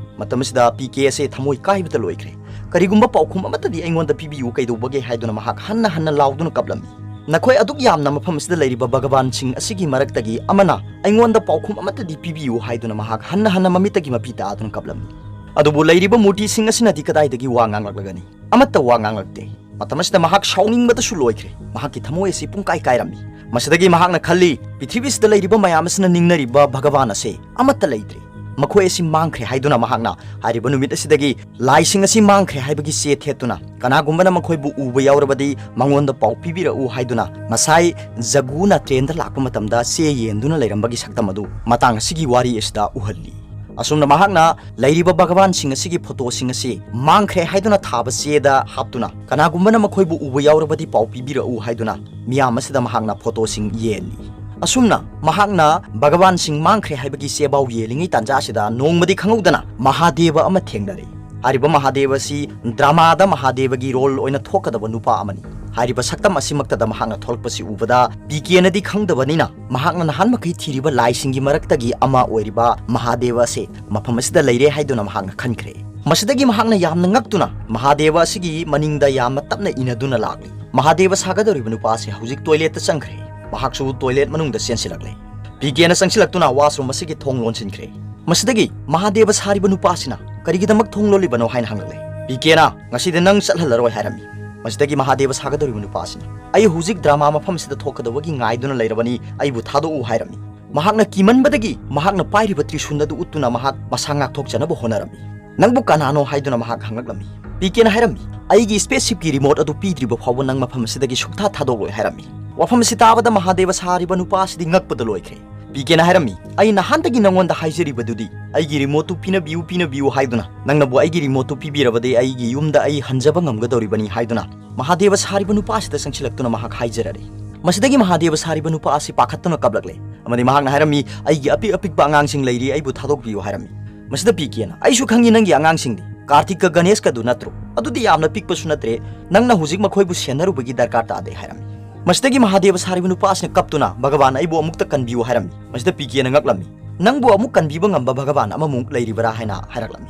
ꯃꯇꯝ ꯑꯁꯤꯗ ꯄꯤ ꯀꯦ ꯑꯁꯦ ꯊꯃꯣꯏ ꯀꯥꯏꯕꯗ ꯂꯣꯏꯈ꯭ꯔꯦ꯫ "ꯀꯔꯤꯒꯨꯝꯕ ꯄꯥꯎꯈꯨꯝ ꯑꯃꯠꯇꯗꯤ ꯑꯩꯉꯣꯟꯗ ꯄꯤꯕꯤꯌꯨ ꯀꯩꯗꯧꯕꯒꯦ?" ꯍꯥꯏꯗꯨꯅ ꯃꯍꯥꯛ ꯍꯟꯅ ꯍꯟꯅ ꯂꯥꯎꯗꯨꯅ ꯀꯞꯂꯝꯃꯤ꯫ ꯅꯈꯣꯏ ꯑꯗꯨꯛ ꯌꯥꯝꯅ ꯃꯐꯝ ꯑꯁꯤꯗ ꯂꯩꯔꯤꯕ ꯚꯒꯕꯥꯟꯁꯤꯡ ꯑꯁꯤꯒꯤ ꯃꯔꯛꯇꯒꯤ ꯑꯃꯅ ꯑꯩꯉꯣꯟꯗ ꯄꯥꯎꯈꯨꯝ ꯑꯃꯠꯇꯗꯤ ꯄꯤꯕꯤꯌꯨ ꯍꯥꯏꯗꯨꯅ ꯃꯍꯥꯛ ꯍꯟꯅ ꯍꯟꯅ ꯃꯃꯤꯠꯇꯒꯤ ꯃꯄꯤ ꯇꯥꯗꯨꯅ ꯀꯞꯂꯝꯃꯤ꯫ ꯑꯗꯨꯕꯨ ꯂꯩꯔꯤꯕ ꯃꯨꯔꯇꯤꯁꯤꯡ ꯑꯁꯤꯅꯗꯤ ꯀꯗꯥꯏꯗꯒꯤ ꯋꯥ ꯉꯥꯡꯂꯛꯂꯒꯅꯤ? ꯑꯃꯠꯇ ꯋꯥ ꯉꯥꯡꯂꯛꯇꯦ꯫ ꯃꯇꯝ ꯑꯁꯤꯗ ꯃꯍꯥꯛ ꯁꯥꯎꯅꯤꯡꯕꯗꯁꯨ ꯂꯣꯏꯈ꯭ꯔꯦ꯫ ꯃꯍꯥꯛꯀꯤ ꯊꯃꯣꯏ ꯑꯁꯤ ꯄꯨꯡꯀꯥꯏ ꯀꯥꯏꯔꯝꯃꯤ꯫ ꯃꯁꯤꯗꯒꯤ ꯃꯍꯥꯛꯅ ꯈꯜꯂꯤ, "ꯄ꯭ꯔꯤꯊꯤꯕꯤꯁꯤꯗ ꯂꯩꯔꯤꯕ ꯃꯌꯥꯝ ꯑꯁꯤꯅ ꯅꯤꯡꯅꯔꯤꯕ ꯚꯒꯕꯥꯟ ꯑꯁꯦ ꯑꯃꯠꯇ ꯂꯩꯇ꯭ꯔꯦ꯫ ꯃꯈꯣꯏ ꯑꯁꯤ ꯃꯥꯡꯈ꯭ꯔꯦ" ꯍꯥꯏꯗꯨꯅ ꯃꯍꯥꯛꯅ ꯍꯥꯏꯔꯤꯕ ꯅꯨꯃꯤꯠ ꯑꯁꯤꯗꯒꯤ ꯂꯥꯏꯁꯤꯡ ꯑꯁꯤ ꯃꯥꯡꯈ꯭ꯔꯦ ꯍꯥꯏꯕꯒꯤ ꯆꯦ ꯊꯦꯠꯇꯨꯅ ꯀꯅꯥꯒꯨꯝꯕꯅ ꯃꯈꯣꯏꯕꯨ ꯎꯕ ꯌꯥꯎꯔꯕꯗꯤ ꯃꯉꯣꯟꯗ ꯄꯥꯎ ꯄꯤꯕꯤꯔꯛꯎ ꯍꯥꯏꯗꯨꯅ ꯉꯁꯥꯏ ꯖꯒꯨꯅ ꯇ꯭ꯔꯦꯟꯗ ꯂꯥꯛꯄ ꯃꯇꯝꯗ ꯆꯦ ꯌꯦꯟꯗꯨꯅ ꯂꯩꯔꯝꯕꯒꯤ ꯁꯛꯇꯝ ꯑꯗꯨ ꯃꯇꯥꯡ ꯑꯁꯤꯒꯤ ꯋꯥꯔꯤ ꯑꯁꯤꯗ ꯎꯍꯜꯂꯤ꯫ ꯑꯁꯨꯝꯅ ꯃꯍꯥꯛꯅ ꯂꯩꯔꯤꯕ ꯚꯒꯕꯥꯟꯁꯤꯡ ꯑꯁꯤꯒꯤ ꯐꯣꯇꯣꯁꯤꯡ ꯑꯁꯤ ꯃꯥꯡꯈ꯭ꯔꯦ ꯍꯥꯏꯗꯨꯅ ꯊꯥꯕ ꯆꯦꯗ ꯍꯥꯞꯇꯨꯅ ꯀꯅꯥꯒꯨꯝꯕꯅ ꯃꯈꯣꯏꯕꯨ ꯎꯕ ꯌꯥꯎꯔꯕꯗꯤ ꯄꯥꯎ ꯄꯤꯕꯤꯔꯛꯎ ꯍꯥꯏꯗꯨꯅ ꯃꯤꯌꯥꯝ ꯑꯁꯤꯗ ꯃꯍꯥꯛꯅ ꯐꯣꯇꯣꯁꯤꯡ ꯌꯦꯜꯂꯤ꯫ ꯑꯁꯨꯝꯅ ꯃꯍꯥꯛꯅ ꯚꯒꯕꯥꯟꯁꯤꯡ ꯃꯥꯡꯈ꯭ꯔꯦ ꯍꯥꯏꯕꯒꯤ ꯆꯦꯕꯥꯎ ꯌꯦꯜꯂꯤꯉꯩ ꯇꯥꯟꯖꯥ ꯑꯁꯤꯗ ꯅꯣꯡꯃꯗꯤ ꯈꯪꯍꯧꯗꯅ ꯃꯍꯥꯗꯦꯕ ꯑꯃ ꯊꯦꯡꯅꯔꯦ꯫ ꯍꯥꯏꯔꯤꯕ ꯃꯍꯥꯗꯦꯕ ꯑꯁꯤ ꯗ꯭ꯔꯃꯥꯗ ꯃꯍꯥꯗꯦꯕꯒꯤ ꯔꯣꯜ ꯑꯣꯏꯅ ꯊꯣꯛꯀꯗꯕ ꯅꯨꯄꯥ ꯑꯃꯅꯤ꯫ ꯍꯥꯏꯔꯤꯕ ꯁꯛꯇꯝ ꯑꯁꯤꯃꯛꯇꯗ ꯃꯍꯥꯛꯅ ꯊꯣꯛꯂꯛꯄꯁꯤ ꯎꯕꯗ ꯄꯤ ꯀꯦꯅꯗꯤ ꯈꯪꯗꯕꯅꯤꯅ ꯃꯍꯥꯛꯅ ꯅꯍꯥꯟ ꯃꯈꯩ ꯊꯤꯔꯤꯕ ꯂꯥꯏꯁꯤꯡꯒꯤ ꯃꯔꯛꯇꯒꯤ ꯑꯃ ꯑꯣꯏꯔꯤꯕ ꯃꯍꯥꯗꯦꯕ ꯑꯁꯤ ꯃꯐꯝ ꯑꯁꯤꯗ ꯂꯩꯔꯦ ꯍꯥꯏꯗꯨꯅ ꯃꯍꯥꯛꯅ ꯈꯟꯈ꯭ꯔꯦ꯫ ꯃꯁꯤꯗꯒꯤ ꯃꯍꯥꯛꯅ ꯌꯥꯝꯅ ꯉꯛꯇꯨꯅ ꯃꯍꯥꯗꯦꯕ ꯑꯁꯤꯒꯤ ꯃꯅꯤꯡꯗ ꯌꯥꯝꯅ ꯇꯞꯅ ꯏꯟꯅꯗꯨꯅ ꯂꯥꯛꯂꯤ꯫ ꯃꯍꯥꯗꯦꯕ ꯁꯥꯒꯗꯧꯔꯤꯕ ꯅꯨꯄꯥ ꯑꯁꯤ ꯍꯧꯖꯤꯛ ꯇꯣꯏꯂꯦꯠꯇ ꯆꯪꯈ꯭ꯔꯦ꯫ ꯃꯍꯥꯛꯁꯨ ꯇꯣꯏꯂꯦꯠ ꯃꯅꯨꯡꯗ ꯆꯦꯟꯁꯤꯜꯂꯛꯂꯦ꯫ ꯄꯤ ꯀꯦꯅ ꯆꯪꯁꯤꯜꯂꯛꯇꯨꯅ ꯋꯥꯁꯔꯨꯝ ꯑꯁꯤꯒꯤ ꯊꯣꯡ ꯂꯣꯟꯁꯤꯟꯈ꯭ꯔꯦ꯫ ꯃꯁꯤꯗꯒꯤ ꯃꯍꯥꯗꯦꯕ ꯁꯥꯔꯤꯕ ꯅꯨꯄꯥ ꯑꯁꯤꯅ ꯀꯔꯤꯒꯤꯗꯃꯛ ꯊꯣꯡ ꯂꯣꯜꯂꯤꯕꯅꯣ ꯍꯥꯏꯅ ꯍꯪꯂꯛꯂꯦ꯫ ꯄꯤ ꯀꯦꯅ, "ꯉꯁꯤꯗꯤ ꯅꯪ ꯆꯠꯍꯜꯂꯔꯣꯏ" ꯍꯥꯏꯔꯝꯃꯤ꯫ ꯃꯁꯤꯗꯒꯤ ꯃꯍꯥꯗꯦꯕ ꯁꯥꯒꯗꯧꯔꯤꯕ ꯅꯨꯄꯥ ꯑꯁꯤꯅ, "ꯑꯩ ꯍꯧꯖꯤꯛ ꯗ꯭ꯔꯃꯥ ꯃꯐꯝ ꯑꯁꯤꯗ ꯊꯣꯛꯀꯗꯧꯕꯒꯤ ꯉꯥꯏꯗꯨꯅ ꯂꯩꯔꯕꯅꯤ, ꯑꯩꯕꯨ ꯊꯥꯗꯣꯛꯎ" ꯍꯥꯏꯔꯝꯃꯤ꯫ ꯃꯍꯥꯛꯅ ꯀꯤꯃꯟꯕꯗꯒꯤ ꯃꯍꯥꯛꯅ ꯄꯥꯏꯔꯤꯕ ꯇ꯭ꯔꯤꯁꯨꯟ ꯑꯗꯨ ꯎꯠꯇꯨꯅ ꯃꯍꯥꯛ ꯃꯁꯥ ꯉꯥꯛꯊꯣꯛꯆꯅꯕ ꯍꯣꯠꯅꯔꯝꯃꯤ꯫ "ꯅꯪꯕꯨ ꯀꯅꯥꯅꯣ?" ꯍꯥꯏꯗꯨꯅ ꯃꯍꯥꯛ ꯍꯪꯂꯛꯂꯝꯃꯤ꯫ ꯄꯤ ꯀꯦꯅ ꯍꯥꯏꯔꯝꯃꯤ, "ꯑꯩꯒꯤ spaceship ꯀꯤ remote ꯑꯗꯨ ꯄꯤꯗ꯭ꯔꯤꯕ ꯐꯥꯎꯕ ꯅꯪ ꯃꯐꯝ ꯑꯁꯤꯗꯒꯤ ꯁꯨꯛꯊꯥ ꯊꯥꯗꯣꯛꯂꯣꯏ" ꯍꯥꯏꯔꯝꯃꯤ꯫ ꯋꯥꯐꯝ ꯑꯁꯤ ꯇꯥꯕꯗ ꯃꯍꯥꯗꯦꯕ ꯁꯥꯔꯤꯕ ꯅꯨꯄꯥ ꯑꯁꯤꯗꯤ ꯉꯛꯄꯗ ꯂꯣꯏꯈ꯭ꯔꯦ꯫ ꯄꯤ ꯀꯦꯅ ꯍꯥꯏꯔꯝꯃꯤ, "ꯑꯩ ꯅꯍꯥꯟꯗꯒꯤ ꯅꯉꯣꯟꯗ ꯍꯥꯏꯖꯔꯤꯕꯗꯨꯗꯤ ꯑꯩꯒꯤ remote ꯇꯨ ꯄꯤꯅꯕꯤꯌꯨ, ꯄꯤꯅꯕꯤꯌꯨ ꯍꯥꯏꯗꯨꯅ꯫ ꯅꯪꯅꯕꯨ ꯑꯩꯒꯤ remote ꯇꯨ ꯄꯤꯕꯤꯔꯕꯗꯤ ꯑꯩꯒꯤ ꯌꯨꯝꯗ ꯑꯩ ꯍꯟꯖꯕ ꯉꯝꯒꯗꯧꯔꯤꯕꯅꯤ" ꯍꯥꯏꯗꯨꯅ ꯃꯍꯥꯗꯦꯕ ꯁꯥꯔꯤꯕ ꯅꯨꯄꯥ ꯑꯁꯤꯗ ꯆꯪꯁꯤꯜꯂꯛꯇꯨꯅ ꯃꯍꯥꯛ ꯍꯥꯏꯖꯔꯔꯦ꯫ ꯃꯁꯤꯗꯒꯤ ꯃꯍꯥꯗꯦꯕ ꯁꯥꯔꯤꯕ ꯅꯨꯄꯥ ꯑꯁꯤ ꯄꯥꯈꯠꯇꯨꯅ ꯀꯞꯂꯛꯂꯦ ꯑꯃꯗꯤ ꯃꯍꯥꯛꯅ ꯍꯥꯏꯔꯝꯃꯤ, "ꯑꯩꯒꯤ ꯑꯄꯤꯛ ꯑꯄꯤꯛꯄ ꯑꯉꯥꯡꯁꯤꯡ ꯂꯩꯔꯤ, ꯑꯩꯕꯨ ꯊꯥꯗꯣꯛꯄꯤꯌꯨ" ꯍꯥꯏꯔꯝꯃꯤ꯫ ꯃꯁꯤꯗ ꯄꯤ ꯀꯦꯅ, "ꯑꯩꯁꯨ ꯈꯪꯉꯤ ꯅꯪꯒꯤ ꯑꯉꯥꯡꯁꯤꯡꯗꯤ, ꯀꯥꯔꯇꯤꯛꯀ ꯒꯅꯦꯁꯀꯗꯨ ꯅꯠꯇ꯭ꯔꯣ? ꯑꯗꯨꯗꯤ ꯌꯥꯝꯅ ꯄꯤꯛꯄꯁꯨ ꯅꯠꯇ꯭ꯔꯦ, ꯅꯪꯅ ꯍꯧꯖꯤꯛ ꯃꯈꯣꯏꯕꯨ ꯁꯦꯟꯅꯔꯨꯕꯒꯤ ꯗꯔꯀꯥꯔ ꯇꯥꯗꯦ" ꯍꯥꯏꯔꯝꯃꯤ꯫ ꯃꯁꯤꯗꯒꯤ ꯃꯍꯥꯗꯦꯕ ꯁꯥꯔꯤꯕ ꯅꯨꯄꯥ ꯑꯁꯤꯅ ꯀꯞꯇꯨꯅ, "ꯚꯒꯕꯥꯟ, ꯑꯩꯕꯨ ꯑꯃꯨꯛꯇ ꯀꯟꯕꯤꯌꯨ" ꯍꯥꯏꯔꯝꯃꯤ꯫ ꯃꯁꯤꯗ ꯄꯤ ꯀꯦꯅ ꯉꯛꯂꯝꯃꯤ, "ꯅꯪꯕꯨ ꯑꯃꯨꯛ ꯀꯟꯕꯤꯕ ꯉꯝꯕ ꯚꯒꯕꯥꯟ ꯑꯃꯃꯨꯛ ꯂꯩꯔꯤꯕꯔꯥ?" ꯍꯥꯏꯅ ꯍꯥꯏꯔꯛꯂꯝꯃꯤ꯫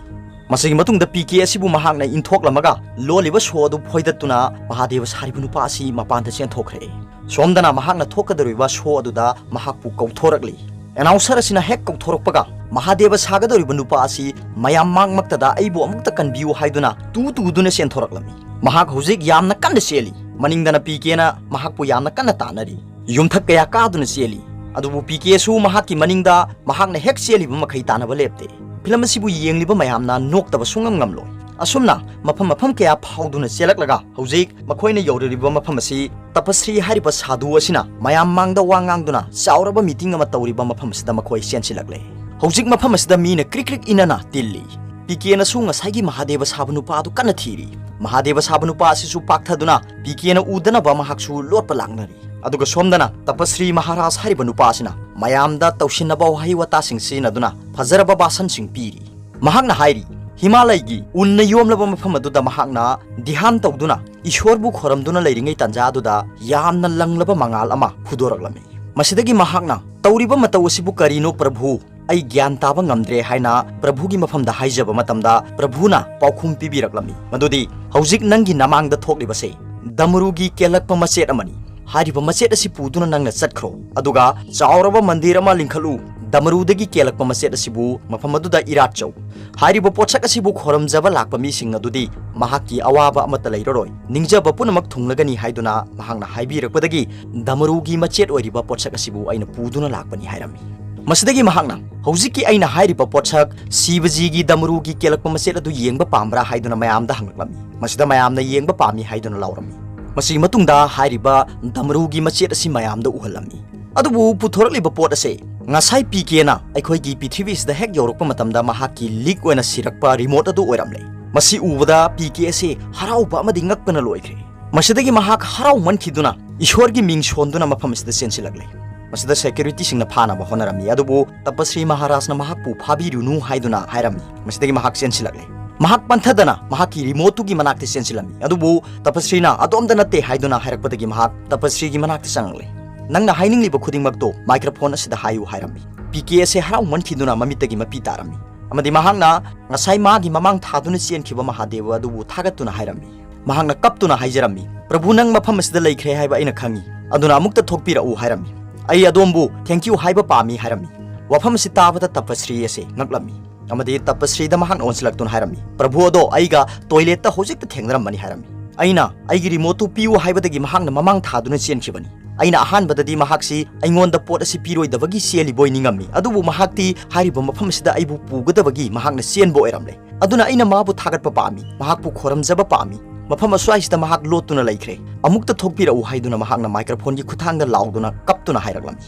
ꯃꯁꯤꯒꯤ ꯃꯇꯨꯡꯗ ꯄꯤ ꯀꯦ ꯑꯁꯤꯕꯨ ꯃꯍꯥꯛꯅ ꯏꯟꯊꯣꯛꯂꯝꯃꯒ ꯂꯣꯜꯂꯤꯕ ꯁꯣ ꯑꯗꯨ ꯐꯣꯏꯗꯠꯇꯨꯅ ꯃꯍꯥꯗꯦꯕ ꯁꯥꯔꯤꯕ ꯅꯨꯄꯥ ꯑꯁꯤ ꯃꯄꯥꯟꯗ ꯆꯦꯟꯊꯣꯛꯈ꯭ꯔꯦ꯫ ꯁꯣꯝꯗꯅ ꯃꯍꯥꯛꯅ ꯊꯣꯛꯀꯗꯧꯔꯤꯕ ꯁꯣ ꯑꯗꯨꯗ ꯃꯍꯥꯛꯄꯨ ꯀꯧꯊꯣꯔꯛꯂꯤ꯫ ꯑꯦꯅꯥꯎꯟꯁꯔ ꯑꯁꯤꯅ ꯍꯦꯛ ꯀꯧꯊꯣꯔꯛꯄꯒ ꯃꯍꯥꯗꯦꯕ ꯁꯥꯒꯗꯧꯔꯤꯕ ꯅꯨꯄꯥ ꯑꯁꯤ ꯃꯌꯥꯝ ꯃꯥꯡꯃꯛꯇꯗ "ꯑꯩꯕꯨ ꯑꯃꯨꯛꯇ ꯀꯟꯕꯤꯌꯨ" ꯍꯥꯏꯗꯨꯅ ꯇꯨ ꯇꯨꯗꯨꯅ ꯆꯦꯟꯊꯣꯔꯛꯂꯝꯃꯤ꯫ ꯃꯍꯥꯛ ꯍꯧꯖꯤꯛ ꯌꯥꯝꯅ ꯀꯟꯅ ꯆꯦꯜꯂꯤ꯫ ꯃꯅꯤꯡꯗꯅ ꯄꯤ ꯀꯦꯅ ꯃꯍꯥꯛꯄꯨ ꯌꯥꯝꯅ ꯀꯟꯅ ꯇꯥꯟꯅꯔꯤ꯫ ꯌꯨꯝꯊꯛ ꯀꯌꯥ ꯀꯥꯗꯨꯅ ꯆꯦꯜꯂꯤ꯫ ꯑꯗꯨꯕꯨ ꯄꯤ ꯀꯦꯁꯨ ꯃꯍꯥꯛꯀꯤ ꯃꯅꯤꯡꯗ ꯃꯍꯥꯛꯅ ꯍꯦꯛ ꯆꯦꯜꯂꯤꯕ ꯃꯈꯩ ꯇꯥꯟꯅꯕ ꯂꯦꯞꯇꯦ꯫ ꯐꯤꯂꯝ ꯑꯁꯤꯕꯨ ꯌꯦꯡꯂꯤꯕ ꯃꯌꯥꯝꯅ ꯅꯣꯛꯇꯕ ꯁꯨꯡꯉꯝ ꯉꯝꯂꯣꯏ꯫ ꯑꯁꯨꯝꯅ ꯃꯐꯝ ꯃꯐꯝ ꯀꯌꯥ ꯐꯥꯎꯗꯨꯅ ꯆꯦꯜꯂꯛꯂꯒ ꯍꯧꯖꯤꯛ ꯃꯈꯣꯏꯅ ꯌꯧꯔꯤꯕ ꯃꯐꯝ ꯑꯁꯤ ꯇꯄꯁ꯭ꯔꯤ ꯍꯥꯏꯔꯤꯕ ꯁꯥꯙꯨ ꯑꯁꯤꯅ ꯃꯌꯥꯝ ꯃꯥꯡꯗ ꯋꯥ ꯉꯥꯡꯗꯨꯅ ꯆꯥꯎꯔꯕ meeting ꯑꯃ ꯇꯧꯔꯤꯕ ꯃꯐꯝ ꯑꯁꯤꯗ ꯃꯈꯣꯏ ꯆꯦꯟꯁꯤꯜꯂꯛꯂꯦ꯫ ꯍꯧꯖꯤꯛ ꯃꯐꯝ ꯑꯁꯤꯗ ꯃꯤꯅ ꯀ꯭ꯔꯤꯛ ꯀ꯭ꯔꯤꯛ ꯏꯅꯅ ꯇꯤꯜꯂꯤ꯫ ꯄꯤ ꯀꯦꯅꯁꯨ ꯉꯁꯥꯏꯒꯤ ꯃꯍꯥꯗꯦꯕ ꯁꯥꯕ ꯅꯨꯄꯥ ꯑꯗꯨ ꯀꯟꯅ ꯊꯤꯔꯤ꯫ ꯃꯍꯥꯗꯦꯕ ꯁꯥꯕ ꯅꯨꯄꯥ ꯑꯁꯤꯁꯨ ꯄꯥꯛꯊꯗꯨꯅ ꯄꯤ ꯀꯦꯅ ꯎꯗꯅꯕ ꯃꯍꯥꯛꯁꯨ ꯂꯣꯠꯄ ꯂꯥꯛꯅꯔꯤ꯫ ꯑꯗꯨꯒ ꯁꯣꯝꯗꯅ ꯇꯄꯁ꯭ꯔꯤ ꯃꯍꯥꯔꯥꯖ ꯍꯥꯏꯔꯤꯕ ꯅꯨꯄꯥ ꯑꯁꯤꯅ ꯃꯌꯥꯝꯗ ꯇꯧꯁꯤꯟꯅꯕ ꯋꯥꯍꯩ ꯋꯥꯇꯥꯁꯤꯡ ꯁꯤꯖꯤꯟꯅꯗꯨꯅ ꯐꯖꯔꯕ ꯚꯥꯁꯟꯁꯤꯡ ꯄꯤꯔꯤ꯫ ꯃꯍꯥꯛꯅ ꯍꯥꯏꯔꯤ, ꯍꯤꯃꯥꯂꯩꯒꯤ ꯎꯟꯅ ꯌꯣꯝꯂꯕ ꯃꯐꯝ ꯑꯗꯨꯗ ꯃꯍꯥꯛꯅ ꯙ꯭ꯌꯥꯟ ꯇꯧꯗꯨꯅ ꯏꯁꯣꯔꯕꯨ ꯈꯣꯔꯝꯗꯨꯅ ꯂꯩꯔꯤꯉꯩ ꯇꯥꯟꯖꯥ ꯑꯗꯨꯗ ꯌꯥꯝꯅ ꯂꯪꯂꯕ ꯃꯉꯥꯜ ꯑꯃ ꯐꯨꯗꯣꯔꯛꯂꯝꯃꯤ꯫ ꯃꯁꯤꯗꯒꯤ ꯃꯍꯥꯛꯅ, "ꯇꯧꯔꯤꯕ ꯃꯇꯧ ꯑꯁꯤꯕꯨ ꯀꯔꯤꯅꯣ ꯄ꯭ꯔꯚꯨ? ꯑꯩ ꯒ꯭ꯌꯥꯟ ꯇꯥꯕ ꯉꯝꯗ꯭ꯔꯦ" ꯍꯥꯏꯅ ꯄ꯭ꯔꯚꯨꯒꯤ ꯃꯐꯝꯗ ꯍꯥꯏꯖꯕ ꯃꯇꯝꯗ ꯄ꯭ꯔꯚꯨꯅ ꯄꯥꯎꯈꯨꯝ ꯄꯤꯕꯤꯔꯛꯂꯝꯃꯤ, ꯃꯗꯨꯗꯤ, "ꯍꯧꯖꯤꯛ ꯅꯪꯒꯤ ꯅꯃꯥꯡꯗ ꯊꯣꯛꯂꯤꯕꯁꯦ ꯗꯃꯔꯨꯒꯤ ꯀꯦꯜꯂꯛꯄ ꯃꯆꯦꯠ ꯑꯃꯅꯤ꯫ ꯍꯥꯏꯔꯤꯕ ꯃꯆꯦꯠ ꯑꯁꯤ ꯄꯨꯗꯨꯅ ꯅꯪꯅ ꯆꯠꯈ꯭ꯔꯣ, ꯑꯗꯨꯒ ꯆꯥꯎꯔꯕ ꯃꯟꯗꯤꯔ ꯑꯃ ꯂꯤꯡꯈꯠꯂꯨ, ꯗꯃꯔꯨꯗꯒꯤ ꯀꯦꯜꯂꯛꯄ ꯃꯆꯦꯠ ꯑꯁꯤꯕꯨ ꯃꯐꯝ ꯑꯗꯨꯗ ꯏꯔꯥꯠꯆꯧ꯫ ꯍꯥꯏꯔꯤꯕ ꯄꯣꯠꯁꯛ ꯑꯁꯤꯕꯨ ꯈꯣꯏꯔꯝꯖꯕ ꯂꯥꯛꯄ ꯃꯤꯁꯤꯡ ꯑꯗꯨꯗꯤ ꯃꯍꯥꯛꯀꯤ ꯑꯋꯥꯕ ꯑꯃꯠꯇ ꯂꯩꯔꯔꯣꯏ, ꯅꯤꯡꯖꯕ ꯄꯨꯝꯅꯃꯛ ꯊꯨꯡꯂꯒꯅꯤ ꯍꯥꯏꯗꯨꯅ ꯃꯍꯥꯛꯅ ꯍꯥꯏꯕꯤꯔꯛꯄꯗꯒꯤ ꯗꯃꯔꯨꯒꯤ ꯃꯆꯦꯠ ꯑꯣꯏꯔꯤꯕ ꯄꯣꯠꯁꯛ ꯑꯁꯤꯕꯨ ꯑꯩꯅ ꯄꯨꯗꯨꯅ ꯂꯥꯛꯄꯅꯤ ꯍꯥꯏꯔꯝꯃꯤ꯫ ꯃꯁꯤꯗꯒꯤ ꯃꯍꯥꯛꯅ ꯍꯧꯖꯤꯛꯀꯤ ꯑꯩꯅ ꯍꯥꯏꯔꯤꯕ ꯄꯣꯠꯁꯛ ꯁꯤꯕꯖꯤꯒꯤ ꯗꯃꯔꯨꯒꯤ ꯀꯦꯜꯂꯛꯄ ꯃꯆꯦꯠ ꯑꯗꯨ ꯌꯦꯡꯕ ꯄꯥꯝꯕ꯭ꯔꯥ ꯍꯥꯏꯗꯨꯅ ꯃꯌꯥꯝꯗ ꯍꯪꯂꯛꯂꯝꯃꯤ꯫ ꯃꯁꯤꯗ ꯃꯌꯥꯝꯅ ꯌꯦꯡꯕ ꯄꯥꯝꯃꯤ ꯍꯥꯏꯗꯨꯅ ꯂꯥꯎꯔꯝꯃꯤ꯫ ꯃꯁꯤꯒꯤ ꯃꯇꯨꯡꯗ ꯍꯥꯏꯔꯤꯕ ꯗꯃꯔꯨꯒꯤ ꯃꯆꯦꯠ ꯑꯁꯤ ꯃꯌꯥꯝꯗ ꯎꯍꯜꯂꯝꯃꯤ꯫ ꯑꯗꯨꯕꯨ ꯄꯨꯊꯣꯔꯛꯂꯤꯕ ꯄꯣꯠ ꯑꯁꯦ ꯉꯁꯥꯏ ꯄꯤ ꯀꯦꯅ ꯑꯩꯈꯣꯏꯒꯤ ꯄ꯭ꯔꯤꯊꯤꯕꯤꯁꯤꯗ ꯍꯦꯛ ꯌꯧꯔꯛꯄ ꯃꯇꯝꯗ ꯃꯍꯥꯛꯀꯤ ꯂꯤꯛ ꯑꯣꯏꯅ ꯁꯤꯔꯛꯄ ꯔꯤꯃꯣꯠ ꯑꯗꯨ ꯑꯣꯏꯔꯝꯂꯦ꯫ ꯃꯁꯤ ꯎꯕꯗ ꯄꯤ ꯀꯦ ꯑꯁꯤ ꯍꯔꯥꯎꯕ ꯑꯃꯗꯤ ꯉꯛꯄꯅ ꯂꯣꯏꯈ꯭ꯔꯦ꯫ ꯃꯁꯤꯗꯒꯤ ꯃꯍꯥꯛ ꯍꯔꯥꯎꯃꯟꯈꯤꯗꯨꯅ ꯏꯁꯣꯔꯒꯤ ꯃꯤꯡ ꯁꯣꯟꯗꯨꯅ ꯃꯐꯝ ꯑꯁꯤꯗ ꯆꯦꯟꯁꯤꯜꯂꯛꯂꯦ꯫ ꯃꯁꯤꯗ ꯁꯦꯀ꯭ꯌꯨꯔꯤꯇꯤꯁꯤꯡꯅ ꯐꯥꯅꯕ ꯍꯣꯠꯅꯔꯝꯃꯤ, ꯑꯗꯨꯕꯨ ꯇꯄꯁ꯭ꯔꯤ ꯃꯍꯥꯔꯥꯖꯅ ꯃꯍꯥꯛꯄꯨ ꯐꯥꯕꯤꯔꯨꯅꯨ ꯍꯥꯏꯗꯨꯅ ꯍꯥꯏꯔꯝꯃꯤ꯫ ꯃꯁꯤꯗꯒꯤ ꯃꯍꯥꯛ ꯆꯦꯟꯁꯤꯜꯂꯛꯂꯦ꯫ ꯃꯍꯥꯛ ꯄꯟꯊꯗꯅ ꯃꯍꯥꯛꯀꯤ ꯔꯤꯃꯣꯠꯇꯨꯒꯤ ꯃꯅꯥꯛꯇ ꯆꯦꯟꯁꯤꯜꯂꯝꯃꯤ, ꯑꯗꯨꯕꯨ ꯇꯄꯁ꯭ꯔꯤꯅ "ꯑꯗꯣꯝꯗ ꯅꯠꯇꯦ" ꯍꯥꯏꯗꯨꯅ ꯍꯥꯏꯔꯛꯄꯗꯒꯤ ꯃꯍꯥꯛ ꯇꯄꯁ꯭ꯔꯤꯒꯤ ꯃꯅꯥꯛꯇ ꯆꯪꯂꯛꯂꯦ꯫ "ꯅꯪꯅ ꯍꯥꯏꯅꯤꯡꯂꯤꯕ ꯈꯨꯗꯤꯡꯃꯛꯇꯣ ꯃꯥꯏꯀ꯭ꯔꯣꯐꯣꯟ ꯑꯁꯤꯗ ꯍꯥꯏꯌꯨ" ꯍꯥꯏꯔꯝꯃꯤ꯫ ꯄꯤ ꯀꯦ ꯑꯁꯦ ꯍꯔꯥꯎꯃꯟꯈꯤꯗꯨꯅ ꯃꯃꯤꯠꯇꯒꯤ ꯃꯄꯤ ꯇꯥꯔꯝꯃꯤ, ꯑꯃꯗꯤ ꯃꯍꯥꯛꯅ ꯉꯁꯥꯏ ꯃꯥꯒꯤ ꯃꯃꯥꯡ ꯊꯥꯗꯨꯅ ꯆꯦꯟꯈꯤꯕ ꯃꯍꯥꯗꯦꯕ ꯑꯗꯨꯕꯨ ꯊꯥꯒꯠꯇꯨꯅ ꯍꯥꯏꯔꯝꯃꯤ꯫ ꯃꯍꯥꯛꯅ ꯀꯞꯇꯨꯅ ꯍꯥꯏꯖꯔꯝꯃꯤ, "ꯄ꯭ꯔꯚꯨ, ꯅꯪ ꯃꯐꯝ ꯑꯁꯤꯗ ꯂꯩꯈ꯭ꯔꯦ ꯍꯥꯏꯕ ꯑꯩꯅ ꯈꯪꯏ, ꯑꯗꯨꯅ ꯑꯃꯨꯛꯇ ꯊꯣꯛꯄꯤꯔꯛꯎ" ꯍꯥꯏꯔꯝꯃꯤ꯫ "ꯑꯩ ꯑꯗꯣꯝꯕꯨ thank you ꯍꯥꯏꯕ ꯄꯥꯝꯃꯤ" ꯍꯥꯏꯔꯝꯃꯤ꯫ ꯋꯥꯐꯝ ꯑꯁꯤ ꯇꯥꯕꯗ ꯇꯄꯁ꯭ꯔꯤ ꯑꯁꯦ ꯉꯛꯂꯝꯃꯤ, ꯑꯃꯗꯤ ꯇꯄꯁ꯭ꯔꯤꯗ ꯃꯍꯥꯛꯅ ꯑꯣꯟꯁꯤꯜꯂꯛꯇꯨꯅ ꯍꯥꯏꯔꯝꯃꯤ, "ꯄ꯭ꯔꯚꯨ ꯑꯗꯣ ꯑꯩꯒ ꯇꯣꯏꯂꯦꯠꯇ ꯍꯧꯖꯤꯛꯇ ꯊꯦꯡꯅꯔꯝꯕꯅꯤ" ꯍꯥꯏꯔꯝꯃꯤ꯫ "ꯑꯩꯅ ꯑꯩꯒꯤ ꯔꯤꯃꯣꯠꯇꯨ ꯄꯤꯌꯨ ꯍꯥꯏꯕꯗꯒꯤ ꯃꯍꯥꯛꯅ ꯃꯃꯥꯡ ꯊꯥꯗꯨꯅ ꯆꯦꯟꯈꯤꯕꯅꯤ꯫ ꯑꯩꯅ ꯑꯍꯥꯟꯕꯗꯗꯤ ꯃꯍꯥꯛꯁꯤ ꯑꯩꯉꯣꯟꯗ ꯄꯣꯠ ꯑꯁꯤ ꯄꯤꯔꯣꯏꯗꯕꯒꯤ ꯆꯦꯜꯂꯤꯕꯣꯏ ꯅꯤꯡꯉꯝꯃꯤ, ꯑꯗꯨꯕꯨ ꯃꯍꯥꯛꯇꯤ ꯍꯥꯏꯔꯤꯕ ꯃꯐꯝ ꯑꯁꯤꯗ ꯑꯩꯕꯨ ꯄꯨꯒꯗꯕꯒꯤ ꯃꯍꯥꯛꯅ ꯆꯦꯟꯕ ꯑꯣꯏꯔꯝꯂꯦ꯫ ꯑꯗꯨꯅ ꯑꯩꯅ ꯃꯥꯕꯨ ꯊꯥꯒꯠꯄ ꯄꯥꯝꯃꯤ, ꯃꯍꯥꯛꯄꯨ ꯈꯣꯔꯝꯖꯕ ꯄꯥꯝꯃꯤ꯫ ꯃꯐꯝ ꯑꯁ꯭ꯋꯥꯏꯁꯤꯗ ꯃꯍꯥꯛ ꯂꯣꯠꯇꯨꯅ ꯂꯩꯈ꯭ꯔꯦ, ꯑꯃꯨꯛꯇ ꯊꯣꯛꯄꯤꯔꯛꯎ" ꯍꯥꯏꯗꯨꯅ ꯃꯍꯥꯛꯅ ꯃꯥꯏꯀ꯭ꯔꯣꯐꯣꯟꯒꯤ ꯈꯨꯠꯊꯥꯡꯗ ꯂꯥꯎꯗꯨꯅ ꯀꯞꯇꯨꯅ ꯍꯥꯏꯔꯛꯂꯝꯃꯤ꯫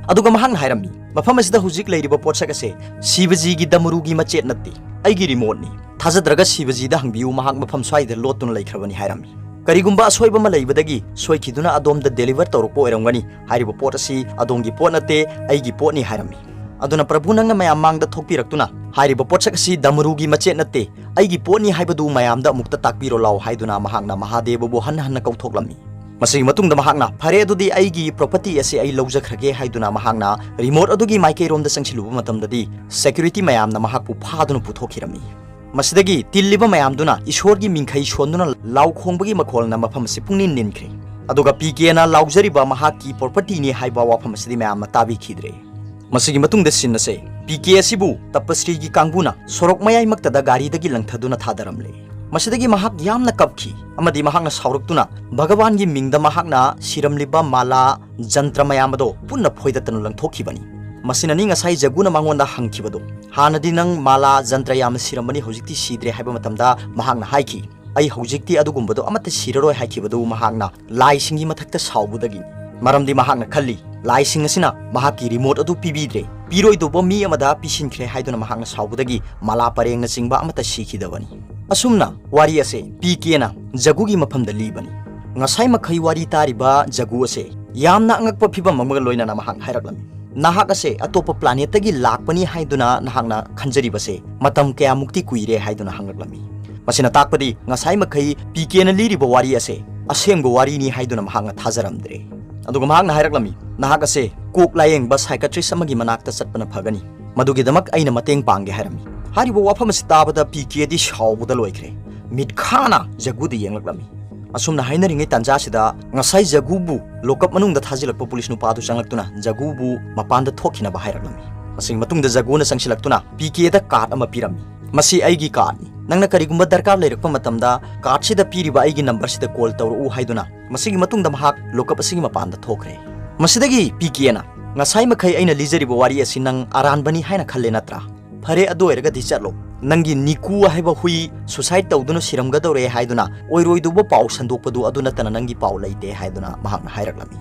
ꯑꯗꯨꯒ ꯃꯍꯥꯛꯅ ꯍꯥꯏꯔꯝꯃꯤ, "ꯃꯐꯝ ꯑꯁꯤꯗ ꯍꯧꯖꯤꯛ ꯂꯩꯔꯤꯕ ꯄꯣꯠꯁꯛ ꯑꯁꯦ ꯁꯤꯕꯖꯤꯒꯤ ꯗꯃꯔꯨꯒꯤ ꯃꯆꯦꯠ ꯅꯠꯇꯦ, ꯑꯩꯒꯤ ꯔꯤꯃꯣꯠꯅꯤ꯫ ꯊꯥꯖꯗ꯭ꯔꯒ ꯁꯤꯕꯖꯤꯗ ꯍꯪꯕꯤꯌꯨ, ꯃꯍꯥꯛ ꯃꯐꯝ ꯁ꯭ꯋꯥꯏꯗ ꯂꯣꯠꯇꯨꯅ ꯂꯩꯈ꯭ꯔꯕꯅꯤ" ꯍꯥꯏꯔꯝꯃꯤ꯫ "ꯀꯔꯤꯒꯨꯝꯕ ꯑꯁꯣꯏꯕ ꯑꯃ ꯂꯩꯕꯗꯒꯤ ꯁꯣꯏꯈꯤꯗꯨꯅ ꯑꯗꯣꯝꯗ ꯗꯦꯂꯤꯚꯔ ꯇꯧꯔꯛꯄ ꯑꯣꯏꯔꯝꯒꯅꯤ꯫ ꯍꯥꯏꯔꯤꯕ ꯄꯣꯠ ꯑꯁꯤ ꯑꯗꯣꯝꯒꯤ ꯄꯣꯠ ꯅꯠꯇꯦ, ꯑꯩꯒꯤ ꯄꯣꯠꯅꯤ" ꯍꯥꯏꯔꯝꯃꯤ꯫ ꯑꯗꯨꯅ ꯄ꯭ꯔꯚꯨ ꯅꯪꯅ ꯃꯌꯥꯝ ꯃꯥꯡꯗ ꯊꯣꯛꯄꯤꯔꯛꯇꯨꯅ ꯍꯥꯏꯔꯤꯕ ꯄꯣꯠꯁꯛ ꯑꯁꯤ ꯗꯃꯔꯨꯒꯤ ꯃꯆꯦꯠ ꯅꯠꯇꯦ, ꯑꯩꯒꯤ ꯄꯣꯠꯅꯤ ꯍꯥꯏꯕꯗꯨ ꯃꯌꯥꯝꯗ ꯑꯃꯨꯛꯇ ꯇꯥꯛꯄꯤꯔꯣ ꯂꯥꯎ ꯍꯥꯏꯗꯨꯅ ꯃꯍꯥꯛꯅ ꯃꯍꯥꯗꯦꯕꯕꯨ ꯍꯟꯅ ꯍꯟꯅ ꯀꯧꯊꯣꯛꯂꯝꯃꯤ꯫ ꯃꯁꯤꯒꯤ ꯃꯇꯨꯡꯗ ꯃꯍꯥꯛꯅ, "ꯐꯔꯦ, ꯑꯗꯨꯗꯤ ꯑꯩꯒꯤ ꯄ꯭ꯔꯣꯄꯔꯇꯤ ꯑꯁꯤ ꯑꯩ ꯂꯧꯖꯈ꯭ꯔꯒꯦ" ꯍꯥꯏꯗꯨꯅ ꯃꯍꯥꯛꯅ ꯔꯤꯃꯣꯠ ꯑꯗꯨꯒꯤ ꯃꯥꯏꯀꯩꯔꯣꯝꯗ ꯆꯪꯁꯤꯜꯂꯨꯕ ꯃꯇꯝꯗꯗꯤ ꯁꯦꯀ꯭ꯌꯨꯔꯤꯇꯤ ꯃꯌꯥꯝꯅ ꯃꯍꯥꯛꯄꯨ ꯐꯥꯗꯨꯅ ꯄꯨꯊꯣꯛꯈꯤꯔꯝꯃꯤ꯫ ꯃꯁꯤꯗꯒꯤ ꯇꯤꯜꯂꯤꯕ ꯃꯌꯥꯝꯗꯨꯅ ꯏꯁꯣꯔꯒꯤ ꯃꯤꯡꯈꯩ ꯁꯣꯟꯗꯨꯅ ꯂꯥꯎ ꯈꯣꯡꯕꯒꯤ ꯃꯈꯣꯜꯅ ꯃꯐꯝ ꯑꯁꯤ ꯄꯨꯡꯅꯤꯟ ꯅꯤꯟꯈ꯭ꯔꯦ꯫ ꯑꯗꯨꯒ ꯄꯤ ꯀꯦꯅ ꯂꯥꯎꯖꯔꯤꯕ ꯃꯍꯥꯛꯀꯤ propertyꯅꯤ ꯍꯥꯏꯕ ꯋꯥꯐꯝ ꯑꯁꯤꯗꯤ ꯃꯌꯥꯝꯅ ꯇꯥꯕꯤꯈꯤꯗ꯭ꯔꯦ꯫ ꯃꯁꯤꯒꯤ ꯃꯇꯨꯡꯗ scene ꯑꯁꯦ ꯄꯤ ꯀꯦ ꯑꯁꯤꯕꯨ ꯇꯄꯁ꯭ꯔꯤꯒꯤ ꯀꯥꯡꯕꯨꯅ ꯁꯣꯔꯣꯛ ꯃꯌꯥꯏꯃꯛꯇꯗ ꯒꯥꯔꯤꯗꯒꯤ ꯂꯪꯊꯗꯨꯅ ꯊꯥꯗꯔꯝꯂꯦ꯫ ꯃꯁꯤꯗꯒꯤ ꯃꯍꯥꯛ ꯌꯥꯝꯅ ꯀꯞꯈꯤ ꯑꯃꯗꯤ ꯃꯍꯥꯛꯅ ꯁꯥꯎꯔꯛꯇꯨꯅ ꯚꯒꯋꯥꯟꯒꯤ ꯃꯤꯡꯗ ꯃꯍꯥꯛꯅ ꯁꯤꯔꯝꯂꯤꯕ ꯃꯥꯂꯥ ꯖꯟꯇ꯭ꯔ ꯃꯌꯥꯝ ꯑꯗꯣ ꯄꯨꯟꯅ ꯐꯣꯏꯗꯠꯇꯅ ꯂꯪꯊꯣꯛꯈꯤꯕꯅꯤ꯫ ꯃꯁꯤꯅꯅꯤ ꯉꯁꯥꯏ ꯖꯒꯨꯅ ꯃꯉꯣꯟꯗ ꯍꯪꯈꯤꯕꯗꯣ꯫ ꯍꯥꯟꯅꯗꯤ ꯅꯪ ꯃꯥꯂꯥ ꯖꯟꯇ꯭ꯔ ꯌꯥꯝꯅ ꯁꯤꯔꯝꯕꯅꯤ, ꯍꯧꯖꯤꯛꯇꯤ ꯁꯤꯗ꯭ꯔꯦ ꯍꯥꯏꯕ ꯃꯇꯝꯗ ꯃꯍꯥꯛꯅ ꯍꯥꯏꯈꯤ, "ꯑꯩ ꯍꯧꯖꯤꯛꯇꯤ ꯑꯗꯨꯒꯨꯝꯕꯗꯣ ꯑꯃꯠꯇ ꯁꯤꯔꯔꯣꯏ" ꯍꯥꯏꯈꯤꯕꯗꯨ ꯃꯍꯥꯛꯅ ꯂꯥꯏꯁꯤꯡꯒꯤ ꯃꯊꯛꯇ ꯁꯥꯎꯕꯗꯒꯤꯅꯤ꯫ ꯃꯔꯝꯗꯤ ꯃꯍꯥꯛꯅ ꯈꯜꯂꯤ, ꯂꯥꯏꯁꯤꯡ ꯑꯁꯤꯅ ꯃꯍꯥꯛꯀꯤ remote ꯑꯗꯨ ꯄꯤꯕꯤꯗ꯭ꯔꯦ, ꯄꯤꯔꯣꯏꯗꯧꯕ ꯃꯤ ꯑꯃꯗ ꯄꯤꯁꯤꯟꯈ꯭ꯔꯦ ꯍꯥꯏꯗꯨꯅ ꯃꯍꯥꯛꯅ ꯁꯥꯎꯕꯗꯒꯤ ꯃꯥꯂꯥ ꯄꯔꯦꯡꯅꯆꯤꯡꯕ ꯑꯃꯠꯇ ꯁꯤꯈꯤꯗꯕꯅꯤ꯫ ꯑꯁꯨꯝꯅ ꯋꯥꯔꯤ ꯑꯁꯦ ꯄꯤ ꯀꯦꯅ ꯖꯒꯨꯒꯤ ꯃꯐꯝꯗ ꯂꯤꯕꯅꯤ꯫ ꯉꯁꯥꯏ ꯃꯈꯩ ꯋꯥꯔꯤ ꯇꯥꯔꯤꯕ ꯖꯒꯨ ꯑꯁꯦ ꯌꯥꯝꯅ ꯑꯉꯛꯄ ꯐꯤꯕꯝ ꯑꯃꯒ ꯂꯣꯏꯅꯅ ꯃꯍꯥꯛꯅ ꯍꯥꯏꯔꯛꯂꯝꯃꯤ, "ꯅꯍꯥꯛ ꯑꯁꯦ ꯑꯇꯣꯞꯄ planetꯇꯒꯤ ꯂꯥꯛꯄꯅꯤ ꯍꯥꯏꯗꯨꯅ ꯅꯍꯥꯛꯅ ꯈꯟꯖꯔꯤꯕꯁꯦ ꯃꯇꯝ ꯀꯌꯥꯃꯨꯛꯇꯤ ꯀꯨꯏꯔꯦ?" ꯍꯥꯏꯗꯨꯅ ꯍꯪꯂꯛꯂꯝꯃꯤ꯫ ꯃꯁꯤꯅ ꯇꯥꯛꯄꯗꯤ ꯉꯁꯥꯏ ꯃꯈꯩ ꯄꯤ ꯀꯦꯅ ꯂꯤꯔꯤꯕ ꯋꯥꯔꯤ ꯑꯁꯦ ꯑꯁꯦꯡꯕ ꯋꯥꯔꯤꯅꯤ ꯍꯥꯏꯗꯨꯅ ꯃꯍꯥꯛꯅ ꯊꯥꯖꯔꯝꯗ꯭ꯔꯦ꯫ ꯑꯗꯨꯒ ꯃꯍꯥꯛꯅ ꯍꯥꯏꯔꯛꯂꯝꯃꯤ, "ꯅꯍꯥꯛ ꯑꯁꯦ ꯀꯣꯛ ꯂꯥꯌꯦꯡꯕ psychiatrist ꯑꯃꯒꯤ ꯃꯅꯥꯛꯇ ꯆꯠꯄꯅ ꯐꯒꯅꯤ꯫ ꯃꯗꯨꯒꯤꯗꯃꯛ ꯑꯩꯅ ꯃꯇꯦꯡ ꯄꯥꯡꯒꯦ" ꯍꯥꯏꯔꯝꯃꯤ꯫ ꯍꯥꯏꯔꯤꯕ ꯋꯥꯐꯝ ꯑꯁꯤ ꯇꯥꯕꯗ ꯄꯤ ꯀꯦꯗꯤ ꯁꯥꯎꯕꯗ ꯂꯣꯏꯈ꯭ꯔꯦ꯫ ꯃꯤꯠꯈꯥꯅ ꯖꯒꯨꯗ ꯌꯦꯡꯂꯛꯂꯝꯃꯤ꯫ ꯑꯁꯨꯝꯅ ꯍꯥꯏꯅꯔꯤꯉꯩ ꯇꯥꯟꯖꯥꯁꯤꯗ ꯉꯁꯥꯏ ꯖꯒꯨꯕꯨ lock up ꯃꯅꯨꯡꯗ ꯊꯥꯖꯤꯜꯂꯛꯄ ꯄꯨꯂꯤꯁ ꯅꯨꯄꯥꯗꯨ ꯆꯪꯂꯛꯇꯨꯅ ꯖꯒꯨꯕꯨ ꯃꯄꯥꯟꯗ ꯊꯣꯛꯈꯤꯅꯕ ꯍꯥꯏꯔꯛꯂꯝꯃꯤ꯫ ꯃꯁꯤꯒꯤ ꯃꯇꯨꯡꯗ ꯖꯒꯨꯅ ꯆꯪꯁꯤꯜꯂꯛꯇꯨꯅ ꯄꯤ ꯀꯦꯗ card ꯑꯃ ꯄꯤꯔꯝꯃꯤ꯫ "ꯃꯁꯤ ꯑꯩꯒꯤ cardꯅꯤ꯫ ꯅꯪꯅ ꯀꯔꯤꯒꯨꯝꯕ ꯗꯔꯀꯥꯔ ꯂꯩꯔꯛꯄ ꯃꯇꯝꯗ cardꯁꯤꯗ ꯄꯤꯔꯤꯕ ꯑꯩꯒꯤ numberꯁꯤꯗ call ꯇꯧꯔꯛꯎ" ꯍꯥꯏꯗꯨꯅ ꯃꯁꯤꯒꯤ ꯃꯇꯨꯡꯗ ꯃꯍꯥꯛ lock up ꯑꯁꯤꯒꯤ ꯃꯄꯥꯟꯗ ꯊꯣꯛꯈ꯭ꯔꯦ꯫ ꯃꯁꯤꯗꯒꯤ ꯄꯤ ꯀꯦꯅ, "ꯉꯁꯥꯏ ꯃꯈꯩ ꯑꯩꯅ ꯂꯤꯖꯔꯤꯕ ꯋꯥꯔꯤ ꯑꯁꯤ ꯅꯪ ꯑꯔꯥꯟꯕꯅꯤ ꯍꯥꯏꯅ ꯈꯜꯂꯦ ꯅꯠꯇ꯭ꯔꯥ? ꯐꯔꯦ, ꯑꯗꯨ ꯑꯣꯏꯔꯒꯗꯤ ꯆꯠꯂꯣ꯫ ꯅꯪꯒꯤ ꯅꯤꯀꯨ ꯍꯥꯏꯕ ꯍꯨꯏ suicide ꯇꯧꯗꯨꯅ ꯁꯤꯔꯝꯒꯗꯧꯔꯦ ꯍꯥꯏꯗꯨꯅ ꯑꯣꯏꯔꯣꯏꯗꯧꯕ ꯄꯥꯎ ꯁꯟꯗꯣꯛꯄꯗꯨ ꯑꯗꯨ ꯅꯠꯇꯅ ꯅꯪꯒꯤ ꯄꯥꯎ ꯂꯩꯇꯦ" ꯍꯥꯏꯗꯨꯅ ꯃꯍꯥꯛꯅ ꯍꯥꯏꯔꯛꯂꯝꯃꯤ꯫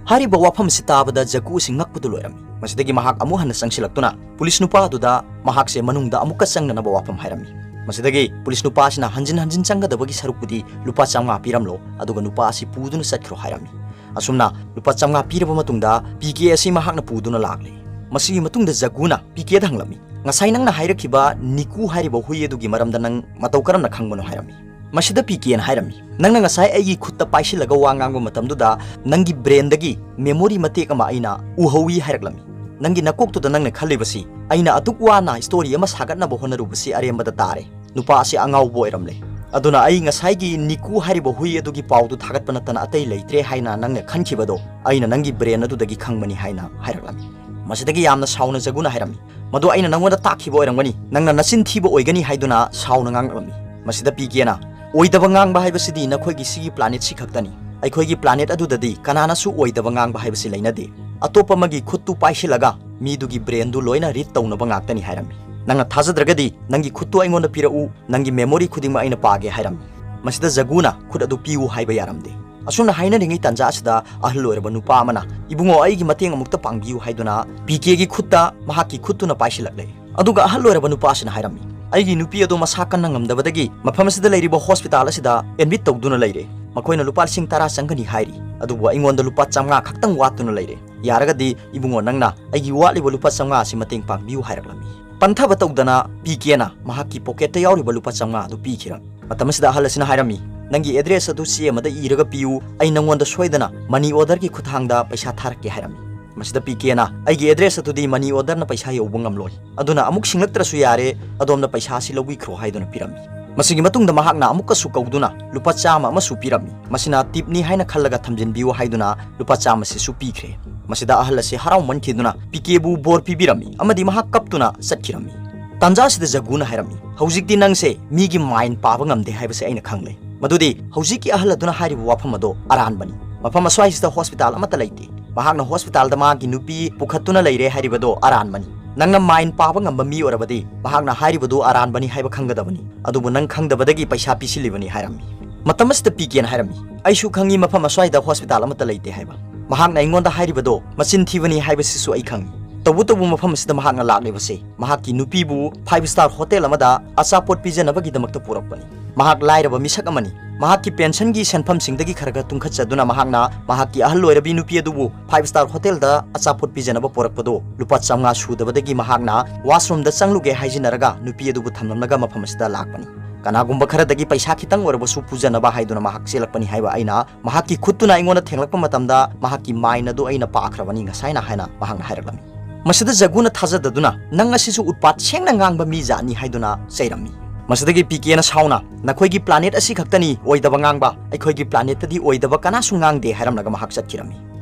ꯍꯥꯏꯔꯤꯕ ꯋꯥꯐꯝ ꯑꯁꯤ ꯇꯥꯕꯗ ꯖꯒꯨ ꯑꯁꯤ ꯉꯛꯄꯗꯨ ꯂꯣꯏꯔꯝꯃꯤ꯫ ꯃꯁꯤꯗꯒꯤ ꯃꯍꯥꯛ ꯑꯃꯨꯛ ꯍꯟꯅ ꯆꯪꯁꯤꯜꯂꯛꯇꯨꯅ ꯄꯨꯂꯤꯁ ꯅꯨꯄꯥ ꯑꯗꯨꯗ ꯃꯍꯥꯛꯁꯦ ꯃꯅꯨꯡꯗ ꯑꯃꯨꯛꯀ ꯆꯪꯅꯅꯕ ꯋꯥꯐꯝ ꯍꯥꯏꯔꯝꯃꯤ꯫ ꯃꯁꯤꯗꯒꯤ ꯄꯨꯂꯤꯁ ꯅꯨꯄꯥꯁꯤꯅ ꯍꯟꯖꯤꯟ ꯍꯟꯖꯤꯟ ꯆꯪꯒꯗꯕꯒꯤ ꯁꯔꯨꯛꯄꯨꯗꯤ ꯂꯨꯄꯥ ꯆꯥꯝꯃꯉꯥ ꯄꯤꯔꯝꯂꯣ, ꯑꯗꯨꯒ ꯅꯨꯄꯥ ꯑꯁꯤ ꯄꯨꯗꯨꯅ ꯆꯠꯈ꯭ꯔꯣ ꯍꯥꯏꯔꯝꯃꯤ꯫ ꯑꯁꯨꯝꯅ ꯂꯨꯄꯥ ꯆꯥꯝꯃꯉꯥ ꯄꯤꯔꯕ ꯃꯇꯨꯡꯗ ꯄꯤ ꯀꯦ ꯑꯁꯤ ꯃꯍꯥꯛꯅ ꯄꯨꯗꯨꯅ ꯂꯥꯛꯂꯦ꯫ ꯃꯁꯤꯒꯤ ꯃꯇꯨꯡꯗ ꯖꯒꯨꯅ ꯄꯤ ꯀꯦꯗ ꯍꯪꯂꯝꯃꯤ, "ꯉꯁꯥꯏ ꯅꯪꯅ ꯍꯥꯏꯔꯛꯈꯤꯕ ꯅꯤꯀꯨ ꯍꯥꯏꯔꯤꯕ ꯍꯨꯏ ꯑꯗꯨꯒꯤ ꯃꯔꯝꯗ ꯅꯪ ꯃꯇꯧ ꯀꯔꯝꯅ ꯈꯪꯕꯅꯣ?" ꯍꯥꯏꯔꯝꯃꯤ꯫ ꯃꯁꯤꯗ ꯄꯤ ꯀꯦꯅ ꯍꯥꯏꯔꯝꯃꯤ, "ꯅꯪꯅ ꯉꯁꯥꯏ ꯑꯩꯒꯤ ꯈꯨꯠꯇ ꯄꯥꯏꯁꯤꯜꯂꯒ ꯋꯥ ꯉꯥꯡꯕ ꯃꯇꯝꯗꯨꯗ ꯅꯪꯒꯤ brainꯗꯒꯤ memory ꯃꯇꯦꯛ ꯑꯃ ꯑꯩꯅ ꯎꯍꯧꯏ ꯍꯥꯏꯔꯛꯂꯝꯃꯤ꯫ ꯅꯪꯒꯤ ꯅꯀꯣꯛꯇꯨꯗ ꯅꯪꯅ ꯈꯜꯂꯤꯕꯁꯤ ꯑꯩꯅ ꯑꯗꯨꯛ ꯋꯥꯅ story ꯑꯃ ꯁꯥꯒꯠꯅꯕ ꯍꯣꯠꯅꯔꯨꯕꯁꯤ ꯑꯔꯦꯝꯕꯗ ꯇꯥꯔꯦ꯫ ꯅꯨꯄꯥ ꯑꯁꯤ ꯑꯉꯥꯎꯕ ꯑꯣꯏꯔꯝꯂꯦ꯫ ꯑꯗꯨꯅ ꯑꯩ ꯉꯁꯥꯏꯒꯤ ꯅꯤꯀꯨ ꯍꯥꯏꯔꯤꯕ ꯍꯨꯏ ꯑꯗꯨꯒꯤ ꯄꯥꯎꯗꯨ ꯊꯥꯒꯠꯄ ꯅꯠꯇꯅ ꯑꯇꯩ ꯂꯩꯇ꯭ꯔꯦ ꯍꯥꯏꯅ ꯅꯪꯅ ꯈꯟꯈꯤꯕꯗꯣ ꯑꯩꯅ ꯅꯪꯒꯤ ꯕ꯭ꯔꯦꯟ ꯑꯗꯨꯗꯒꯤ ꯈꯪꯕꯅꯤ ꯍꯥꯏꯅ ꯍꯥꯏꯔꯛꯂꯝꯃꯤ꯫ ꯃꯁꯤꯗꯒꯤ ꯌꯥꯝꯅ ꯁꯥꯎꯅ ꯖꯒꯨꯅ ꯍꯥꯏꯔꯝꯃꯤ, "ꯃꯗꯨ ꯑꯩꯅ ꯅꯪꯉꯣꯟꯗ ꯇꯥꯛꯈꯤꯕ ꯑꯣꯏꯔꯝꯒꯅꯤ, ꯅꯪꯅ ꯅꯆꯤꯟ ꯊꯤꯕ ꯑꯣꯏꯒꯅꯤ" ꯍꯥꯏꯗꯨꯅ ꯁꯥꯎꯅ ꯉꯥꯡꯂꯛꯂꯝꯃꯤ꯫ ꯃꯁꯤꯗ ꯄꯤ ꯀꯦꯅ, "ꯑꯣꯏꯗꯕ ꯉꯥꯡꯕ ꯍꯥꯏꯕꯁꯤꯗꯤ ꯅꯈꯣꯏꯒꯤ ꯁꯤꯒꯤ ꯄ꯭ꯂꯥꯅꯦꯠꯁꯤ ꯈꯛꯇꯅꯤ, ꯑꯩꯈꯣꯏꯒꯤ ꯄ꯭ꯂꯥꯅꯦꯠ ꯑꯗꯨꯗꯗꯤ ꯀꯅꯥꯅꯁꯨ ꯑꯣꯏꯗꯕ ꯉꯥꯡꯕ ꯍꯥꯏꯕꯁꯤ ꯂꯩꯅꯗꯦ꯫ ꯑꯇꯣꯞꯄ ꯑꯃꯒꯤ ꯈꯨꯠꯇꯨ ꯄꯥꯏꯁꯤꯜꯂꯒ ꯃꯤꯗꯨꯒꯤ ꯕ꯭ꯔꯦꯟꯗꯨ ꯂꯣꯏꯅ ꯔꯤꯗ ꯇꯧꯅꯕ ꯉꯥꯛꯇꯅꯤ" ꯍꯥꯏꯔꯝꯃꯤ꯫ "ꯅꯪꯅ ꯊꯥꯖꯗ꯭ꯔꯒꯗꯤ ꯅꯪꯒꯤ ꯈꯨꯠꯇꯨ ꯑꯩꯉꯣꯟꯗ ꯄꯤꯔꯛꯎ, ꯅꯪꯒꯤ ꯃꯦꯃꯣꯔꯤ ꯈꯨꯗꯤꯡꯃꯛ ꯑꯩꯅ ꯄꯥꯒꯦ" ꯍꯥꯏꯔꯝꯃꯤ꯫ ꯃꯁꯤꯗ ꯖꯒꯨꯅ ꯈꯨꯠ ꯑꯗꯨ ꯄꯤꯌꯨ ꯍꯥꯏꯕ ꯌꯥꯔꯝꯗꯦ꯫ ꯑꯁꯨꯝꯅ ꯍꯥꯏꯅꯔꯤꯉꯩ ꯇꯥꯟꯖꯥ ꯑꯁꯤꯗ ꯑꯍꯜ ꯑꯣꯏꯔꯕ ꯅꯨꯄꯥ ꯑꯃꯅ, "ꯏꯕꯨꯡꯉꯣ, ꯑꯩꯒꯤ ꯃꯇꯦꯡ ꯑꯃꯨꯛꯇ ꯄꯥꯡꯕꯤꯌꯨ" ꯍꯥꯏꯗꯨꯅ ꯄꯤ ꯀꯦꯒꯤ ꯈꯨꯠꯇ ꯃꯍꯥꯛꯀꯤ ꯈꯨꯠꯇꯨꯅ ꯄꯥꯏꯁꯤꯜꯂꯛꯂꯦ꯫ ꯑꯗꯨꯒ ꯑꯍꯜ ꯑꯣꯏꯔꯕ ꯅꯨꯄꯥ ꯑꯁꯤꯅ ꯍꯥꯏꯔꯝꯃꯤ, "ꯑꯩꯒꯤ ꯅꯨꯄꯤ ꯑꯗꯨ ꯃꯁꯥ ꯀꯟꯅ ꯉꯝꯗꯕꯗꯒꯤ ꯃꯐꯝ ꯑꯁꯤꯗ ꯂꯩꯔꯤꯕ ꯍꯣꯁꯄꯤꯇꯥꯜ ꯑꯁꯤꯗ ꯑꯦꯗꯃꯤꯠ ꯇꯧꯗꯨꯅ ꯂꯩꯔꯦ꯫ ꯃꯈꯣꯏꯅ ꯂꯨꯄꯥ ꯂꯤꯁꯤꯡ ꯇꯔꯥ ꯆꯪꯒꯅꯤ ꯍꯥꯏꯔꯤ, ꯑꯗꯨꯕꯨ ꯑꯩꯉꯣꯟꯗ ꯂꯨꯄꯥ ꯆꯥꯝꯃꯉꯥ ꯈꯛꯇꯪ ꯋꯥꯠꯇꯨꯅ ꯂꯩꯔꯦ꯫ ꯌꯥꯔꯒꯗꯤ ꯏꯕꯨꯡꯉꯣ, ꯅꯪꯅ ꯑꯩꯒꯤ ꯋꯥꯠꯂꯤꯕ ꯂꯨꯄꯥ ꯆꯥꯝꯃꯉꯥ ꯑꯁꯤ ꯃꯇꯦꯡ ꯄꯥꯡꯕꯤꯌꯨ" ꯍꯥꯏꯔꯛꯂꯝꯃꯤ꯫ ꯄꯟꯊꯕ ꯇꯧꯗꯅ ꯄꯤ ꯀꯦꯅ ꯃꯍꯥꯛꯀꯤ ꯄꯣꯀꯦꯠꯇ ꯌꯥꯎꯔꯤꯕ ꯂꯨꯄꯥ ꯆꯥꯝꯃꯉꯥ ꯑꯗꯨ ꯄꯤꯈꯤꯔꯝꯃꯤ꯫ ꯃꯇꯝ ꯑꯁꯤꯗ ꯑꯍꯜ ꯑꯁꯤꯅ ꯍꯥꯏꯔꯝꯃꯤ, "ꯅꯪꯒꯤ ꯑꯦꯗ꯭ꯔꯦꯁ ꯑꯗꯨ ꯆꯦ ꯑꯃꯗ ꯏꯔꯒ ꯄꯤꯌꯨ, ꯑꯩ ꯅꯪꯉꯣꯟꯗ ꯁꯣꯏꯗꯅ ꯃꯅꯤ ꯑꯣꯔꯗꯔꯒꯤ ꯈꯨꯠꯊꯥꯡꯗ ꯄꯩꯁꯥ ꯊꯥꯔꯛꯀꯦ" ꯍꯥꯏꯔꯝꯃꯤ꯫ ꯃꯁꯤꯗ ꯄꯤ ꯀꯦꯅ, "ꯑꯩꯒꯤ ꯑꯦꯗ꯭ꯔꯦꯁ ꯑꯗꯨꯗꯤ ꯃꯅꯤ ꯑꯣꯔꯗꯔꯅ ꯄꯩꯁꯥ ꯌꯧꯕ ꯉꯝꯂꯣꯏ, ꯑꯗꯨꯅ ꯑꯃꯨꯛ ꯁꯤꯡꯂꯛꯇ꯭ꯔꯁꯨ ꯌꯥꯔꯦ, ꯑꯗꯣꯝꯅ ꯄꯩꯁꯥ ꯑꯁꯤ ꯂꯧꯕꯤꯈ꯭ꯔꯣ" ꯍꯥꯏꯗꯨꯅ ꯄꯤꯔꯝꯃꯤ꯫ ꯃꯁꯤꯒꯤ ꯃꯇꯨꯡꯗ ꯃꯍꯥꯛꯅ ꯑꯃꯨꯛꯀꯁꯨ ꯀꯧꯗꯨꯅ ꯂꯨꯄꯥ ꯆꯥꯝꯃ ꯑꯃꯁꯨ ꯄꯤꯔꯝꯃꯤ꯫ ꯃꯁꯤꯅ ꯇꯤꯞꯅꯤ ꯍꯥꯏꯅ ꯈꯜꯂꯒ ꯊꯝꯖꯤꯟꯕꯤꯌꯨ ꯍꯥꯏꯗꯨꯅ ꯂꯨꯄꯥ ꯆꯥꯝꯃꯁꯤꯁꯨ ꯄꯤꯈ꯭ꯔꯦ꯫ ꯃꯁꯤꯗ ꯑꯍꯜ ꯑꯁꯤ ꯍꯔꯥꯎꯃꯟꯈꯤꯗꯨꯅ ꯄꯤ ꯀꯦꯕꯨ ꯕꯣꯔ ꯄꯤꯕꯤꯔꯝꯃꯤ ꯑꯃꯗꯤ ꯃꯍꯥꯛ ꯀꯞꯇꯨꯅ ꯆꯠꯈꯤꯔꯝꯃꯤ꯫ ꯇꯥꯟꯖꯥ ꯑꯁꯤꯗ ꯖꯒꯨꯅ ꯍꯥꯏꯔꯝꯃꯤ, "ꯍꯧꯖꯤꯛꯇꯤ ꯅꯪꯁꯦ ꯃꯤꯒꯤ ꯃꯥꯏꯟ ꯄꯥꯕ ꯉꯝꯗꯦ ꯍꯥꯏꯕꯁꯦ ꯑꯩꯅ ꯈꯪꯂꯦ꯫ ꯃꯗꯨꯗꯤ ꯍꯧꯖꯤꯛꯀꯤ ꯑꯍꯜ ꯑꯗꯨꯅ ꯍꯥꯏꯔꯤꯕ ꯋꯥꯐꯝ ꯑꯗꯣ ꯑꯔꯥꯟꯕꯅꯤ꯫ ꯃꯐꯝ ꯑꯁ꯭ꯋꯥꯏꯁꯤꯗ ꯍꯣꯁꯄꯤꯇꯥꯜ ꯑꯃꯠꯇ ꯂꯩꯇꯦ꯫ ꯃꯍꯥꯛꯅ ꯍꯣꯁꯄꯤꯇꯥꯜꯗ ꯃꯥꯒꯤ ꯅꯨꯄꯤ ꯄꯨꯈꯠꯇꯨꯅ ꯂꯩꯔꯦ ꯍꯥꯏꯔꯤꯕꯗꯣ ꯑꯔꯥꯟꯕꯅꯤ꯫ ꯅꯪꯅ ꯃꯥꯏꯟ ꯄꯥꯕ ꯉꯝꯕ ꯃꯤ ꯑꯣꯏꯔꯕꯗꯤ ꯃꯍꯥꯛꯅ ꯍꯥꯏꯔꯤꯕꯗꯨ ꯑꯔꯥꯟꯕꯅꯤ ꯍꯥꯏꯕ ꯈꯪꯒꯗꯕꯅꯤ꯫ ꯑꯗꯨꯕꯨ ꯅꯪ ꯈꯪꯗꯕꯗꯒꯤ ꯄꯩꯁꯥ ꯄꯤꯁꯤꯜꯂꯤꯕꯅꯤ" ꯍꯥꯏꯔꯝꯃꯤ꯫ ꯃꯇꯝ ꯑꯁꯤꯗ ꯄꯤ ꯀꯦꯅ ꯍꯥꯏꯔꯝꯃꯤ, "ꯑꯩꯁꯨ ꯈꯪꯏ ꯃꯐꯝ ꯑꯁ꯭ꯋꯥꯏꯗ ꯍꯣꯁꯄꯤꯇꯥꯜ ꯑꯃꯠꯇ ꯂꯩꯇꯦ ꯍꯥꯏꯕ꯫ ꯃꯍꯥꯛꯅ ꯑꯩꯉꯣꯟꯗ ꯍꯥꯏꯔꯤꯕꯗꯣ ꯃꯆꯤꯟ ꯊꯤꯕꯅꯤ ꯍꯥꯏꯕꯁꯤꯁꯨ ꯑꯩ ꯈꯪꯏ꯫ ꯇꯧꯕꯇꯕꯨ ꯃꯐꯝ ꯑꯁꯤꯗ ꯃꯍꯥꯛꯅ ꯂꯥꯛꯂꯤꯕꯁꯦ ꯃꯍꯥꯛꯀꯤ ꯅꯨꯄꯤꯕꯨ ꯐꯥꯏꯚ ꯁ꯭ꯇꯥꯔ ꯍꯣꯇꯦꯜ ꯑꯃꯗ ꯑꯆꯥꯄꯣꯠ ꯄꯤꯖꯅꯕꯒꯤꯗꯃꯛꯇ ꯄꯨꯔꯛꯄꯅꯤ꯫ ꯃꯍꯥꯛ ꯂꯥꯏꯔꯕ ꯃꯤꯁꯛ ꯑꯃꯅꯤ꯫ ꯃꯍꯥꯛꯀꯤ ꯄꯦꯟꯁꯟꯒꯤ ꯁꯦꯟꯐꯝꯁꯤꯡꯗꯒꯤ ꯈꯔ ꯈꯔ ꯇꯨꯡꯈꯠꯆꯗꯨꯅ ꯃꯍꯥꯛꯅ ꯃꯍꯥꯛꯀꯤ ꯑꯍꯜ ꯑꯣꯏꯔꯕꯤ ꯅꯨꯄꯤ ꯑꯗꯨꯕꯨ ꯐꯥꯏꯚ ꯁ꯭ꯇꯥꯔ ꯍꯣꯇꯦꯜꯗ ꯑꯆꯥꯄꯣꯠ ꯄꯤꯖꯅꯕ ꯄꯨꯔꯛꯄꯗꯨ ꯂꯨꯄꯥ ꯆꯥꯝꯃꯉꯥ ꯁꯨꯗꯕꯗꯒꯤ ꯃꯍꯥꯛꯅ ꯋꯥꯁꯔꯨꯝꯗ ꯆꯪꯂꯨꯒꯦ ꯍꯥꯏꯖꯤꯟꯅꯔꯒ ꯅꯨꯄꯤ ꯑꯗꯨꯕꯨ ꯊꯝꯂꯝꯂꯒ ꯃꯐꯝ ꯑꯁꯤꯗ ꯂꯥꯛꯄꯅꯤ꯫ ꯀꯅꯥꯒꯨꯝꯕ ꯈꯔꯗꯒꯤ ꯄꯩꯁꯥ ꯈꯤꯇꯪ ꯑꯣꯏꯔꯕꯁꯨ ꯄꯨꯖꯅꯕ ꯍꯥꯏꯗꯨꯅ ꯃꯍꯥꯛ ꯆꯦꯜꯂꯛꯄꯅꯤ ꯍꯥꯏꯕ ꯑꯩꯅ ꯃꯍꯥꯛꯀꯤ ꯈꯨꯠꯇꯨꯅ ꯑꯩꯉꯣꯟꯗ ꯊꯦꯡꯂꯛꯄ ꯃꯇꯝꯗ ꯃꯍꯥꯛꯀꯤ ꯃꯥꯏꯟ ꯑꯗꯨ ꯑꯩꯅ ꯄꯥꯈ꯭ꯔꯕꯅꯤ ꯉꯁꯥꯏꯅ" ꯍꯥꯏꯅ ꯃꯍꯥꯛꯅ ꯍꯥꯏꯔꯛꯂꯝꯃꯤ꯫ ꯃꯁꯤꯗ ꯖꯒꯨꯅ ꯊꯥꯖꯗꯗꯨꯅ, "ꯅꯪ ꯑꯁꯤꯁꯨ ꯎꯠꯄꯥꯠ ꯁꯦꯡꯅ ꯉꯥꯡꯕ ꯃꯤ ꯖꯥꯠꯅꯤ" ꯍꯥꯏꯗꯨꯅ ꯆꯩꯔꯝꯃꯤ꯫ ꯃꯁꯤꯗꯒꯤ ꯄꯤ ꯀꯦꯅ ꯁꯥꯎꯅ, "ꯅꯈꯣꯏꯒꯤ planet ꯑꯁꯤ ꯈꯛꯇꯅꯤ ꯑꯣꯏꯗꯕ ꯉꯥꯡꯕ, ꯑꯩꯈꯣꯏꯒꯤ planetꯇꯗꯤ ꯑꯣꯏꯗꯕ ꯀꯅꯥꯁꯨ ꯉꯥꯡꯗꯦ" ꯍꯥꯏꯔꯝꯂꯒ ꯃꯍꯥꯛ ꯆꯠꯈꯤꯔꯝꯃꯤ꯫